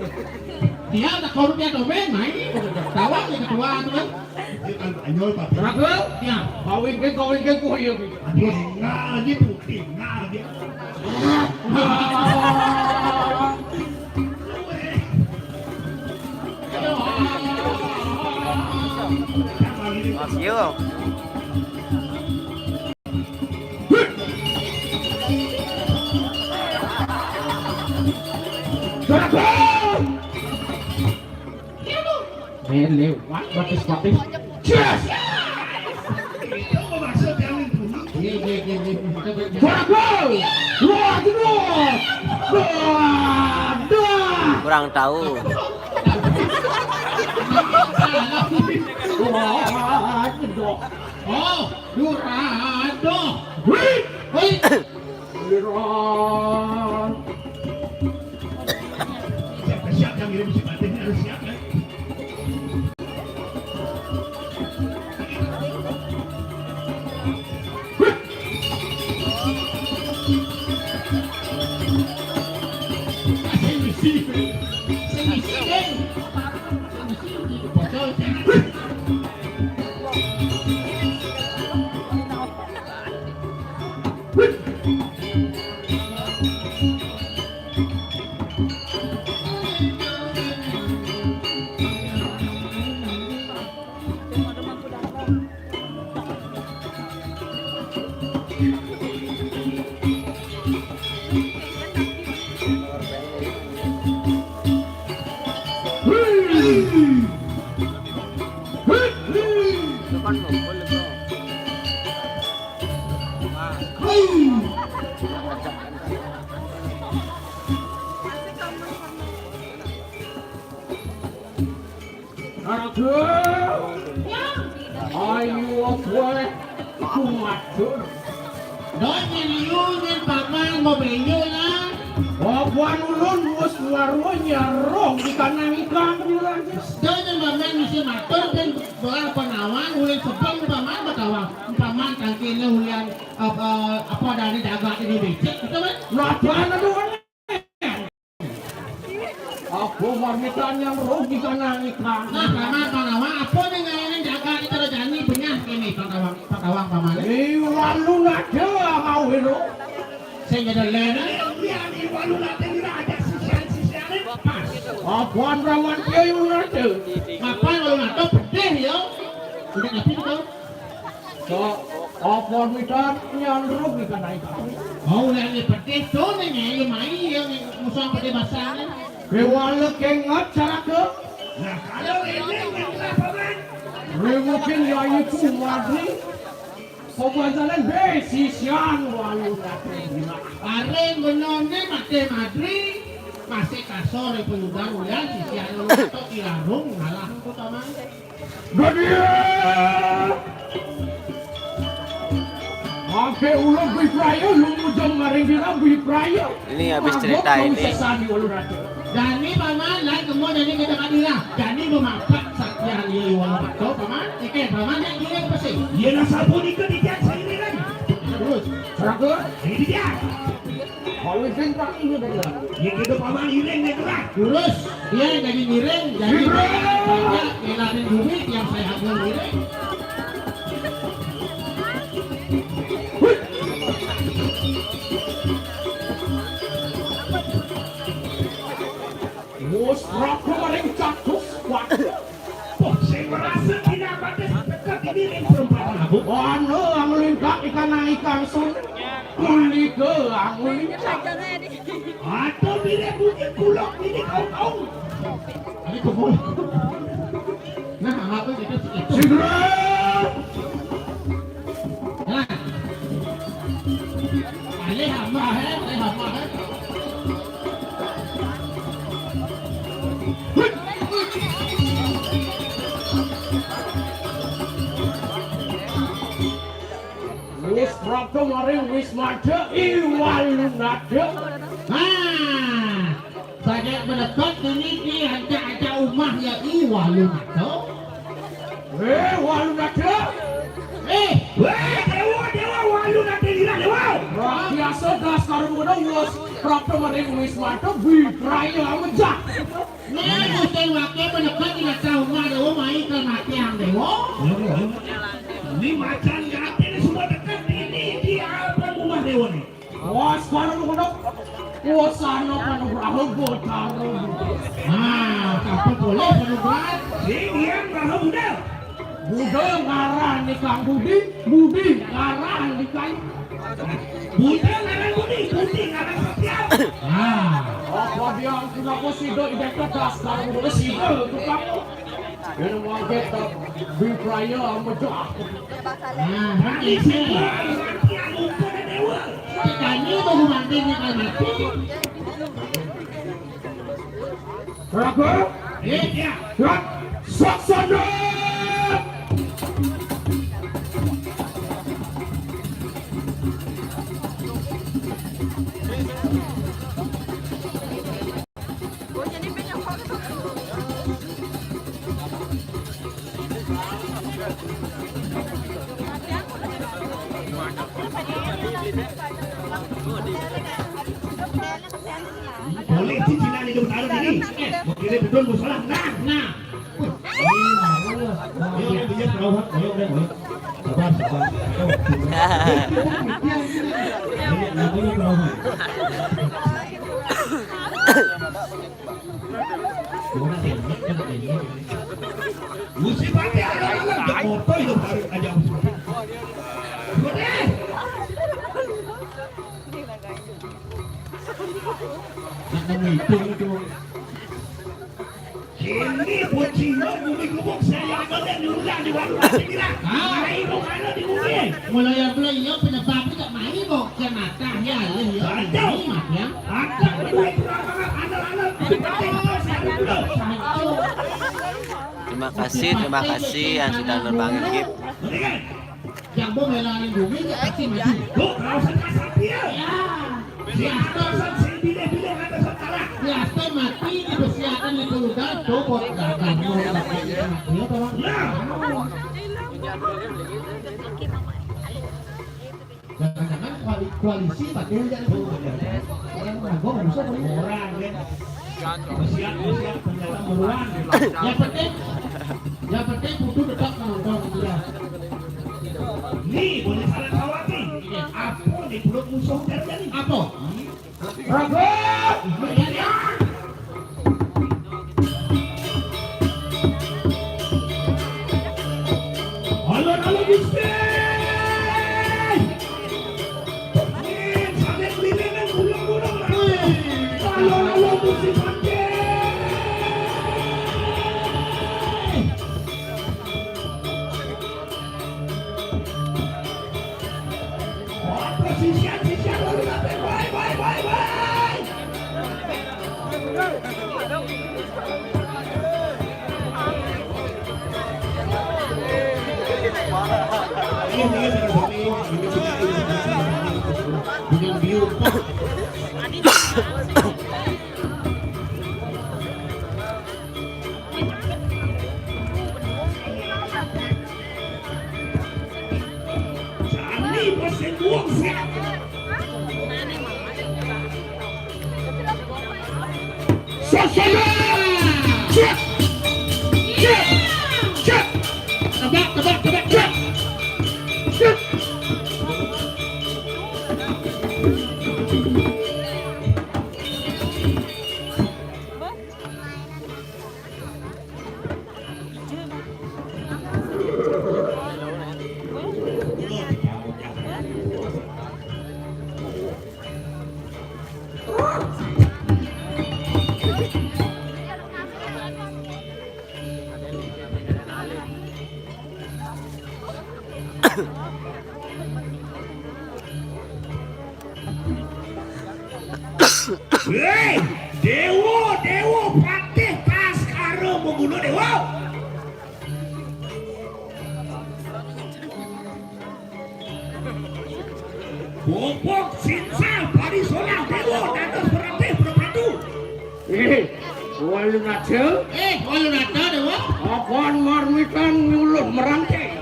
Dia tak korup ya tuh, Ben. Nah, ini tawang ya ketua tuh kan. Dia kan anyol, Pak. Ragu? Ya. Kawin ke, kawin ke, kuh ya. Aduh, nah, ini putih, nah, dia. Mas, yo. Lewat batis-batis. Yes! Itu maksud yang itu. Iya, iya, iya, iya. Bagus! Wah, jenuh! Dah! Dah! Kurang tahu. Wah, jenuh. Oh, Durado. Wih! Wih! Siap, siap, yang ngirim si Batin ini harus siap, ya. Sing misi, sing misi, Ding. Sing misi, bocor, Ding. Aduh. Ayo, gue kumatur. Don nyeliu nyen paman mau benyo lah. Babuan ulun mus ngaruh nyarong di kanang ikang di lantas. Don nyen paman misi matur dan belah panawang ulun sebeng paman batawang. Paman tangkine ulian apa, apa dari dagang ini becek, gitu kan? Lapan aduh. Aku marmitan yang rugi kanang ikang. Nah, paman, panawang apa nih ngarannya jaga di terjani benyah kene panawang, panawang paman. Di walu nada mau itu. Sing ada lena. Iya, di walu nada ini ada sisian-sisian pas. Apaan rawan dia yang nada? Ngapain walu nada pedih ya? Udah tapi itu. So, apa mitan nyandruk di kanai kami? Mau yang pedih tuh nih, yang mai yang musuh pedih basahnya. Kewala kengat cara ke. Nah, kalau ini yang apa, Man? Remokin ya itu madri. Pembajalan be sisian walu. Areng benone mate madri. Masih kasor ya penyudang ulian sisian walu atau ilarung ngalah aku, Taman. Gede. Oke, ulun Bui Praya, lu mujang maring dina Bui Praya. Ini habis cerita ini. Sesani ulun ratu. Dani paman, lain kemo dani kita kadira. Dani memapak saktian iya iwang ratu, paman. Ike, paman, yang dulu yang pasti. Iya, nah, sabun ikut ikan seiringan. Terus. Seragam. Ini dia. Kalau izin tak ini benar. Ya gitu, paman, iring deh, kurang. Terus. Iya, jadi miring, jadi banyak ngelarin bumi yang saya ambil miring. Mus raku maring cakus, waduh. Poh, sing merasa tidak pada dekat ini ring perempatan aku. Anu, anu lingkak ikan naik kangsun. Kulike anu lingkak. Atau bila bukit kulok ini kau tahu. Ini kebun. Nah, apa kita sih itu? Segera. Lé hama, hé, lé hama, hé. Wis prapta maring Wismada I Walunada. Nah, saja menekot ini di anca-anca umah ya I Walunada. Eh, Walunada. Eh, weh, Déwa, Déwa, Walunada lira, Déwa. Rakyasa das karung kono wis prapta maring Wismada, Wipraya amejah. Nah, Gusti Wake menekot di anca umah Déwa, mai ke mati yang Déwa. Ini macan gati ini semua dekat ini di apa rumah Déwa nih? Wah, sekarang lu kena. Wah, sana panugraha Gotara. Nah, apa boleh panugraha? Sing yang Maha Buddha. Buddha ngarani Kang Budi, Budi ngarani Kang. Buddha ngaran Budi, Budi ngaran Satya. Nah, apa dia kenapa sida identitas Kang Budi sida itu kamu? Yen mangke tak Wipraya amejah. Nah, nanti sih. Tekannya mau mantin yang mati. Raga? Iya. Rak, saksana. Boleh cicilan itu taruh ini. Kira betul masalah. Nah, nah. Ini baru. Ayo, dia tahu, ayo, udah, ayo. Sabar, sabar. Ini, ini, ini, ini. Musim pakai anak-anak, motor itu baru aja. Boleh. Nak menghitung itu. Ini bocil lo, bumi gubuk, saya akan dan diulang di warung nasi bilang. Hah? Nah, itu mana di bumi? Mulai yang mulai iya penyebab ini tak main kok. Kenapa ya, ya, ya. Kacau. Ini mah, ya. Ada kedua itu anak-anak, anak-anak, anak-anak, saya dulu. Terima kasih, terima kasih yang sudah nerbangin gift. Mendingan. Yang mau ngelarin bumi, ya pasti maju. Tuh, kalau saya kasar dia. Ya. Dia atasan, saya pilih-pilih atasan kalah. Dia atasan mati, dipersiapkan di Puludan, copot. Gagal, mau dapat itu mati, ya, tolong. Nah. Jangan-jangan koali-, koalisi pakai aja itu. Orang mah, gua nggak usah, gua. Orang, ya. Siap, siap, ternyata meruang. Yang penting, yang penting butuh tetap menonton, gitu ya. Nih, boleh saran sawati. Apa nih, perut musuh dari tadi? Apa? Raga! Alon-alon Gusti! Nih, sampai keliling kan gunung-gunung, Raga. Alon-alon Gusti Panji! Apa sisian-sisian lalu sampai, woi, woi, woi, woi! Dengan biu. Jani mesin buang siap. Sosana. Siap. Siap. Siap. Tebak, tebak, tebak, siap. Siap. Hei, Déwa, Déwa Patih Baskara Mangguna, Déwa. Bobok Sinsal Bali Solah, Déwa dados Pratih Prapatu. Eh, Walunaca. Eh, Walunaca, Déwa. Apan marmitan nyulun meranti?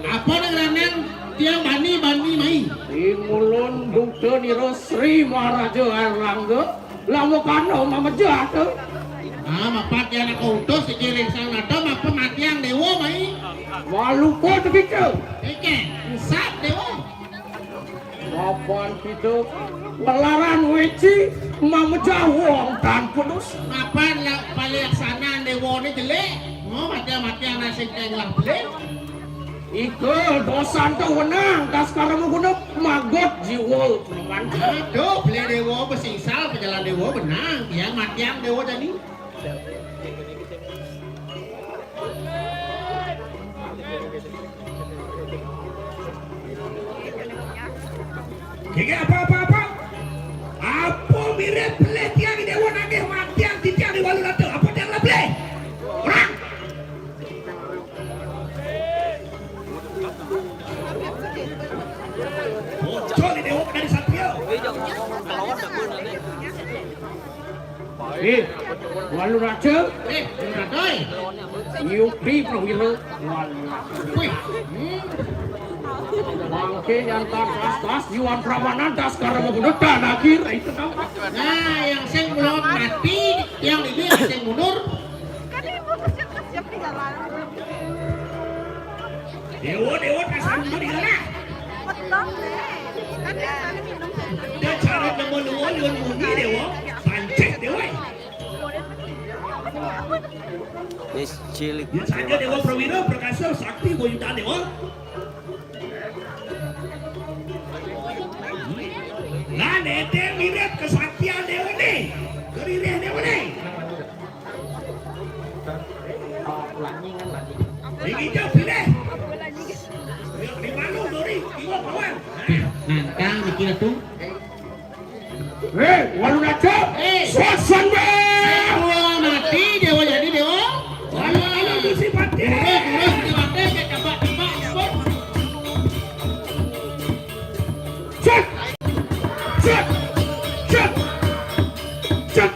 Apa nang ranang tiang bani-bani mai? Ing ulun Buta Nira Sri Maharaja Airlangga. Lamun kana mamejah tu. Ah, mapat ya anak utus dikiring sang nata mapa matiang Déwa mai. Malupa tepika. Pikir, usap Déwa. Mapan kita ngelaran weci mamejah wong tanpa dosa. Mapan la paliaksanan Déwa ni jelek. Mau matiang-matiang nasib tengah belik. Ika dosan tu wenang, Baskara Mangguna magot jiwa. Aduh, beli Déwa besingsal, pejalan Déwa benang, tiang matiang Déwa jani. Gege apa, apa, apa? Apa mirip pelih tiang Déwa nagih matiang titiang di Walunaca? Apa tiang lah pelih? Orang. Bocor di Déwa dari Satria. Eh, Walunaca. Eh, Walunaca. Yupi Prawira. Walunaca. Wih. Hmm. Mangke nyantan tas-tas Yuan Pramana, Baskara Mangguna, tanah kiri itu tahu. Nah, yang sing belum mati, yang ini sing mundur. Déwa, Déwa, tak sambut di sana. Dia cara nemu luar, luar bumi, Déwa. Pancet, Déwa. Ini cilik. Dia saja Déwa Prawira, perkasa, sakti, wujud Déwa. Lah, nete mirip kesaktian Déwa ni. Keririh Déwa ni. Ini jauh pilih. Di mana, Dori? Iwa kawan. Nangkang mikir tu. Hei, Walunaca. Hei. Suasana. Déwa mati, Déwa jadi Déwa. Walunaca, Gusti Patih. Terus, terus, Gusti Patih, kayak tembak-tembak, ampun. Set. Set. Set. Set.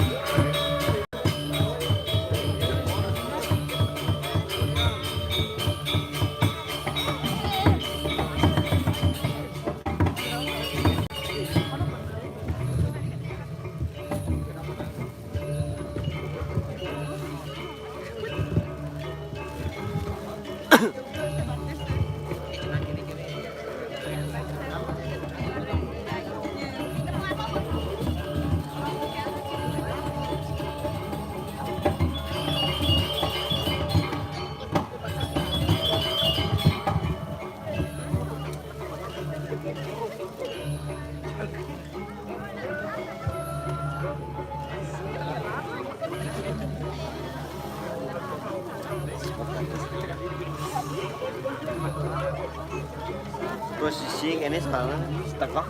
Posisi kene sekarang setengah.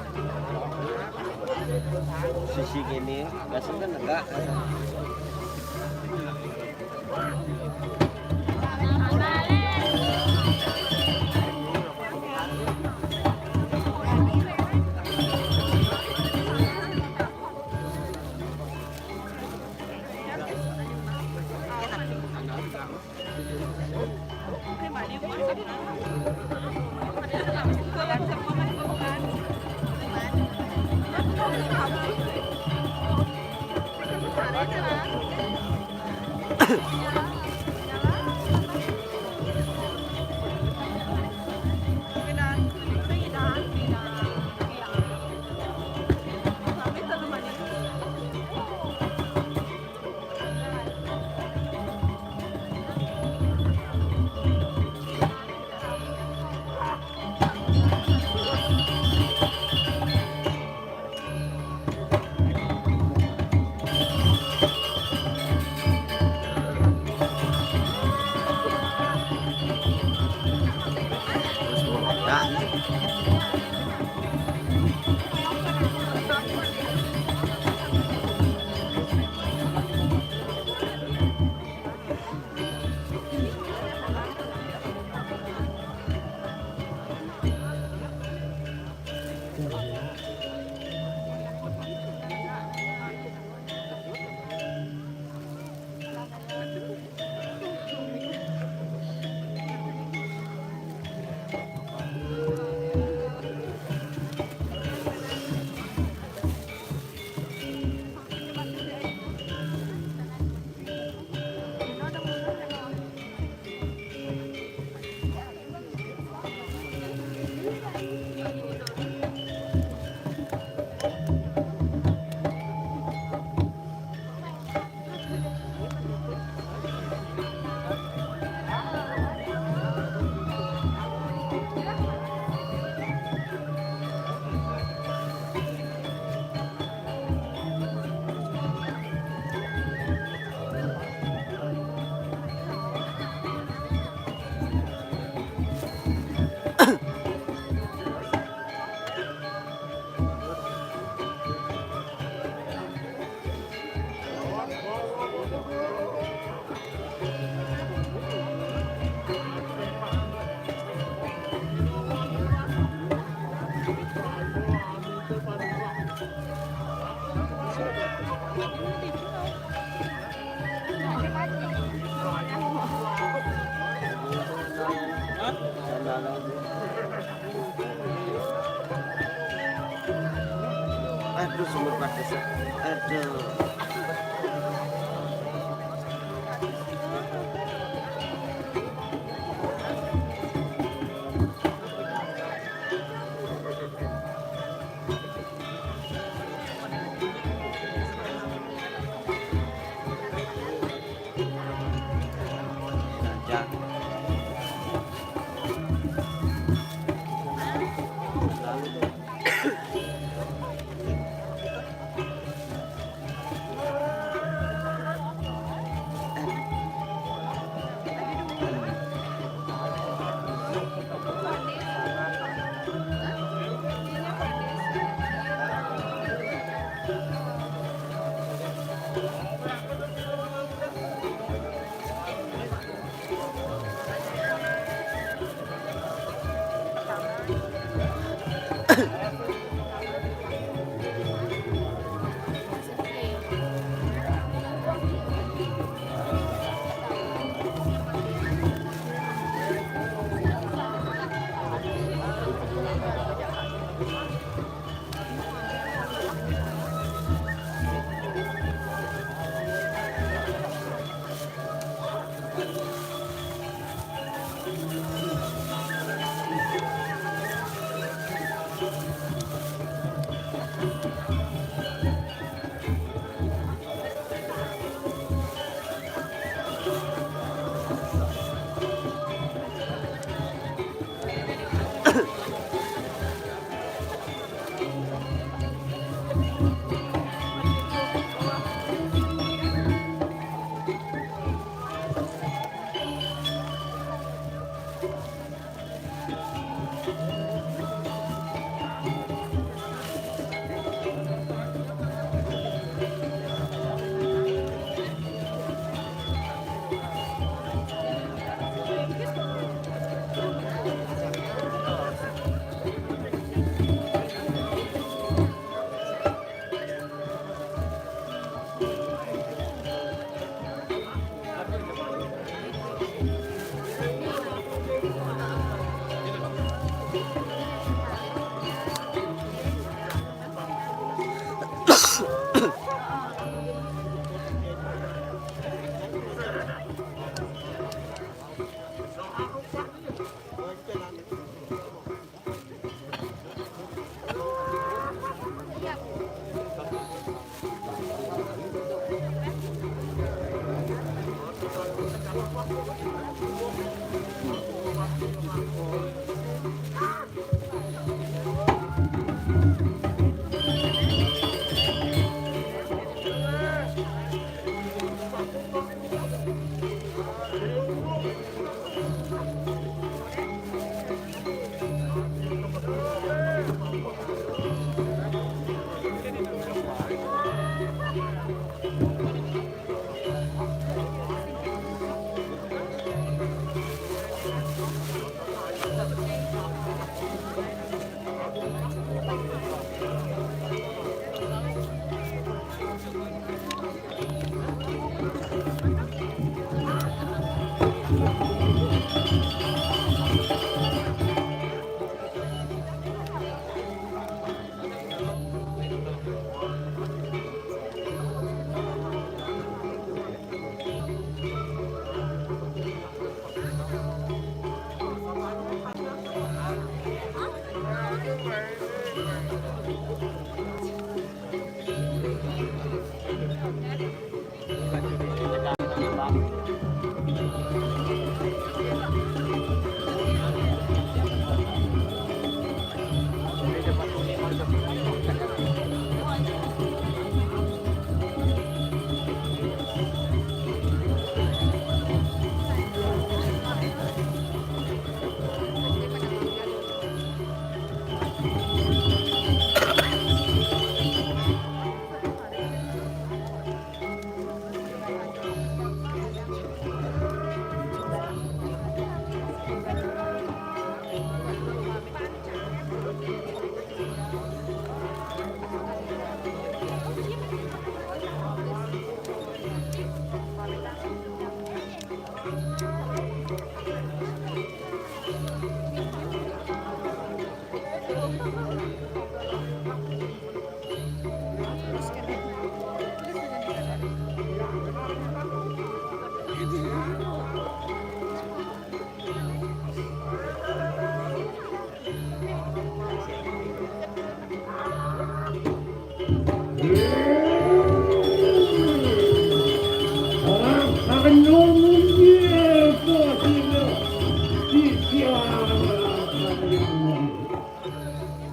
Posisi kene, biasanya kan enggak. Sumber Pak Desa. Aduh.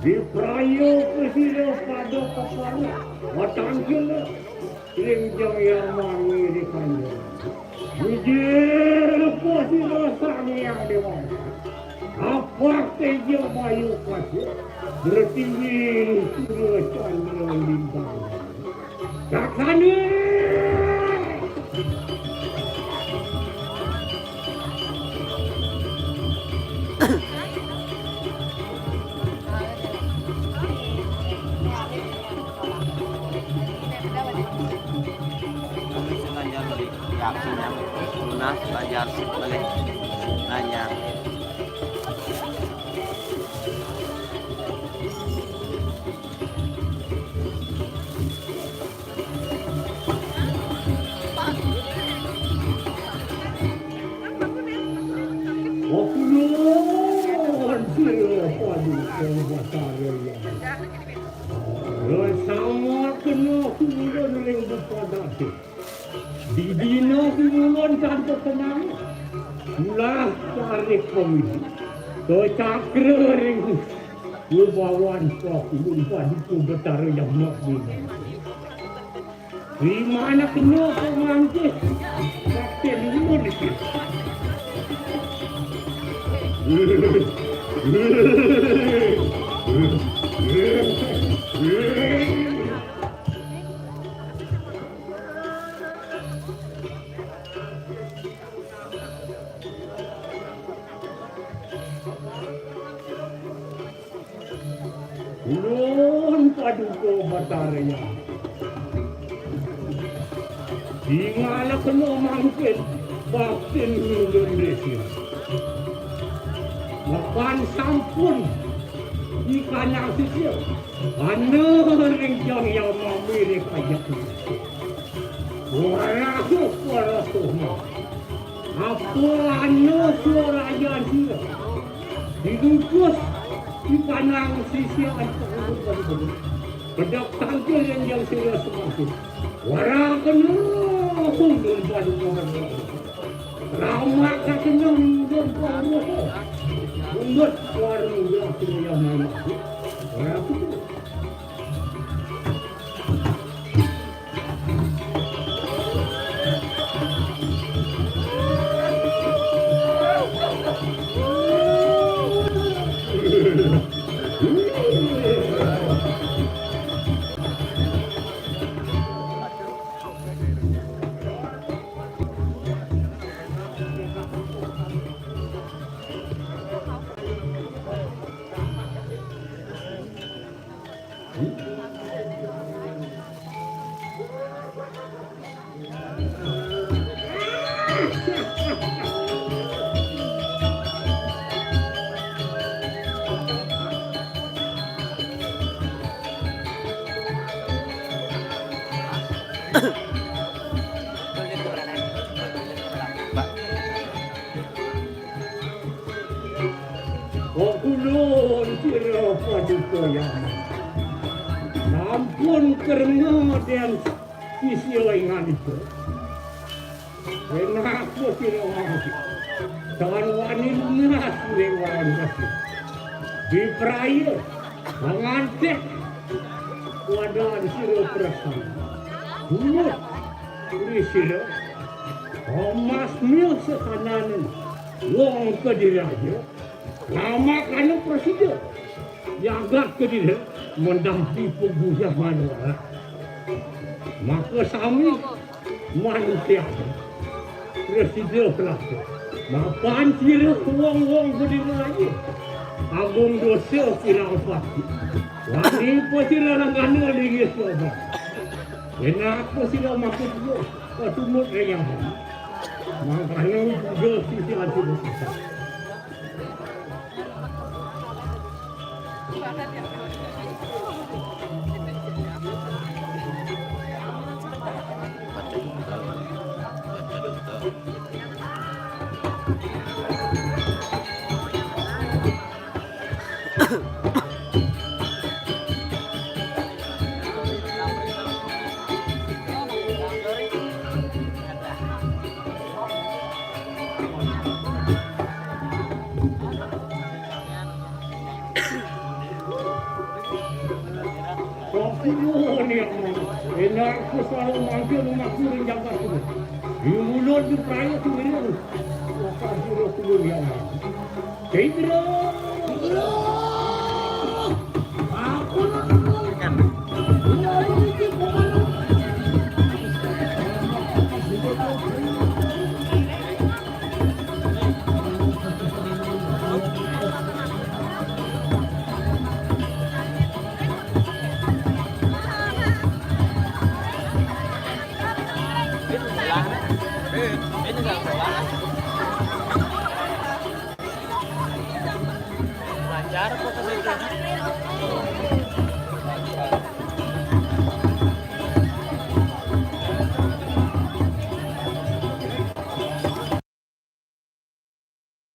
Diprayoga sira pada kepara, matangkil ring Jang Hyang Mami ri kanjeng. Inggih sira Sang Hyang Dewata. Apah teja bayu kasih, bertinggi sura candra lintang. Saksana! Kami sengaja beli yakin yang lunas belajar sih boleh nanya. Aku nuwun sira paduka Batara Hyang. Rasa kena kulun ring Bupadasa. Didina kulun tanpa kenang. Ulah tarik pemilu. Kecakra ring Wibawan Pakulun Paduka Betara Yang Maha Bima. Di mana kena pemangkis? Bakti lima dikit. Ulun paduka Batara Hyang. Tingala kena mangkin baktin ulun desa. Mapan sampun ikanang sisia. Ana ring Jang Hyang Mami ri kajak. Warasuh, warasuh mah. Apa ana suara ajan sira? Dibungkus, dipanang sisia antuk. Bedak tangkil yang jauh sira semakin. Warang kena, pun belum padu. Ramak tak kena, belum padu. Umbut warung yang sira yang main. Warang kena. Kok ulun sira paduka Hyang. Sampun krena den sisia ingan ipun. Enak sira mangkin. Tan wani lunas lewan kasih. Dipraya mangantek wadaan sira prasangga. Bungut uli sira. Omas mil sesananen wong kediraja. Lamak anu prasida jagat kediri mendahi peguyah manora. Maka sami manusia prasida kelapa. Mapan sira wong-wong kediri lagi. Agung dosa kirang pati. Wani pa sira langgana linggis loba. Enak pa sira maksud dia. Patumut rayang. Mangkana juga sisi anti dosa. Tapi dua ni, enak ku selalu manggil rumah kuring jaga tu. Di mulut tu peraya tu dia tu. Waktu dia tu dia. Cendera. Cendera. Aku nak. Lancar kok ke situ.